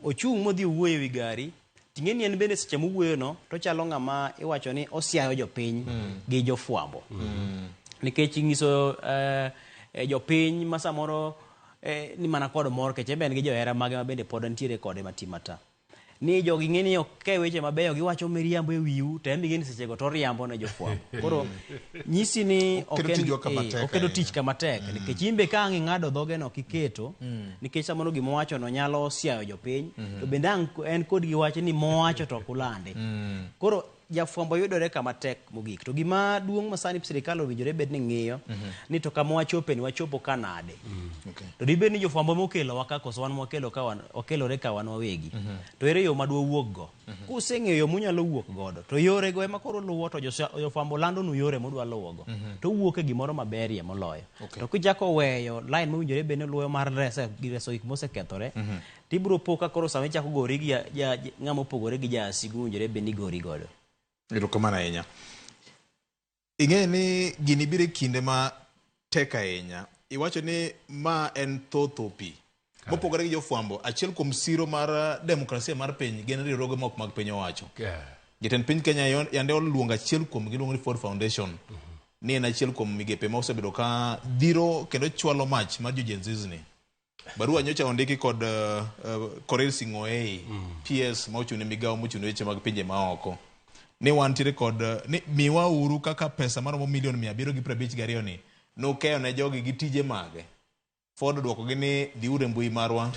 Ochung' modhi owuoyo ewi gari, ting'e ni en bende seche mowuoyo no, to ochalo ng'ama iwacho ni osiayo jopiny gi jofwambo. Nikech ng'iso jopiny ma samoro ni mana kod mor, kech en be en gi johera mage ma bende pod nitiere kode mati mata. Ni jogi ng'e ni ok ke weche mabeyo, giwacho miriambo e wiu, to en be ing'e ni sechego to oriambo ne jofwambo. Koro nyisi ni ok Oketo en tijwa kama tek oketo ahinya. tich kama tek nikech in be ka ang' ing'ado dhoge no kiketo nikech samoro gima owacho no nyalo siayo jopiny to bende ang' en kod gi wach ni mowacho to ok ulande. Koro jafwambo yudore kama tek mogik. To gima duong' ma sani sirikal owinjore bed ni ng'iyo ni to kama wachope ni wachopo ka nade. To dibed ni jofwambo mokelowa ka koso wan mwakelo ka wan wakelore ka wan wawegi. To ere yo ma dwawuog go? Kuseng'eyo yo munyalo wuok godo to yore go ema koro luwo to jofwambo landonu yore mudwa luwo go. To wuok e gimoro maberie moloyo. To kichako weyo line mowinjore bed ni luwo mar reso gik mosekethore, tibiro po ka koro sama ichako gori gi ng'ama opogore gi jasigu owinjore bed ni gori godo. Erokamano ahinya. Ing'eyo ni gini biro e kinde ma tek ahinya. Iwacho ni ma en thotho pi. Mopogore gi jofwambo, achiel kuom siro mar demokrasia mar piny gin riwruoge mok mag piny owacho. Jatend piny Kenya yande oluongo achiel kuom giluongo ni Ford Foundation. Ni en achiel kuom migepe ma osebedo ka dhiro kendo chwalo mach mar jo Gen Z ni. Barua nyocha ondiki kod Korir Sing'oei, PS ma ochung' ne migawo mochung' ne weche mag pinje maoko. Ni wantiere kod ni miwa uru kaka pesa maromo milion 752 ni nukeyo ne jogi gi tije mage. Ford odwokogi ni dhiuru e mbui marwa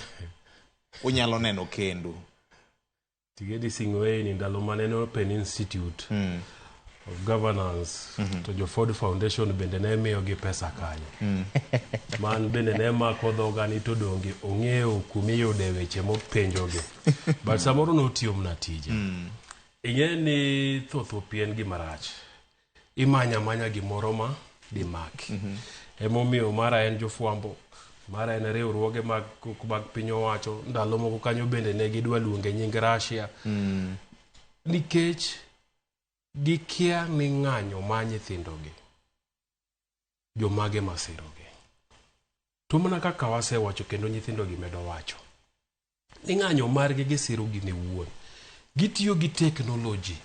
unyalo neno kendu. Tigedi Sing'oei ni ndalo mane en Open Institute of Governance to jo Ford Foundation bende ne miyogi pesa kanyo. Man bende ne mako dhoga ni to donge ong'eyo kumiyude weche mopenjogi. But samoro notiyo mana tije. Ing'e ni thotho pi en gima rach. Imanya amanya gimoro ma dimaki. Emomiyo mara en jofwambo, mara en riwruoge mag piny owacho, ndalo moko kanyo bende ne gidwa luonge nying Russia. Nikech gikia ni ng'anyo ma nyithindogi, jomage masirogi. To mana kaka wasewacho kendo nyithindogi medo wacho, ni ng'anyo margi gisiro gin owuon. Gitiyo gi teknoloji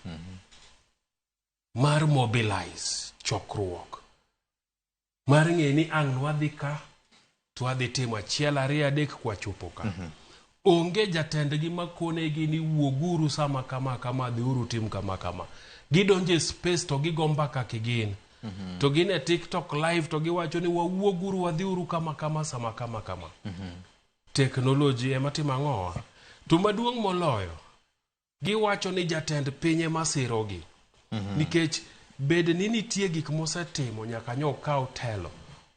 mar mobilize chokruok. Mar ng'e ni ang' nwadhi ka, to wadhi timo achiel ariyo adek kwachopo ka. Onge jatendgi makonegi ni wuoguru sama kama kama, dhiuru tim kama kama. Gidonjo e space to gigo mbaka kigin. To gin e TikTok live to giwacho ni wawuoguru wadhiuru kama kama sama kama kama. Teknoloji ema timo ang'owa. To maduong' moloyo, giwacho ni jatend piny ema sirogi. Nikech bed ni nitie gik mosetimo nyaka nyo okaw telo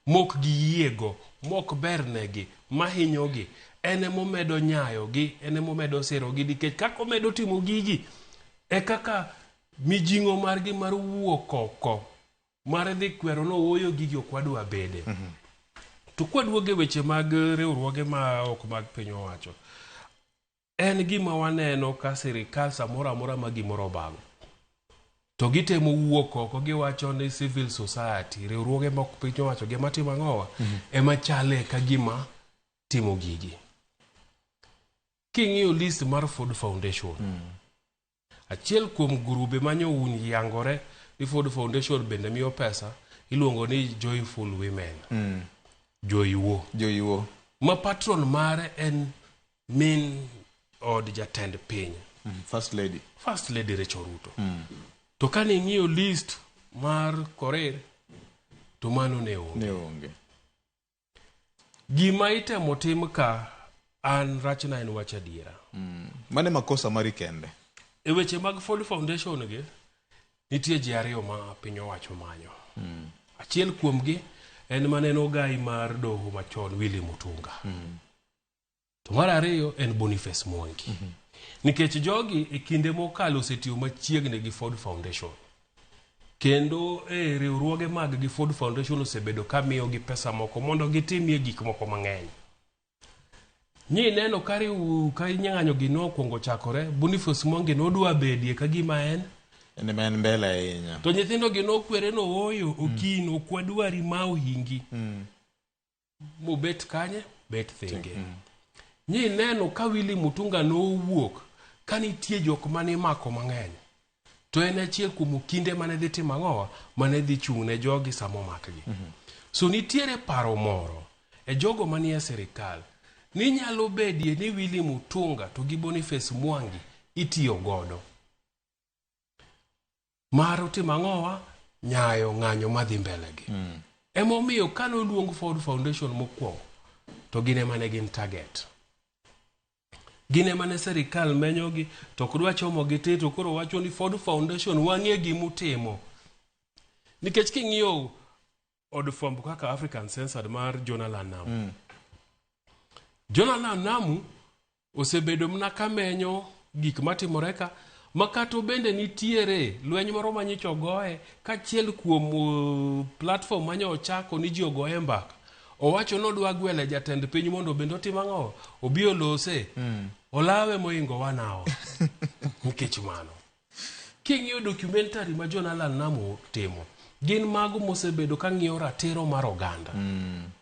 mok giyiego, mok bernegi, mahinyogi, en emomedo nyayogi, en emomedo sirogi nikech kaka omedo timo gigi e kaka mijing'o margi mar wuok oko mar dhi kwero ni ooyo gigi ok wadwa bede. To kwaduogo e weche mag riwruoge ma ok mag piny owacho, en gima waneno ka sirikal samoro amora ma gimoro obago to gitemo wuok oko giwacho ni civil society, riwruoge ma ok piny owacho gi ema timo ang'owa, ema chale ka gima timo gigi. King'iyo list mar Ford Foundation, achiel kuom grube manyo yangore ni Ford Foundation bende miyo pesa iluongo ni Joyful Women. Joyuo. Joyuo. Ma patron mare en min od jatend piny. First Lady. First Lady Rachel Ruto. To kane ing'iyo list mar Korir, to mano ne onge. Ne onge. Gima itemo tim ka, an rachna en wach adiera. Mane makosa mari kende? E weche mag Ford Foundation gi, nitie ji ariyo ma piny owacho manyo. Achiel kuomgi en maneno ogai mar doho machon Willy Mutunga. To mar ariyo en Boniface Mwangi. Nikech jogi e kinde mokalo osetiyo machiegni gi Ford Foundation. Kendo e riwruoge mag gi Ford Foundation osebedo ka miyogi pesa moko mondo gitimie gik moko mang'eny. Nyi neno ka riw ka ng'anyo gi nokwongo chakore, Boniface Mwangi nodwa bedie ka gima en En ema en mbele ahinya. To nyithindo gi nokwere no ooyo okin ok wadwari ma ohingi. Mobet kanye? Bet thenge. Nyi neno ka Willy Mutunga nowuok ka nitie jok mane imako mang'eny. To en achiel kuom okinde mane dhi timo ang'owa? Mane dhi chung' ne jogi sama omakgi. So nitiere paro moro e jogo manie sirikal ni nyalo bedie ni Willy Mutunga to gi Boniface Mwangi itiyo godo mar otimo ang'owa? Nyayo ng'anyo madhi mbele gi. Emomiyo kane oluong Ford Foundation mokwongo to gin ema ne gin target. Gin ema ne sirikal menyogi to ok dwa chomogi tir to koro wacho ni Ford Foundation wang'e gimutimo. Nikech king'iyo od fwambo kaka African Censored mar Jonah Namu. Jonah Namu osebedo mana kamenyo gik matimore ka ma kata bende nitiere lweny moro manyicha ogoye kachiel kuom platform manye ochako ni ji ogoye mbaka. Owacho ni odwa gwele jatend piny mondo bende otim ang'o? Obi olose. Olawe mohingo 1 hour. Nikech mano. King'iyo documentary ma John Allan Namu timo, gin mago mosebedo ka ng'iyo ratiro mar oganda.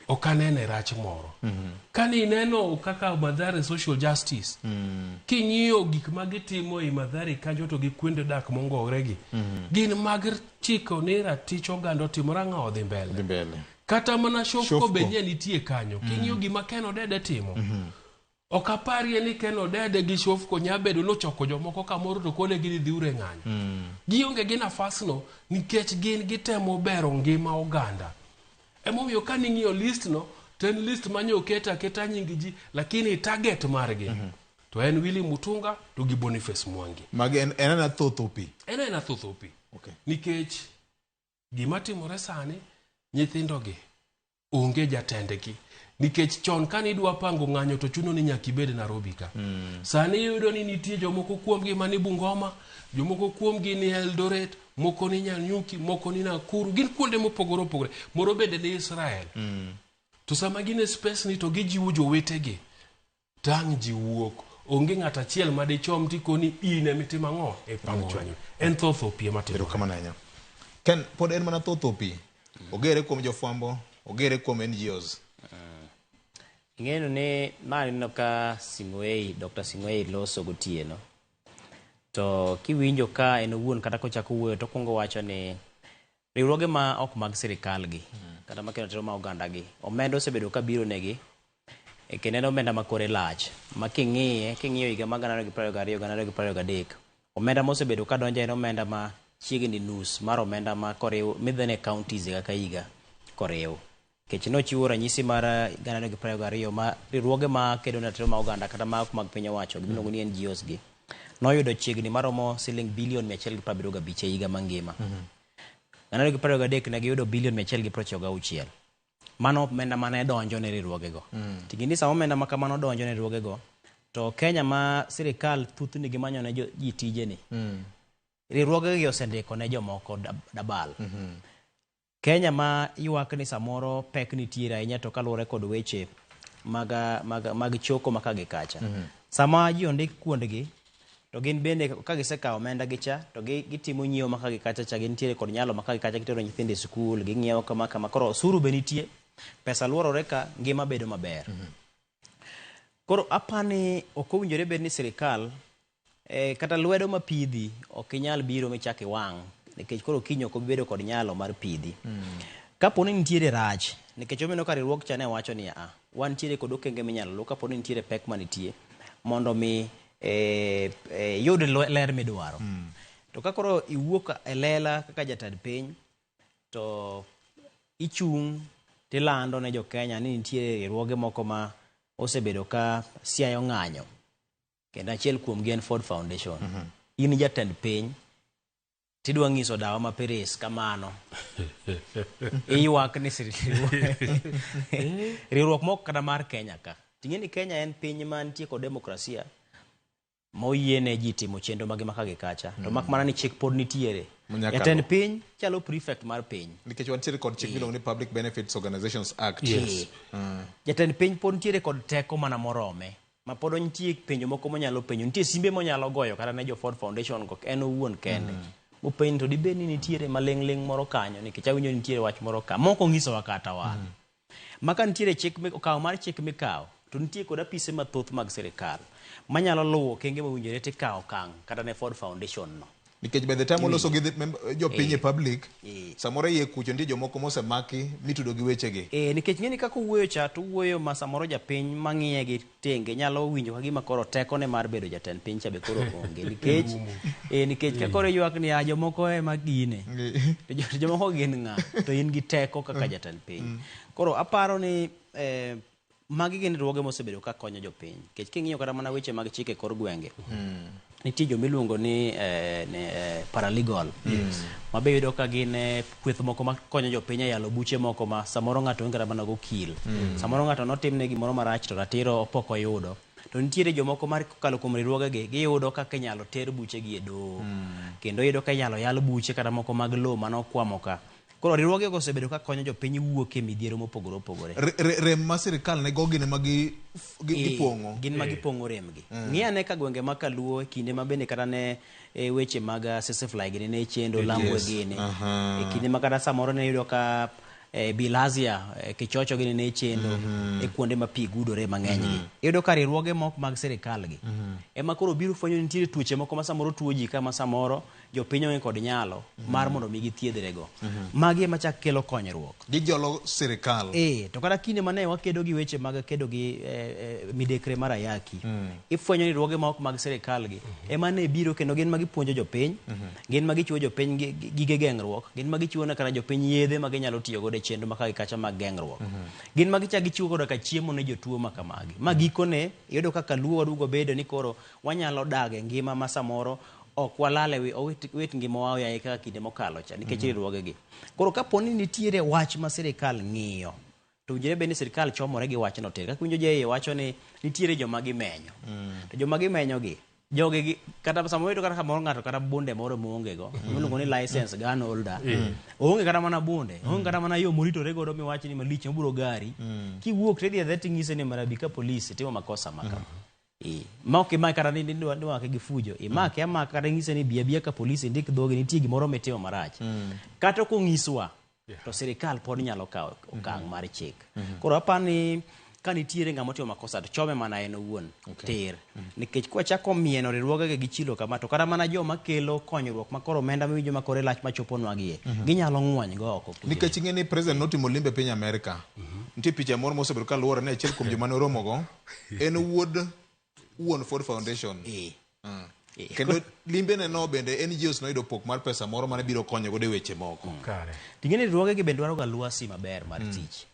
Ok anene rach moro. Kane ineno kaka Mathare Social Justice, king'iyo gik ma gitimo e Mathare kanyo to gi kuonde dak mongore gi, gin mag chiko ni ratich oganda otimore ang'o odhi mbele. Dhi mbele. Kata mana Shofco Shofco. be nye nitie kanyo. King'iyo gima Ken Odede timo, ok aparie ni Ken Odede gi Shofco nya bedo nochoko jomoko kamoro to kone gidhi dhiure e ng'anyo. Gionge gi nafasno nikech gin gitemo bero ngima oganda. Emomiyo ka ning'iyo list no, to en list manye oket aketa nying ji, lakini target margi to en Willy Mutunga to gi Boniface Mwangi. Magi en en ena thotho pi. En aena thotho pi. Okay. Nikech gima timore sani, nyithindogi onge jatendgi. Nikech chon kane idwa pango ng'anyo to chuno ni nyaka ibed Nairobi ka. Sani iyudo ni nitie jomoko kuomgi mani Bungoma, jomoko kuomgi ni Eldoret, moko ni Nanyuki, moko ni Nakuru, gin kuonde mopogore opogore. Moro bende ni Israel. To sama gin e space ni to gijiwo jowetegi. Tang' ji wuok. Onge ng'at achiel madichom tikoni in emitimo ang'o e pango ng'anyo. En thotho pi ema timore. Erokamano ahinya. Ken, pod en mana thotho pi. Ogere kuom jofwambo, ogere kuom NGOs. Ing'eyo ni ma aneno ka Sing'oei, Dr. Sing'oei loso gotieno. To kiwinjo ka en owuon kata kochako wuoyo to okwongo wacho ni riwruoge ma ok mag sirikal gi, kata makedo ratiro ma oganda gi, omenda osebedo ka biro negi, kendo en omenda ma kore lach. Ma king'iye, king'iyo higa mar 2022, 2023, omenda mosebedo ka donjo en omenda ma chiegni nus mar omenda ma koriw midhine counties higa ka higa koriw. Nikech nochiwo ranyisi mar 2022 ma riwruoge ma kedo ne ratiro ma oganda kata ma ok mag piny owacho gimiluongo ni NGOs gi noyudo chiegni maromo siling bilion 175 e higa mangima. 2023 ne giyudo bilion 196. Mano omenda mane donjo ne riwruogego. Ting'e ni sama omenda ma kamano donjo ne riwruogego, to Kenya ma sirikal thuthni gimanyo ne ji tije ni, riwruogegi osendiko ne jomoko dabal. Kenya ma ywak ni samoro pek nitiere ahinya to kaluwore kod weche mag choko ma ka gi kacha. Sama ji ondik kuondgi, to gin bende ka gisekawo omenda gi cha, to gitimo nyiewo ma ka gi kacha cha, gintiere kod nyalo ma ka gi kacha, gitero nyithindo e skul, ging'iewo kama kama. Koro osuru be nitie, pesa luorore ka, ngima bedo maber. Koro apani ok owinjore bed ni sirikal kata lwedo mapidhi ok inyal biro michak iwang', nikech koro kiny ok obi bedo kod nyalo mar pidhi. Kapo ni nitiere rach, nikech omineno ka riwruog cha ne wacho ni a, wantiere kod okenge minyalo luw kapo ni nitiere pek manitie mondo mi yud ler midwaro. To ka koro iwuok e lela kaka jatend piny, to ichung' tilando ne jo Kenya ni nitie riwruoge moko ma osebedo ka siayo ng'anyo. Kendo achiel kuomgi en Ford Foundation. In jatend piny, tidwa ng'iso dawa ma Peres kamano. Iywak ni riwruok moko kata mar Kenya ka. Ting'e ni Kenya en piny mantie kod demokrasia ma oyiene ji timo chenro mage ma ka gi kacha. To mak mana ni chik pod nitiere. Manyaka Jatend luw. piny chalo prefect mar piny. Nikech wantiere kod chik miluongo ni Public Benefits Organizations Act. Yes. Jatend piny pod nitiere kod teko mana morome. Ma pod nitie penjo moko monyalo penjo. Nitie simbe monyalo goyo kata ne jo Ford Foundation go en owuon kende. Mopenjo to dibed ni nitiere maling'ling' moro kanyo nikech awinjo ni nitiere wach moro ka. Moko onyisowa kata wan. Ma ka nitiere chik okang' mar chik mikawo to nitie kod apise mathoth mag sirikal manyalo luwo okenge mowinjore tikawo okang' kata ne Ford Foundation no. Nikech by the time oloso gi jopiny e public, samoro iye kucho nitie jomoko mosemaki mitudo gi wechegi. Nikech ng'eni kaka owuoyo cha to owuoyo ma samoro japiny mang'iye gi tenge nyalo winjo ka gima koro tekone mar bedo jatend piny cha be koro onge. Nikech, nikech ka koro ywak ni a jomoko ema gine. To jomoko gin ng'a? To in gi teko kaka jatend piny. Koro aparo ni magi gin riwruoge mosebedo ka konyo jopiny. Nikech king'iyo kata mana weche mag chike kor gwenge, nitie joma iluongo ni paralegal. Ma be iyudo ka gin kweth moko makonyo jopiny e yalo buche moko ma samoro ng'ato onge kata mana gokil. Samoro ng'ato notimne gimoro marach to ratiro pok oyudo. To nitiere jomoko mar kokalo kuom riwruogegi giyudo kaka inyalo ter buchegi e doho. Kendo iyudo ka inyalo yal buche kata moko mag lowo manokwamo ka. Koro riwruogego osebedo ka konyo jopiny wuok e midhiero mopogore opogore. Rem ma sirikal ne go gin ema gipong'o. Gin ma gipong'o remgi. Ng'i ane ka gwenge ma Kaluo e kinde ma bende kata ne weche mag sesefly gini ne chendo, Lambwe gini. E kinde ma kata samoro ne iyudo ka Bilharzia, Kichocho gini ne chendo e kuonde ma pi gudore mang'eny gi. Iyudo ka riwruoge mok mag sirikal gi ema koro biro fwenyo ni nitiere tuoche moko ma samoro tuo ji ka ma samoro jopiny onge kod nyalo mar mondo mi githiedhrego. Magi ema chak kelo konyruok. Gijolo sirikal. To kata kinde mane wakedo gi weche mag kedo gi midekre mar ayaki, ifwenyo ni riwruoge ma ok mag sirikal gi ema ne biro kendo gin ma gipuonjo jopiny, gin ma gichiwo jopiny gige geng'ruok, gin ma gichiwo ne kata jopiny yedhe ma ginyalo tiyo godo e chenro ma ka gi kacha mag geng'ruok. Gin ma gichak gichiwo koda ka chiemo ne jotuo ma kamagi. Ma gikone iyudo kaka Luo waduogo bedo ni koro wanyalo dag e ngima ma samoro ok walal e wit ngimawa oyaye kaka kinde mokalo cha nikech riwruoge gi. Koro kapo ni nitiere wach ma sirikal ng'iyo, to owinjore bed ni sirikal chomore gi wachno tir. Kaka winjo JA wacho ni nitiere joma gimenyo. To joma gimenyo gi, jogi gi, kata samoro iyudo kata kamoro ng'ato kata bunde moro moonge go, miluongo ni license gun holder. Oonge kata mana bunde, oonge kata mana yo moritore godo miwach ni malich mobiro gari. Kiwuok tidhi adhiya ting'ise ni mara bi ka polisi timo makosa ma kama. Ma ok imake kata ni imake gi fujo, imake amaka kata ing'ise ni bi abiya ka polisi ndik dhogi nitie gimoro mitimo marach. Kata ok ong'iswa, to sirikal pod nyalo kawo okang' mar chik. Koro aparo ni ka nitiere ng'ama otimo makosa to chome mana en owuon tir. Nikech kwachako mieno riwruogegi gi chilo kama to kata mana joma kelo konyruok ma koro omenda miwinjo ma kore lach machoponwa gie, ginyalo ng'wony go oko kucho. Nikech ing'e ni president notimo limbe e piny Amerika. Nitie picha moro mosebedo ka luwore ni achiel kuom joma ne oromogo en wuod wuon Ford Foundation. Kendo limbe ne no bende NGOs noyudo pok mar pesa moro mane biro konyo godo e weche moko. Ting'e ni riwruoge gi bende dwaro ga lwasi maber mar tich.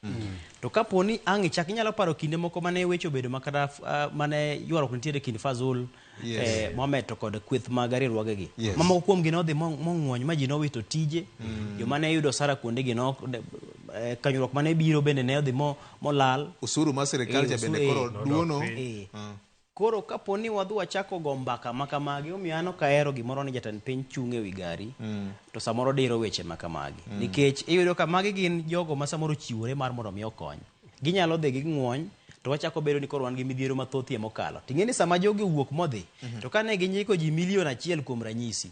To kapo ni ang' ichak inyalo paro kinde moko mane weche obedo ma kata mane ywaruok nitiere kind Fazul, Mohamed to kod kweth mag riwruoge gi. Mamoko kuom gi nodhi mong'wony ma ji nowito tije. Joma ne yudo osara kuonde gi no, konyruok mane biro bende ne odhi molal. Osuru mar sirikal cha bende koro duono. Koro kapo ni wadhi wachako go mbaka ma kamagi, omiyo an ok ahero gimoro ni jatend piny chung' ewi gari, to samoro diro weche ma kamagi. Nikech iyudo ka magi gin jogo ma samoro ochiwore mar mondo mi okony. Ginyalo dhi ging'wony, to wachako bedo ni koro wan gi midhiero mathoth e mokalo. Ting'e ni sama jogi owuok modhi, to kane ginyiko ji milion achiel kuom ranyisi,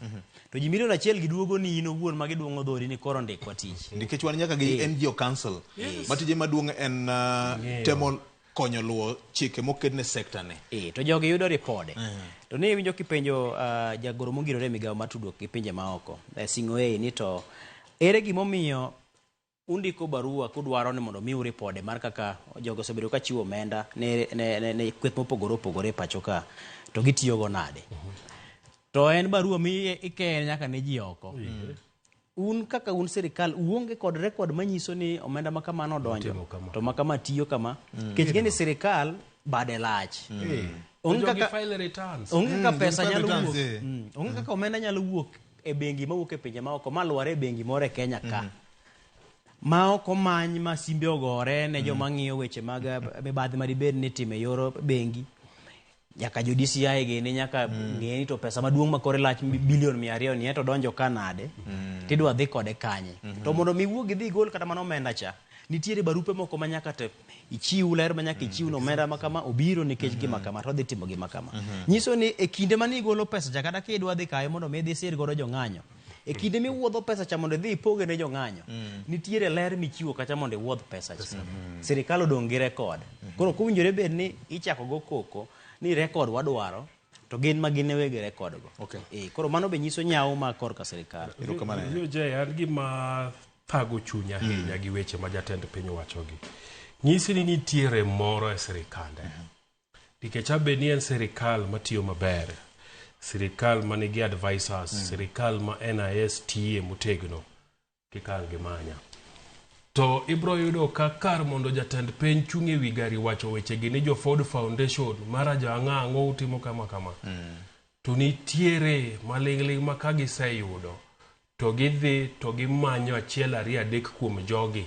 to ji milion achiel giduogo ni in owuon ma giduong'o dhodi ni koro ndikwa tich. Nikech wan nyaka gi NGO Council, ma tije maduong' en temo konyo luwo chike moket ne sekta ne. To jogi yudo ripode. To ne iwinjo kipenjo jagoro mongirore e migawo mar tudruok gi pinje maoko, Sing'oei, ni to ere gimomiyo undiko barua kudwaro ni mondo miu ripode mar kaka jogo osebedo ka chiwo omenda ne kweth mopogore opogore e pacho ka, to gitiyogo nade? To en barua mi ikeye nyaka ne ji oko. Un kaka un sirikal uonge kod record manyiso ni omenda ma kamano odonjo, to ma kama tiyo kama. Nikech ng'e ni sirikal bade lach. Onge Jogi kaka file returns. onge kaka pesa Jogi file nyalo returns, wuok. Onge kaka omenda nyalo wuok e bengi mawuok e pinje maoko malwar e bengi moro e Kenya ka. Ma ok omany ma simbe ogore ne joma ng'iyo weche mag mibadhi madibed ni itimo e yor bengi. Nyaka jo DCI gini nyaka ng'e ni to pesa maduong' ma kore lach bilion 200 ni to donjo ka nade, tidwa dhi kode kanye. To mondo mi iwuog idhi igol kata mana omenda cha, nitiere barupe moko ma nyaka te ichiw ler ma nyaka ichiw ni omenda ma kama obiro nikech gima kama to odhi timo gima kama. Nyiso ni e kinde mane igolo pesa cha kata kidwa dhi kawe mondo mi idhi sir godo jong'anyo, e kinde miwuodho pesa cha mondo idhi ipoge ne jong'anyo, nitiere ler michiwo kacha mondo iwuodh pesa cha. Sirikal odong' gi rekod. Koro ok owinjore bed ni ichako go koko ni rekod wadwaro to gin ma gin e weg rekod go. Koro mano be nyiso nyawo ma korka sirikal. VOJ, an gima thago chunya ahinya gi weche ma jatend piny owachogi. Nyisi ni nitiere moro e sirikande. Nikech abe ni en sirikal matiyo maber, sirikal manigi advisors, sirikal ma NIS tiye motegno, kik ang' gimanya. To ibro yudo ka kar mondo jatend piny chung' ewi gari wacho wechegi ni jo Ford Foundation mara jo ang'o ang'o utimo kama kama. To nitiere maling'ling' ma ka giseyudo to gidhi to gimanyo achiel ariyo adek kuom jogi.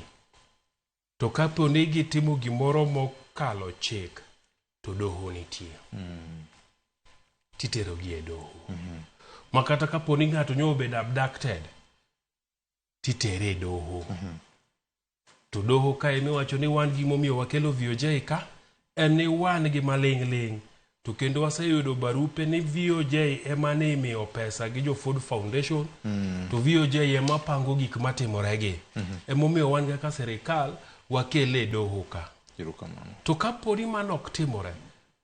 To kapo ni gitimo gimoro mokalo chik to doho nitie. Titerogi e doho. Ma kata kapo ni ng'ato nyo obedo abducted, titere e doho. To doho ka emiwacho ni wan gimomiyo wakelo VOJ ka, en ni wan gi maling'ling'. To kendo waseyudo barupe ni VOJ ema ne imiyo pesa gi jo Ford Foundation, to VOJ ema pango gik matimoregi. Emomiyo wan kaka sirikal wakele e doho ka. To kapo ni mano ok timore,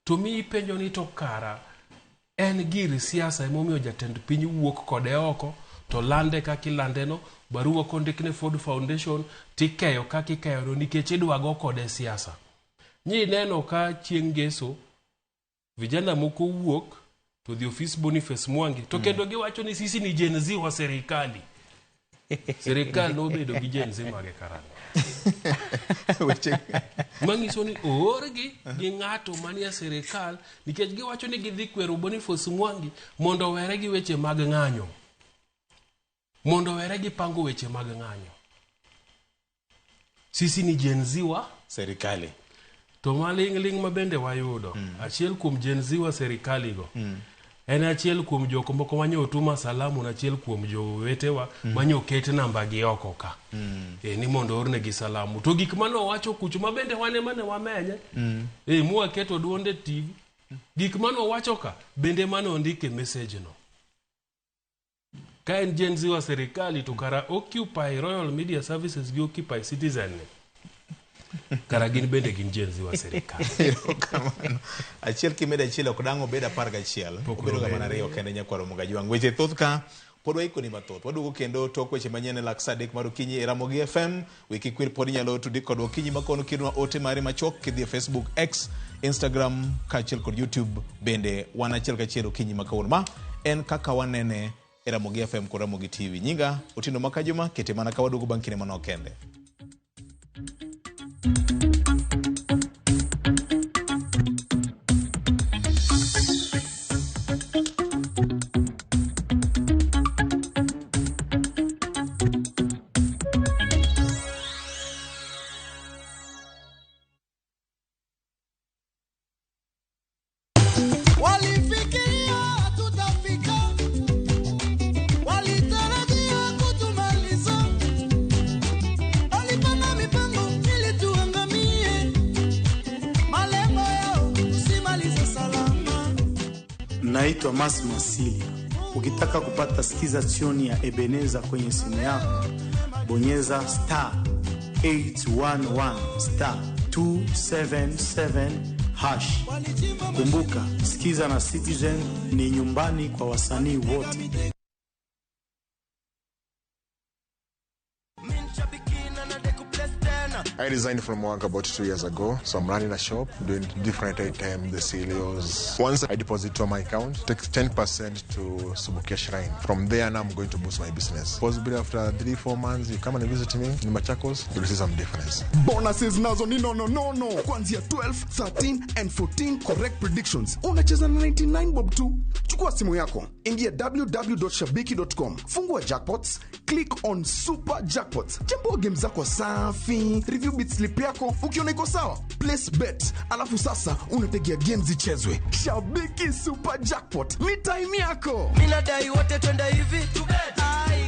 to mi ipenjo ni to kara en gir siasa emomiyo jatend piny wuok kode oko to lande kaka ilandeno, barua kondik ne Ford Foundation tikeyo kaka ikeyono nikech idwa go kode siasa. Nyi neno ka chieng' ngeso vijana moko wuok to dhi ofis Boniface Mwangi to kendo giwacho ni sisi ni Gen Z wa serikali. Serikal nobedo gi Gen Z mage karang'o? Manyiso ni oorgi gi ng'ato manie sirikal nikech giwacho ni gidhi kwero Boniface Mwangi mondo owere gi weche mag ng'anyo. Mondo owere gi pango weche mag ng'anyo. Sisi ni Gen Z wa serikali. To maling'ling' ma bende wayudo, achiel kuom Gen Z wa serikali go. En achiel kuom jok moko manyo otuma salamu na achiel kuom jowetewa manyo ket namba gi oko ka. Ni mondo ornegi salamu. To gik mane owacho kucho ma bende wan ema ne wamenye. Mwaketo duonde TV. Gik mane owacho ka bende mane ondik e message no. Ka en Gen Z wa serikali to kara Occupy Royal Media Services gi Occupy Citizen ni. Kara gin bende gin Gen Z wa serikal. Erokamano. Achiel kimedo achiel ok dang' obed 11. Obedo ga mana 2 kende nyakwaro Mogajwang'. Weche thoth ka pod waikoni mathoth. Waduogo kendo tok weche manyien e lak saa 3 mar okinyi e Ramogi FM. Wiki kwir pod inyalo tudi kodwa okinyi makono kirwa ote mari machuok kidhi e Facebook, X, Instagram kaachiel kod YouTube bende wan achiel kachiel okinyi ma kawuono. Ma en kaka wanene e Ramogi FM kod Ramogi TV. Nyinga Otieno Makajuma, kete mana ka waduogo bang' kinde manok kende. Walifikiria hatutafika, walitarajia kutumaliza, walipanga mipango ili tuangamie, malengo yao tusimalize salama. Naitwa Mas Masilia. Ukitaka kupata sikiza tune ya Ebeneza kwenye simu yako, bonyeza star 811 star 277 hash. Kumbuka, Sikiza na Citizen ni nyumbani kwa wasanii wote. I resigned from work about 2 years ago, so I'm running a shop doing different items, the cereals. Once I deposit to my account, takes 10% to Subukia Shrine. From there, now I'm going to boost my business. Possibly after 3-4 months, you come and visit me in Machakos, you'll see some difference. Bonuses nazo ni no no no no. Kuanzia 12, 13 and 14 correct predictions. Unacheza na 99 bob tu. Chukua simu yako, ingia www.shabiki.com, fungua jackpots, click on super jackpots, chambua game zako safi, review bit slip yako, ukiona iko sawa, place bet, alafu sasa unategea game zichezwe. Shabiki Super Jackpot ni time yako. Minadai wote twende hivi.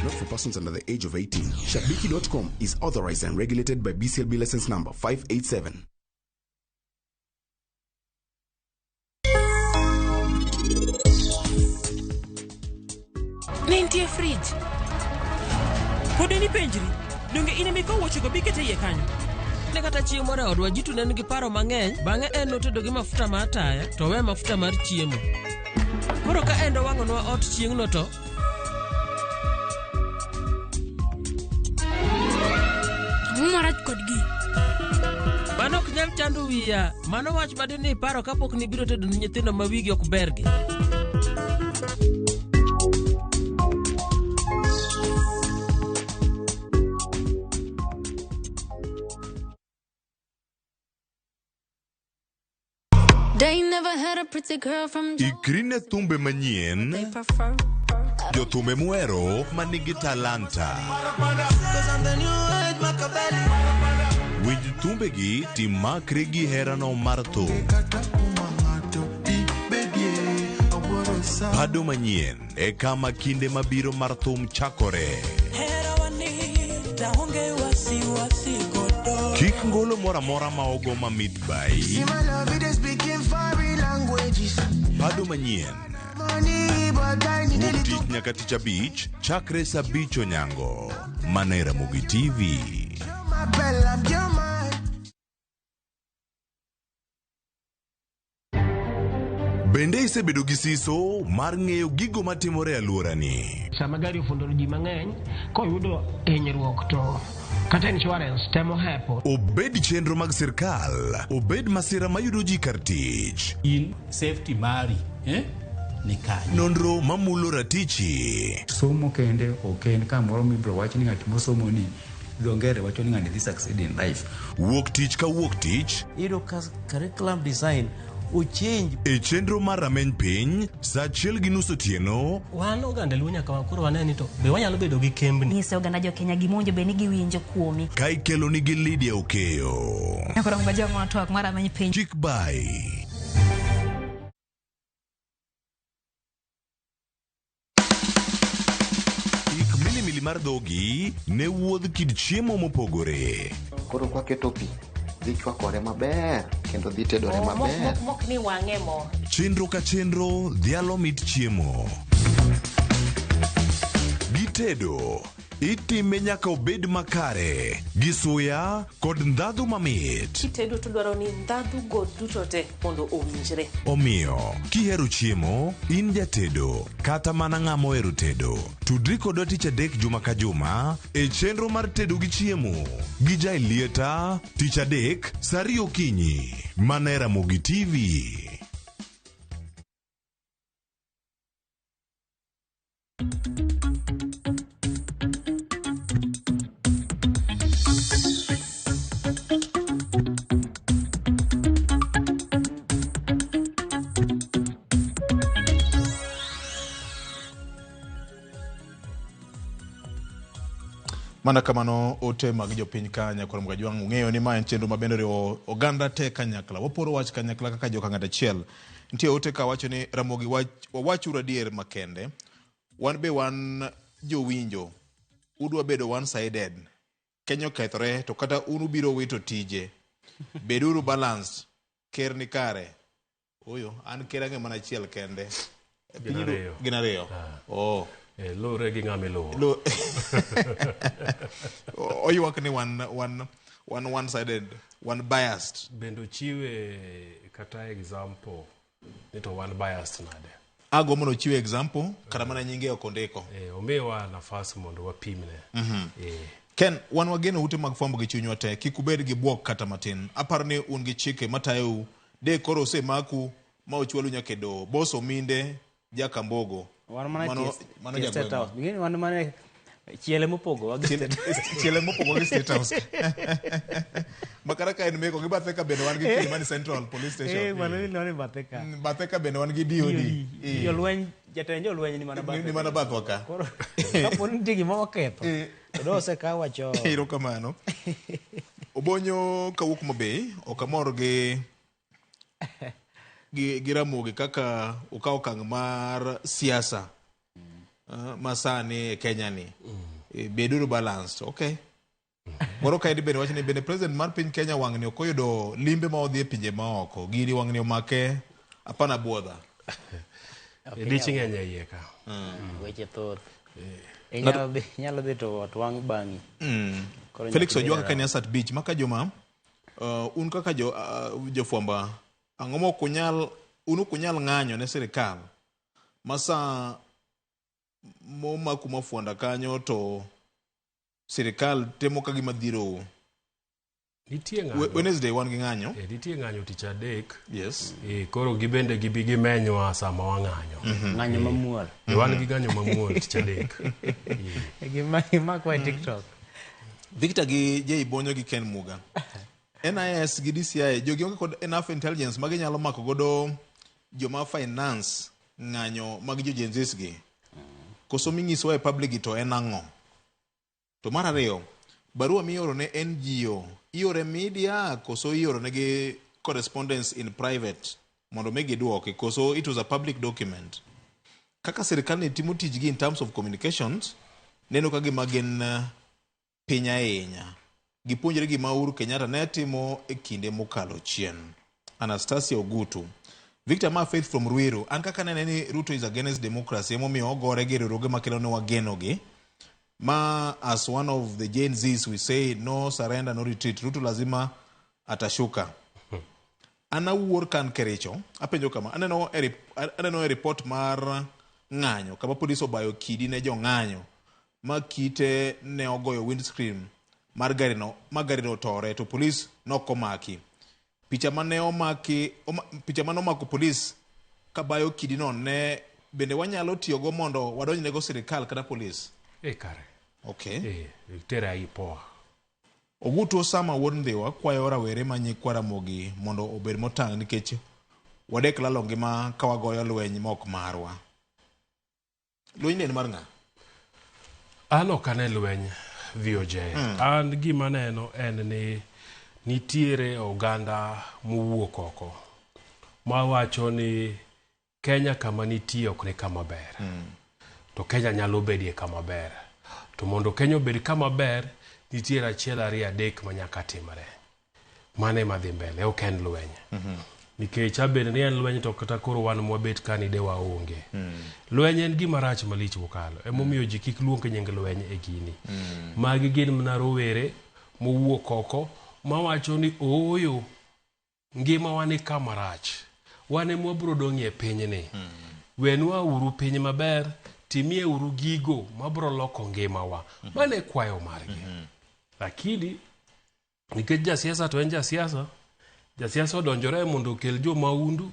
Not for persons under the age of 18. Shabiki.com is authorized and regulated by BCLB license number 587. Ne nitie frij. Pod en ipenjri, donge in ema ikawo wuochego bikete iye kanyo? Ne kata chieng' moro e odwa jitu ne nigi paro mang'eny, bang'e en notedo gi mafuta mar taya to owe mafuta mar chiemo. Koro ka en dowang'onwa ot chieng'no to Ang'o marach kodgi? Mano ok nyal chando wiya. Mano wach ma dine iparo kapok nibiro tedo ne nyithindo ma wigi ok bergi. They never had a pretty girl from Ikri ne thumbe manyien, they prefer. jothumbe muhero ma nigi talanta. Winj thumbegi timakri gi herano mar thum. Bado manyien e kama kinde mabiro mar thum chakore. Kik ngolo moro amora ma ogo mamit bai. Bado manyien. Wuok tich nyaka tich abich chakre saa abich onyango. Mana e Ramogi TV. Bende isebedo gi siso mar ng'eyo gigo matimore e alworani? Sama gari ofundo ji mang'eny koyudo hinyruok to kata insurance temo hepo. Obed chenro mag sirkal, obed masira mayudo ji kar tich. In safety mari, eh? Ni kanye. Nonro mamulo ratichi. Somo kende ok en kamoro mibiro wach ni ng'at mosomo ni dho ngere wacho ni ng'ani dhi succeed in life. Wuok tich ka wuok tich. Iyudo ka curriculum design ochange. E chenro mar rameny piny, saa achiel gi nus otieno. Wan oganda Luo nyaka koro wane ni to be wanyalo bedo gi kembni. Nyiso oganda jo Kenya gima owinjo bed ni giwinjo kuomi. Ka ikelo nigi Lydia Okeyo. Koro ngojang'o twak mar rameny piny. Chik bai. Ik milimili mar dhogi ne wuodh kit chiemo mopogore. Koro kwaketo pi, dhi chwakore maber kendo dhi tedore maber. Mok ni wang'e mo. Chenro ka chenro dhialo mit chiemo. Gitedo itime nyaka obed makare gi suya kod ndhadhu mamit. Kitedo to dwaro ni ndhadhu go duto te mondo owinjre. Omiyo, kihero chiemo, in jatedo, kata mana ng'ama ohero tedo, tudri kodwa tich adek juma ka juma e chenro mar tedo gi chiemo gi Jaelieta tich adek saa ariyo okinyi mana e Ramogi TV. Mana kamano ote mag jopiny ka nyakwar Mgajwang' ung'eyo ni ma en chenro ma bende oriwo oganda te kanyakla. Waporo wach kanyakla kaka joka ng'at achiel. Nitie ote ka wacho ni Ramogi wach, wawachuru adier makende. Wan be wan jowinjo. Udwa bedo one sided. Kenya okethore to kata un ubiro wito tije. Beduru balanced. Ker ni kare. Oyo, an ker ang'e mana achiel kende. Gin ariyo. Gin ariyo. Oh. Luwre gi ng'ama iluwo. Oywak ni wan wan wan one sided, wan biased. Bende ochiwe kata example ni to wan biased nade. Ago mondo ochiwe example kata mana nyinge ok ondiko. Omiwa nafas mondo wapimne. Ken, wan wageno ute mag fwambo gi chunywa te, kik ubed gi bwok kata matin. Aparo ni un gi chike matayou, de koro osemaku ma ochwalu nyaka e doho. Boss Ominde Jakambogo. Wan mana Mano tie State jagweng'wa. House. Ing'eni wan mana Chiele mopogowa gi State Chiele mopogowa gi State House. Makata ka en meko gi bathe ka bende wan gi Kilimani Central Police Station. Eh, mano ni none bathe ka. Bathe ka bende wan gi DOD. Jolweny, jatend jolweny ni mana bathe. Ni mana bathwa ka. Koro kapo ni nitie gima waketho, to do osekawa chon. Erokamano. Obonyo kawuok Homa Bay, ok amor gi gi Ramogi kaka okawo okang' mar siasa ma sani e Kenya ni. Beduru balanced. Okay. Moro kaendi bende wacho ni bende president mar piny Kenya wang'ni ok oyudo limbe ma odhi e pinje maoko. Gini wang'ni omake hapana buodha. Dich ng'eny e iye ka. Weche thoth. Inyalo dhi to ot wang' bang'i. Koro Felix nyaka ibed Ojwang kaka around. ni Asat Beach maka joma un kaka jo jofwamba ang'o ma ok unyal un ok unyal ng'anyo ne sirikal ma sa momaku mafuanda kanyo to sirikal temo ka gima dhirou. Nitie ng'anyo. Wednesday wan gi ng'anyo. Nitie ng'anyo tich adek. Yes. Koro gibende gibi gimenywa sama wang'anyo. Ng'anyo mamuol. Wan gi ng'anyo mamuol tich adek. Gimakwa e TikTok. Victor gi Jay Bonyo gi Ken Muga. NIS gi DCI jogi onge kod enough intelligence ma ginyalo mako godo joma finance ng'anyo mag jo Gen Zs gi. Koso minyisowa e public gi to en ang'o? To mar ariyo, barua mioro ne NGO, iore media koso ioro negi correspondence in private mondo mi giduoki koso it was a public document. Kaka sirikal ni timo tijgi in terms of communications, neno ka gima gin piny ahinya. Gipuonjre gima Uhuru Kenyatta ne timo e kinde mokalo chien. Anastasia Ogutu. Victor Ma Faith from Ruiru. An kaka nene ni Ruto is against democracy, emomiyo ogore gi riwruoge makelo ne wageno gi. Ma as one of the Gen Zs we say no surrender, no retreat. Ruto lazima atashuka. An awuor kan Kericho, apenjo kama, aneno e aneno e report mar ng'anyo kama polis obayo kidi ne jong'anyo ma kite ne ogoyo windscreen mar garino ma garino otore to polis nokomaki. Picha mane omaki picha mane omako polis kabayo kidino ne bende wanyalo tiyogo mondo wadonjnego sirikal kata polis. Kare. Okay. Tere IPOA. Ogutu Osama wuod Ndhiwa kwayo rawere ma nyikwa Ramogi mondo obed motang' nikech wadek lalo ngima ka wagoyo lweny ma ok marwa. Lweny ni en mar ng'a? An ok ane lweny VOJ. An gima neno en ni nitiere oganda mowuok oko mawacho ni Kenya kama nitie ok ni kama ber. To Kenya nyalo bedie kama ber. To mondo Kenya obed kama ber, nitiere achiel ariyo adek ma nyaka timre. Mano ema dhi mbele, ok en lweny. Nikech abed ni en lweny to kata koro wan mwabet ka ni de waonge. Lweny en gima rach malich mokalo. Emomiyo ji kik luong nying lweny e gini. Magi gin mana rowere mowuok oko mawacho ni ooyo ngimawa ni kama rach. Wan ema wabiro dong'ie pinyni. Wenwa uru piny maber, timie uru gigo mabiro loko ngimawa. Mano e kwayo margi. Lakini nikech jasiasa to en jasiasa, jasiasa odonjore mondo okel jo maundu,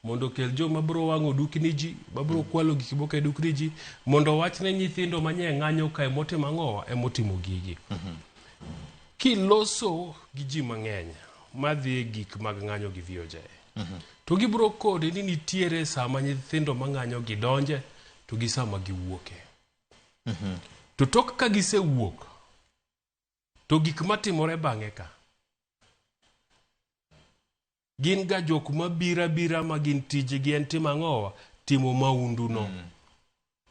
mondo okel joma biro wang'o dukni ji, mabiro kwalo gik moko e dukni ji, mondo owach ne nyithindo manye ng'anyo ka emotimo ang'owa, emotimo gigi. Kiloso gi ji mang'eny madhi e gik mag ng'anyo gi VOJ, to gibiro kodi ni nitiere sama nyithindo mang'anyo gi donje to gi sama giwuoke. To tok ka gisewuok, to gik matimore bang'e ka, gin ga jok mabiro abira ma gin tijgi en timo ang'owa, timo maundu no.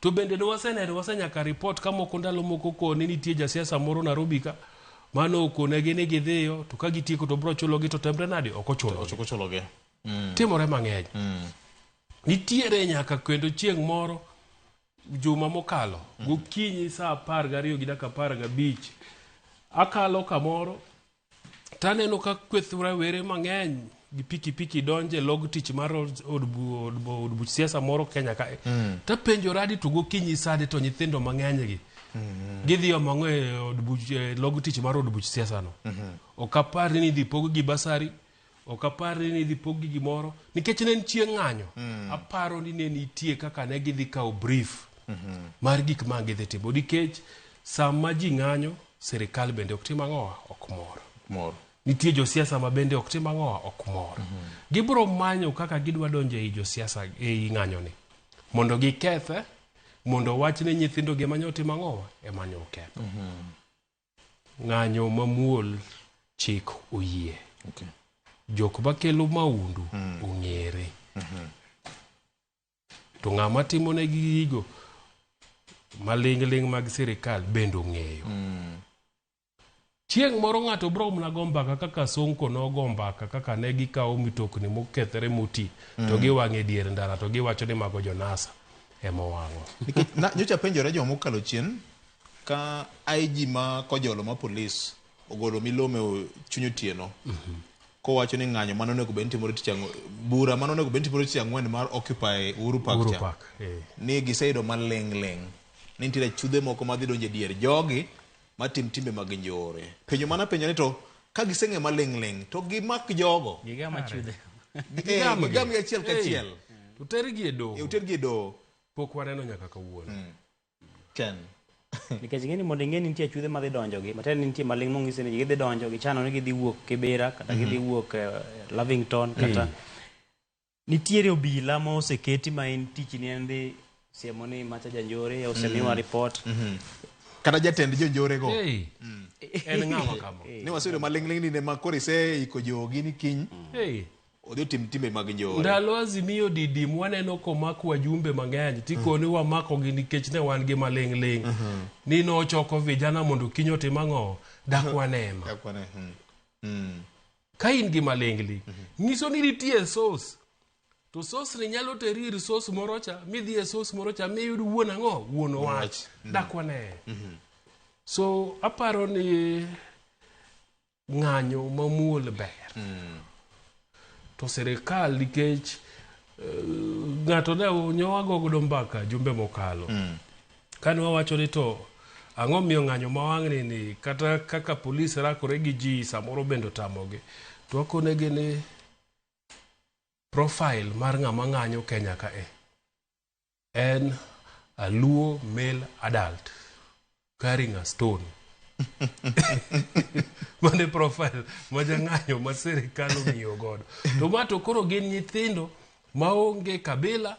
To bende ne waseneno, wasenyaka report ka moko ndalo moko koni nitie jasiasa moro Nairobi ka, mano okonegi ni gidhiyo, to ka gitieko to bro chulogi to temre nade, ok ochulogi. Ok ochulogi. Timore mang'eny. Nitiere nyaka kendo chieng' moro juma mokalo, gokinyi saa 12 gi dakika 15, akalo kamoro, taneno ka kweth rawere mang'eny gi pikipiki donje log tich mar od buch siasa moro Kenya kae. Tapenjora ni to gokinyi sani to nyithindo mang'eny gi gidhi omo ang'o e od buch, log tich mar od buch siasa no. Ok apar ni idhi pog gi basari, ok apar ni idhi pog gi gimoro, nikech ne en chieng' ng'anyo. Aparo ni ne nitie kaka ne gidhi kawo brief mar gik ma gidhi timo, nikech Sama ji ng'anyo, sirikal bende ok tim ang'owa, ok mor. Mor. Nitie josiasa ma bende ok tim ang'owa, ok mor. Gibiro manyo kaka gidwa donjo ei josiasa ei ng'anyoni mondo gikethe, mondo wach ni nyithindo gi ema nyo timo ang'owa, ema nyo oketho. Ng'anyo mamuol chik oyie. Okay. Jok makelo maundu ong'ere. To ng'ama timonegi gigo maling'ling' mag sirikal bende ong'eyo. Chieng' moro ng'ato biro mana go mbaka kaka Sonko nogo mbaka kaka ne gikawo mitokni mokethore moti to giwang'o e dier ndara to giwacho ni mago jonasa ema owang'o. Nikech nyocha penjore joma mokalo chien ka IG ma Kojolo ma polis ogolo milome chuny otieno kowacho ni ng'anyo mane onego bed ni timore tich ang'wen, bura mane onego bed ni timore tich ang'wen mar Occupy Uhuru Park Uhuru cha. Park, eh. Ni giseyudo maling' ling' ni nitiere achudhe moko madhi donjo e dier jogi matim timbe mag njore. Penjo mana penjo ni to ka giseng'e maling' ling' to gimak jogo. Gigam achudhe. Gigamgi. Gigamgi achiel kachiel. To tergi e doho. Otergi e doho. Pok waneno nyaka kawuono. Ken. Nikech ing'e ni mondo ing'e ni nitie achudhe madhi donjo gi, matiende ni nitie maling' mong'isi ni gidhi donjo, gichano ni gidhi wuok Kibera kata gidhi wuok Lavington kata nitiere obila ma oseketi ma en tichni en dhi siemo ni macha janjore osemiwa report. Kata jatend jonjore go. Hey. En ng'awa kama? Ni waseyudo maling'ling' ni ne ma koro iseiko jogi ni kiny. Hey. Odhi otim timbe mag njore. Ndalo Azimio didim waneno komak wajumbe mang'eny tikoni wamakogi nikech ne wan gi maling'ling'. Ni nochoko vijana mondo kiny otim ang'o? Dak wanema. Dak wane. Ka in gi maling'ling', nyiso ni nitie source. To source ni nyalo teri ir source moro cha, midhi e source moro cha miyud wuon ang'o? Wuon wach. Dak wane. So aparo ni ng'anyo mamuol ber. To sirikal nikech ng'ato ne nyowago godo mbaka jumbe mokalo. Kane wawacho ni to ang'o miyo ng'anyo ma wang'ni ni kata kaka polis rakore gi ji samoro bende otamogi. To wakonegi ni profile mar ng'ama ng'anyo Kenya ka e en a Luo male adult carrying a stone. Mane profile ma jang'anyo ma sirikal ong'iyo godo. To ma to koro gin nyithindo maonge kabila,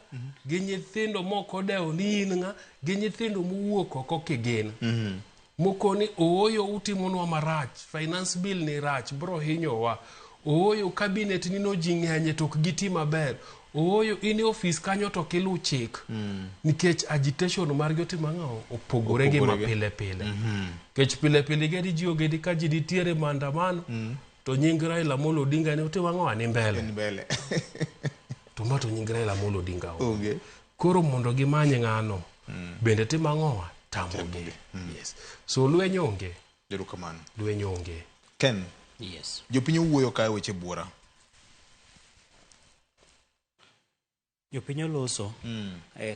gin nyithindo mok odewo ni in ng'a, gin nyithindo mowuok oko kigin. Mokoni ooyo utimonwa marach, finance bill ni rach, bro hinyowa. Ooyo cabinet ni no ji ng'enye to ok giti maber. Ooyo in e ofis kanyo to ok iluw chik. Nikech agitation margi otimo ang'o? Opogore gi ma pile pile. Nikech pile pile gedi ji ogedi ka ji nitiere maandamano, to nying Raila Amolo Odinga ne otimo ang'o? Ni mbele. Ni mbele. To ma to nying Raila Amolo Odinga onge. Koro mondo gimany ng'ano, bende timo ang'o? Tamogi. Yes. So lweny onge. Erokamano. Lweny onge. Ken. Yes. Jopiny owuoyo ka weche buora. Jopiny oloso.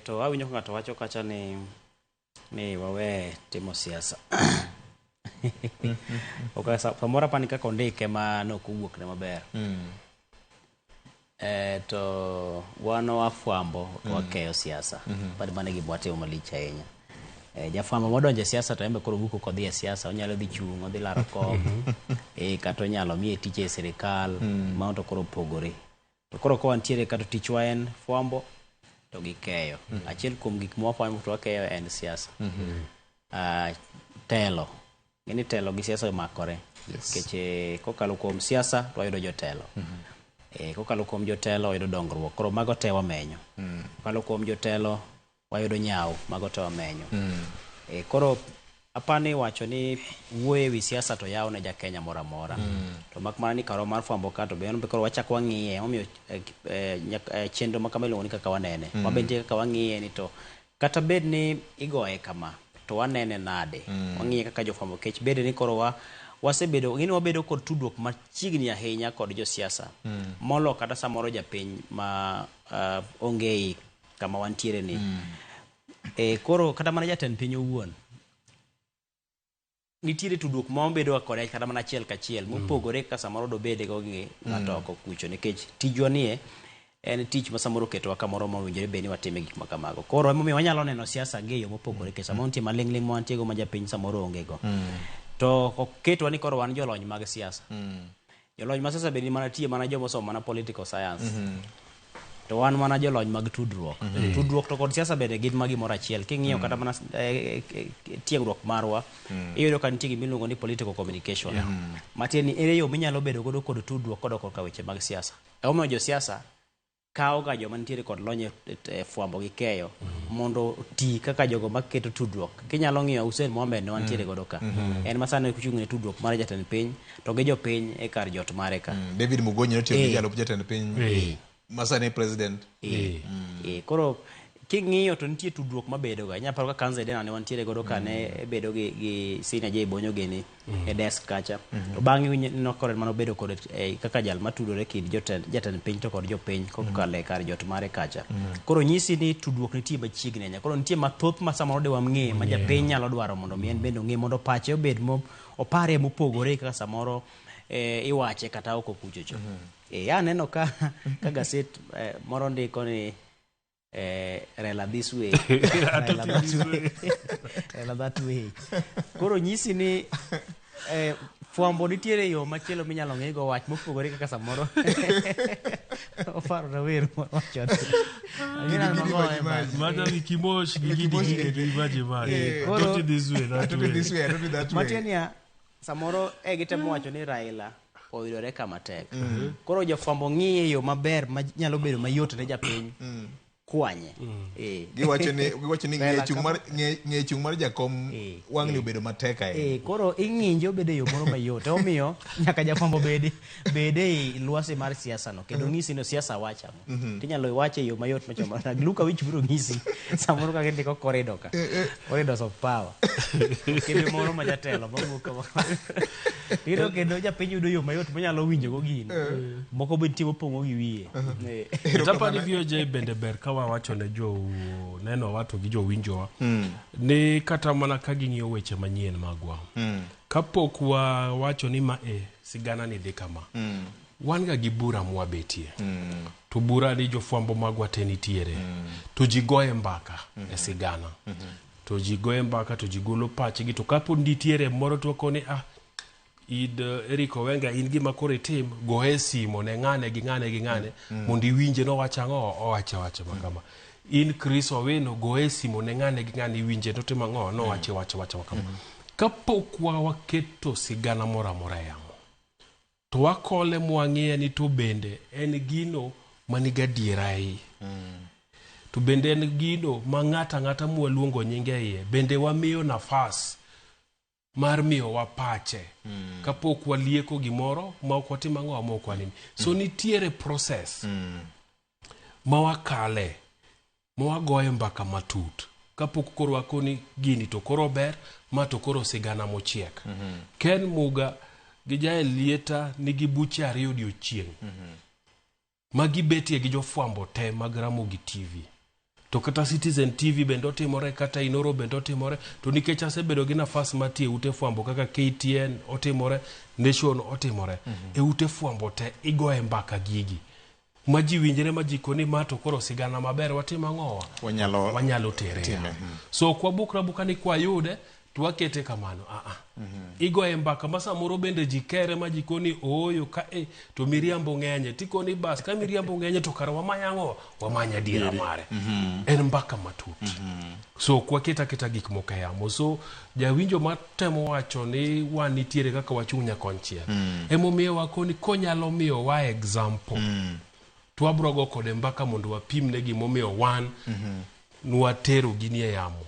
To awinjo ka ng'ato wacho kacha ni wawe timo siasa. Ok samoro apani kaka ondike ma nok owuok ne maber. To wan wafwambo to wakeyo siasa. Apani mano e gima watimo malich ahinya. Jafwambo modonjo e siasa to en be koro wuok kodhi e siasa, onyalo dhi chung', odhi laro kom, kata onyalo miye tich e sirikal, mano to koro opogore. To koro ka wantiere ka to tichwa en fwambo to gi keyo. Achiel kuom gik ma wafwambo to wakeyo en siasa. Telo. Ng'eni telo gi siasa omakore. Nikech kokalo kuom siasa to wayudo jotelo. Kokalo kuom jotelo wayudo dongruok. Koro mago te wamenyo. Kokalo kuom jotelo wayudo nyawo, mago te wamenyo. Koro apani wacho ni wuoyo ewi siasa to yawo ne ja Kenya moro amora. To mak mana ni karwa mar fwambo ka to be koro wachak wang'iye, emomiyo chenro ma kama iluongo ni kaka wanene. Wabe nitie kaka wang'iye ni to kata bed ni igoye kama to wanene nade. Wang'iye kaka jofwambo kech bede ni koro wasebedo, ng'eni wabedo kod tudruok machiegni ahinya kod josiasa. Molo kata samoro japiny ma onge ei kama wantiere ni. Koro kata mana jatend piny owuon nitiere tudruok ma wabedo kode kata mana achiel kachiel mopogore kaka samoro dobede go gi ng'ato oko kucho, nikech tijwa nie En tich ma samoro oketowa kamoro mowinjore bed ni watime gik ma kamago. Koro emomiyo wanyalo neno siasa gi e yo mopogore nikech samoro nitie maling'ling' ma wantie go ma japiny samoro onge go. To oketwa ni koro wan jolony mag siasa. Jolony mag siasa bende mana tie mana joma osomo mana political science. To wan mana jolony mag tudruok. Tudruok to kod siasa bende gin ma gimoro achiel. King'iyo kata mana tiegruok marwa, iyudo ka nitie gima iluongo ni political communication. Matiende ni ere yo minyalo bedo godo kod tudruok kodok korka weche mag siasa. Emomiyo josiasa kawo ga joma nitiere kod lony e fwambo gi keyo mondo oti kaka jogo maketo tudruok. Kinyalo ng'iyo Hussein Mohamed ne wantiere godo ka. En ma sani ochung' ne tudruok mar jatend piny to gi jopiny e kar jot mare ka. David Mugonyi notiyo gi jalup jatend piny ma sani president. Koro king'iyo to nitie tudruok mabedo ga. Inyalo paro ka Kanza Edena ne wantiere godo ka ne bedo gi Senior J Bonyo gini e desk kacha. To bang'e ineno koro mano bedo kod kaka jal matudore kind jatend piny to kod jopiny kokalo e kar jot mare kacha. Koro nyisi ni tudruok nitie machiegni ahinya. Koro nitie mathoth ma samoro de wang'e ma japiny nyalo dwaro mondo mi en bende ong'e mondo pache obed mo opare mopogore kaka samoro iwache kata oko kuchocho. Aneno ka gaset moro ndiko ni Raila this way, Raila that way, Raila that way. Koro nyisi ni fwambo nitiere yo machielo minyalo ng'igo wach mopogore kaka samoro oparo na wer moro wacho. Mata Wikimosh gi gidi gidi maji maji. Don't this way, that way. This way, don't that way. Matiende niya, samoro gitemo wacho ni Raila oyudore kama tek. Koro jofwambo ng'iye yo maber ma nyalo bedo mayot ne japiny. Kwanye. Giwacho ni ng'e chung' mar jakom wang'ni obedo matek ahinya. Koro ing'injo obedo e yo moro mayot. Omiyo nyaka jafwambo bede e lwasi mar siasa no kendo ng'isi ni siasa wacho ang'o. Tinyalo wache e yo mayot machomo. Luka wich biro ng'isi samoro kaka indiko corridor ka. Corridors of power. Kendo moro ma jatelo mawuok kama. Iyudo kendo japiny yudo yo mayot monyalo winjo go gino. Moko be nitie mopong'o gi wiye. Tapani VOJ bende ber ka wawacho ne jo neno wa to gi jowinjowa ni kata mana ka ging'iyo weche manyien magwa, kapok wawacho ni ma sigana ni dhi kama, wan ga gi bura mwabetie. To bura ni jofwambo magwa te nitiere. To ji goye mbaka e sigana. To ji goye mbaka to ji golo pachgi, to kapo nitiere moro to wakoni id Eric Owenga in gima koro itim, goye simo ne ng'ane gi ng'ane gi ng'ane mondo iwinje nowacho ang'o, owacho wacho makama. In Chris Owino goye simo ne ng'ane gi ng'ane iwinje notimo ang'o, nowacho wacho wacho makama. Kapok waketo sigana moro amora e yamo, to wakole mwang'iye ni to bende en gino manigi adiera e iye. To bende en gino ma ng'ato ang'ata mwaluongo nyinge iye bende wamiyo nafas mar miyowa pache kapok walieko gimoro ma ok watimo ang'o ma ok wanini. So nitiere process ma wakale ma wagoye mbaka matut kapok koro wakoni gini to koro ber ma to koro sigana mochiek. Ken Muga gi Jael Lieta nigi buche 2 odiochieng' ma gibetie gi jofwambo te mag Ramogi TV. To kata Citizen TV bende otimore, kata Inoro bende otimore, to nikech asebedo gi nafas matie ute fwambo kaka KTN otimore, Nation otimore, e ute fwambo te igoye mbaka gigi ma ji winjre ma ji koni ma to koro sigana maber watimo ang'owa, wanyalo tere. So ok wabukra buka ni kwayude to wakete kamano. Igoye mbaka ma samoro bende ji kere ma ji koni ooyo ka to miriambo ng'enye, tikoni bas ka miriambo ng'enye to kara wamanya ang'o, wamanya adiera mare. En mbaka matut. So ok waketa keta gik moko e yamo. So jawinjo matemo wacho ni wan nitiere kaka wachung' nyakonchiel. Emomiyo wakoni konyalo miyo wa example. To wabro go kode mbaka mondo wapimne gimomiyo wan nwatero gini e yamo.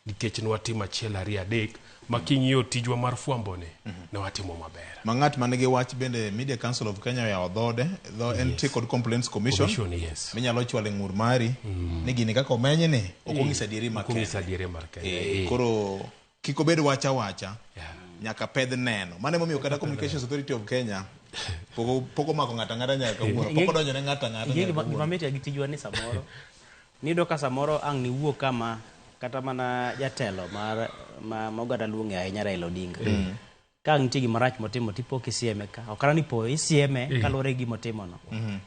Nikech nwatimo 1 2 3 ma king'iyo tijwa mar fwambo ni ne watimo maber. Ma ng'at man gi wach bende Media Council of Kenya oyawo dhode, dho en tie kod Complaints Commission. Yes. Minyalo chwalo e ng'ur mari ni gini kaka omeny ni ok ong'iso adieri mar Ok ong'iso adieri mar Kenya. Koro kik obed wacha wacha. Nyaka pedh neno. Mano emomiyo kata Communications Authority of Kenya pok omako ng'ato ang'ata nyaka kawuono. Pok odonjo ne ng'ato ang'ata nyaka kawuono. Gima mit gi tijwa ni samoro niyudo ka samoro ang' niwuo kama kata mana jatelo mar ma oganda luonge ahinya Raila Odinga. Ka nitie gima rach motimo tipo kisieme ka. Ok ni po isieme Eh. kaluwore gi gima otimo no.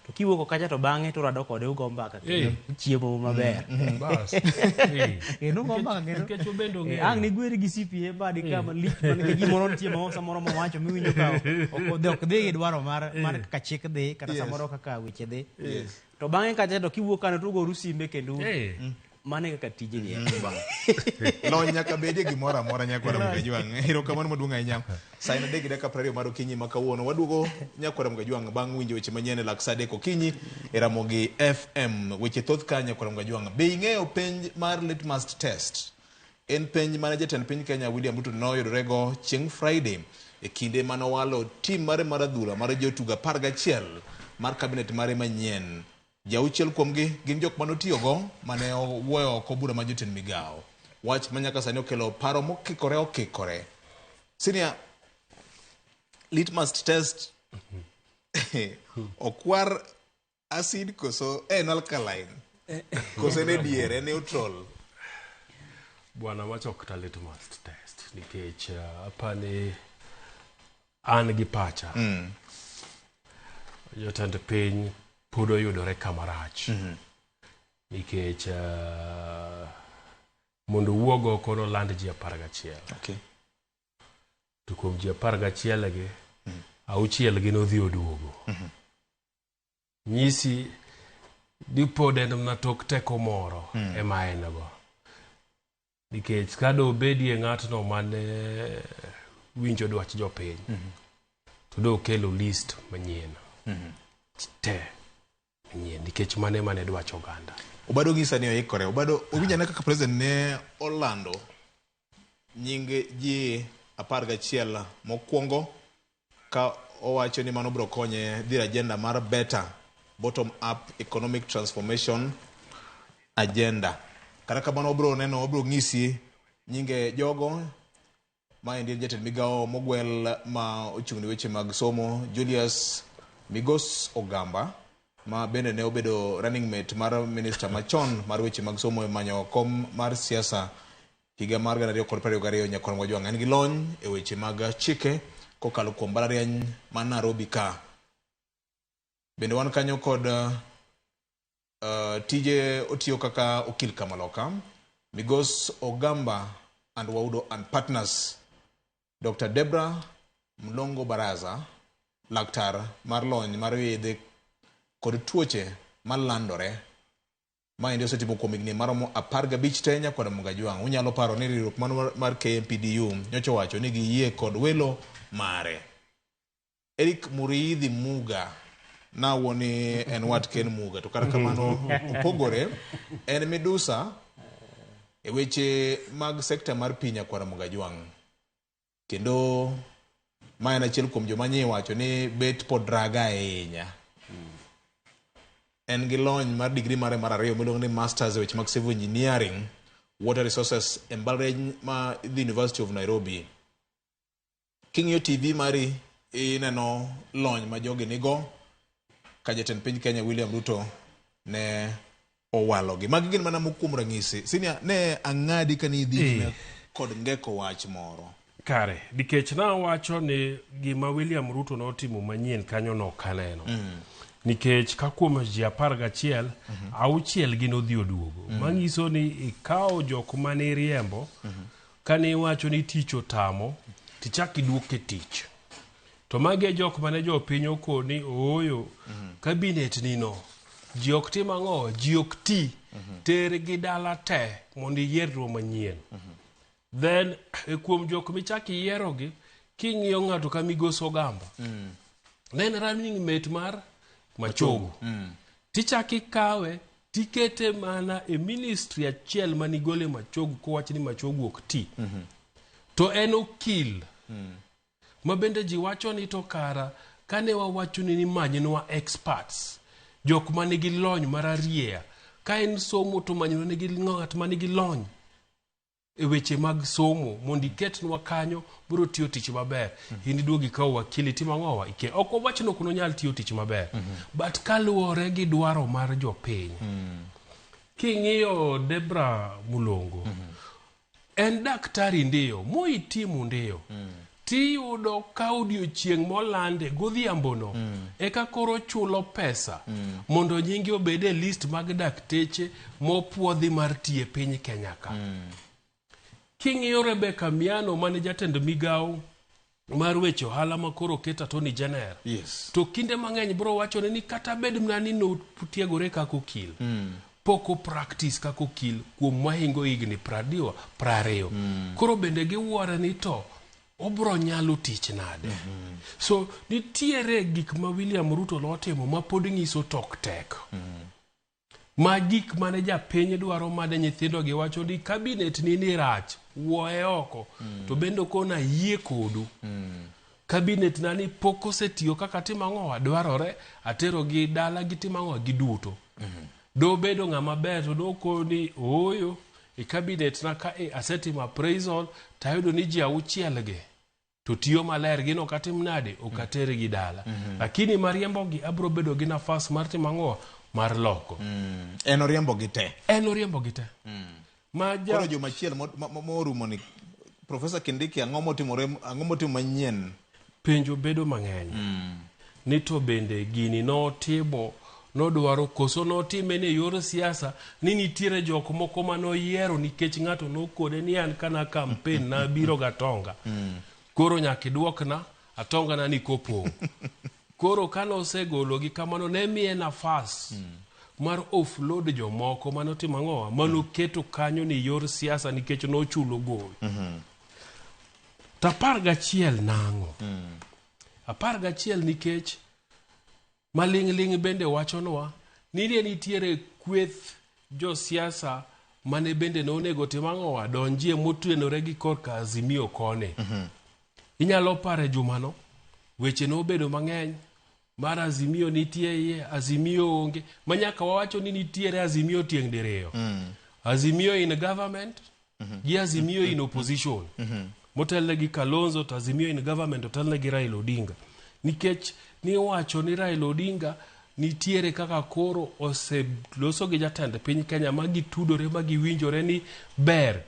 To kiwuok kacha to bang'e to urado kode ugo mbaka kendo Eh. uchiemo maber. Bas. Eh. Kendo ugo mbaka kendo. Nikech obende ong'eyo. Eh, ang' nigweri gi CPA badi ka malich man nikech gimoro nitie ma samoro mowacho miwinjo ka ok odhi ok dhi gi dwaro mar mar kaka chik dhi kata Yes. samoro kaka weche dhi. Yes. To bang'e kacha to kiwuok kanyo to ugoru simbe kendo Eh. mano e kaka tijni en. Lony nyaka bedie gimoro amora nyakwara Mugajwang'. Erokamano maduong' ahinya. Sa en 3:20 mar okinyi ma kawuono. Waduogo nyakwara Mugajwang' bang' winjo weche manyien e lak sa 3 okinyi e Ramogi FM. Weche thoth ka nyakwara Mugajwang'. Be ing'eyo penj mar litmus test? En penj mane jatend piny Kenya William Ruto noyudorego chieng' Friday e kinde manowalo tim mare mar adhula mar jotugo 11 mar kabinet mare manyien. Ji auchiel kuomgi gin jok manotiyogo mane owuoyo oko bura mar jotend migawo. Wach ma nyaka sani okelo paro mokikore okikore. Senior, litmus test okwar acid koso en alkaline koso en e diere en neutral. Bwana wacho ok ta litmus test nikech apani an gi pacha. Jotend piny pod oyudore kama rach. Nikech mondo owuog oko noland ji 11. Okay. To kuom ji 11 gi, auchiel gi nodhi oduogo. Nyisi ni pod en mana tok teko moro ema en go. Nikech ka dobedie ng'atno mane winjo dwach jopiny, to dokelo list manyien. Te manyien nikech mane mane dwach oganda. Obado ng'isa ni oikore. Obado owinjo ane kaka president ne olando nying ji 11 mokwongo ka owacho ni mano biro konye dhiro agenda mar better bottom up economic transformation agenda. Kata kamano wabiro neno wabiro ng'isi nyinge jogo. Maendi en jatend migawo mogwel ma ochung' ne weche mag somo Julius Migos Ogamba ma bende ne obedo running mate mar minister machon mar weche mag somo e manyo kom mar siasa higa mar 2022 Nyakwar Mojwang'. En gi lony e weche mag chike kokalo kuom mbalariany ma Nairobi ka. Bende wan kanyo kod tije otiyo kaka okil kamaloka Migos Ogamba and Waudo and Partners. Dr. Debra Mlongo Baraza, laktar mar lony mar yedhe kod tuoche malandore. Maendi osetimo kuom higni maromo 15 te nyakwar Mugajwang'. Unyalo paro ni riwruok mano mar KMPDU nyocha owacho ni giyie kod welo mare. Eric Muriithi Muga nawuo ni en wat Ken Muga to kata kamano opogore en midusa e weche mag sekta mar pi nyakwar Mugajwang'. Kendo ma en achiel kuom joma nyi wacho ni bet pod raga ahinya. En gi lony mar digri mare mar ariyo miluongo ni Masters e weche mag Civil Engineering, Water Resources e mbalariany ma The University of Nairobi. King'iyo TV mari ineno lony ma jogi nigo ka jatend piny Kenya William Ruto ne owalogi. Magi gin mana moko kuom ranyisi. Senior, ne ang'adi ka ni idhi nyime kod ngeko wach moro. Kare, nikech nawacho ni gima William Ruto notimo manyien kanyo nok aneno. Nikech ka kuom ji 11, auchiel gi nodhi oduogo. Manyiso ni ikawo jok mane iriembo, kane iwacho ni tich otamo, tichak iduok e tich. To magi e jok mane jopiny okoni ooyo, kabinet ni no, ji ok tim ang'o, ji ok ti, ter gi dala te mondo iyierwa manyien. Then e kuom jok michak iyierogi, king'iyo ng'ato ka Migosi Ogamba, ne en running mate mar Machogu. Tichak ikawe tikete mana e ministry achiel manigole Machogu kowach ni Machogu ok ti. To en okil. Ma bende ji wacho ni to kara kane wawacho ni manyonwa experts, jok manigi lony mararieya, ka en somo to manyonwa nigi ng'at manigi lony e weche mag somo mondo iketnwa kanyo biro tiyo tich maber. In iduogi ikaw wakili timo ang'owa ike ok wawach ni ok nonyal tiyo tich maber. But kaluwore gi dwaro mar jopiny. King'iyo Debra Mulongo, en daktari ndiyo, moitimu ndiyo. Tiyudo ka odiochieng' molande godhiambono eka koro chulo pesa mondo nyinge obed e list mag dakteche mopuodhi mar tiyo e piny Kenya ka. King'iyo Rebecca Miano mane jatend migawo mar weche ohala ma koro oket Attorney General. Yes. To kinde mang'eny bro wachone ni kata bed mana ni notiegore kaka okil. Pok o practice kaka okil kuom mahingo higni pradiwa prariyo. Koro bende giwuore ni to obro nyalo tich nade. So nitiere gik ma William Ruto notimo ma pod nyiso tok tek. Ma gik mane japiny dwaro mane nyithindo gi wacho ni cabinet ni ni rach wuoye oko to bende okona yie kodu cabinet na ni pok osetiyo kaka timo ang'owa dwarore atero gi dala gitimo ang'owa giduto dobedo ng'ama ber to dokoni ooyo e cabinet na ka e asetimo appraisal tayudo ni ji auchiel gi to tiyo maler gin ok atim nade ok atergi dala lakini mariembogi abro bedo gi nafas mar timo ang'o mar loko En oriembo gi te. En oriembo gi te. Ma ja Koro juma achiel morumo ni Professor Kindiki ang'o motimore ang'o motimo manyien? Penjo bedo mang'eny. Ni to bende gini notimo nodwaro koso notime ni e yor siasa ni nitiere jok moko manoyiero nikech ng'ato nokone ni an kana campaign nabiro gatonga koro nyaka iduokna atonga na ni kopong' koro kane osegologi kamano ne miye nafas mar offload jomoko manotimo ang'owa manoketo kanyo ni yor siasa nikech nochulo gowi to 11 nang'o 11 nikech Maling'ling' bende wachonwa ni ne nitiere kweth josiasa mane bende nonego tim ang'owa donjie motenore gi korka Azimio koni. Inyalo paro e jumano weche nobedo mang'eny mar Azimio nitie iye, Azimio onge, ma nyaka wawacho ni nitiere Azimio tieng' diriyo. Azimio in government gi Azimio in opposition. Motelne gi Kalonzo to Azimio in government otelne gi Raila Odinga. Nikech niwacho ni Raila Odinga nitiere kaka koro oseloso gi jatend piny Kenya ma gitudore ma giwinjore ni ber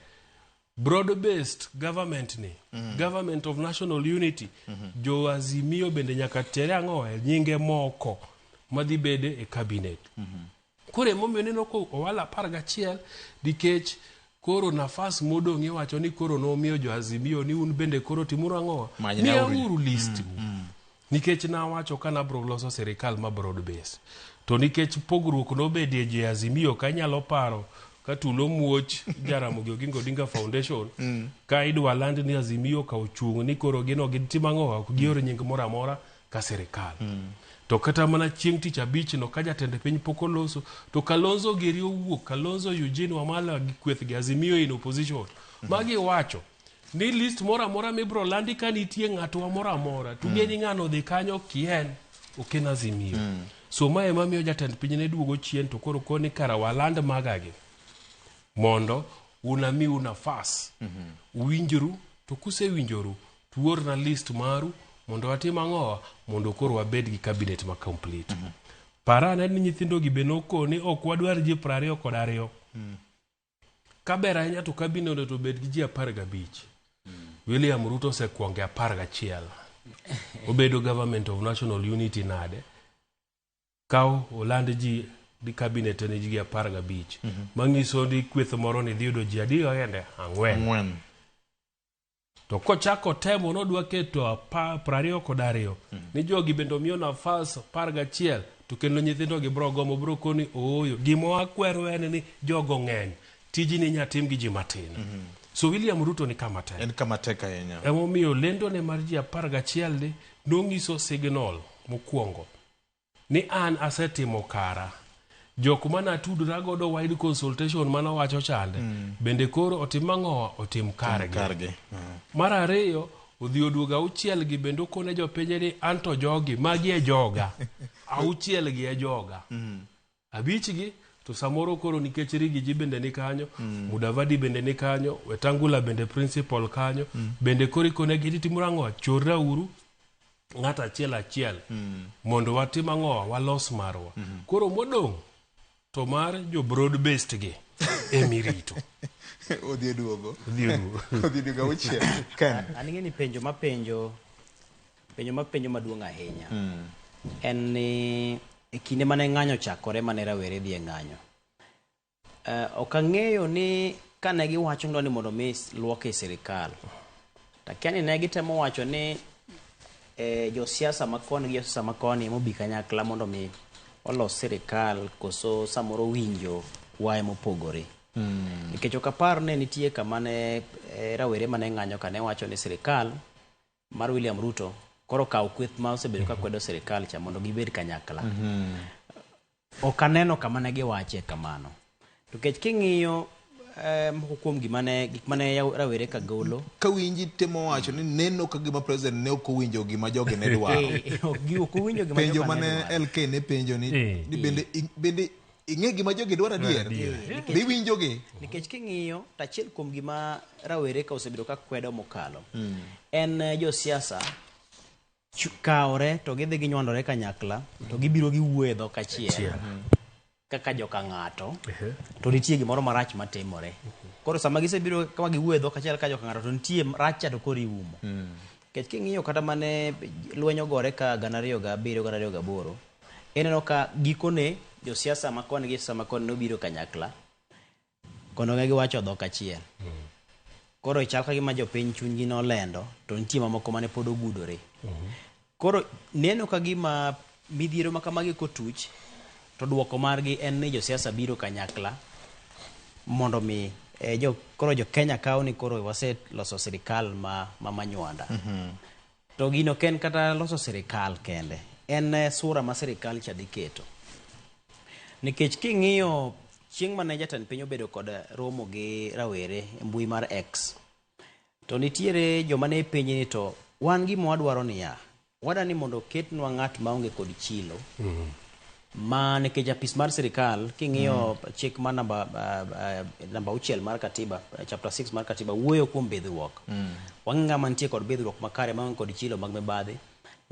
broad based government ni government of national unity jo Azimio bende nyaka tere ang'o e nyinge moko madhi bede e cabinet. Koro emomiyo ineno ko owal 11 nikech koro nafas modong' iwacho ni koro nomiyo jo Azimio ni un bende koro timuru ang'o? Manynauru. Miyauru list u. Nikech nawacho ka nabro loso sirikal ma broad base. To nikech pogruok nobedie jo Azimio ka inyalo paro ka tulo muoch Jaramogi Oginga Odinga Foundation ka idwa land ni Azimio ka ochung' ni koro gin ok gitim ang'o ok gior nying moro amora ka sirikal. To kata mana chieng' tich abich no ka jatend piny pok oloso to Kalonzo giri owuok Kalonzo Eugene Wamalwa gi kweth gi Azimio in opposition ma giwacho ni list moro amora mibro landi ka nitie ng'atwa moro amora to ung'e ni ng'ano odhi kanyo kien ok en Azimio. So ma ema miyo jatend piny ne duogo chien to koro koni kara waland magagi mondo unamiu nafas uwinjru to kusewinjoru tuorna list maru mondo watim ang'owa mondo koro wabed gi cabinet ma complete. Par ane ni nyithindo gi be nokoni ok wadwar ji 22. Ka ber ahinya to cabinet onego obed gi ji 15. William Ruto osekwonge 11. Obedo government of national unity nade? Kaw oland ji di cabinet ne ji 15. Manyiso ni kweth moro ni dhi yudo ji adi kende? Ang'wen. Ang'wen. To kochako temo nodwa keto 22 ni jogi bende omiyo nafas 11 to kendo nyithindo gi bro gomo bro koni ooyo gima wakwero en ni jogo ng'eny tijni inya tim gi ji matin. So William Ruto ni kama tek. En kama tek ahinya. Emomiyo lendone mar ji 11 ni nonyiso signal mokwongo ni an asetimo kara. Jok mana tudora godo wide consultation manowacho chande bende koro otim ang'owa otim kargi. Kargi. Mar ariyo odhi oduogo auchiel gi bende okone jopiny ni anto jogi magi e joga auchiel gi e joga abich gi to samoro koro nikech Rigiji bende ni kanyo Mudavadi bende ni kanyo Wetangula bende principal kanyo bende koro ikonegi ni timuru ang'owa chorra uru ng'ato achiel achiel mondo watim ang'owa walos marwa koro modong' To mar jo broad based gi emirito. Odhi oduogo. Odhi oduogo. Odhi oduogo auchiel. Ken. An ing'e ni penjo mapenjo penjo mapenjo maduong' ahinya en ni e kinde mane ng'anyo ochakore mane rawere dhi e ng'anyo ok ang'eyo ni kane giwacho ni mondo mi luok e sirikal takia ni ne gitemo wacho ni josiasa makoni gi josiasa makoni mobi kanyakla mondo mi olos sirikal koso samoro winjo wae mopogore. Nikech ok apar ni nitie kama ne rawere mane ng'anyo ka ne wacho ni sirikal mar William Ruto koro kaw kweth ma osebedo ka kwedo sirikal cha mondo gibed kanyakla. Ok aneno kama ne giwache kamano. Nikech king'iyo moko kuom gik mane rawere ka golo. Ka winji temo wacho ni neno ka gima president ne ok owinjo gima jogi ne dwaro. Ok owinjo gima penjo jogi ne mane dwaro. LK ne penjo ni bende ing'e gima jogi dwaro adier. Be iwinjo gi? Nikech king'iyo to achiel kuom gima rawere ka osebedo ka kwedo mokalo en josiasa kawore to gidhi ginywandore kanyakla to gibiro giwuoyo e dhok achiel kaka joka ng'ato to nitie gimoro marach matimore. Koro sama gisebiro kama giwuoyo e dhok achiel kaka joka ng'ato to nitie rach cha to koro iumo. Nikech king'iyo kata mane lweny ogore ka 2007 2008 ineno ka gikone josiasa makoni gi josiasa makoni nobiro kanyakla kono ne giwacho dhok achiel. Koro chal ka gima jopiny chunygi nolendo to nitie mamoko mane pod ogudore. Koro neno ka gima midhiero ma kamagi kotuch to duoko margi en ni josiasa biro kanyakla mondo mi koro jo Kenya kawo ni koro waseloso sirikal ma manywanda. To gino ok en kata loso sirikal kende, en sura ma sirikal cha dhi keto. Nikech king'iyo chieng' mane jatend piny obedo kod romo gi rawere e mbui mar X, to nitiere joma ne penje ni to wan gima wadwaro niya, wadwa ni mondo oketnwa ng'at maonge kod chilo. Ma nikech apis mar sirikal king'iyo chik mar namba 6 mar katiba, chapter 6 mar katiba wuoyo kuom bidhruok. Wang'e ng'ama nitie kod bidhruok makare maonge kod chilo mag mibadhi,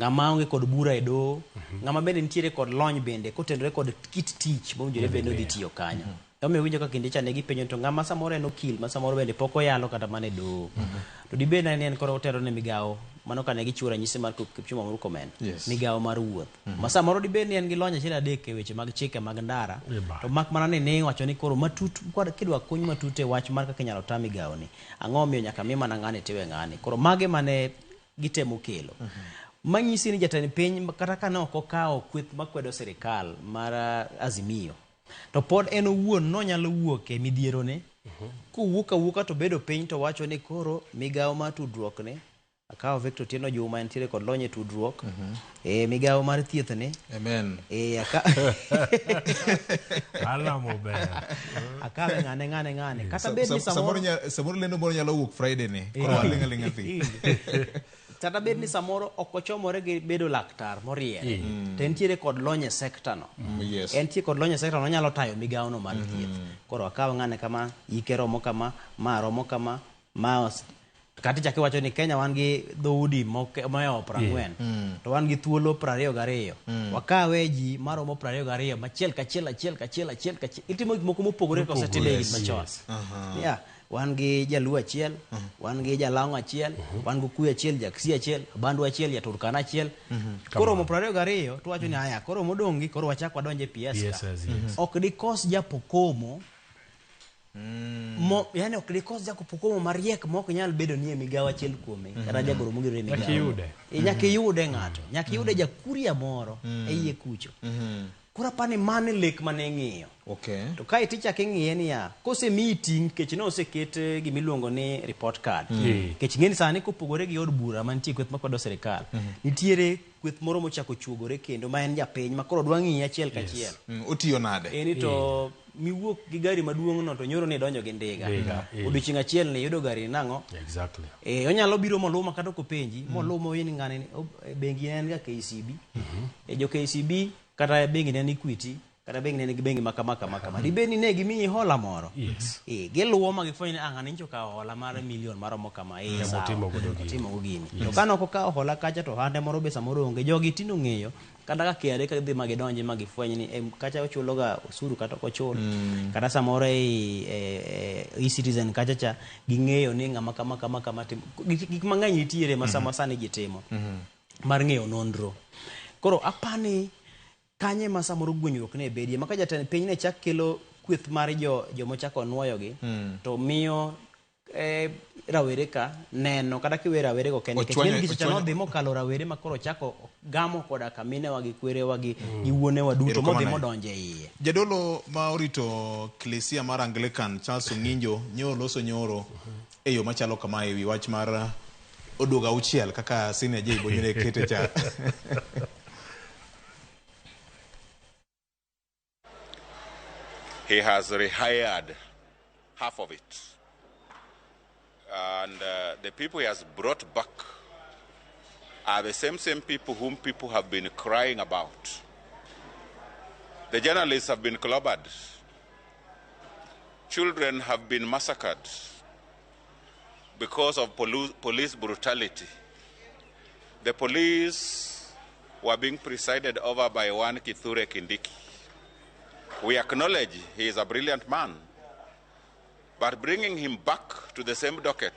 ng'ama onge kod bura e doho, ng'ama bende nitiere kod lony bende kotenore kod kit tich mowinjore bed ni odhi tiyo kanyo. Omiyo winjo ka kinde cha ne gipenjo to ng'ama samoro en okil ma samoro bende pok oyalo kata mana e doho. To dibed ni en koro otero ne migawo mano kane gichiwo ranyisi mar Kipchumba Murkomen, migawo mar wuoth. Ma samoro dibed ni en gi lony achiel adek e weche mag chike mag ndara, to mak mana ni ne iwacho ni koro matut kidwa kuny matut e wach mar kaka inyalo ta migawo ni. Ang'o omiyo nyaka mi mana ng'ani tiwe ng'ani. Koro mage mane gitemo kelo. Manyisi ni jatend piny kata ka ne ok okawo kweth makwedo sirikal mar Azimio, to pod en owuon nonyalo wuok e midhierone. Kowuok awuoka to bedo piny to wacho ni koro migawo mar tudruok ni akawo Victor Otieno Juma entiere kod lony e tudruok. Migawo mar thieth ni. Amen. Alamo ber. Akawe ng'ane. Kata bed ni samoro lendo moro nyalo wuok Friday ni. Koro waling' aling' thi. Kata bed ni samoro ok ochomore gi bedo laktar moriere, to entiere kod lony e sekta no. Entie kod lony e sekta no, onyalo tayo migawo no mar thieth. Koro akawo ng'ane kama, ike romo kama, ma romo kama, ma kata ichako iwacho ni Kenya wan gi dhoudi mohewo 40, to wan gi thuolo 22. Wakawe ji maromo 22 machiel kachiel achiel kachiel achiel kachiel. Itimo gik moko mopogore kaka osetime e higni machon. Yeah. Wan gi Jaluo achiel, wan gi Jalang'o achiel, wan gi Okuyu achiel, Jakisi achiel, Abandu achiel, Jaturkana achiel. Koro romo 22 to wacho ni aya, koro modong' gi koro wachak wadonje PS ka. Ok dikos japokomo yani ok dikos japokomo mariek ma ok nyal bedo ni e migawo achiel kuome, kata jagoro mogero e migawo. Nyaka iyude ng'ato, nyaka iyude jakuria moro e iye kucho. Koro apani mano e lek mane ing'iyo. To kae tichako ing'iye niya, kosemiyi ting' nikech ne oseket gimiluongo ni report card. Nikech ing'e ni sani kopogore gi od bura mantie kweth makwedo sirikal, nitiere kweth moro mochako chuogore kendo ma en japiny ma koro dwa ng'iye achiel kachiel. Otiyo nade? Eni to miwuok gi gari maduong' no to nyoro ni idonjo gi ndiga. Odiochieng' achiel ni iyudo gari nang'o? Exactly. Onyalo biro moluma kata ok openji, moluma oyie ni ng'ani bengi ne en ga KCB. Jo KCB kata bengi ne en Equity, Kata bengi ne nigi bengi ma kama kama kama. Dibed ni ne gimiyi hola moro. Yes. Eh, giluwo ma gifwenyo ni ah, ng'ani nyocha okawo hola mar milion maromo kama. Eh, Ema sawa. otimo godo gini. Otimo go gini. To Yes. kane ok okawo hola kacha to ohande moro be samoro onge. Jogi tinde ong'eyo kata ka KRA ka gidhi ma gidonji ma gifweny ni em, kacha ochuloga osuru kata ok ochul. Kata samoro ei e-citizen kacha cha ging'eyo ni ng'ama kama kama kama timo. Gik mang'eny nitiere ma sama sani ji timo mar ng'eyo nonro. Koro apani kanye ma samoro gwenyruok ne bedie ma ka jatend piny ne chak kelo kweth mar jo jomochako nuoyogi to miyo rawere ka neno kata kiwe rawere go kende nikech Ochwanyo- ng'eny gicha ochwanyo- nodhi mokalo rawere ma koro chako gamo koda ka minewa gi kwerewa gi, gi wuonewa duto Erokamano modhi ahinya. modonjo e iye. Jadolo ma orito klisia mar Anglican Charles Ong'injo nyo loso nyoro e yo machalo kama e wi wach mar oduogo auchiel kaka Senior J Bonyo ne kete cha. He has rehired half of it. And the people he has brought back are the same people whom people have been crying about. The journalists have been clobbered. Children have been massacred because of police brutality. The police were being presided over by one Kithure Kindiki. We acknowledge he is a brilliant man, but bringing him back to the same docket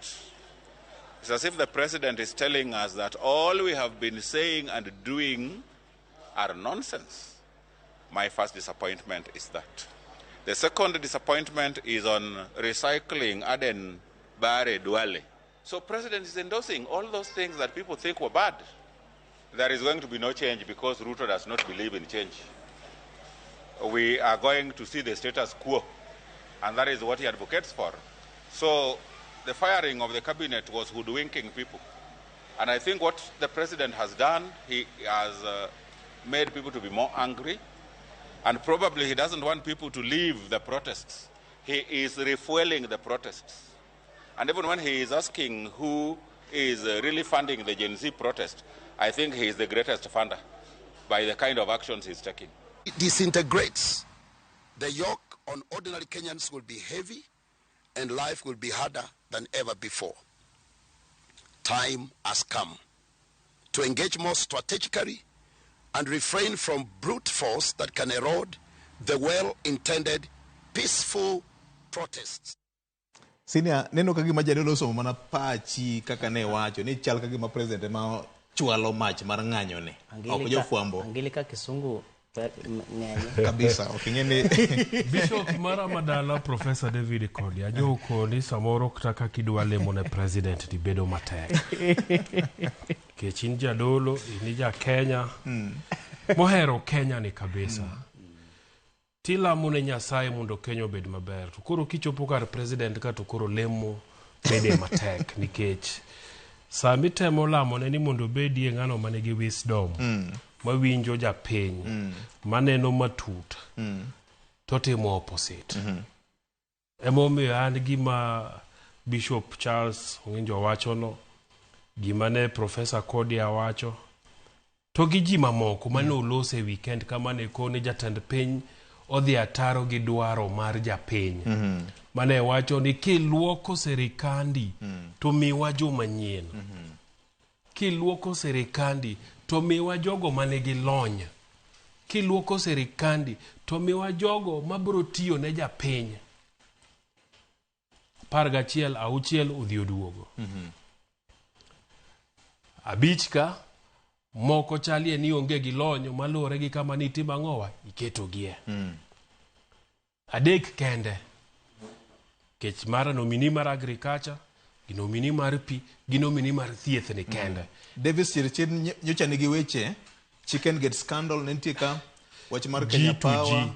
is as if the president is telling us that all we have been saying and doing are nonsense. My first disappointment is that. The second disappointment is on recycling Aden Bare Duale. So president is endorsing all those things that people think were bad. There is going to be no change because Ruto does not believe in change. We are going to see the status quo, and that is what he advocates for. So the firing of the cabinet was hoodwinking people. And I think what the president has done, he has made people to be more angry, and probably he doesn't want people to leave the protests. He is refueling the protests. And even when he is asking who is really funding the Gen Z protest, I think he is the greatest funder by the kind of actions he's taking. It disintegrates. The yoke on ordinary Kenyans will be heavy and life will be harder than ever before. Time has come to engage more strategically and refrain from brute force that can erode the well-intended peaceful protests. Senior, neno ka gima jadolo osomo mana pachi kaka ne wacho ni chal ka gima president ema chwalo mach mar ng'anyo ni. Ok jofwambo. Angilika Kisungu ng'eny. Kabisa, ok ing'e ni Bishop mara madala Professor David Kodi ajo koni samoro kata ka kidwa lemo ne president ti bedo matek. Nikech in jadolo, in ja Kenya, mohero Kenya ni kabisa. Tilamo ne Nyasaye mondo Kenya obed maber. To koro kichopo kar president ka to koro lemo bede matek nikech sami temo lamo ne ni mondo obedie ng'ano manigi wisdom mawinjo japiny maneno matut to timo opposite. Emomiyo an gima Bishop Charles Ong'injo wachono, gima ne Professor Kodia wacho, to gi ji mamoko mane olose e weekend kama ne koni jatend piny odhi ataro gi dwaro mar japiny. Mane wacho ni kiluoko serikandi to miwa joma nyien. Kiluoko serikandi to miwa jogo manigi lony. Kiluoko serikandi to miwa jogo mabiro tiyo ne japiny. 11 6 odhi oduogo. 5 ka moko chalie ni onge gi lony maluwore gi kama nitimo ang'owa iketogie. 3 kende. Kech mara nomini mar agriculture, gi nomini mar pi, gi nomini mar thieth ni kende. Davis Chirchir nyocha nigi weche Chicken Gate scandal ne nitie ka wach mar Kenya G to Power G.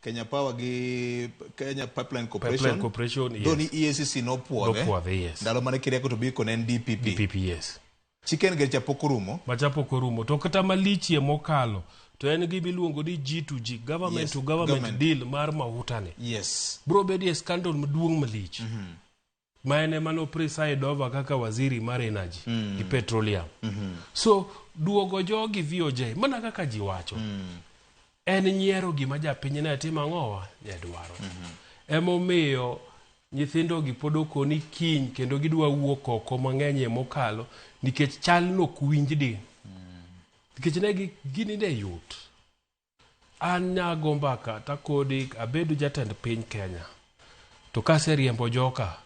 Kenya Power gi Kenya Pipeline Corporation. Pipeline Corporation, yes. Though ni EACC nopuodhe. Nopuodhe, yes. Ndalo mane Keriako Tobiko ne en DPP. DPP, yes. Chicken Gate cha pok orumo. Macha pok orumo. To kata malichie mokalo, to en gima iluongo ni G to G, government Yes, to government, government. deal mar mahuta ni. Yes. Bro bedie scandal maduong' malich. Ma en ema no preside over kaka waziri mar energy gi petroleum. So duogo jogi VOJ mana kaka ji wacho. En nyiero gima japiny ne timo ang'owa ne dwaro. Emomiyo nyithindo gi pod okoni kiny kendo gidwa wuok oko mang'eny e mokalo nikech chal no ok winjdi. Nikech ne gi gini ne yot. An nyago mbaka takodi abedo jatend piny Kenya. To kaseriembo joka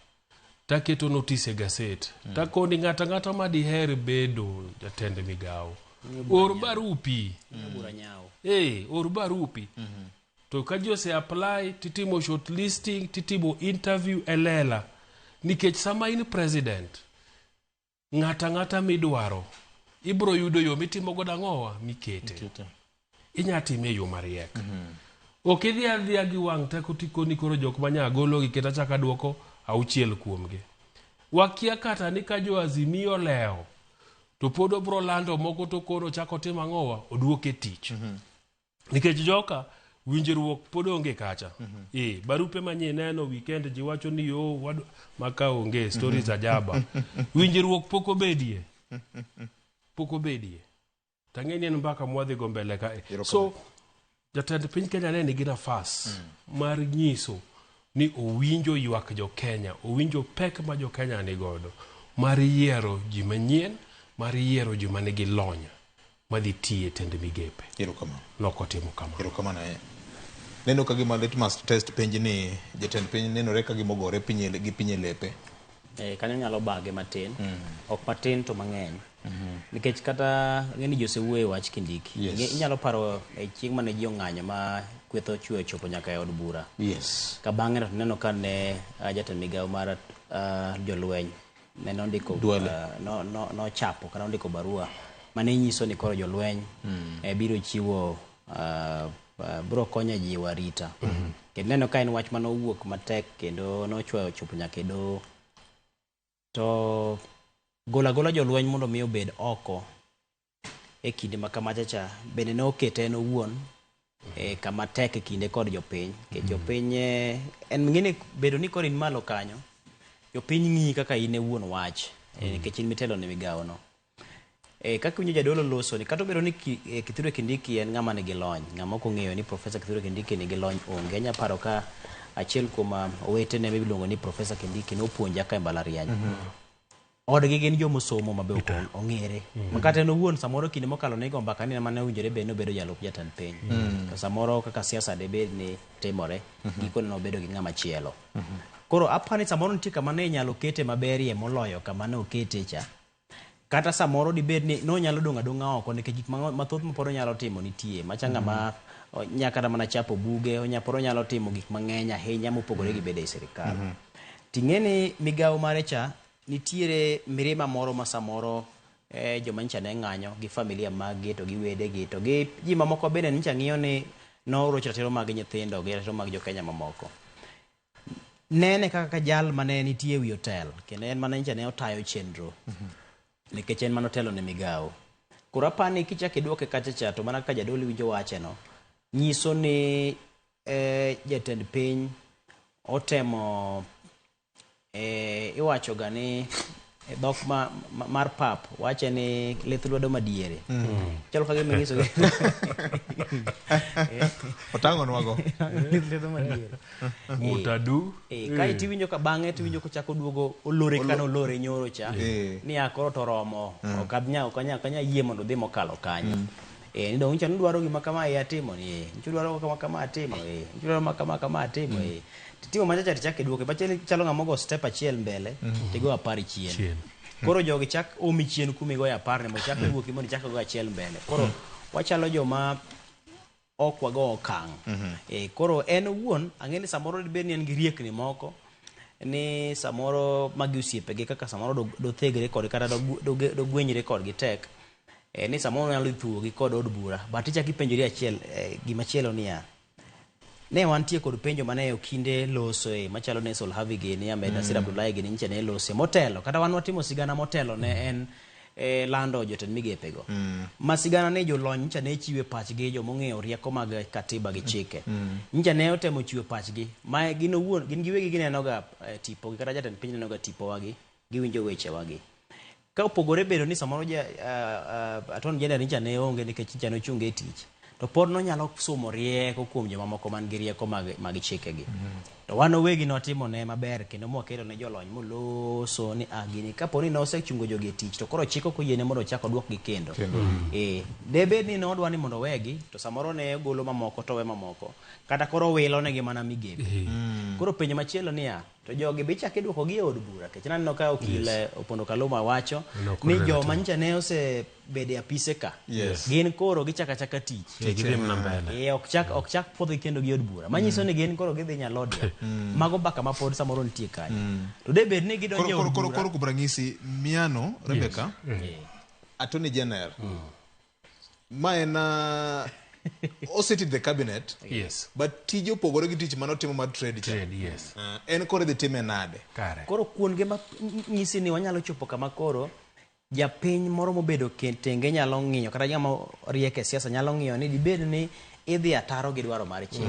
taketo notice e gaset. Takoni ng'ato ang'ata ma diher bedo jatend migawo. Or barupi. Bura nyawo. Or barupi. To ka ji ose apply titimo shortlisting titimo interview e lela. Nikech sama in president, ng'ato ang'ata midwaro ibro yudo yo mitimo godo ang'owa mikete. Inya time e yo mariek. Ok idhi adhiya gi wang' teko tikoni koro jok manya gologi kendo achako aduoko auchiel kuomgi. Wakia kata ni ka jo Azimio olewo to pod obro lando moko to koro ochako timo ang'owa oduoke tich. Nikech joka winjruok pod onge kacha. Barupe manyie neno weekend ji wacho ni yo maka onge stories ajaba. Winjruok pok obedie. Pok obedie. Tang'e ni en mbaka mwadhi go mbele kae. So jatend piny Kenya ne nigi nafas mar nyiso ni owinjo ywak jo Kenya, owinjo pek ma jo Kenya ni godo mar yiero ji manyien, mar yiero ji manigi lony madhi tiyo e tend migepe. Erokamano. Nokotimo kamano. Erokamano ahinya. Neno ka gima litmus test penj ni jatend piny nenore ka gima ogore piny gi piny e lepe. Kanyo nyalo bage matin. Ok matin to mang'eny. Nikech kata ng'eni ji osewuoyo e wach Kindiki. Inyalo paro e chieng' mane ji ong'anyo ma kweth ochwe ochopo nyaka e od bura. Ka bang'e to neno ka ne jatend migawo mar jolweny ne nondiko nochapo kata nondiko barua mane nyiso ni koro jolweny biro chiwo biro konyo ji arita. Kendo neno ka en wach mane owuok matek kendo nochwayo ochopo nyaka e doho. To gola gola jolweny mondo mi obed oko e kinde ma kamacha cha bende ne okete en owuon kama tek e kinde kod jopiny. Nikech jopiny en ng'eni bedo ni koro in malo kanyo, jopiny ng'iyi kaka in e wuon wach nikech in mitelo ne migawo no. Kaka iwinjo jadolo loso ni kata obedo ni Kithure Kindiki en ng'ama nigi lony, ng'ama ok ong'eyo ni Professor Kithure Kindiki nigi lony onge. Anya paro ka achiel kuom owetene miluongo ni Professor Kindiki nopuonja ka e mbalariany. Odgi gin jomosomo ma be ok ong'ere. Ma kata en owuon samoro kinde mokalo ne igo mbaka ni mane owinjore bed ni obedo jalup jatend piny. To samoro kaka siasa debed ni timore, gikone nobedo gi ng'ama chielo. Koro apani samoro nitie kama ne inyalo kete maberie moloyo kama ne okete cha. Kata samoro dibed ni nonyalo dong' adong'a oko nikech gik mathoth ma pod onyalo timo nitie. Macha ng'ama nya kata mana chapo buge, pod onyalo timo gik mang'eny ahinya mopogore gi bedo e sirikal. Ting'e ni migawo mare cha nitiere mirima moro ma samoro joma nyicha ne ng'anyo gi familia mag gi to gi wedegi to gi ji mamoko bende nyicha ng'iyo ni norocho ratiro mag nyithindo gi ratiro mag jo Kenya mamoko. Nene kaka jal mane nitie e wi hotel kendo en mane nyicha ne otayo chenro. Nikech en mane otelo ne migawo. Koro apani kichako iduoke kacha cha to mana kaka jadolo winjo wache no, nyiso ni jatend piny otemo iwacho ga ni e dhok mar pap wache ni lith lwedo madiere. Chalo ka gima inyiso Otang'onwago. Lith lwedo madiere. Mutadu. Kae tiwinjo ka bang'e tiwinjo kochako duogo olore kaka nolore nyoro cha. Ni a koro to romo. Ok anya yie mondo odhi mokalo kanyo. Ni dong nyicha nudwaro gima kama atimo ni nyicha udwaro kama kama atimo nyicha udwaro ma kama kama atimo Titimo macha cha tichako iduoke macha chalo ng'ama ogo step achiel mbele tigo 10 chien. Koro jogi chak omi chien kuma igoyo 10 ni mondo ichak iduoki mondo ichak igo achiel mbele. Koro wachalo joma ok wago okang'. Koro en owuon ang'e ni samoro dibed ni en gi riekni moko ni samoro magi osiepege kaka samoro dothegre kodgi kata dogwenyre kodgi tek. Ni samoro nyalo thuogi kod od bura. But ichako ipenjori achiel gimachielo niya. Ne wantie kod penjo mane Okinde losoe machalo ne Sol Havi gini, Ahmed Nasir Abdullahi gini nyicha ne lose motelo. Kata wan watimo sigana motelo ne en lando jotend migepego. Ma sigana ne jolony nyicha ne chiwe pachgi jomong'eyo rieko mag katiba gi chike. Nyicha ne otemo chiwo pachgi ma gin owuon gin giwegi ginenoga tipogi kata jatend piny nenoga tipowagi giwinjo wechewagi. Ka opogore bedo ni samoro Attorney General nyicha ne onge nikech nyicha ne ochung' e tich. To pod nonyalo somo rieko kuom jomamoko man gi rieko mag chikegi. To wan owegi notimo ne maber kendo mwakelo ne jolony moloso ni gini kapo ni nosechungo jogi e tich to koro chik ok oyiene mondo ochak oduokgi kendo. Debed ni nodwa ni mondo owegi to samoro ne ogolo mamoko to owe mamoko kata koro owilo negi mana migepe. Koro penjo machielo niya to jogi be ichako iduokogi e od bura nikech naneno ka okil Opondo Kaluma wacho ni joma nyocha ne osebedo e apise ka gin koro gichako achaka tich. Ok chak puodhgi kendo gi od bura manyiso ni gin koro gidhi Nyalodia. Mago mbaka ma pod samoro nitie kanyo. To debed ni gidonjo e od bura. Koro kuom ranyisi Miano Rebecca Attorney General ma en osit in the cabinet. But tije opogore gi tich manotimo mar trade cha. En koro idhi time nade? Koro kuonge ma nyisi ni wanyalo chopo kama koro japiny moro mobedo tenge nyalo ng'iyo kata ng'ama riek e siasa nyalo ng'iyo ni dibed ni idhi ataro gi dwaro mar chik.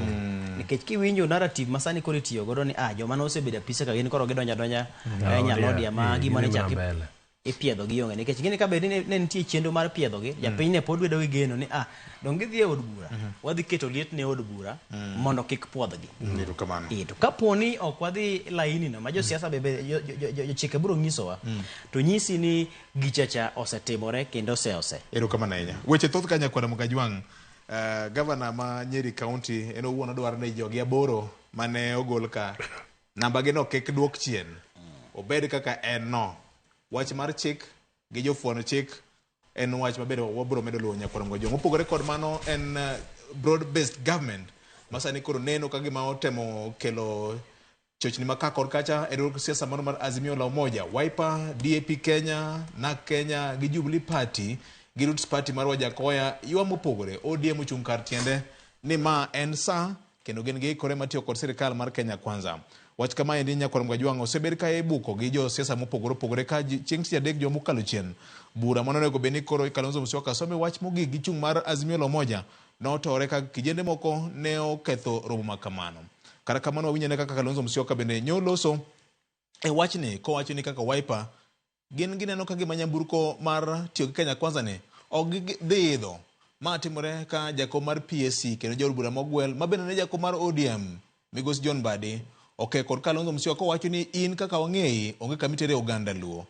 Nikech kiwinjo narrative ma sani koro itiyo godo ni joma nosebedo apise ka gin koro gidonjo adonja Nyalodia ma gima ne chak ipiedho gi onge nikech gini kabed ni ne nitie chenro mar piedho gi japiny ne pod bedo gi geno ni dong gidhi e od bura wadhi keto liet ne od bura mondo kik puodhgi. To kapo ni ok wadhi laini no ma josiasa be jochike biro nyisowa to nyisi ni gichacha osetimore kendo ose. Erokamano ahinya. Weche thoth ka nyakwara Mugajwang'. Gavana ma Nyeri County en owuon odwaro ni jogi 8 mane ogol ka namba gi no kik duok chien obed kaka en no. Wach mar chik gi jofuono chik en wach maber wabiro medo luwo nyakwara Mugajwang'. Mopogore kod mano en broad based government ma sani koro neno ka gima otemo kelo chochni ma ka kod kacha e riwruok siasa mano mar Azimio la Umoja, Wiper, DAP Kenya, NARC Kenya gi Jubilee Party gi Roots Party mar Wajakoya ywa mopogore. ODM ochung' kar tiende ni ma en sa kendo gin giikore matiyo kod sirikal mar Kenya Kwanza. Wach kama endi nyakwara Mugajwang' osebed ka ibuko gi josiasa mopogore opogore ka chieng' tich adek juma mokalo chien bura manonego bed ni koro Kalonzo Musyoka some wach mogik gi chung' mar Azimio la Umoja notore ka kijende moko ne oketho romo ma kamano. Kata kamano wawinjo kaka Kalonzo Musyoka bende nyoloso e wachni kowacho ni kaka Wiper gin gineno ka gima nyamburko mar tiyo gi Kenya Kwanza ni ok gidhi idho. Ma timore ka jakom mar PSC kendo jaod bura mogwel ma bende ne jakom mar ODM Migosi John Mbadi oke kod Kalonzo Musyoka kowacho ni in kaka wang'eyi onge kama itere oganda Luo.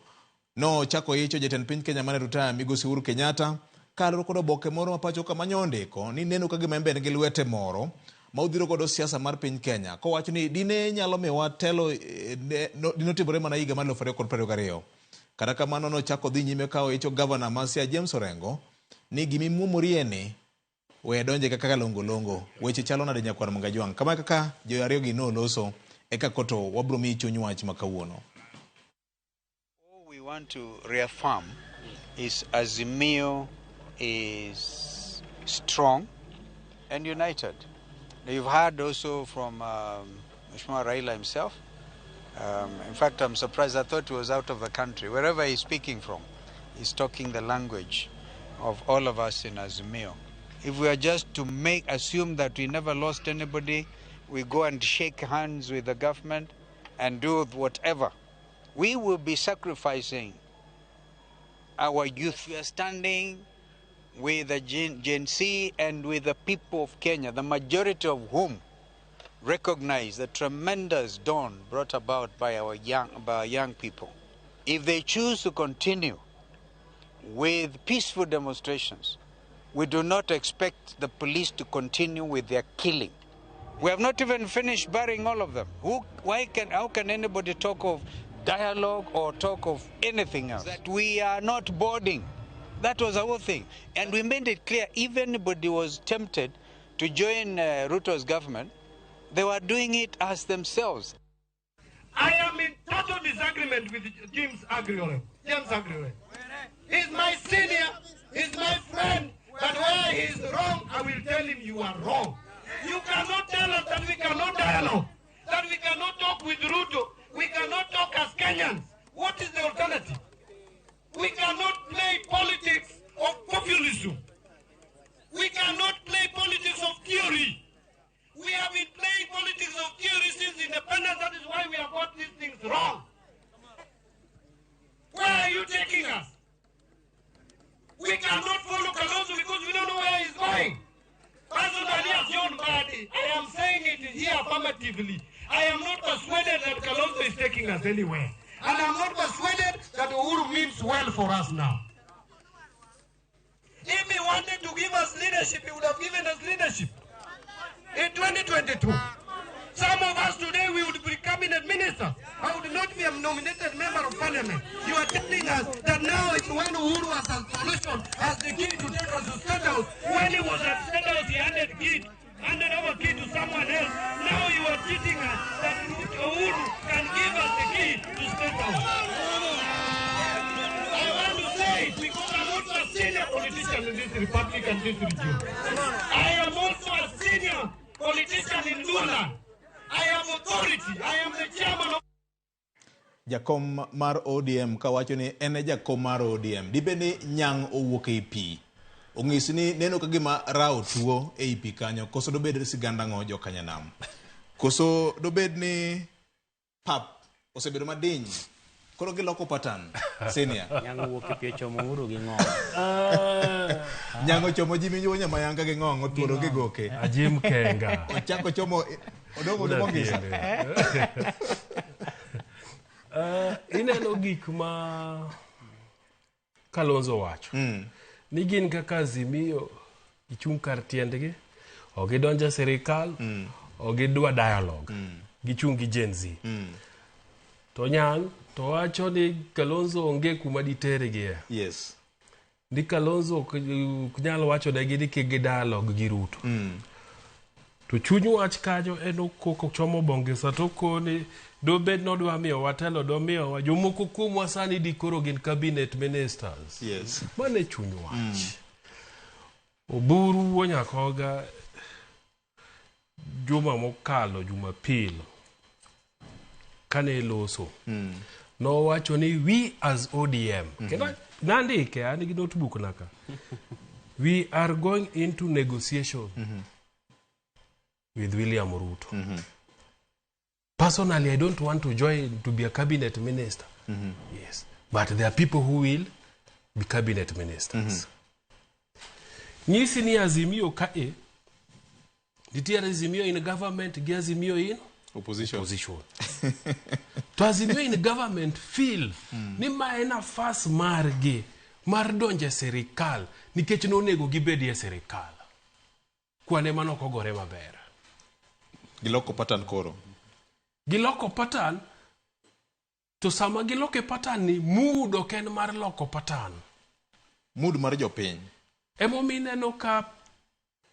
No chako icho jatend piny Kenya mane rutaya Migosi Uhuru Kenyatta kaluwore kod oboke moro ma pacho kama nyondiko ni neno ka gima en bende gi lwete moro ma odhiro godo siasa mar piny Kenya kowacho ni dine nyalo miwa telo dinotimore mana higa mar 2022. Kata kamano nochako dhi nyime ka oicho gavana ma Siaya James Orengo ni gimimuomorie ni we donje kaka longolongo. Weche chalo nade nyakwar Mugajwang'? Kama kaka jo ariyo gi noloso eka koto wabro miyi chuny wach ma kawuono. All we want to reaffirm is Azimio is strong and united. Now you've heard also from Mheshimiwa Raila himself. In fact, I'm surprised. I thought he was out of the country. Wherever he's speaking from, he's talking the language of all of us in Azimio. If we are just to assume that we never lost anybody, we go and shake hands with the government and do whatever, we will be sacrificing our youth. We are standing with the Gen Z and with the people of Kenya, the majority of whom recognize the tremendous dawn brought about by our young people. If they choose to continue with peaceful demonstrations, we do not expect the police to continue with their killing. We have not even finished burying all of them. How can anybody talk of dialogue or talk of anything else? That we are not boarding. That was our thing. And we made it clear, if anybody was tempted to join Ruto's government, they were doing it as themselves. I am in total disagreement with James Agriole. James Agriole. He's my senior, he's my friend, but where he's wrong, I will tell him you are wrong. You cannot tell us that we cannot dialogue, that we cannot talk with Ruto, we cannot talk as Kenyans. What is the alternative? We cannot play politics of populism. We cannot play politics of theory. We have been playing politics of theory since independence. That is why we have got these things wrong. Where are you taking us? We cannot follow Kalonzo because we don't know where he's going. positively. I am not persuaded that Kalonzo is taking us anywhere. And I'm not persuaded that Uhuru means well for us now. If he wanted to give us leadership, he would have given us leadership in 2022. Some of us today, we would be cabinet ministers. I would not be a nominated member of parliament. You are telling us that now it's when Uhuru has a solution, has the key to take us to State House. When he was at State House, he handed over key to someone else. Now you are teaching us that Uhuru can give us the key to State House. I want to say it because I'm also a senior politician in this republic and this region. I am also a senior politician in Luoland. I have authority. I am the chairman of Jakom mar ODM kawacho ni en e jakom mar ODM. Dibed ni nyang' owuok ei pi. Ong'isi ni neno ka gima rawo tuo ei pi kanyo. Koso dobed sigand ang'o jokanyanam? Koso dobed ni pap osebedo madiny. Koro giloko pattern. Senior. Nyang' owuok e pi ochomo Uhuru gi ng'ong. Nyang' ochomo Jimmy Nyamayanga gi ng'ong othuolo gi goke. Ajim Kenga. Ochako chomo odongo Uda mongisa. tiende. Ineno gik ma Kalonzo wacho ni gin kaka Azimio gichung' kar tiendgi, ok gidonjo e sirikal, ok gidwa dialogue, gichung' gi Gen Z. To Nyang' to wacho ni Kalonzo onge kuma ditergie. Yes. Ni Kalonzo ok nyal wacho negi ni kik gi dialogue gi Ruto. To chuny wach kanyo en okoko chomo Bongisa to koni dobed nodwa miyowa telo domiyowa jomoko kuomwa sani di koro gin cabinet ministers. Yes. Mano e chuny wach. Oburu wuo Nyakoga juma mokalo Jumapil kane loso nowacho ni we as ODM kendo nandike an gi notebook naka we are going into negotiation with William Ruto. Personally, I don't want to join to be a cabinet minister. Yes. But there are people who will be cabinet ministers. Nyisi ni Azimio kae, nitiere Azimio in government gi Azimio in opposition. To Azimio in government feel ni ma en nafas margi mar donjo e sirikal nikech nonego gibedi e sirikal. Kwane mano ok ogore maber. Giloko pattern koro. Giloko pattern, to sama giloko e pattern ni mood ok en mar loko pattern. Mood mar jopiny. Emomiyo ineno ka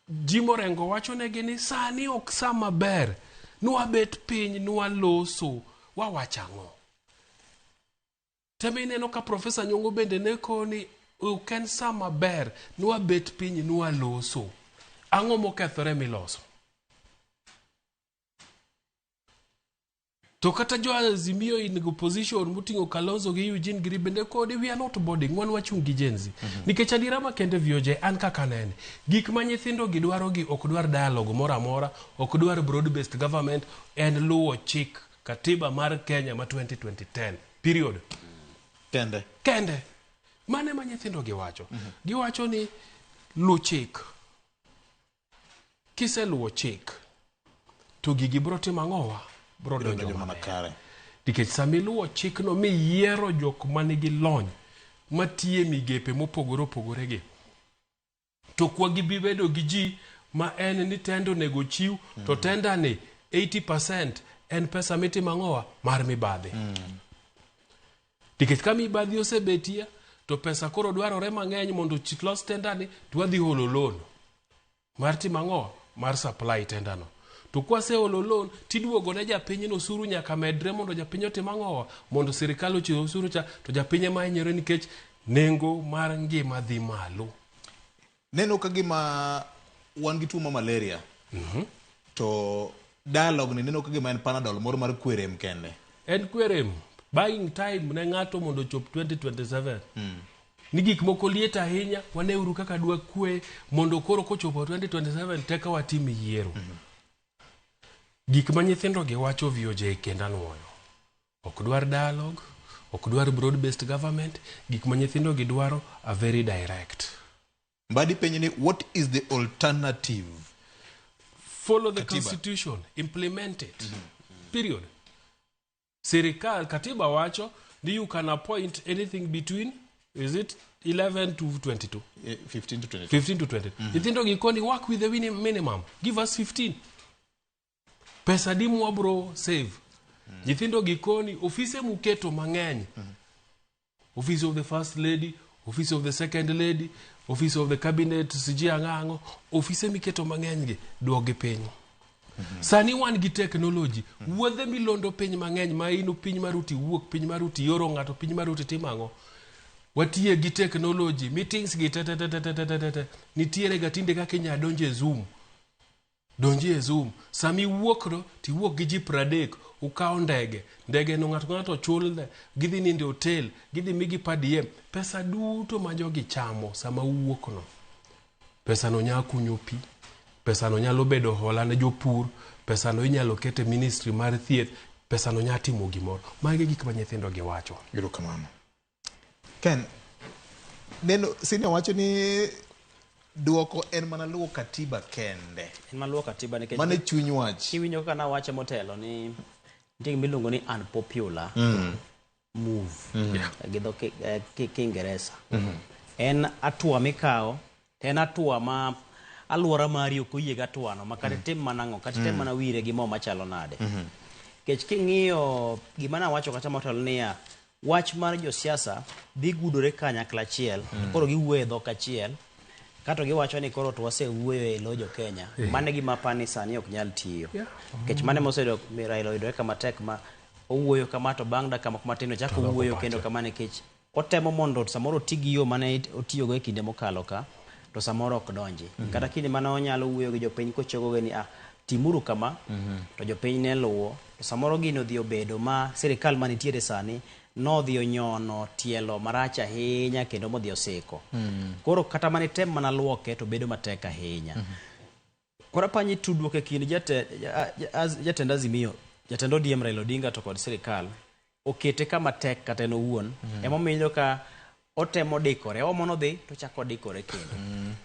Jim Orengo wacho negi ni sani ok sa maber. Nwabet piny, nwaloso, wawacho ang'o. Temo ineno ka Professor Nyong'o bende ne koni ok en sa maber, nwabet piny, nwaloso. Ang'o mokethore miloso? To kata jo Azimio in opposition moting'o Kalonzo gi Eugene Giri bende kodi we are not boarding, wan wachung' gi Gen Z. Nikech adiera makende VOJ an kaka anene, gik ma nyithindo gi dwaro gi ok dwar dialogue moro amora, ok dwar broad based government, en luwo chik katiba mar Kenya ma 2010 period. Kende. Kende. Mane ma nyithindo gi wacho? Giwacho ni luw chik. Kiseluwo chik, to gigi bro timo ang'owa? Bro donjo mana kare. Nikech sama iluwo chikno miyiero jok manigi lony matiye migepe mopogore opogore gi, to kwa gibi bedo gi ji ma en ni tender onego chiw, to tender ni 80% en pesa mitimo ang'owa mar mibadhi. Nikech ka mibadhi osebetie, to pesa koro dwarore mang'eny mondo los tender ni, to wadhi holo loan mar timo ang'owa mar supply tender no. To kwaseolo loan, tiduogo ne japiny no osuru nyaka medre mondo japiny otim ang'owa, mondo sirikal ochiw osuru cha, to japiny ema hinyore nikech nengo mar ngima dhi malo. Neno ka gima wan gi tuo mar malaria, to dialogue ni neno ka gima en Panadol moro mar kwe rem kende. En kwe rem, buying time ne ng'ato mondo ochop 2027. Ni gik moko liet ahinya, waneuru kaka dwa kwe mondo koro kochopo 2027 teka watim yiero. Gik ma nyithindo gi wacho VOJ kendo anuoyo. Ok dwar dialogue, ok dwar broad based government, gik ma nyithindo gi dwaro are very direct. Mbadi penjo ni what is the alternative? Follow the Katiba. Constitution, implement it. Period. Sirikal katiba wacho ni you can appoint anything between, is it 11 to 22? 15 to 22. 15 to 20. Nyithindo gi koni work with the minimum. Give us 15. Pesa di mwabro save. Nyithindo gi koni ofise muketo mang'eny. Office of the first lady, office of the second lady, office of the cabinet, siji ang'ang'o, ofise miketo mang'eny gi duogi piny. Sani wan gi technology, wuodhe milondo piny mang'eny ma in piny maruti wuok, piny maruti yoro ng'ato, piny maruti timo ang'o. Watiye gi technology, meetings gi te te te te te te te te. Nitiere ga tinde kaka inya donjo e Zoom. Donji e Zoom. Sama iwuok no, tiwuok gi ji 30, ukawo ndege. Ndege no ng'ato ka ng'ato chulne, gidhi nindo e hotel, gidhi migi per diem. Pesa duto ma jogi chamo sama uwuok no. Pesa no nyalo kunyo pi, pesa no nyalo bedo hola ne jopur, pesa no inyalo ket e ministry mar thieth, pesa no nyalo timo gimoro. Magi e gik ma nyithindo gi wacho. Erokamano. Ken, neno senior wacho ni duoko en mana luwo katiba kende. En mana luwo katiba nikech Mano e chuny wach. Kiwinjo kaka nawache motelo ni nitie gima iluongo ni unpopular move gi dho Kiingereza. En hatua mikawo to en hatua ma aluora mari ok oyie gi hatua no ma kata itim mana ang'o kata item mana wire gi mo machalo nade. Nikech king'iyo gima nawacho kacha motelo niya wach mar josiasa dhi gudore kanyakla achiel koro giwuoyo e dhok achiel kato giwacho ni koro to wasewuoyo e lo jo Kenya. Mano e gima apani sani ok nyal tiyo. Nikech mano emoseyudo Raila oyudore kama tek ma owuoyo kama to bang' dakika moko matin ochako owuoyo kendo kama nikech otemo mondo samoro oti gi yo mane otiyogo e kinde mokalo ka to samoro ok donji. Kata kinde mane onyalo wuoyo gi jopiny kochokogi ni timuru kama to jopiny ne luwo to samoro gino odhi obedo ma sirikal manitiere sani nodhi onyono tielo marach ahinya kendo modhi osiko. Koro kata mana item mana luoke to bedo matek ahinya. Koro apanyi tudruok e kind jatend Azimio, jatend ODM Raila Odinga to kod sirikal okete kama tek kata en owuon. Emomiyo iyudo ka otemo dikore, omono dhi to ochako odikore kendo.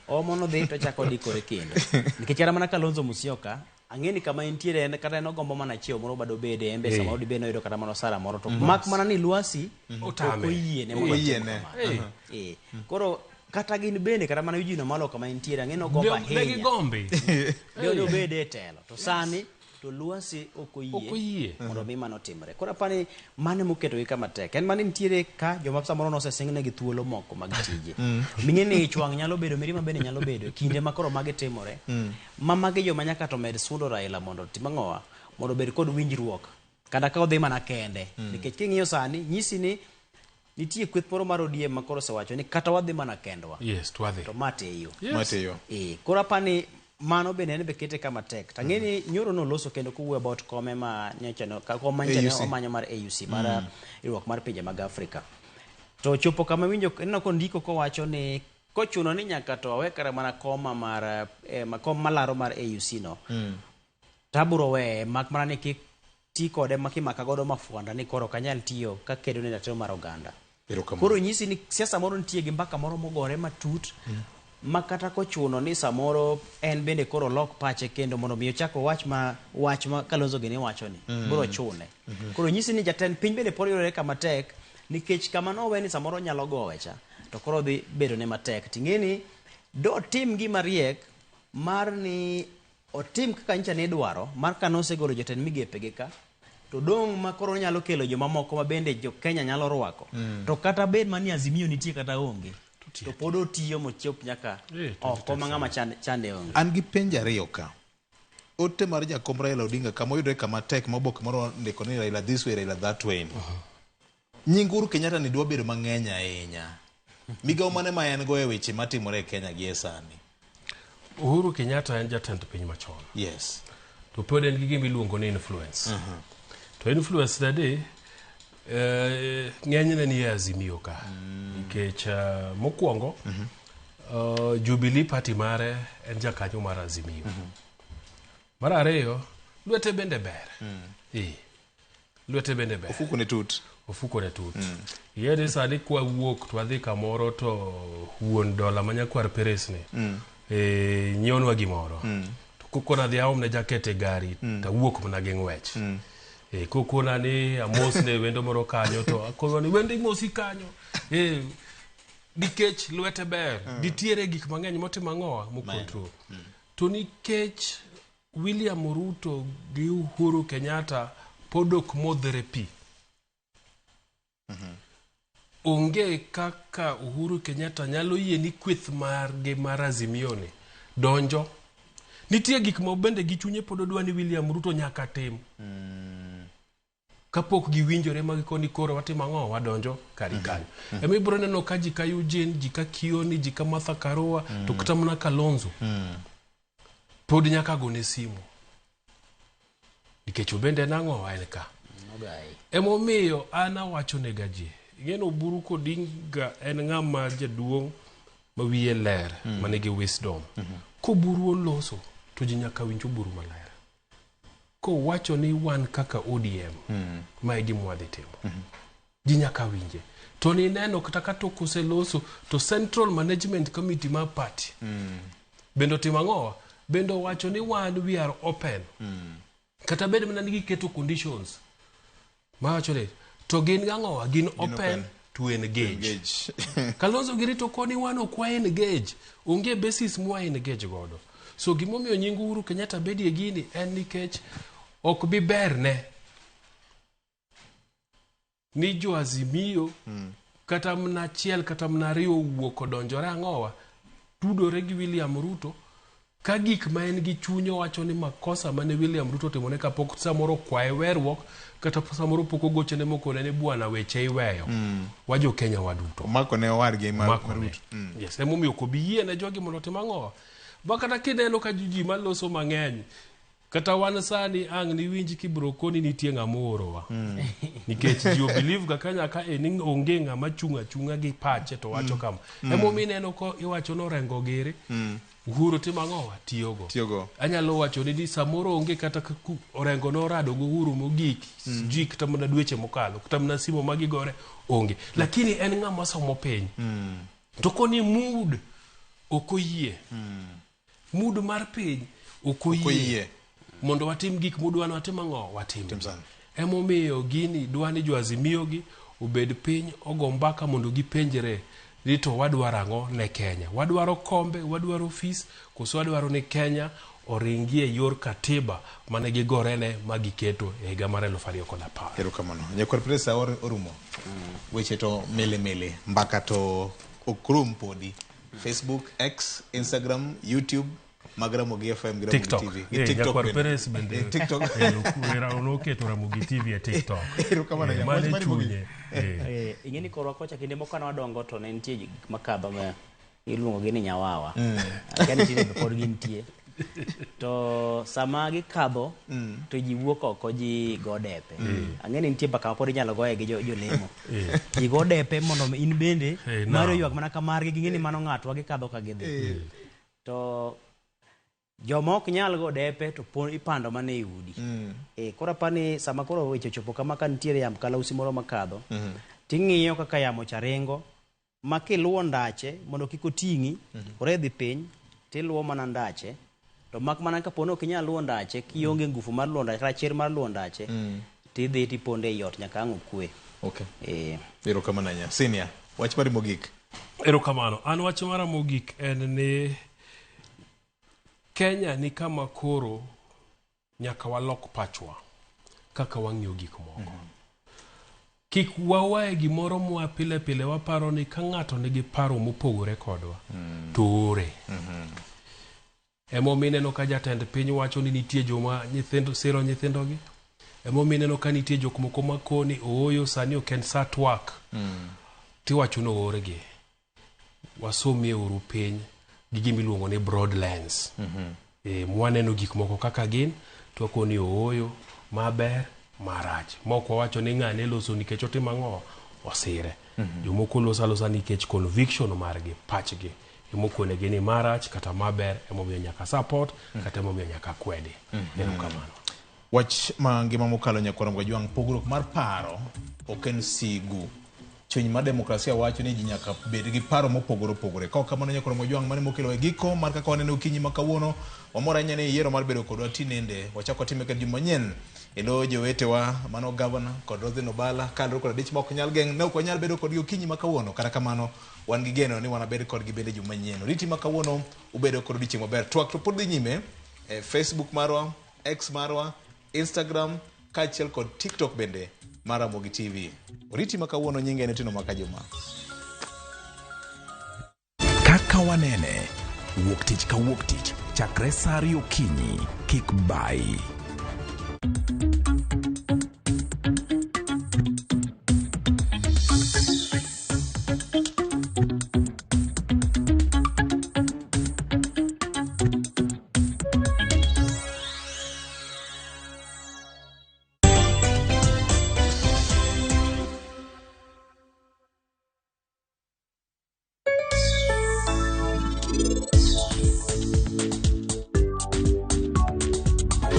Omono dhi to ochako odikore kendo. Nikech kata mana Kalonzo Musyoka, ang'e ni kama entiere en kata en ogombo mana chiewo moro bado bede en be samoro dibed noyudo kata mana osara moro to mak mana ni Lwasi Otame. ok oyiene mondo otim kamano. Koro kata gin bende kata mana Eugene Wamalwa kama entiere ang'e ni ogombo Ne ahinya. gigombi. Ne obede e telo. To sani to Lwasi ok Ok oyie. mondo mi mano otimre. Koro apani mano emoketogi kama tek. En mana nitiere ka joma samoro nosesingnegi thuolo moko mag tije. Ming'e ni ich wang' nyalo bedo, mirima bende nyalo bedo e kinde ma koro magi timore. Ma magi joma nyaka to med sundo Raila mondo otim ang'owa? Mondo obed kod winjruok. Kata ka odhi mana kende. Nikech king'iyo sani, nyisi ni nitie kweth moro mar ODM ma koro osewacho ni kata wadhi mana kendwa. Yes, to wadhi. To ma teyo. Yes. Ma teyo. Koro apani mano bende en be kete kama tek. Tang'e ni nyoro noloso kendo kowuoyo about kome ma nyocha no, ka kom ma nyocha ne AUC. omanyo mar AUC mar riwruok mar pinje mag Afrika. To chopo kama winjo ineno kondiko kowacho ni kochuno ni nyaka to awe kata mana koma mar kom malaro mar AUC no. Taburo weye mak mana ni kik ti kode ma kimaka godo mafuanda ni koro ok anyal tiyo kakedo ne ratiro mar oganda. Koro nyisi ni siasa moro nitie gi mbaka moro mogore matut ma kata kochuno ni samoro en bende koro lok pache kendo mondo mi ochak owach ma wach ma Kalonzo gini wacho ni biro chune. Koro nyisi ni jatend piny bende pod yudore kama tek nikech kama nowe ni samoro nyalo gowe cha to koro dhi bedo ne matek. Ting'e ni do tim gima riek mar ni otim kaka nyicha ne idwaro mar ka nosegolo jotend migepe gi ka to dong' ma koro nyalo kelo jomamoko ma bende jo Kenya nyalo rwako. To kata bed mani Azimio nitie kata onge to pod otiyo mochop nyaka oko ma ng'ama chande onge. An gi penjo ariyo ka. Ote mar jakom Raila Odinga kama oyudore kama tek ma oboke moro ndiko ni Raila this way, Raila that way. Nying Uhuru Kenyatta ni dwa bedo mang'eny ahinya. Migawo mane ma en go e weche matimore e Kenya gie sani? Uhuru Kenyatta en jatend piny machon. Yes. To pod en gi gima iluongo ni influence. To influence nade ng'enyne ni e Azimio ka. Nikech mokwongo Jubilee Party mare en jakanyo mar Azimio. Mar ariyo, lwete bende ber. Lwete bende ber. Ofuko ne tut. Ofuko ne tut. Yiere sani kwa wuok to wadhi kamoro to wuon dola ma nyakwar Peres ni nyiewonwa gimoro. To Kokona dhi aomne jaket e gari tawuok mana gi ng'wech. Kokona ni amosne wendo moro kanyo to akono ni wendo imosi kanyo. Nikech lwete ber. Nitiere gik mang'eny motimo ang'owa mo control. To nikech William Ruto gi Uhuru Kenyatta pod ok modhre pi. Onge kaka Uhuru Kenyatta nyalo yie ni kweth margi mar Azimio ni donjo. Nitie gik ma bende gi chunye pod odwa ni William Ruto nyaka tim. Kapok giwinjore ma gikoni koro watimo ang'o wadonjo kari kanyo. Ema ibiro neno ka ji ka Eugene, ji ka Kioni, ji ka Martha Karua, to kata mana Kalonzo pod nyaka gone simu. Nikech obende en ang'o en ka. Emomiyo an awacho nega ji. Ing'e Oburu Odinga en ng'ama jaduong' ma wiye ler, manigi wisdom. Koburu oloso to ji nyaka winj Oburu maler. Kowacho ni wan kaka ODM, ma e gima wadhi timo. Ji nyaka winje. To nineno kata ka tok oseloso to Central Management Committee mar party bende otimo ang'owa? Bende owacho ni wan we are open. Kata bed mana ni giketo conditions. Mawacho ni to gin gang'owa? Gin open to engage. Kalonzo girito koni wan ok wa engage. Onge basis mwa engage godo. So gimomiyo nying Uhuru Kenyatta bedie gini en nikech ok bi berne ni jo Azimio kata mana achiel kata mana ariyo owuok odonjore ang'owa tudore gi William Ruto ka gik ma en gi chuny owacho ni makosa mane William Ruto otimone kapok samoro okwaye weruok kata samoro pok ogochone mokone ni bwana weche iweyo. Wajo Kenya waduto. Omako ne owadgi ma Ruto. Yes, emomiyo ok obi yie ne jogi mondo otim ang'owa. Ba kata kineno ka ji maloso mang'eny kata wan sani ang' niwinj kibro koni nitie ng'ama oorowa. Nikech ji obelieve ga ka nyaka e ni onge ng'ama chung' achung'a gi pache to wacho kama. Emomiyo ineno ko iwacho ni Orengo giri, Uhuru timo ang'owa? Tiyogo. Tiyogo. Anyalo wacho ni samoro onge kata Orengo norado gi Uhuru mogik, sijui kata mana dweche mokalo, kata mana simo ma gigore onge. Lakini en ng'ama somo piny. To koni mood ok oyie. Mood mar piny ok oyie. Mondo watim gik mudwa ni watim ang'o? Watim. Emomiyo gini dwa ni jo Azimio gi obed piny ogo mbaka mondo gipenjre ni to wadwaro ang'o ne Kenya. Wadwaro kombe, wadwaro ofis, koso wadwaro ni Kenya oringie yor katiba mane gigorene ma giketo e higa mar 2010. Erokamano. Nyakwar Presa orumo. Weche to mele mele, mbaka to ok rum podi. Facebook, X, Instagram, YouTube, mag Ramogi FM gi Ramogi TikTok. TV. Gi TikTok Nyakwar bende. Perez bende. TikTok. Noketo Ramogi TV e TikTok. Erokamano Nyakwar. Mane Wach mane mogik? chunye. Ing'e ni korwa kocha kinde moko kane wadongo to ne nitie gik makadho ma iluongo gi ni nyawawa. Akia ni tinde be pod gintie. To sama gikadho to ji wuok oko ji go depe. Ang'e ni nitie mbaka ma pod inyalo goye gi jolemo. Ji go depe mondo in bende mari oywak mana ka margi ging'e ni mano ng'atwa gikadho ka gidhi. To joma ok nyal go depe to ipando mana e udi. Koro apani sama koro weche ochopo kama ka nitiere yamb kalausi moro makadho, ting'iyo kaka yamo cha ringo, ma kiluwo ndache mondo kik oting'i, oredhi piny, tiluwo mana ndache. To mak mana kapo ni ok inyal luwo ndache, kionge ngufu mar luwo ndache, kata chir mar luwo ndache, tidhi tiponde ei ot nyaka ang' okwe. Okay. Erokamano ahinya. Senior, wach mari mogik. Erokamano. An wach mara mogik en ni Kenya ni kama koro nyaka walok pachwa kaka wang'iyo gik moko. Kik wawae gimoro mwa pile pile waparo ni ka ng'ato nigi paro mopogore kodwa to ore. Emomiyo ineno ka jatend piny wacho ni nitie joma nyithindo siro nyithindogi. Emomiyo ineno ka nitie jok moko makoni ooyo sani ok en sa twak. Tiwacho ni oorgi. Wasomie uru piny gi gima iluongo ni broad lens. Mwaneno gik moko kaka gin, to wakoni ooyo, maber, marach. Mok wawacho ni ng'ane loso nikech otimo ang'o, osire. Jomoko loso alosa nikech conviction margi, pachgi. Emokonegi ni marach kata maber, emomiyo nyaka support, kata emomiyo nyaka kwedi. Erokamano. Wach ma ngima mokalo Nyakwar Ramogi Ajwang', pogruok mar paro ok en sigu. Chuny mar demokrasia wacho ni ji nyaka bed gi paro mopogore opogore. Ka ok kamano nyakoro Mojwang' mane mokelo e giko mar kaka waneno okinyi ma kawuono. Wamor ahinya ni yiero mar bedo kodwa tinende. Wachako watime kod juma manyien. Elo jowetewa mano gavana kod Roslyn Obala kaluwore kod adich ma ok nyal geng' ne ok wanyal bedo kodgi okinyi ma kawuono. Kata kamano wan gi geno ni wanabed kodgi bende juma manyien. Oriti ma kawuono ubedo kod odiochieng' maber. Twak to pod dhi nyime e Facebook marwa, X marwa, Instagram kaachiel kod TikTok bende mar Ramogi TV. Oriti ma kawuono nyinge en Otieno Makajuma. Kaka wanene, wuok tich ka wuok tich chakre saa ariyo okinyi, kik bayi.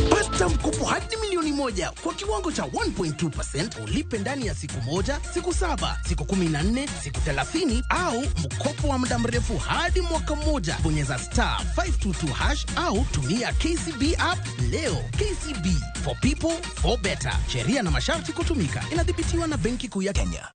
Pata mkopo hadi milioni moja kwa kiwango cha 1.2% ulipe ndani ya siku moja, siku saba, siku 14, siku 30 au mkopo wa muda mrefu hadi mwaka mmoja. Bonyeza star 522 hash au tumia KCB app leo. KCB for people for better. Sheria na masharti kutumika. Inadhibitiwa na Benki Kuu ya Kenya.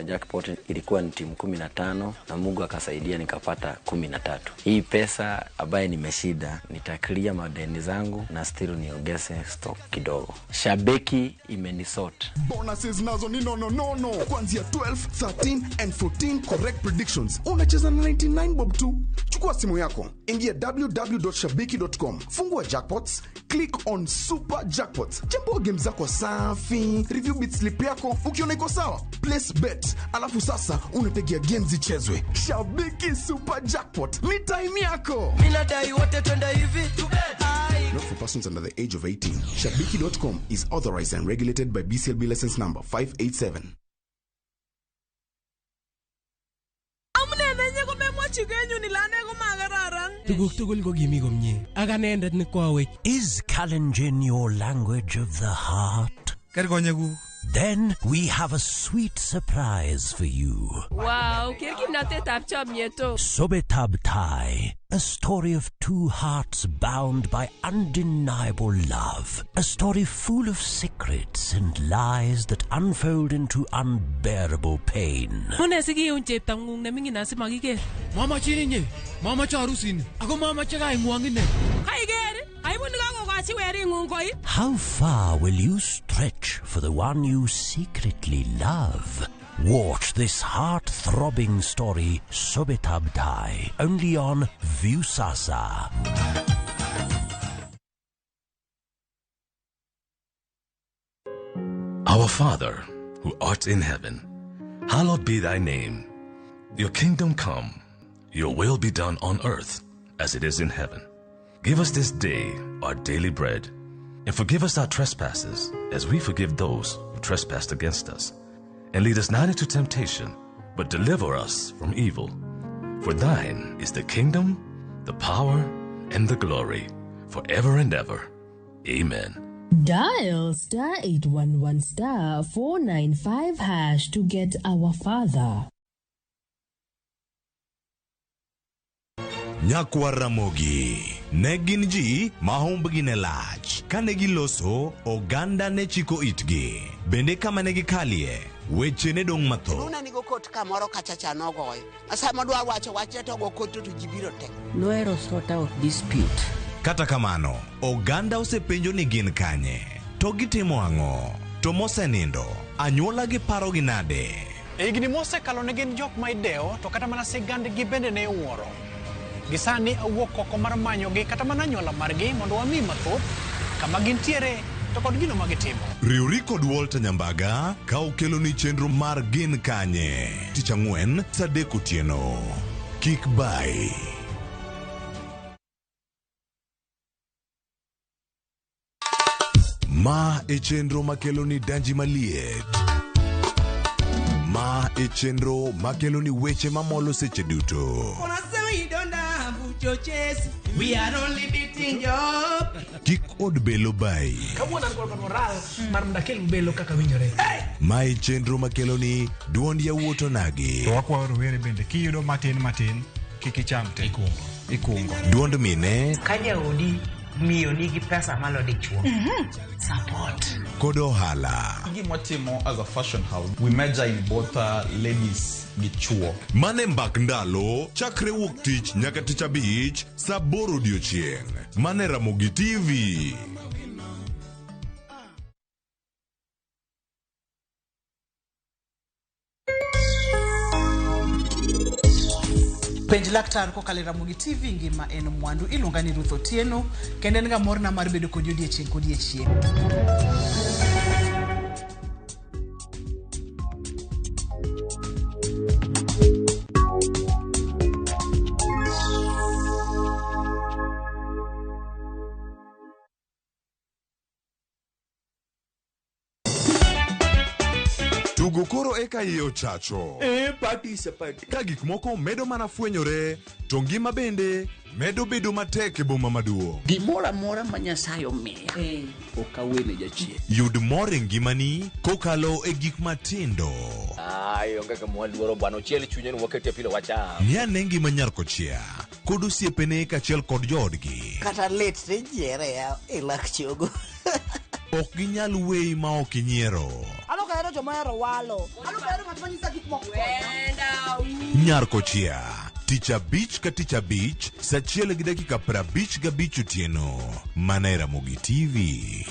Jackpot ilikuwa ni timu 15 na Mungu akasaidia nikapata 13. Hii pesa ambaye nimeshinda nitaclear madeni zangu na still niongeze stock kidogo. Shabiki imenisort. Bonuses nazo ni nono nono kuanzia 12, 13 and 14 correct predictions. Unacheza na 99 bob tu. Chukua simu yako, ingia www.shabiki.com, fungua jackpots, click on super jackpots, chambua game zako safi, review bit slip yako, ukiona iko sawa, place bet, alafu sasa unategea game zichezwe. Shabiki Super Jackpot ni time yako. Mimi nadai wote twende hivi. Not for persons under the age of 18. Shabiki.com is authorized and regulated by BCLB license number 587. Amune nenye komemwochi kenyun ile ane komakararan. Tuguk tugul ko kimi komie. Ak anendet ne koawech. Is Kalenjin your language of the heart? Ker konyekuk. Then we have a sweet surprise for you. Wow, ker kimnatetab chomyet o. Sobetab Tai, a story of two hearts bound by undeniable love. A story full of secrets and lies that unfold into unbearable pain. Mune sikiun cheptang'ung neming'in asimakiker. Mamachin inye, mamache arusini, ako mamache kaing'wong ine. Kaiker, aibu nikakokochi wering'ung koit. How far will you stretch for the one you secretly love? Watch this heart-throbbing story, Sobetab Tai, only on Viusasa. Our Father, who art in heaven, hallowed be thy name. Your kingdom come, your will be done on earth as it is in heaven. Give us this day our daily bread, and forgive us our trespasses as we forgive those who trespass against us. And lead us not into temptation, but deliver us from evil. For thine is the kingdom, the power, and the glory, forever and ever. Amen. Dial star 811 star 495 hash to get our father. Nyakwar Ramogi ne gin ji ma humbgi ne lach. Kane giloso, oganda ne chiko itgi. Bende kama ne gikalie, weche ne dong' mathoth. Luna nigo kot kamoro kacha cha nogoyo. Ma sama dwa wacho wachne to go kot to ji biro te. Nohero sort out dispute. Kata kamano, oganda osepenjo ni gin kanye, to gitimo ang'o, to mosenindo, anyuola gi parogi nade? E higni mosekalo ne gin jok ma idewo to kata mana sigandgi bende ne iwuoro. Gi sani awuok oko mar manyogi kata mana anyuola margi mondo wami mathoth kama gintiere to kod gino ma gitimo. Riwri kod Walter Nyambaga ka okeloni chenro mar Gin Kanye tich ang'wen saa adek otieno. Kik bayi. Ma e chenro makeloni danji maliet. Ma e chenro makeloni weche mamolo seche duto. We are only beating you up. Kik od belo bayi. Kawuono an kod moral mar mondo akel belo kaka winjore. Mae chenro makeloni duond yawuot onagi. To wakwayo rowere bende kiyudo matin matin kik icham te. Ikungo. Duond mine Ka jaodi miyo nigi pesa malo dichuo. Support. kod ohala. Gima watimo as a fashion house, we major in both ladies gi chuo. Mane mbak ndalo chakre wuok tich nyaka tich abich saa aboro odiochieng'. Mane Ramogi TV. Penj laktar kokalo e Ramogi TV ngima en mwandu. Iluonga ni Ruth Otieno kendo en ga morna mar bedo kodi odiechieng' kodiechieng'. Tugo koro eka iye ochacho. E party is a party. Ka gik moko medo mana fwenyore, to ngima bende medo bedo matek e boma maduong'. Gimoro amora ma Nyasaye omiya ok awene jachien. Yud mor e ngimani kokalo e gik matindo. Ai, onge gima waluoro bwana, ochiel chunye ni waketie pilo wacham. Ng'i ane ngima nyar kochia kod osiepene kaachiel kod joodgi. Kata lit tijiere ya e lak chogo. Ok ginyal weyi ma ok inyiero. An ok ahero joma ohero walo. An ok ahero ng'at ma nyisa gik moko. Nyar kochia tich abich ka tich abich saa achiel gi dakika 55 otieno mana e Ramogi TV.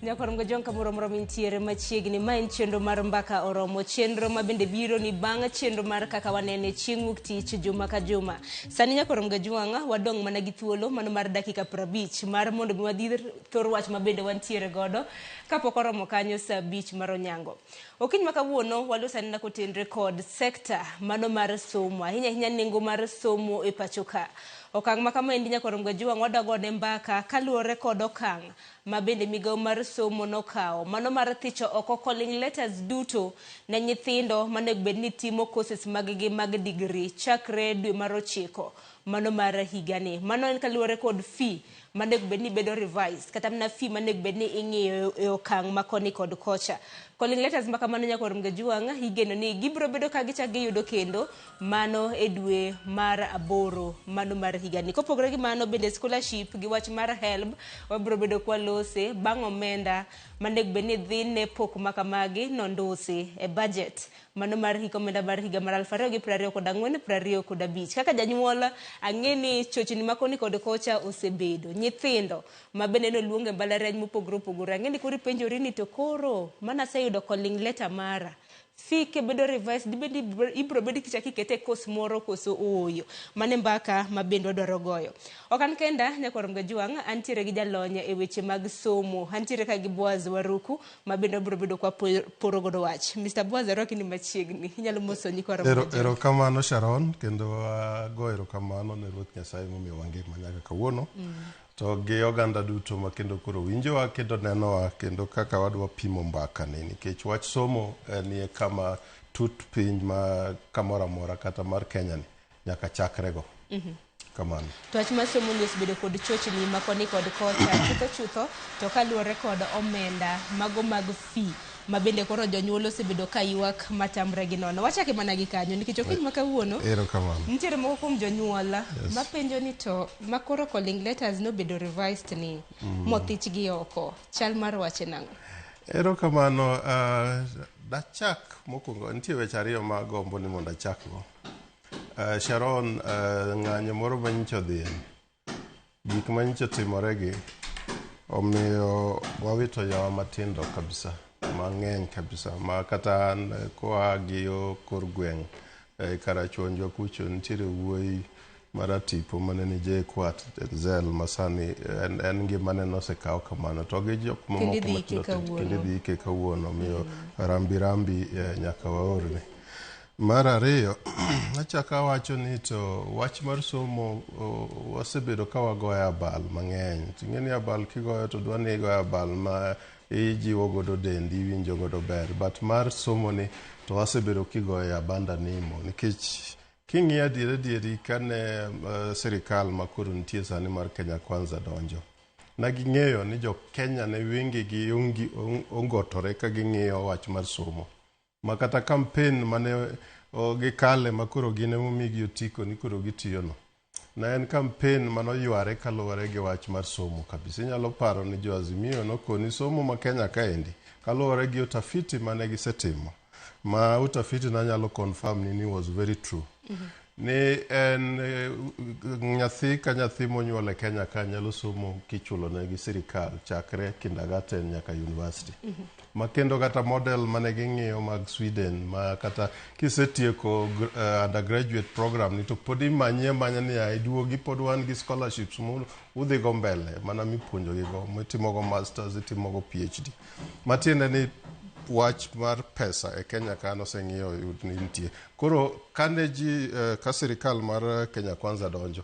Nyakwar Mgajong kamoro amora mintiere machiegni, ma en chenro mar Mbaka Oromo, chenro ma bende biro ni bang' chenro mar kaka wanene chieng' wuok tich juma ka juma. Sani Nyakwar Mgajwang' wadong' mana gi thuolo mano mar dakika 50 mar mondo mi wadhi thor wach ma bende wantiere godo kapok oromo kanyo saa 5 mar onyango. Okinyi ma kawuono waloso anena kotenre kod sekta mano mar somo, ahinya ahinya nengo mar somo e pacho ka. Okang' ma kama endi Nyakwar Mgajwang' wadwa gone mbaka kaluwore kod okang' ma bende migawo mar somo nokawo mano mar thicho oko calling letters duto ne nyithindo manego bed ni timo courses mag gi mag degree chakre dwe mar 9 mano mar higani. Mano en kaluwore kod fee manego bed ni bedo revised kata mana fee manego bed ni ing'iyo e okang' ma koni kod kocha. Calling letters ma kamano Nyakwar Mgajwang' igeno ni gibiro bedo ka gichak giyudo kendo mano e dwe mar 8 mano mar higani. Kopogore gi mano bende scholarship gi wach mar HELB wabiro bedo kwalose bang' omenda manego bed ni dhi ne pok ma kamagi nondusi e budget mano mar hik omenda mar higa mar 2024 25. Kaka janyuol ang'e ni chochni ma koni kod kocha osebedo nyithindo ma bende noluong e mbalariany mopogore opogore. Ang'e ni koro ipenjori ni to koro mana aseyudo calling letter mara fee kebedo revised dibed ni ibiro bed kichako ikete e course moro koso ooyo. Mano e mbaka ma bende wadwaro goyo. Ok an kenda Nyakwar Mgajwang' antiere gi jalony e weche mag somo. Antiere ka gi Boaz Waruku ma bende wabiro bedo kwa poro godo wach. Mr. Boaz arwaki ni machiegni. Inyalo moso nyikwa Ramogi Ojwang'. Erokamano Sharon, kendo ago erokamano ne Ruoth Nyasaye momiyowa ngima nyaka kawuono. To gi oganda duto ma kendo koro winjowa kendo nenowa kendo kaka wadwa pimo mbaka ni nikech wach somo nie kama tut piny ma kamoro amora kata mar Kenya ni nyaka chakrego. Kamano. To wach mar somo ni osebedo kod chochni ma koni kod kocha chutho chutho to kaluwore kod omenda mago mag fee ma bende koro jonyuol osebedo ka ywak matamre gi nono. Wachake mana gi kanyo nikech okinyi ma kawuono Erokamano. nitiere moko kuom jonyuol mapenjo ni to makoro calling letters nobedo revised ni mothich gi oko chal mar wache nang'o? Erokamano. Dachak mokwongo nitie weche ariyo ma agombo ni mondo achakgo. Sharon, ng'anyo moro manyicha odhiye, gik manyicha otimore gi, Omiyo wawito yawa matindo kabisa, mang'eny kabisa, ma kata an koa gi yo kor gweng' e Karachuonjo kucho nitiere wuoyi maratipo mane ni JKUAT Zel masani en ngimane nosekaw kamano to gi jok mamoko Kendo idhi ike matindo tindo, kawuono. kendo idhi ike kawuono. Omiyo rambi rambi nyaka waorne. Mar ariyo, achako awacho ni to wach mar somo wasebedo ka wagoyo abal mang'eny. Ting'e ni abal kigoyo to dwa ni igoyo abal ma ijiwo godo dendi, iwinjo godo ber. But mar somo ni to wasebedo kigoyo abanda nimo nikech king'iyo adieri adieri kane sirikal ma koro nitie sani mar Kenya Kwanza donjo, na ging'eyo ni jo Kenya ne wengegi ongotore ka ging'iyo wach mar somo. Ma kata campaign mane gikale ma koro gin emomigi otiko ni koro gitiyo no. Ne en campaign manoyware kaluwore gi wach mar somo kabisa. Inyalo paro ni jo Azimio nokoni somo ma Kenya kaendi kaluwore gi utafiti mane gisetimo. Ma utafiti nanyalo confirm ni was very true. Ni en nyathi ka nyathi monyuol e Kenya ka nyalo somo kichulo ne gi sirikal chakre kindergarten nyaka university. Ma kendo kata model mane ging'iyo mag Sweden ma kata kisetieko undergraduate program ni to pod imanyi amanya ni ya iduogi pod wan gi scholarships mu udhi go mbele mana mipuonjo gi go mitimo go masters itimo go PhD. Matiende ni wach mar pesa e Kenya ka noseng'iyo yud ni nitie. Koro kane ji ka sirikal mar Kenya Kwanza donjo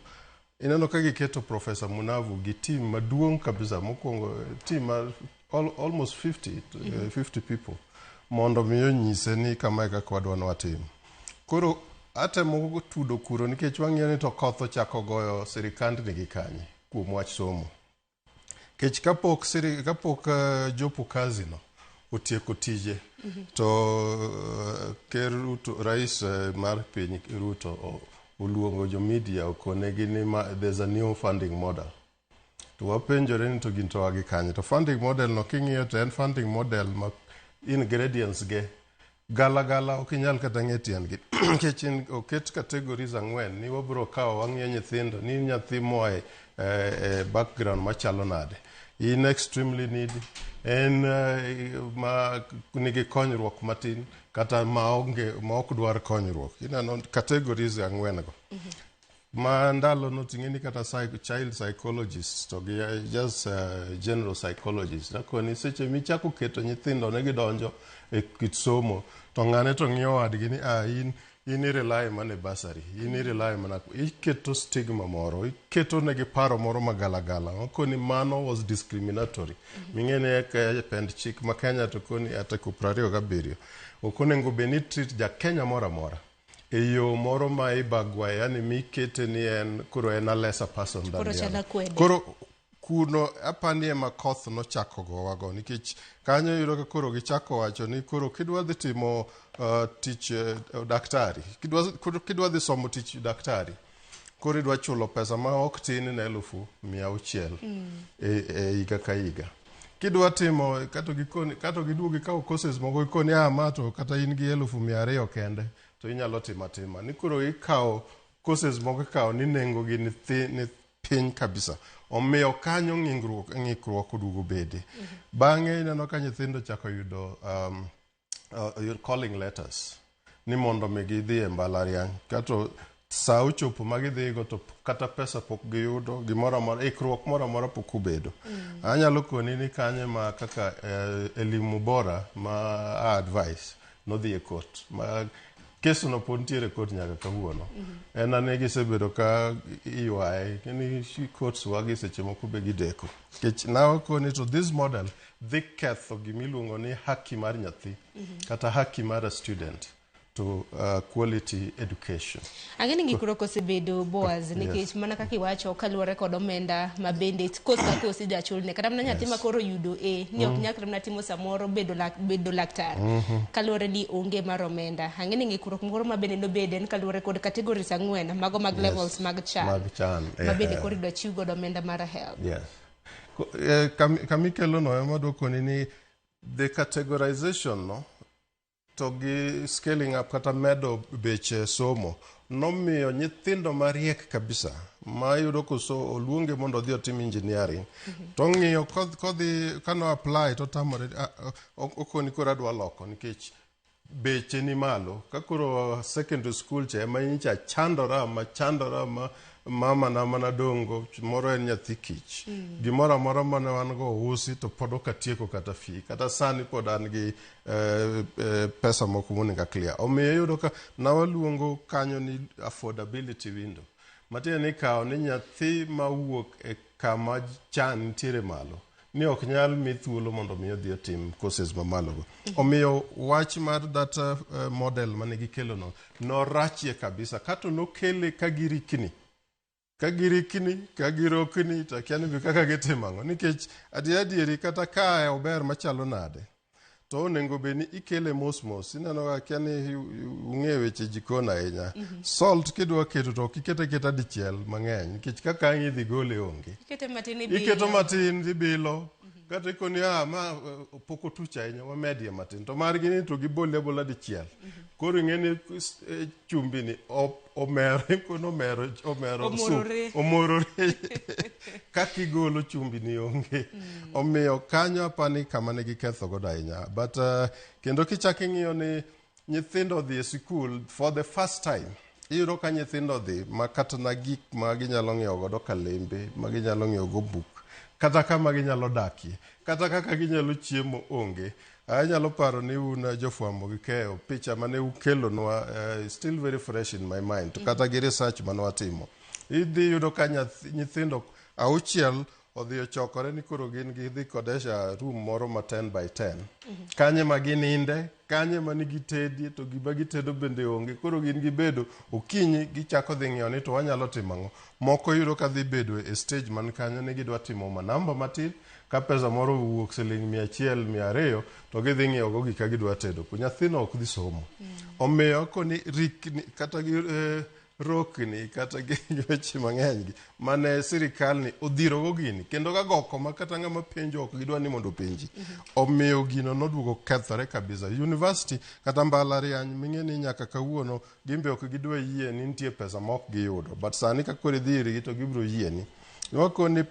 ineno ka giketo Professor Munavu gi team maduong' kabisa mokwongo team mar almost 50 people mondo mi onyise ni kama e kaka wadwa ni watim. Koro atemo tudo kuro nikech wang'iyo ni to koth ochako goyo sirikandni gi kanye kuom wach somo. Kech kapok jopo kazi no otieko tije to ker Ruto, rais mar piny Ruto oluongo jo media okonegi ni there's a new funding model. To wapenjore ni to gin to wagi kanye. To funding model no king'iyo to en funding model ma ingredients ge gala gala ok inyal kata ng'e tiendgi. Nikech oket categories 4 ni wabro kawo wang'iyo nyithindo ni nyathi moa e background machalo nade. In extremely needy, en ma nigi konyruok matin kata maonge ma ok dwar konyruok. Ineno categories 4 go. Ma ndalo no ting'e ni kata child psychologist to gi just general psychologist nakoni seche michako keto nyithindo ne gidonjo e kit somo to ng'ane to ng'iyo wadgi ni in i rely mana e bursary, in i rely mana, iketo stigma moro, iketo negi paro moro magalagala makoni mano was discriminatory. Ming'e ni e pend chik ma Kenya to koni article 27 ok onego bed ni treat ja Kenya moro amora e yo moro ma ibagwa, yani mikete ni en koro en a lesser person than Koro the chalo other. akwede. Koro kuno apani ema koth nochako gowago nikech kanyo iyudo ka koro gichako wacho ni koro kidwa dhi timo tich daktari, kidwa dhi somo tich daktari koro idwa chulo pesa ma ok tin ne 600,000 e higa ka higa. Kidwa timo kato gikoni kato giduogo gikawo courses moko gikoni ma to kata in gi 200,000 kende to inyalo timo atima ni koro ikawo courses moko ikawo ni nengo gi ni piny kabisa. Omiyo kanyo ng'ikruok oduogo bede. Bang'e ineno ka nyithindo chako yudo calling letters ni mondo mi gidhi e mbalariany kato sa ochopo ma gidhigo to kata pesa pok giyudo gimoro amora, ikruok moro amora pok obedo. Anyalo koni ni kanyo ma kaka Elimu Bora ma advice nodhi e court ma kes no pod nitiere e court nyaka kawuono. En ane gisebedo ka iywaye ni courts wagi seche moko be gideko. Nikech nawakoni to this model dhi ketho gimiluongo ni haki mar nyathi kata haki mar a student to quality education. Ang'e ni ng'ikruok osebedo Boaz nikech mana kaka iwacho kaluwore kod omenda ma bende course ka course idwa chulne kata mana nyathi ma koro oyudo A ni ok nyal kata mana timo samoro bedo laktar kaluwore ni onge mar omenda. Ang'e ni ng'ikruok moro ma bende nobede en kaluwore kod categories 4 mago mag levels mag chan mag chan ma bende koro idwa chiw godo omenda mar HELB. Yes. Kamikelo no ema dwokoni ni the categorization no to gi scaling up kata medo beche somo nomiyo nyithindo mariek kabisa ma yudo koso oluonge mondo odhi otim engineering to ng'iyo kodhi kano apply to tamore, okoni koro adwa loko nikech beche ni malo. Ka koro secondary school cha ema nyicha chandora ma chandora ma mama na mana dongo moro en nyathi kich. Gimoro amora mane wan go ousi to pod ok atieko kata fee kata sani pod an gi pesa moko monego a clear. Omiyo iyudo ka nawaluongo kanyo ni affordability window, matiende ni kawo ni nyathi mawuok e kama chan nitiere malo ni ok nyal mi thuolo mondo mi odhi otim courses mamalo go. Omiyo wach mar that model mane gikelo no norachie kabisa kato nokele ka girikni ka girikni ka girokni to akia ni be kaka gitimo ang'o, nikech adier adieri kata kae ober machalo nade to onego bed ni ikele mos mos. Ineno ka akia ni ung'e weche jikon ahinya. Salt kidwa keto to ok ikete aketa dichiel mang'eny, nikech kaka ang' idhi gole onge. Ikete matin, ibilo. Iketo matin ibilo kata ikoni ma pok otuch ahinya, wamedie matin, to margi ni to gibole abola dichiel. Koro ing'e ni chumbi ni omero kono omero omero sup. Omorore. Omorore kaka igolo chumbi ni onge. Omiyo kanyo apani kama ne giketho godo ahinya. But kendo kichak ing'iyo ni nyithindo odhi e sikul for the first time, iyudo ka nyithindo odhi ma kata na gik ma ginyalo ng'iewo godo kalembe, ma ginyalo ng'iewo go buk, kata kama ginyalo dakie, kata kaka ginyalo chiemo onge. Anyalo paro ni un jofwambo gi keyo picha mane ukelonwa still very fresh in my mind, to kata gi research mane watimo, idhi yudo ka nyithindo auchiel odhi ochokore ni koro gin gidhi kodesha room moro ma 10 by 10. Kanye ma gininde, kanye ma nigi tedie, to gima gitedo bende onge. Koro gin gibedo okinyi gichako dhi ng'iyo ni to wanyalo timo ang'o. Moko yudo ka dhi bedo e stage man kanyo ni gidwa timo manamba matin, ka pesa moro owuok siling 100, 200 to gidhi ng'iewo go gika gidwa tedo. Nyathino ok dhi somo. Omiyo koni rikni kata gi rokni kata gi weche mang'eny gi mane sirikal ni odhirogo gini, kendo ka goko ma kata ng'ama penjo ok gidwa ni mondo openji. Omiyo gino noduogo kethore kabisa. University kata mbalariany ming'e ni nyaka kawuono gimbe ok gidwa yie ni nitie pesa ma ok giyudo, but sani ka koro idhi irgi to gibiro yieni. Wakoni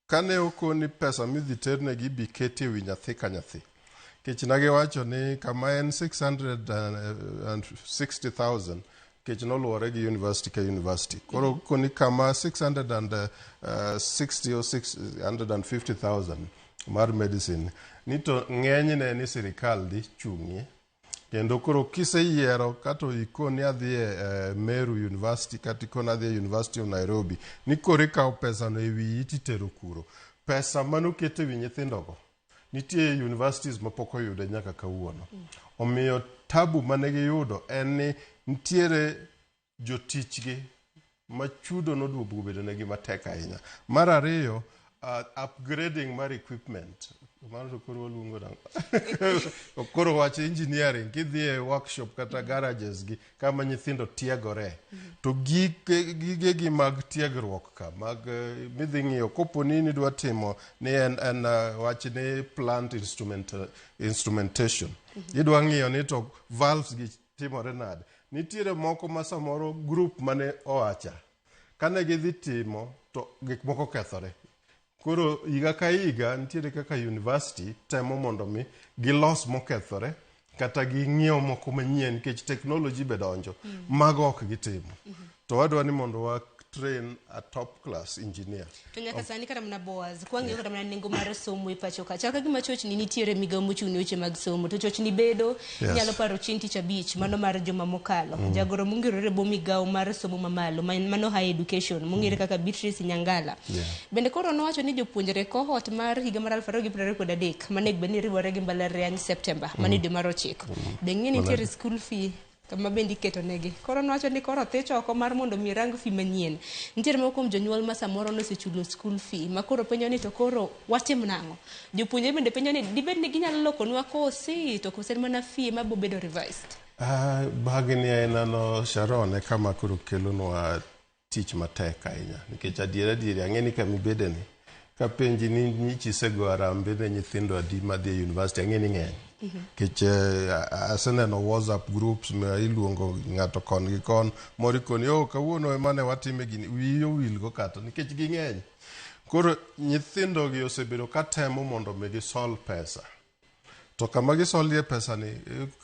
kane okoni pesa midhi ternegi bi keti ewi nyathi ka nyathi, kech nagiwacho ni kama en 660,000, kech noluwore gi university ka university. Koro koni kama 660 or 650,000 mar medicine ni to ng'enyne ni sirikal dhi chung'ie. Kendo koro kiseyiero kato ikoni adhi e Meru University kata ikoni adhi e University of Nairobi, ni koro ikawo pesa no e wiyi titero kuro. Pesa manoket e wi nyithindogo nitie universities mapok oyude nyaka kawuono. Omiyo tabu mane giyudo en ni nitiere jotichgi ma chudo noduogo bedo negi matek ahinya. Mar ariyo, upgrading mar equipment. Mano to koro waluongo nang'o? Koro wach engineering, kidhi e workshop kata garages gi kama nyithindo tiegore, to gigegi mag tiegruok ka mag midhi ng'iyo kopo ni nidwa timo ni en wach ni plant instrumentation. Idwa ng'iyo ni to valves gi timore nade. Nitiere moko ma samoro group mane oacha kane gidhi timo to gik moko kethore. Koro higa ka higa nitiere kaka university temo mondo mi gilos mokethore kata ging'iew moko manyien nikech technology be donjo. Mago ok gitimo. To wadwa ni mondo wa train a top class engineer. To nyaka sani kata mana Boaz, kwang'iyo kata mana nengo mar somo e pacho ka, chal ka gima chochni nitiere migawo mochung' ne weche mag somo, to chochni bedo. Inyalo paro chieng' tich abich mano mar juma mokalo, jagoro mongirore bo migawo mar somo mamalo mano higher education mong'ere kaka Beatrice Nyangala. Bende koro nowacho ni jopuonjre cohort mar higa mar 2023 manego bed ni riwore gi mbalariany September, mano e dwe mar 9. Be ng'e ni nitiere school fee kama bende iketo negi. Koro nowacho ni koro othich oko mar mondo mi rang fee manyien. Nitiere moko kuom jonyuol ma samoro nosechulo school fee ma koro penjo ni to koro watim nang'o? Jopuonjre bende penjo ni dibed ni ginyalo lokonwa kosi to koso en mana fee ema bo bedo revised. Bagni ainano Sharon e kama koro kelonwa tich matek ahinya nikech adier adieri ang'e ni kama ibede ni kapenji ni nyichi isego harambee ne nyithindo adi madhi e university ang'e ni ng'eny. Nikech aseneno WhatsApp groups ma iluongo ng'ato kon gi kon, moro ikoni, oh, kawuono ema ne watime gini, wiyi owilgo kata nikech ging'eny. Koro nyithindo gi osebedo ka temo mondo mi gisol pesa. To kama gisolie pesa ni,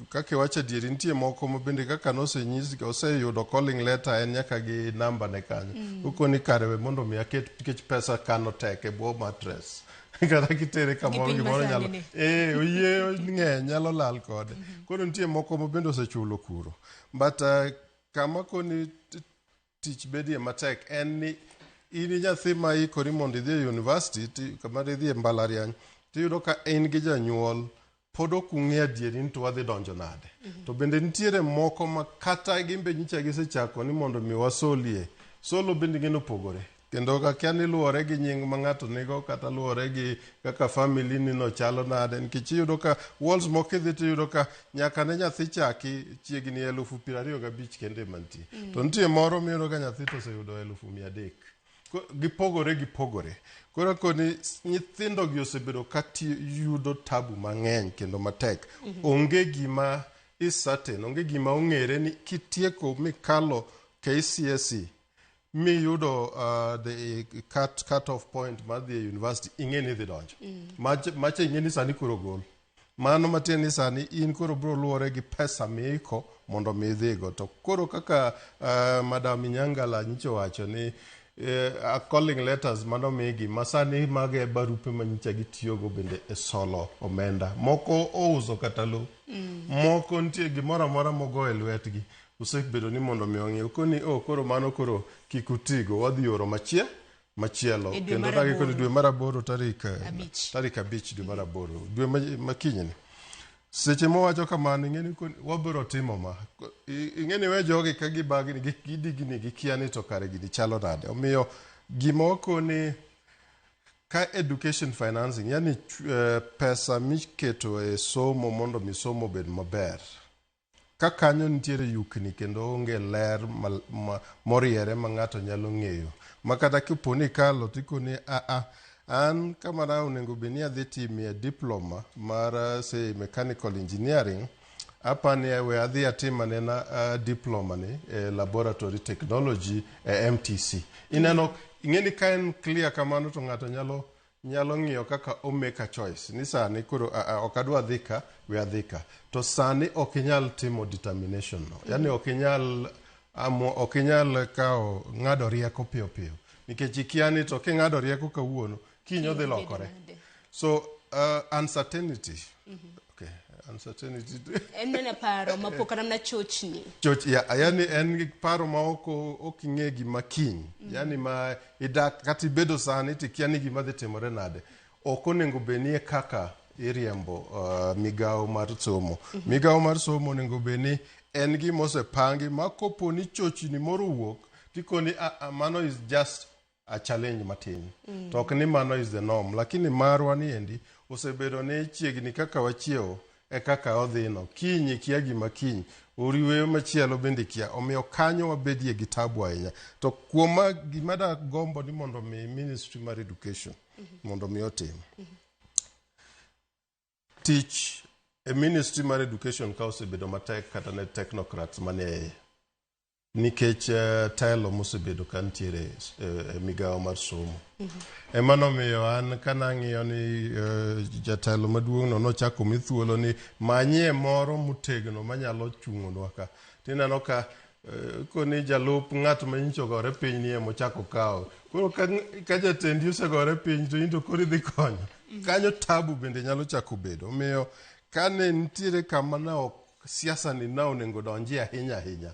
kaka iwacho adieri, nitie moko ma bende kaka nosenyisgi, oseyudo calling letter en nyaka gi namba ne kanyo. Okoni kare we mondo mi aket nikech pesa kano tek e bwo mattress. Kata kitere kamoro piny gimoro masani nyalo ni. Oyie ng'eny nyalo lal kode. Koro nitie moko ma bende osechulo kuro. But kama koni tich bedie matek en ni in nyathi ma ikori mondo idhi e university kama idhi e mbalariany tiyudo ka in gi janyuol pod ok ung'e adieri ni to wadhi donjo nade. To bende nitiere moko ma kata gimbe nyicha gisechako ni mondo mi wasolie. Solo bende ng'e opogore. Kendo akia ni luwore gi nying ma ng'ato nigo kata luwore gi kaka family ni no chalo nade nikech iyudo ka walls moko idhi tiyudo ka nyaka ne nyathi chaki chiegni 25,000 kende ema nitie. To nitie moro miyudo ka nyathi to oseyudo 300,000. Gipogore gipogore. Koro koni nyithindo gi osebedo ka yudo tabu mang'eny kendo matek. Onge gima is certain, onge gima ong'ere ni kitieko mikalo KCSE miyudo the cut off point mar dhi e university ing'e ni idhi donjo. Macha ing'e ni sani koro gol. Mano matiende ni sani in koro biro luwore gi pesa miiko mondo mi idhigo. To koro kaka Madam Inyangala nyicha owacho ni calling letters manomigi ma sani mago e barupe ma nyicha gitiyogo bende e solo omenda. Moko ouso kata lo. Moko nitie gimoro amora mogo e lwetgi. Osebedo ni mondo mi ong'iew. Koni oh koro mano koro kik utigo wadhi oro machielo. E dwe Kendo mar dakika aboro. dwe mar aboro tarik 5. Tarik 5 dwe mar aboro. Dwe makinyni. Seche mowacho kamano ing'e ni wabiro timo ma. Ing'e ni we jogi ka gibagni gidigni gikia ni to kare gini chalo nade. Omiyo gima wakoni ka education financing, yani pesa miketo e somo mondo mi somo obed maber. Ka kanyo nitiere yukni kendo onge ler moriere ma ng'ato nyalo ng'eyo. Ma kata kopo ni ikalo tikoni a an kama na onego bed ni adhi timie diploma mar say mechanical engineering, apani we adhi atim anena diploma ni e laboratory technology e MTC. Ineno, ing'e ni ka en clear kamano to ng'ato nyalo ng'iyo kaka o make a choice ni sani koro ok adwa dhi ka, we adhi ka. To sani ok inyal timo determination no. Yani ok inyal ok inyal kawo ng'ado rieko piyo piyo. Nikech ikia ni to king'ado rieko kawuono, kiny odhi lokore. So uncertainty. Okay, uncertainty. En mana paro mapok kata mana chochni. Choch, ya, yani en gi paro ma ok ing'e gima kiny. Yani ma idak kata ibedo sani to ikia ni gima dhi timore nade. Ok onego bed ni e kaka iriembo migawo mar somo. Migawo mar somo onego bed ni en gima osepangi ma kopo ni chochni moro owuok tikoni mano is just a challenge matin. To ok ni mano is the norm. Lakini marwa ni endi osebedo ni chiegni kaka wachiewo e kaka odhino. Kiny ikia gima kiny. Oriwe machielo bende ikia. Omiyo kanyo wabedie gi tabu ahinya. To kuom ma gima da gombo ni mondo mi Ministry mar Education mondo mi otim. Tich e Ministry mar Education ka osebedo matek kata ne technocrats manie iye. Nikech telo mosebedo ka nitiere e migawo mar somo. Ema nomiyo an kanang'iyo ni jatelo maduong' no nochako mi thuolo ni manyie moro motegno manyalo chung'onwa ka. Tineno ka koni jalup ng'at ma nyicha ogore piny ni emochako kawo. Koro ka jatendi osegore piny to in to koro idhi konyo. Kanyo tabu bende nyalo chako bedo. Omiyo kane nitiere kama ne ok siasa ni na onego donji ahinya ahinya.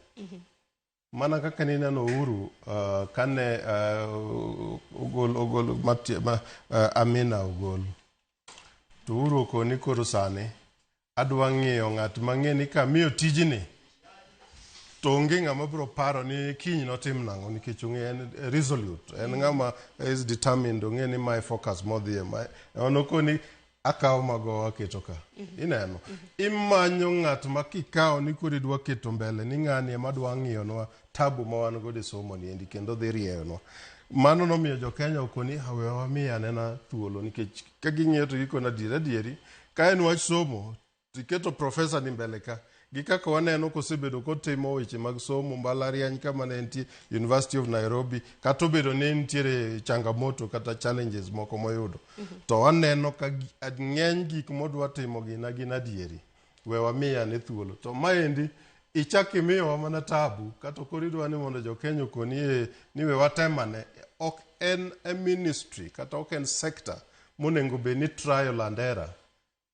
Mana kaka nineno Uhuru kane ogol Amina ogol. To Uhuru okoni koro sani adwa ng'iyo ng'at mang'e ni kamiyo tijni to onge ng'ama biro paro ni kiny notim nang'o nikech ong'e en resolute, en ng'ama is determined, ong'e ni my focus modhiye ma en okoni akawo mago aketo ka. Ineno imanyo ng'at ma kikawo ni koro idwa keto mbele ni ng'ani ema dwa ng'iyonwa tabu ma wan godo e somo ni endi kendo dhi rieyonwa. Mano nomiyo jo Kenya okoni we wamiye anena thuolo nikech ka ging'iyo to gikoni adieri adieri ka en wach somo Tiketo profesa ni mbele ka gi kaka waneno kosebedo kotimo weche mag somo mbalariany kama ne entie University of Nairobi kata obedo ni nitiere changamoto kata challenges moko moyudo to waneno ka ng'eny gik modwa timo gin agin adieri we wamiye ane thuolo to maendi ichak imiyowa mana tabu kata koro idwa ni mondo jokenya okoni e ni we watemane ok en a ministry kata ok en sector monego bed ni trial and error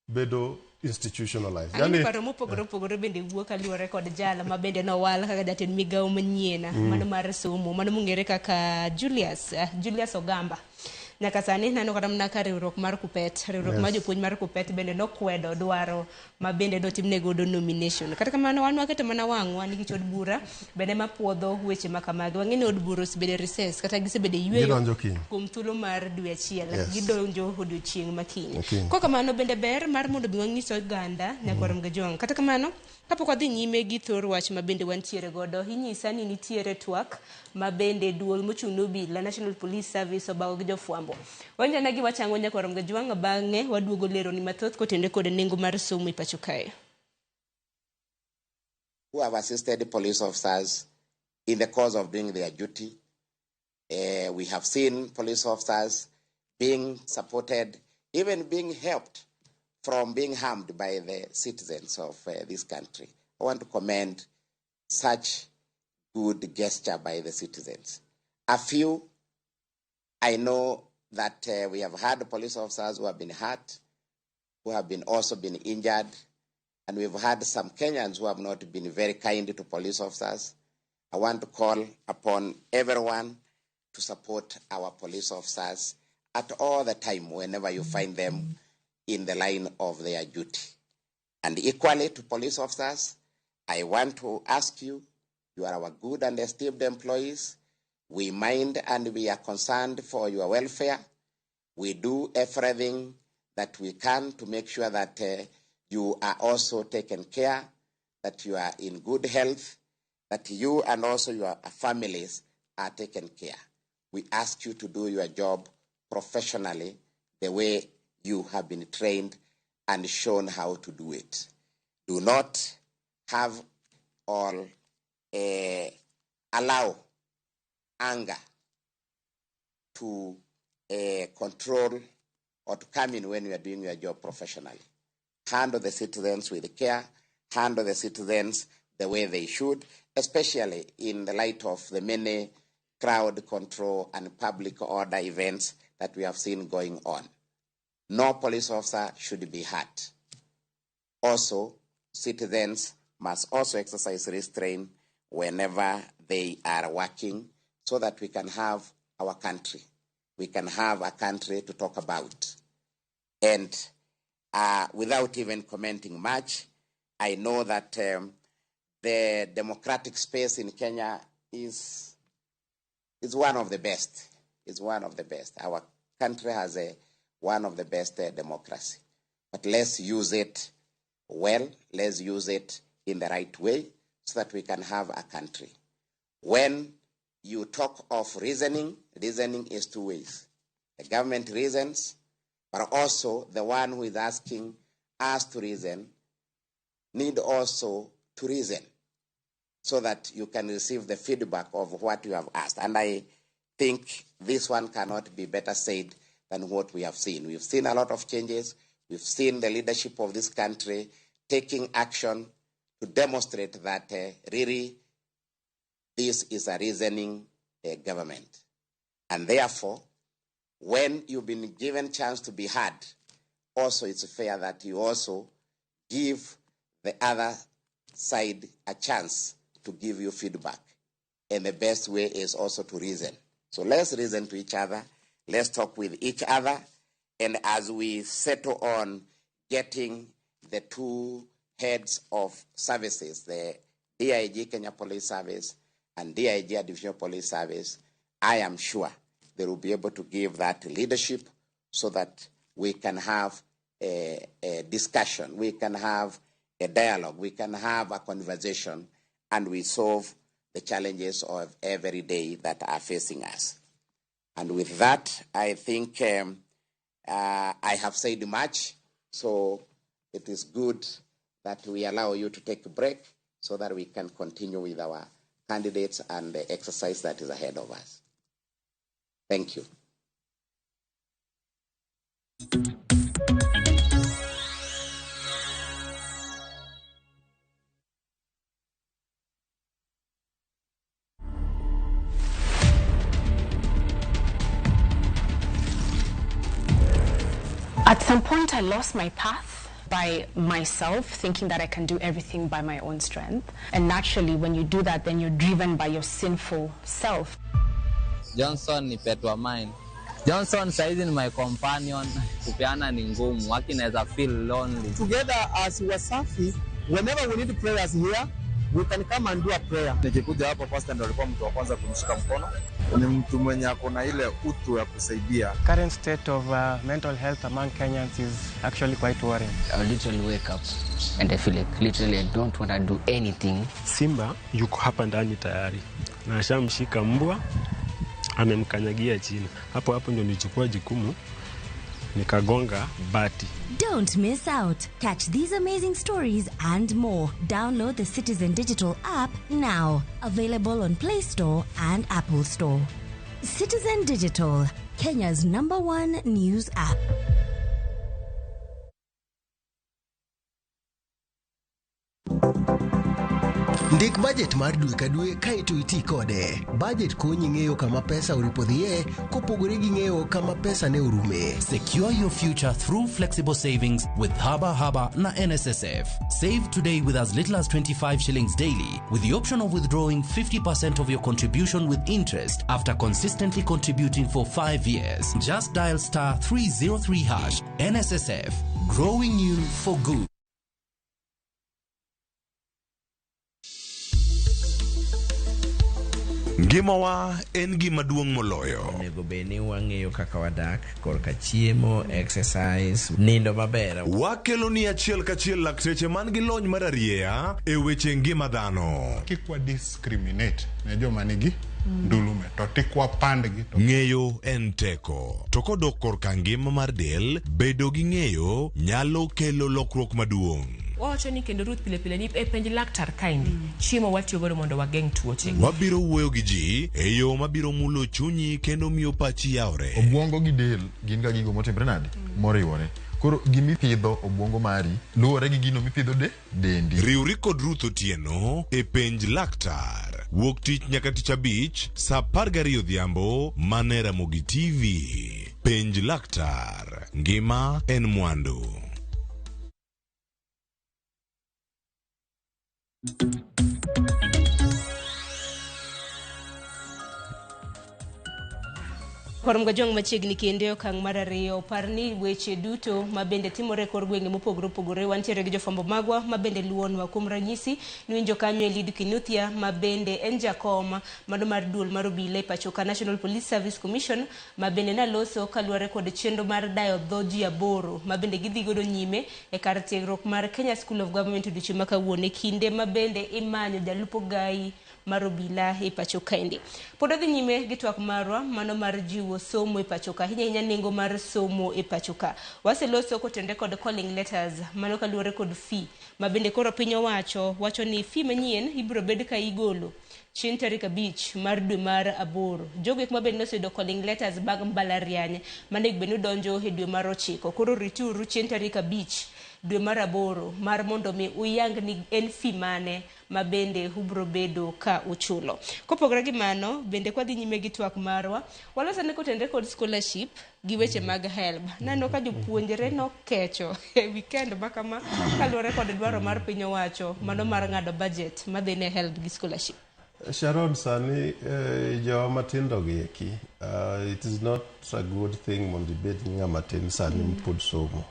bedo institutionalized. Ang'e ni paro mopogore opogore bende wuok kaluwore kod jal ma bende nowal kaka jatend migawo manyien mano mar somo mano mong'ere kaka Julius Julius Ogamba. Nyaka sani neno kata mana ka riwruok mar Kupet, riwruok mar jopuonj mar Kupet bende nokwedo dwaro ma bende notimne godo nomination. Kata kamano wan waketo mana wang'wa nikech od bura bende mapuodho weche ma kamagi. Wang'e ni od bura osebedo e recess kata gisebedo e yueyo Gidonjo kiny. kuom thuolo mar dwe achiel. Yes. Gidonjo odiochieng' ma kiny. Kiny. Kok kamano bende ber mar mondo mi wang'is oganda nyakwar Mgajwang'. Kata kamano kapok wadhi nyime gi thor wach ma bende wantiere godo, inyisa ni nitiere twak ma bende duol mochung' ne obila National Police Service obago gi jofwambo. Wanjana gi wachang'o nyakwar Mgajwang' bang'e waduogo leroni mathoth kotenore kod nengo mar somo e pacho kae. Who have assisted police officers in the course of doing their duty. We have seen police officers being supported, even being helped from being harmed by the citizens of this country. I want to commend such good gesture by the citizens. A few, I know that we have had police officers who have been hurt, who have been also been injured, and we've had some Kenyans who have not been very kind to police officers. I want to call upon everyone to support our police officers at all the time whenever you find them in the line of their duty. And equally to police officers, I want to ask you, you are our good and esteemed employees. We mind and we are concerned for your welfare. We do everything that we can to make sure that you are also taken care, that you are in good health, that you and also your families are taken care. We ask you to do your job professionally, the way you have been trained and shown how to do it. Do not have or allow anger to control or to come in when you are doing your job professionally. Handle the citizens with care, handle the citizens the way they should, especially in the light of the many crowd control and public order events that we have seen going on. No police officer should be hurt. Also, citizens must also exercise restraint whenever they are working so that we can have our country. We can have a country to talk about. And without even commenting much, I know that the democratic space in Kenya is one of the best. It's one of the best. Our country has a one of the best democracy. But let's use it well. Let's use it in the right way so that we can have a country. When you talk of reasoning, reasoning is two ways. The government reasons, but also the one who is asking us to reason need also to reason so that you can receive the feedback of what you have asked. And I think this one cannot be better said than what we have seen. We've seen a lot of changes. We've seen the leadership of this country taking action to demonstrate that really this is a reasoning government. And therefore, when you've been given chance to be heard, also it's fair that you also give the other side a chance to give you feedback. And the best way is also to reason. So let's reason to each other. Let's talk with each other. And as we settle on getting the two heads of services, the DIG Kenya Police Service and DIG Divisional Police Service, I am sure they will be able to give that leadership so that we can have a discussion, we can have a dialogue, we can have a conversation, and we solve the challenges of every day that are facing us. And with that, I think I have said much, so it is good that we allow you to take a break so that we can continue with our candidates and the exercise that is ahead of us. Thank you. At some point, I lost my path by myself, thinking that I can do everything by my own strength. And naturally, when you do that, then you're driven by your sinful self. Johnson ni pet wa mine. Johnson saizi ni my companion. Kupeana ni ngumu, waki naweza feel lonely. Together as Wasafi, whenever we need prayers here, we can come and do a prayer. Nikikuja hapo pastor ndo alikuwa mtu wa kwanza kunishika mkono. Ni mtu mwenye ako na ile utu ya kusaidia. Current state of mental health among Kenyans is actually quite worrying. I literally wake up and I feel like literally I don't want to do anything. Simba yuko hapa ndani tayari na ashamshika mbwa, amemkanyagia chini. Hapo hapo ndio nilichukua jukumu nikagonga bati. Don't miss out. Catch these amazing stories and more. Download the Citizen Digital app now. Available on Play Store and Apple Store. Citizen Digital, Kenya's #1 news app. Ndik budget mar dwe ka dwe kaeto iti kode. Budget konyi ng'eyo kama pesa oripo dhiye kopogore gi ng'eyo kama pesa ne orume. Secure your future through flexible savings with Haba Haba na NSSF. Save today with as little as 25 shillings daily, with the option of withdrawing 50% of your contribution with interest after consistently contributing for 5 years. Just dial star 303 hash. NSSF, growing you for good. Ngimawa en gima duong' moloyo. Onego bed ni wang'eyo kaka wadak korka chiemo, exercise, nindo maber. Wakelo ni achiel kachiel lakteche man gi lony mar arieya e weche ngima dhano. Kik wa discriminate ne joma nigi ndulume to tik wapandgi. Ng'eyo en teko. To kodok korka ngima mar del, bedo gi ng'eyo nyalo kelo lokruok maduong'. Wawacho ni kendo Ruth pile pile ni e penj laktar kaendi chiemo watiyo godo mondo wageng' tuoche. Wabiro wuoyo gi ji e yo mabiro mulo chunyi kendo miyo pachi yawre. Obwongo gi del gin ga gigo motimre nade? Moriwore. Koro gimipidho obwongo mari luwore gi gino mipidho dendi. Riwri kod Ruth Otieno e penj laktar. Wuok tich nyaka tich abich saa 12 odhiambo mana Ramogi TV. Penj laktar. Ngima en mwandu. Koromga jong machiegni kendo okang' mar ariyo par ni weche duto mabende timore kor gwenge mopogore opogore wantiere gi jofwambo magwa mabende luonwa. Kuom ranyisi niwinjo kanyo Eliud Kinuthia mabende en jakom mano mar duol mar obila e pacho ka National Police Service Commission mabende naloso kaluwore kod chenro mar dayo dho ji 8 mabende gidhi godo nyime e kar tiegruok mar Kenya School of Government odiochieng' ma kawuono e kinde mabende imanyo jalupo gai mar obila e pacho kaendi. Pod odhi nyime gi twak marwa mano mar jiwo somo e pacho ka, ahinya ahinya nengo mar somo e pacho ka. Waseloso kotende kod calling letters mano kaluwore kod fee ma bende koro piny owacho wacho ni fee manyien ibiro bed ka igolo chieng' tarik 5 mar dwe mar 8. Jogo ek mabende noseyudo calling letters bang' mbalariany manego bed ni donjo e dwe mar 9. Koro rituru chieng' tarik 5 dwe mar 8 mar mondo mi uyang ni en fee mane ma bende ubro bedo ka uchulo. Kopogore gi mano, bende kwadhi nyime gi twak marwa, waloso ne kotendre kod scholarship gi weche mag HELB. Naneno ka jopuonjre nokecho e weekend ma kama kaluwore kod dwaro mar piny owacho mano mar ng'ado budget madhi ne HELB gi scholarship. Sharon, sani jowa matindo gi eki, it is not a good thing mondo ibed ng'ama tin sani pod somo.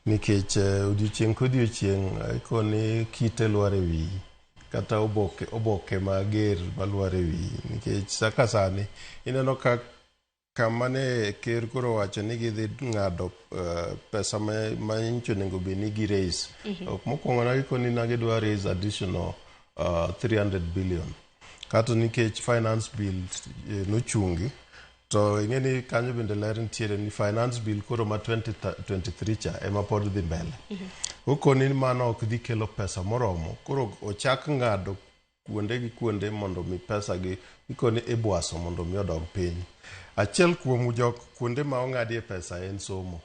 Nikech odiochieng' kodiochieng' ikoni kite lwar e wiyi kata oboke mager malwar e wiyi. Nikech saka sani ineno ka kama ne ker koro wacho ni gidhi ng'ado pesa ma nyocha onego bed ni gi raise. Mokwongo ne gikoni ne gidwa raise additional 300 billion. Kato nikech finance bill nochungi, to ing'e ni kanyo bende ler nitiere ni finance bill koro ma 2023 cha ema pod dhi mbele. Okoni ni mano ok dhi kelo pesa moromo, koro ochak ng'ado kuonde gi kuonde mondo mi pesa gi ikoni ibwaso mondo mi odog piny. Achiel kuom jok kuonde ma ong'adie pesa en somo.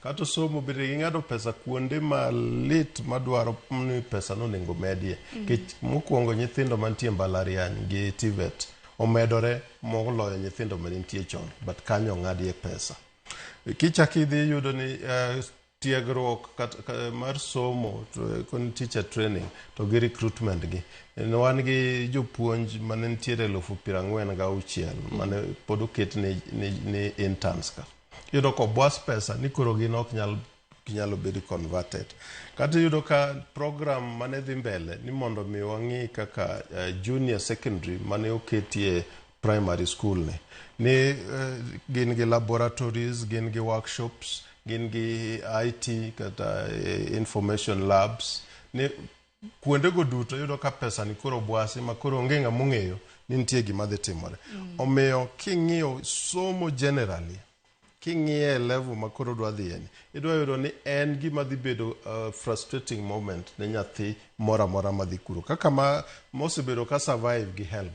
Kata somo bende ging'ado pesa kuonde malit madwaro ni pesa no onego medie. Nikech mokwongo nyithindo mantie mbalariany gi TVET omedore moloyo nyithindo mane nitie chon, but kanyo ong'adie pesa. Kichak idhi iyudo ni tiegruok mar somo to koni teacher training to gi recruitment gi. Wan gi jopuonj mane nitiere 46,000 mane pod oket ni interns ka. Iyudo ka obwas pesa ni koro gin ok nyal ginyalo bedo converted. Kata iyudo ka program mane dhi mbele ni mondo mi wang'i kaka junior secondary mane oketie primary school ni gin gi laboratories, gin gi workshops, gin gi IT kata information labs. Ni kuondego duto iyudo ka pesa ni koro obwasi ma koro onge ng'ama ong'eyo ni nitie gima dhi timore. Omiyo king'iyo somo generally, king'iye e level ma koro dwa dhiye ni, idwa yudo ni en gima dhi bedo frustrating moment ne nyathi moro amora madhi kuro. Kaka ma mosebedo ka survive gi HELB.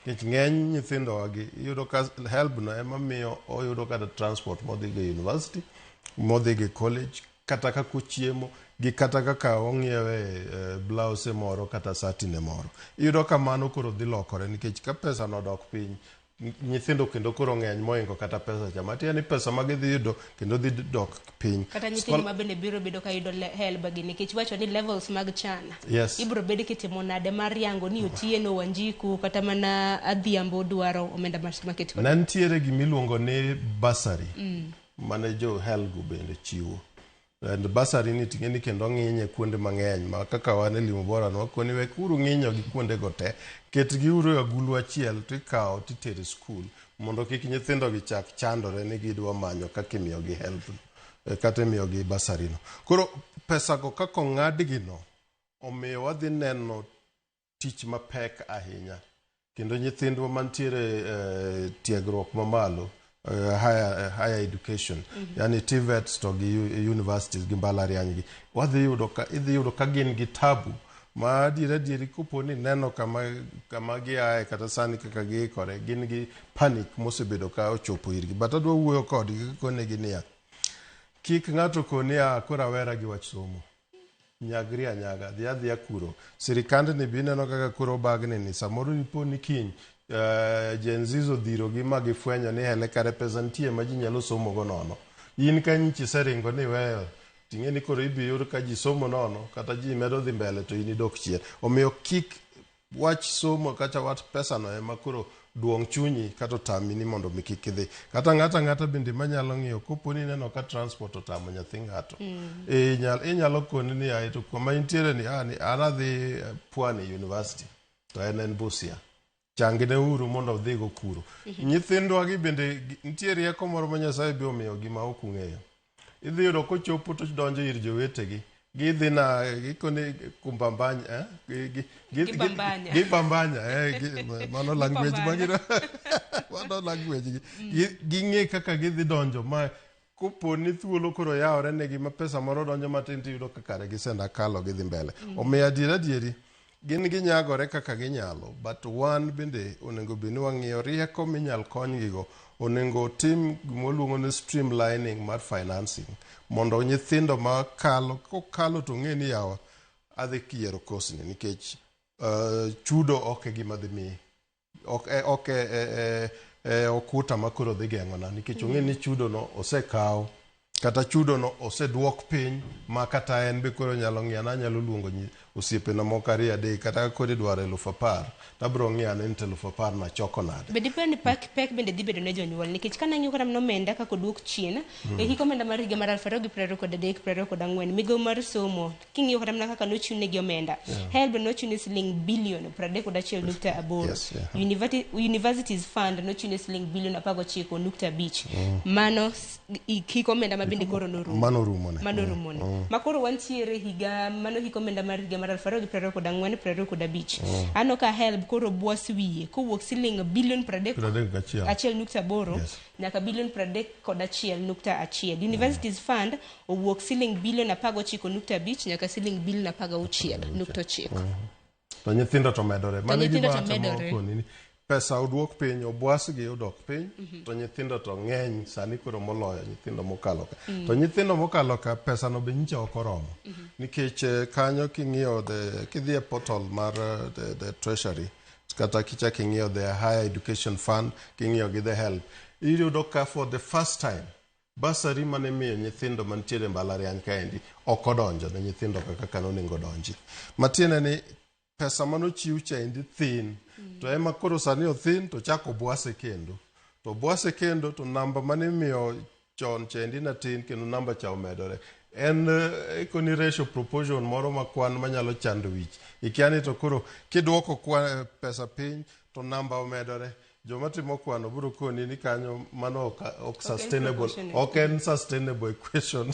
Nikech ng'eny nyithindowa gi iyudo ka HELB no ema miyo oyudo kata transport modhi go e university, modhi go e college, kata kaka ochiemo, gi kata kaka ong'iewe blouse moro kata sati ne moro. Iyudo ka mano koro dhi lokore nikech ka pesa no odok piny, nyithindo kendo koro ng'eny moingo kata pesa cha. Matiende ni pesa ma gidhi yudo kendo dhi dok piny. Kata nyithindo ma bende biro bedo ka yudo HELB gi nikech iwacho ni levels mag chan. Yes. Ibiro bed kitimo nade mar yango ni Otieno, Wanjiku kata mana Adhiambo dwaro omenda mar maket Ne nitiere gimiluongo ni bursary mane jo HELB go bende chiwo. And bursary ni ting'e ni kendo ng'inye kuonde mang'eny ma kaka wan e Limo Bora no wakoni wek uru ng'inyo gi kuonde go te. Ketgi uru e agulu achiel tikawo titero e skul mondo kik nyithindo gi chak chandore ni gidwa manyo kaka imiyogi HELB kata imiyogi bursary no. Koro pesa go kaka ong'adgi no omiyo wadhi neno tich mapek ahinya. Kendo nyithindwa mantiere tiegruok mamalo, higher education, yani TVETs to gi universities gi mbalariany gi, wadhi yudo ka idhi yudo ka gin gi tabu ma adier adieri kopo ni neno kama giaye kata sani kaka giikore, gin gi panic mosebedo ka ochopo irgi. But adwa wuoyo kodgi kakonegi niya, kik ng'ato koni a koro awera gi wach somo. Nyagri anyaga, dhi adhiya kuro. Sirikandni be ineno kaka koro bagni ni, samoro dipo ni kiny Gen Zs odhirogi ma gifwenyo ni hele kare pesa nitie ma ji nyalo somo go nono. In ka nyicha iseringo ni iweyo, ting'e ni koro ibi yud ka ji somo nono, kata ji medo dhi mbele to in idok chien. Omiyo kik wach somo kata wach pesa no ema koro duong' chunyi kata otami ni mondo mi kik idhi. Kata ng'ato ang'ata bende manyalo ng'iyo kopo ni ineno ka transport otamo nyathi ng'ato. Inyalo koni ni ae to kuma intiere ni ni an adhi Pwani University to en Busia. Changne uru mondo odhigo kuro. Nyithindwa gi bende nitie rieko moro ma Nyasaye be omiyogi ma ok ung'eyo. Idhi yudo kochopo to donjo ir jowetegi. Gidhi na gikoni kumbambanya Gibambanya. Gibambanya mano language mano language gi. Ging'e kaka gidhi donjo ma kopo ni thuolo koro yawore negi ma pesa moro donjo matin tiyudo ka kare gisenda kalo gidhi mbele. Omiyo adier adieri gin ginyagore kaka ginyalo, but wan bende onego bed ni wang'iyo rieko minyal konygigo. Onego tim gima ni streamlining mar financing mondo nyithindo makalo kokalo to ng'e ni yawa adhi yiero course ni nikech chudo ok e gima dhi mi ok e okuta ma koro dhi geng'ona nikech ong'e ni chudo no osekaw kata chudo no oseduok piny ma kata en be koro nyalo ng'iyo anyalo luongo osiepena moko 2 3 kata ka koro idwaro 10,000 tabro ng'iyo ane ni to 10,000 no achoko nade. Be dipo ni pek bende dhi bedo ne jonyuol nikech ka nang'iyo kata mana omenda kaka oduok chien e hik omenda mar higa mar 2023-2024 migawo mar somo king'iyo kata mana kaka nochiwnegi omenda HELB nochiwne siling bilion 31.8. Yes, yeah. Universities Fund nochiwne siling bilion 19.5. Mano hik omenda ma bende koro norumo. Mano rumone. Mano rumone. Ma koro wantiere higa mano hik omenda mar higa mar 2024 25. Aneno ka HELB koro bwas wiye kowuok siling bilion 31. 1.8 nyaka bilion 31.1. Universities Fund owuok siling bilion 19.5 nyaka siling bilion 16.9. To nyithindo to medore. Mano e nyithindo gima to atemo medore. koni ni pesa oduok piny, obwasgi odok piny, to nyithindo to ng'eny sani koro moloyo nyithindo mokalo ka. To nyithindo mokalo ka pesa no be nyicha ok oromo. Nikech kanyo king'iyo the kidhi e portal mar the treasury kata kichak ing'iyo the higher education fund king'iyo gi the HELB iyudo ka for the first time bursary mane miyo nyithindo mantiere e mbalariany kaendi ok odonjo ne nyithindo kaka nonego odonji. Matiende ni pesa manochiw chaendi thin to ema koro sani othin to chak obwase kendo to obwase kendo to namba mane imiyo chon chaendi ne tin kendo namba cha omedore en ikoni ratio proportion moro ma kwan manyalo chando wich ikia ni to koro kiduoko kwan, pesa piny to namba omedore joma timo kwano biro koni ni kanyo mano ok sustainable proportionate. ok en sustainable equation.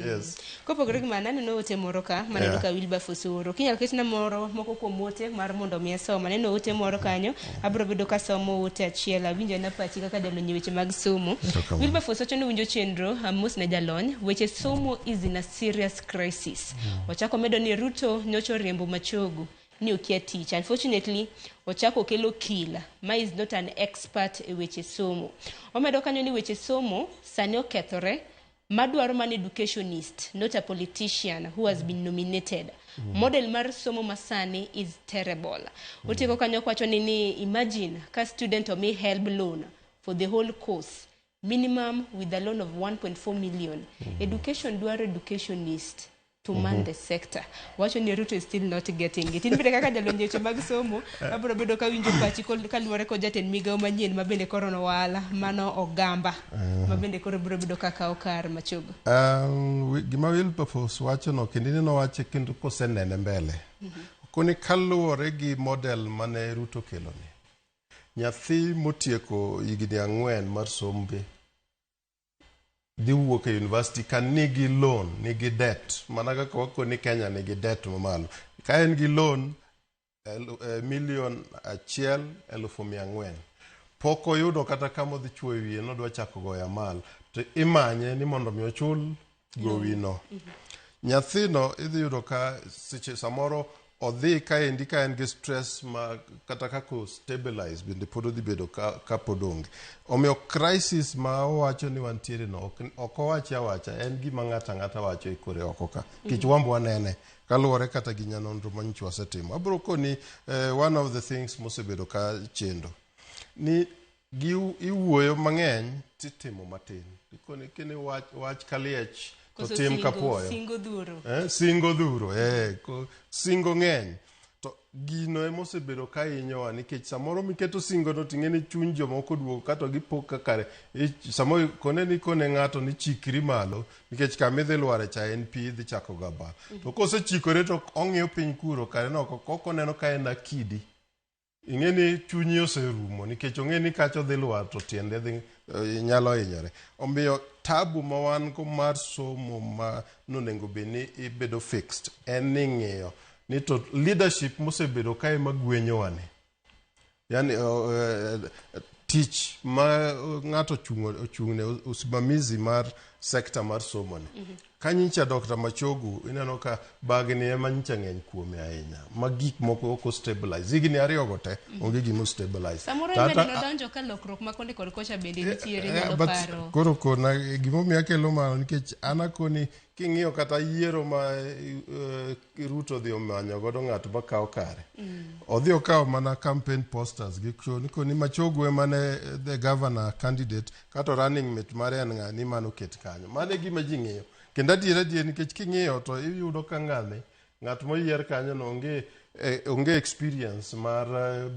Yes. Kopogore gi mano, aneno ote moro ka maneno ka Wilberforce ooro. Kinyalo ketna moro moko kuom ote mar mondo mi asom. Aneno ote moro kanyo, abiro bedo kasomo ote achiel. Awinjo ana pachi kaka jalony e weche mag somo. Erokamano. Wilberforce wacho ni winjo chenro, mos ne jalony. Weche somo is in a serious crisis. Ochako medo ni Ruto nyocha oriembo Machogu ni okia tich. Unfortunately, ochako okelo kila ma is not an expert e weche somo. Omedo kanyo ni weche somo sani okethore madwaro mana educationist, not a politician who has been nominated. Model mar somo masani is terrible. Otieko kanyo kwacho ni imagine ka student omi HELB loan for the whole course, minimum with a loan of 1.4 million. Education dwaro educationist to man the sector. Wacho ni Ruto is still not getting it. In bende kaka jalony e weche mag somo, abiro bedo kawinjo pachi kaluwore kod jatend migawo manyien ma bende koro nowala, mano Ogamba, ma bende koro biro bedo ka kawo kar Machogu. Gima Wilberforce wacho no kendo ineno wache kendo kosenene mbele. Koni kaluwore gi model mane Ruto keloni, nyathi motieko higni 4 mar sombe dhi wuok e university ka nigi loan, nigi debt, mana kaka wakoni Kenya nigi debt mamalo. Ka en gi loan milion 1.4 million, pok oyudo kata kama odhi chuoyo wiye nodwa chako goyo amal, to imanye ni mondo mi ochul gowino. Nyathino idhi yudo ka seche samoro odhi kaendi ka en gi stress ma kata kaka stabilize bende pod odhi bedo ka pod onge. Omiyo crisis ma owacho ni wantiere no ok owachi awacha, en gima ng'ato ang'ata wacho e kore oko ka. Nikech wan be wanene kaluwore kata gi nyanonro manyocha wasetimo. Abiro koni one of the things mosebedo ka chendo ni gi iwuoyo mang'eny titimo matin. Ikoni kini wach kaliech to Koso tim singo, kapuoyo. Singo dhuro. Singo dhuro, singo ng'eny. To gino ema osebedo ka hinyowa nikech samoro miketo singo no ting'e ni chuny jomoko duogo kato gipo ka kare samoro kone ni kone ng'ato ni chikri malo nikech kama idhi lware cha en pi idhi chako ga bar. To kosechikore to ong'iyo piny kuro kare no ok oneno ka en akidi. Ing'e ni chunyi oserumo nikech ong'e ni kacha odhi lwar to tiende dhi nyalo hinyore. Omiyo tabu ma wan go mar somo ma nonego bed ni ibedo fixed en ni ng'iyo ni to leadership mosebedo ka ema gwenyowa ni. Yani tich ma ng'ato ochung'ne usimamizi mar sector mar somo ni. Ka nyicha Dr. Machogu ineno ka bagni ema nyicha ng'eny kuome ahinya ma gik moko ok ostabilize. Higni 2 go te onge gima ostabilize. Samoro To en bende hata- nodonjo ka lokruok ma koni kod kocha bende nitiere nyalo but paro. koro kona gimomiyo akelo mano nikech an akoni king'iyo kata yiero ma Ruto odhi omanyo godo ng'at makawo kare odhi okawo mana campaign posters gi ni koni Machogu ema ne the governor candidate kato running mate mare en ng'a ni mano ket kanyo mano e gima ji ng'iyo kendo adier adier nikech king'iyo to iyudo ka ng'ani ng'at moyier kanyo no onge experience mar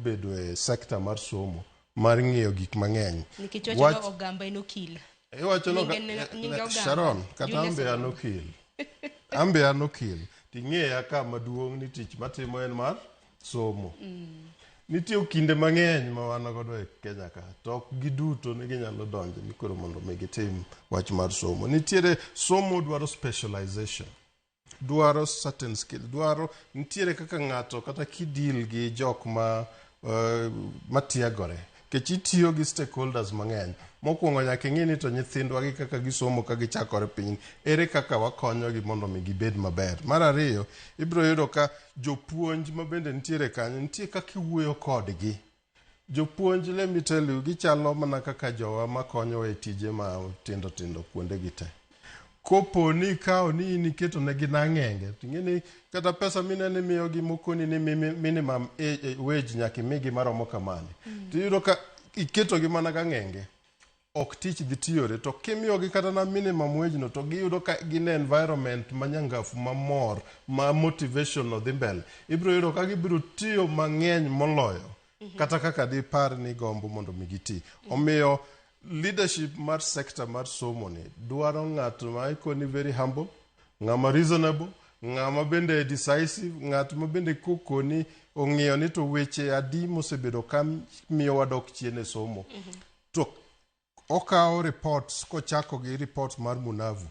bedo e sector mar somo mar ng'iyo gik mang'eny Nikech wacho ni Ogamba en okil. Iwacho no Nyinge Ogamba. Sharon kata Julius ambe an Ogamba. okil ambe an okil ting'eya ka maduong' ni tich matimo en mar somo nitie okinde mang'eny ma wan godo e Kenya ka to ok giduto ni ginyalo donjo ni koro mondo mi gitim wach mar somo nitiere somo dwaro specialization. Dwaro certain skill, dwaro nitiere kaka ng'ato kata kideal gi jok ma matiegore. Nikech itiyo gi stakeholders mang'eny. Mokwongo nyaka ing'i ni to nyithindwa gi kaka gisomo ka gichakore piny, ere kaka wakonyogi mondo mi gibed maber. Mar ariyo, ibiro yudo ka jopuonj ma bende nitiere kanyo, nitie kaka iwuoyo kodgi. Jopuonj, let me tell you, gichalo mana kaka jowa makonyowa e tije ma tindo tindo kuonde gi te. Kopo ni ikawo ni in iketo negi nang'enge, to ing'e ni kata pesa mineno imiyogi mokoni ni minimum wage nyaka imigi maromo kamani. Tiyudo ka iketogi mana gang'enge, ok tich dhi tiyore. To kimiyogi kata na minimum wage no, to giyudo ka gin e environment manyangafu mamor, ma motivation no dhi mbele. Ibiro yudo ka gibiro tiyo mang'eny moloyo kata kaka dipar ni gombo mondo mi giti. Omiyo leadership mar sector mar somo ni dwaro ng'at ma ikoni very humble, ng'ama reasonable, ng'ama bende decisive, ng'at ma bende kokoni ong'iyo ni to weche adi mosebedo ka miyo wadok chien e somo. To okawo reports kochako gi report mar Munavu.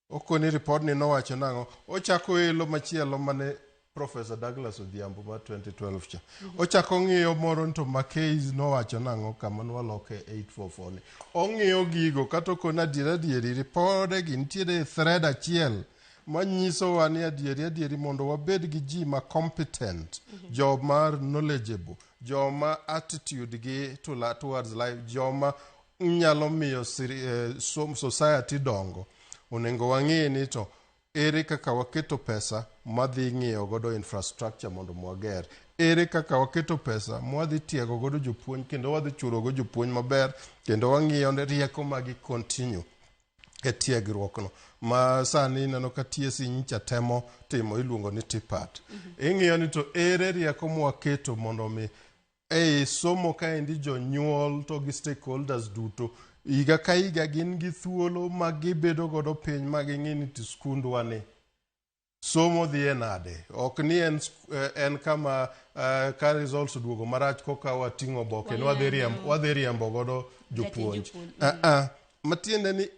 Okoni report ni nowacho nang'o, ochako elo machielo mane Professor Douglas Odhiambo mar 2012 cha. Ochako ng'iyo moro to Makeis nowacho nang'o kama nwaloke 844 ni. Ong'iyo gigo kata okoni adieri adieri ripode gi nitiere thread achiel manyisowa ni adieri adieri mondo wabed gi ji ma competent, joma knowledgeable, joma attitude gi to la, towards life, joma nyalo miyo society dongo. Onego wang'e ni to ere kaka waketo pesa madhi ng'iewo godo infrastructure mondo mwager, ere kaka waketo pesa mwadhi tiego godo jopuonj kendo wadhi chulo go jopuonj maber kendo wang'iyo ni rieko magi continue e tiegruok no ma sani ineno ka TSC nyicha temo timo iluongo ni TPAT. Ing'iyo ni to ere rieko mwaketo mondo mi ei somo kaendi jonyuol to gi stakeholders duto higa ka higa gin gi thuolo ma gibedo godo piny ma ging'i ni to skundwa ni somo dhi e nade ok ni en, en kama ka results oduogo marach koka wating'o oboke ni wadhi riembo godo jopuonj. Jopuonj. Matiende ni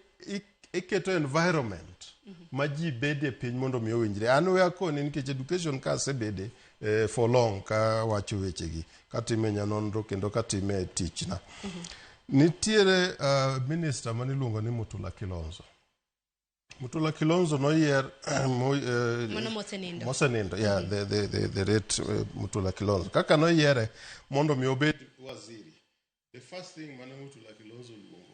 iketo environment ma ji bede piny mondo mi owinjre. An we akoni nikech education ka asebede for long ka wacho wechegi katime nyanonro kendo katime e tichna. Nitiere minister maniluongo ni Mutula Kilonzo. Mutula Kilonzo noyier Mano mosenindo. Mosenindo, yeah, the late Mutula Kilonzo. Kaka noyiere mondo mi obed waziri. The first thing mane Mutula Kilonzo oluongo,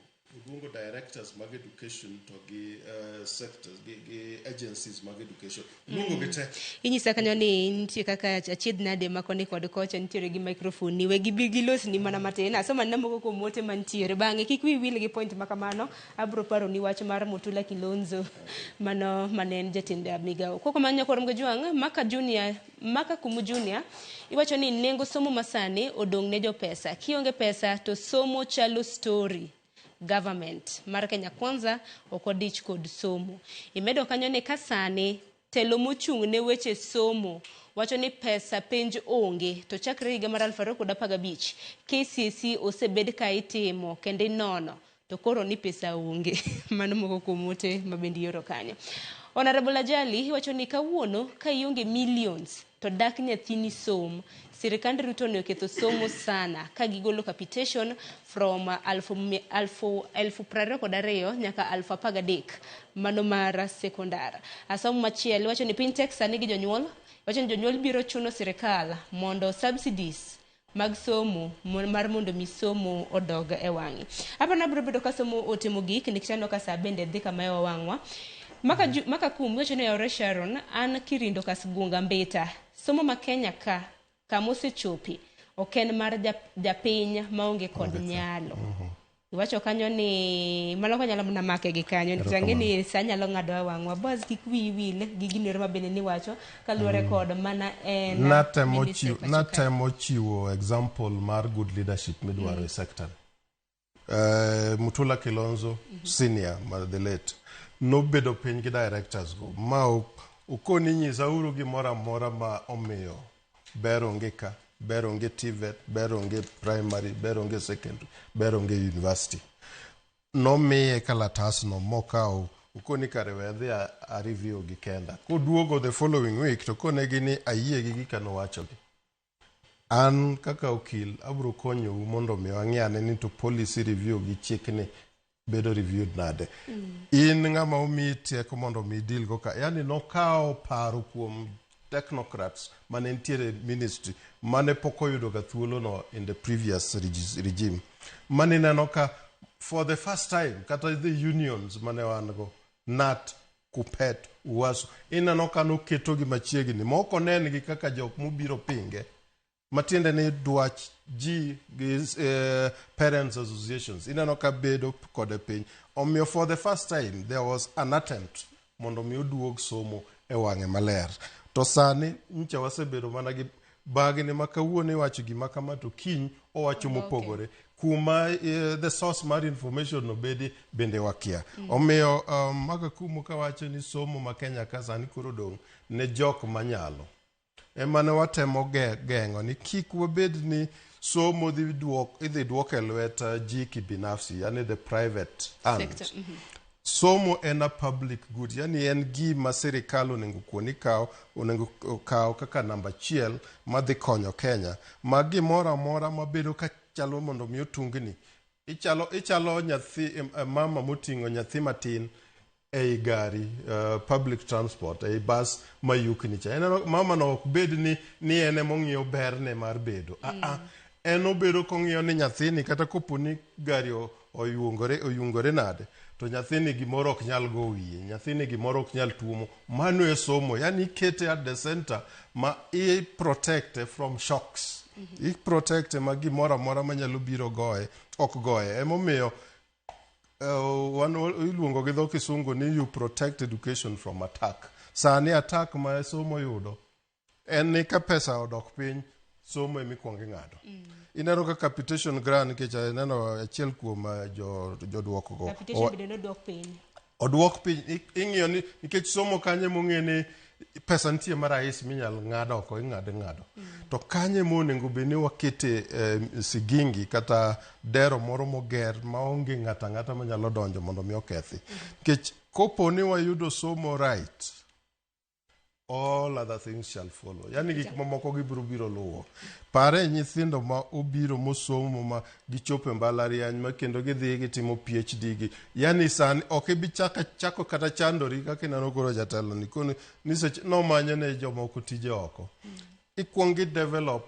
oluongo directors mag education to gi sectors, gi agencies mag education. Oluongo gi te. Inyisa kanyo ni nitie kaka achiedh nade ma koni kod kocha nitiere gi microphone ni we gibi gilosni mana matin. Asoma na moko kuom ote mantiere. Bang'e kik wiyi wil gi point ma kamano. Abro paro ni wach mar Mutula Kilonzo mano mane en jatend migawo. Koko kamano nyakwar Mgajwang', Maka Junior, Maka Kumu Junior, iwacho ni nengo somo masani odong' ne jopesa. Kionge pesa to somo chalo story. Government mar Kenya Kwanza ok odich kod somo. Imedo kanyo ni ka sani telo mochung' ne weche somo wacho ni pesa penj onge to chakre higa mar 2015 KCSE osebed ka itimo kendo inono to koro ni pesa onge. Mano moko kuom ote ma bende ioro kanyo. Honorable Ajali iwacho ni kawuono ka ionge millions to dak nyathini som. Sirikand Ruto ne oketho somo sana ka gigolo capitation from 22,000 nyaka 13,000 mano mar sekondar. Asomo machielo iwacho ni piny tek sani gi jonyuol. Iwacho ni jonyuol biro chuno sirikal mondo subsidies mag somo mar mondo mi somo odog e wang'e. Aparo abiro bedo ka somo ote mogik nikech aneno ka sa bende dhi kama e wang'wa. Maka kum iwacho ni oyawore Sharon, an Kirindo Kasgunga Mbita. Somo ma Kenya ka kama osechopi ok en mar japiny maonge kod nyalo. Iwacho kanyo ni mano ok anyalo mana make gi kanyo nikech ang'e ni sa nyalo ng'ado e wang'wa. Boaz kik wiyi wil gi gino ma bende niwacho kaluwore kod mana en Natemo minister e pacho kae. Natemo chiwo example mar good leadership midwaro e sector. Mutula Kilonzo senior ma the late nobedo piny gi directors go ma okoni nyisauru gimoro amora ma omiyo ber onge ka, ber onge TVET, ber onge primary, ber onge secondary, ber onge university. Nomiye kalatasno mokawo Ukoni kare we adhi a review gi kenda. Koduogo the following week to konegi ni ayie gi gika nowachogi. An kaka okil abiro konyou mondo mi wang'i ane ni to policy review gi chikni bedo reviewed nade. In ng'ama omi teko mondo mi deal go ka. Yani nokawo paro kuom technocrats mane nitiere ministry mane pok oyudo ga thuolo no in the previous regime. Mane ineno ka for the first time kata the unions mane wan go KNUT, KUPPET, UASU ineno ka noketogi machiegni ma ok onengi kaka jok mobiro pinge matiende ni dwach ji gi parents associations ineno ka bedo kode piny omiyo for the first time there was an attempt mondo mi oduog somo e wang'e maler to sani ncha wasebedo mana gi bagni ma kawuono iwacho gima kama to kiny owacho mopogore kuma the source mar information no bedi bende wakia. Omiyo maka kumo kawacho ni somo ma Kenya ka sani koro dong' ne jok manyalo ema ne watemo geng'o ni kik wabed ni somo dhi duok idhi duok e lwet ji kibinafsi yani the private hand. Sector. Somo en a public good yani en gima sirikal onego kuoni kaw onego okaw kaka namba achiel madhi konyo Kenya ma gimoro amora mabedo ka chalo mondo mi otungni ichalo nyathi mama moting'o nyathi matin ei gari public transport ei bus mayukni cha ineno mama no ok bed ni en emong'iyo berne mar bedo ah, en obedo kong'iyo ni nyathini kata kopo ni gari oyungore nade to nyathini gimoro ok nyal go wiye nyathini gimoro ok nyal tuomo mano e somo yani ikete at the center ma i protect from shocks i protect ma gimoro amora manyalo biro goye ok goye emomiyo wan iluongo gi dho kisungu ni you protect education from attack sani attack ma somo yudo en ni ka pesa odok piny somo emikwongo ing'ado ineno ka capitation grant nikech aneno achiel kuom joduoko go Capitation bende nodwok piny. Oduok piny ing'iyo ni nikech somo kanye mong'e ni pesa nitie marahis minyal ng'ad oko ing'ado ing'ado to kanye monego bed ni wakete sigingi kata dero moro moger maonge ng'ato ang'ata manyalo donjo mondo mi okethi nikech kopo ni wayudo somo right all other things shall follow yani gik mamoko gibiro biro luwo pare nyithindo ma obiro mosomo ma gichopo e mbalariany ma kendo gidhi gitimo PhD gi yani sani ok ibi chako kata chandori kaka ineno koro jatelo ni koni ni seche nomanyo ne jomoko tije oko ikwongo i develop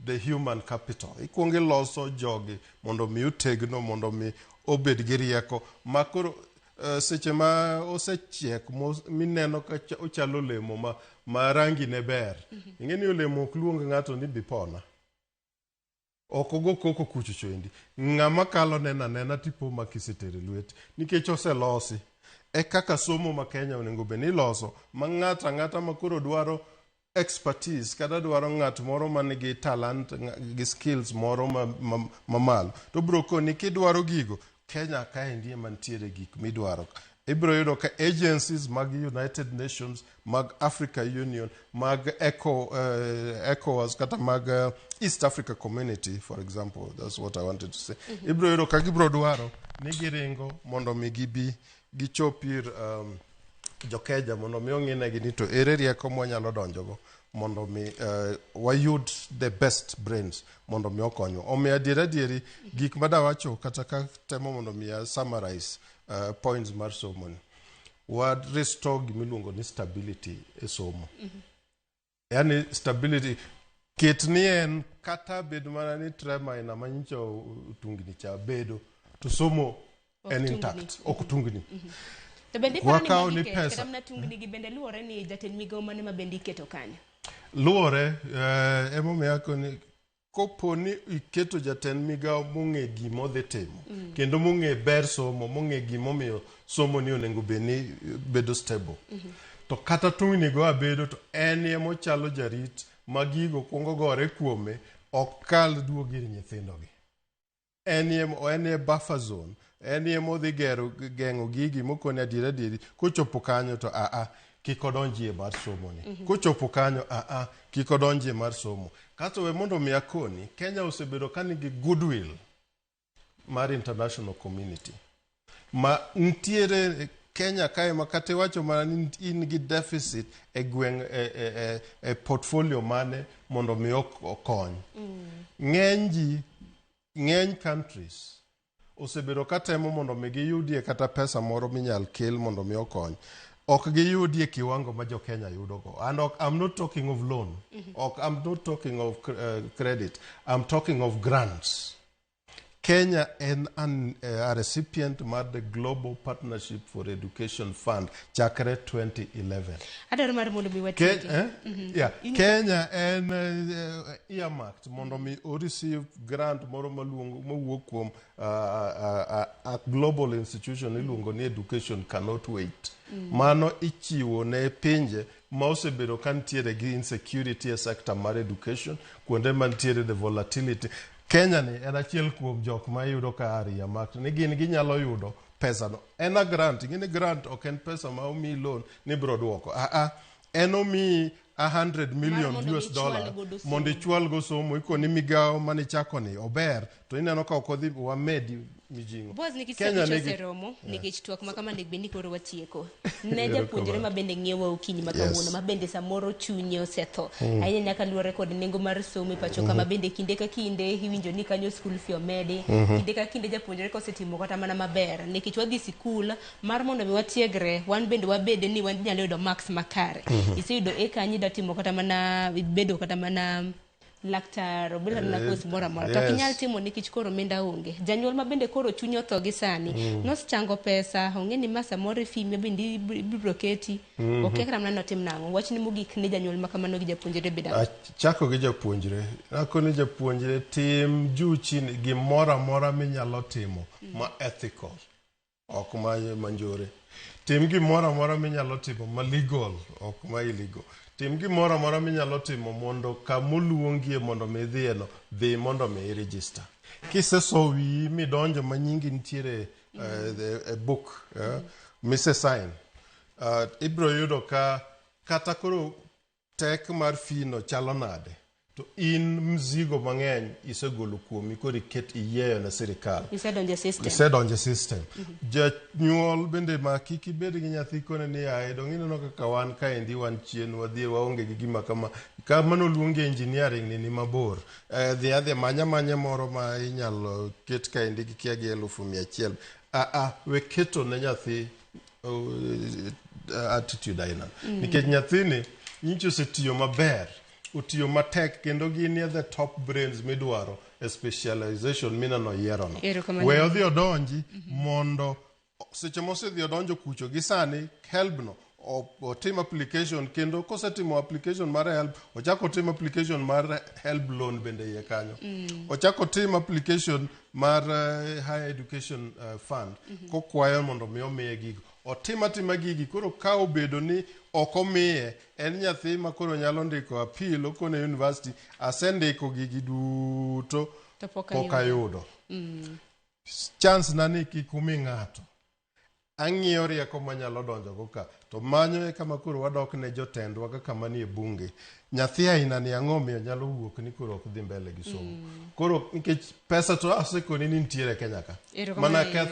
the human capital ikwongo iloso jogi mondo mi otegno mondo mi obed gi rieko ma koro seche ma osechiek mineno ka ochalo olemo ma rangi ne ber ing'e ni olemo ok luong ng'ato ni bipona ok ogo koko kuchocho endi ng'ama kalo neno anena tipo ma kisetero e lweti nikech oselosi e kaka somo ma Kenya onego bed ni iloso ma ng'ato ang'ata ma koro dwaro expertise kata dwaro ng'at moro manigi talent gi skills moro mamalo to bro koni kidwaro gigo Kenya kaendi ema nitiere gik midwaro ibiro yudo ka agencies mag United Nations mag Africa Union mag ECOWAS kata mag East Africa Community for example that's what I wanted to say ibiro yudo ka gibiro dwaro ni giringo mondo mi gibi gichop ir jokeja mondo mi ong'inegi ni to ere rieko mwanyalo donjogo mondo mi wayud the best brains mondo mi okonywa omiyo adieri adieri gik madawacho kata ka temo mondo mi a summarize points mar somo ni wa restore gimiluongo ni stability e somo yani stability ket ni en kata bed mana ni tremor aina manyicha tungni cha bedo to somo Ok en tungni. intact ok tungni To bende iparo ni Wakawo magi ni kata pesa. mana tungni gi bende luwore ni jatend migawo mane ma bende iketo kanyo. Luwore emomiyo akoni kopo ni iketo jatend migawo mong'e gima odhi timo kendo mong'e ber somo mong'e gimomiyo somo ni onego bed ni bedo stable to kata tungni go abedo to en emochalo jarit ma gigo kuongo gore kuome ok kal duog ir nyithindogi en e buffer zone en emodhi gero geng'o gigi mokoni adieri adieri kochopo kanyo to aa kik odonjie mar somo ni kochopo kanyo aa kik odonjie mar somo kasto we mondo mi akoni Kenya osebedo ka nigi goodwill mar international community ma nitiere Kenya kae ma kata iwacho mana ni in gi deficit e gweng' e portfolio mane mondo mi okony. Ng'eny ji, ng'eny countries osebedo ka temo mondo mi giyudie kata pesa moro minyal kel mondo mi okony. Ok giyudie kiwango ma jo Kenya yudogo. And ok, I'm not talking of loan. Ok, I'm not talking of credit. I'm talking of grants. Kenya en a recipient mar the Global Partnership for Education Fund chakre 2011. Adwaro mar mondo mi watieki. Eh? Yeah. Kenya en earmarked mondo mi o receive grant moro maluongo mawuok kuom a global institution iluongo ni Education Cannot Wait. Mano ichiwo ne pinje ma osebedo ka nitiere gi insecurity e sector mar education, kuonde mantiere the volatility. Kenya ni en achiel kuom jok ma iyudo ka are earmarked ni gin ginyalo yudo pesa no. En a grant, ing'e ni grant ok en pesa ma omiyi loan ni ibiro duoko. Ah ah, en omiyi 100 million mondo US dollar ichwal godo somo. Mondo ichwal go somo ikoni migawo manichako ni ober to ineno ka ok odhi wamedi mijing'o. Boaz, nikech Kenya sa nigi oseromo, nikech twak ma kama onego bed ni koro watieko. Ne Erokamano. japuonjre ma bende ng'iyowa okinyi ma kawuono, ma bende samoro chunye osetho ahinya nyaka luwore kod nengo mar somo e pacho kama bende kinde ka kinde iwinjo ni kanyo school fee omedi. Kinde ka kinde japuonjre kosetimo kata mana maber, nikech wadhi sikul mar mondo mi watiegre, wan bende wabede ni wanyalo yudo marks makare. Iseyudo e kanyo ida timo kata mana bedo kata mana laktar, obedo kata mana course moro amora, to ok inyal timo nikech koro omenda onge. Janyuol ma bende koro chunye otho gi sani nosechango pesa, ong'e ni ma samoro e fee ma bende ibiro keti okia kata mana notim nang'o. Wachni mogik ne janyuol ma kamano gi japuonjre bedo ang'o? Achako gi japuonjre. Akoni japuonjre tim juu chini gimoro amora minyalo timo ma ethical, ok ma manjore. Tim gimoro amora minyalo timo ma legal, ok ma illegal. Tim gimoro amora minyalo timo mondo kamoluongie mondo mi idhiye no, dhi mondo mi i-register. Kiseso wiyi midonjo ma nyingi nitiere e book mise sign, ibiro yudo ka kata koro tek mar fee no chalo nade, to in mzigo mang'eny isegolo kuomi, koro iket iyieyo ne sirikal. Isedonjo e system. Isedonjo e system. Janyuol bende ma kik ibed gi nyathi kone ni yaye dong ineno kaka wan kaendi wan chien wadhi waonge gi gima kama kama noluongi engineering ni mabor, dhi adhi manya manya moro ma inyalo ket kaendi gi kia gi 100,000. Ah, we keto ne nyathi attitude aina nikech nyathini nyicha osetiyo maber, otiyo matek, kendo gin e the top brains midwaro e specialization mineno yierono. Erokamano. We odhi odonji mondo seche mosedhi odonjo kucho gi sani HELB no otim application, kendo kosetimo application mar HELB, ochako otim application mar HELB loan bende iye kanyo, ochako otim application mar Higher Education Fund kokwayo mondo mi omiye gigo, otim atima gigi. Koro ka obedo ni ok omiye, en nyathi ma koro nyalo ndiko appeal okone university asendiko gigi duto To pok pok ayudo. Ayudo chance na ni kik umi ng'ato ang'iyo rieko manyalo donjogo ka to manyo e kama koro wadok ne jotendwa kaka manie bunge. Nyathi aina ni ang'o miyo nyalo wuok ni koro ok dhi mbele gi somo? Koro nikech pesa to asekoni ni nitiere Kenya ka Erokamano mana ahinya.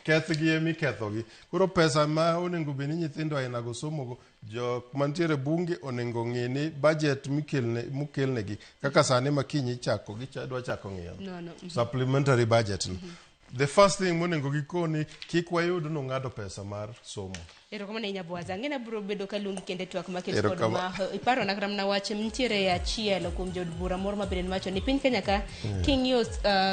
keth kethgi emikethogi. Koro pesa ma onego bed ni nyithindo ainago somogo, jok mantiere bunge onego ng'i ni budget mikelne mokelnegi kaka sani makinyi ichako gidwa chako ng'iyo No. Supplementary budget no. The first thing monego gikoni kik wayud nong'ado pesa mar somo. Erokamano ahinya, Boaz. Ang'e abiro bedo kaluongi kendo e twak maket kod Erokamano. ma iparona kata mana wach nitiere achiel kuom jood bura moro ma bende nowacho ni piny Kenya ka king'iyo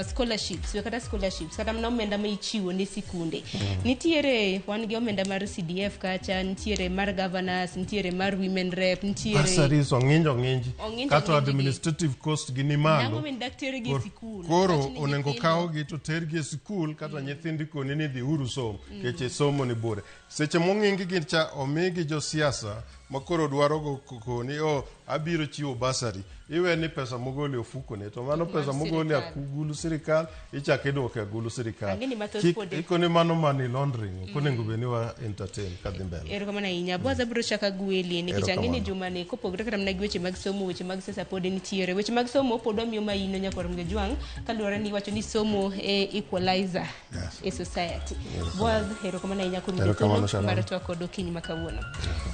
scholarships, we kata scholarships, kata mana omenda ma ichiwo ne sikunde, nitiere wan gi omenda mar CDF kacha, nitiere mar governors, nitiere mar women rep, nitiere Bursaries ong'inj ong'inji Ong'inj kata ong'injgi. Administrative cost gi ni Nang'o malo. min daktere gi e sikul. Koro Wach ni onego nyithindo- kawgi to tergi e sikul kata nyithindi koni ni dhi uru som keche somo ni bure seche mong'ingi gi cha omigi josiasa. ma koro dwaro go koni o abiro chiwo basari iwe ni pesa mogolo e ofukone to mano Mar pesa mogolo e sirikal. agulu sirikal ichako idwoko e agulu sirikal Ang'e ni mathoth Kik- pod- ikoni mano money laundering ok onego bed ni wa entertain kadhi mbele Erokamano ahinya. Boaz abiro chako gweli nikech ang'e ni Erokamano. juma ni kopogore kata mana gi weche mag somo, weche mag siasa pod nitiere. Weche mag somo pod wamiyo maino nyakwar Mgejwang' kaluwore ni iwacho ni somo e equalizer Yes. e society. Erokamano. Boaz, erokamano ahinya kuom Erokamano, thuolo Sharon. mar twak kod okinyi ma kawuono.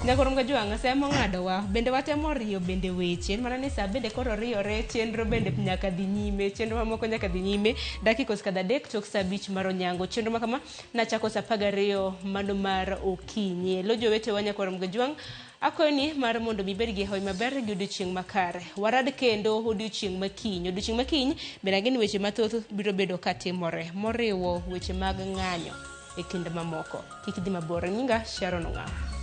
Nyakwar Mgejwang', sa ema ong'adowa. Bende watemo riyo bende weche. En mana ni sa bende koro riyore, chenro bende nyaka dhi nyime, chenro mamoko nyaka dhi nyime. Dakika osekadho 3 tok sa 5 mar onyango. Chenro ma kama nachako sa 12 mano mar okinyi. Lo jowetewa nyakwar Mgejwang', akwayo ni mar mondo mi ibed gi hawi maber gi odiochieng' makare. Warad kendo odiochieng' makiny. Odiochieng' makiny bende ang'e ni weche mathoth biro bedo katimore, moriwo weche mag ng'anyo e kind mamoko. Kik idhi mabor. Nyinga Sharon Ong'awo.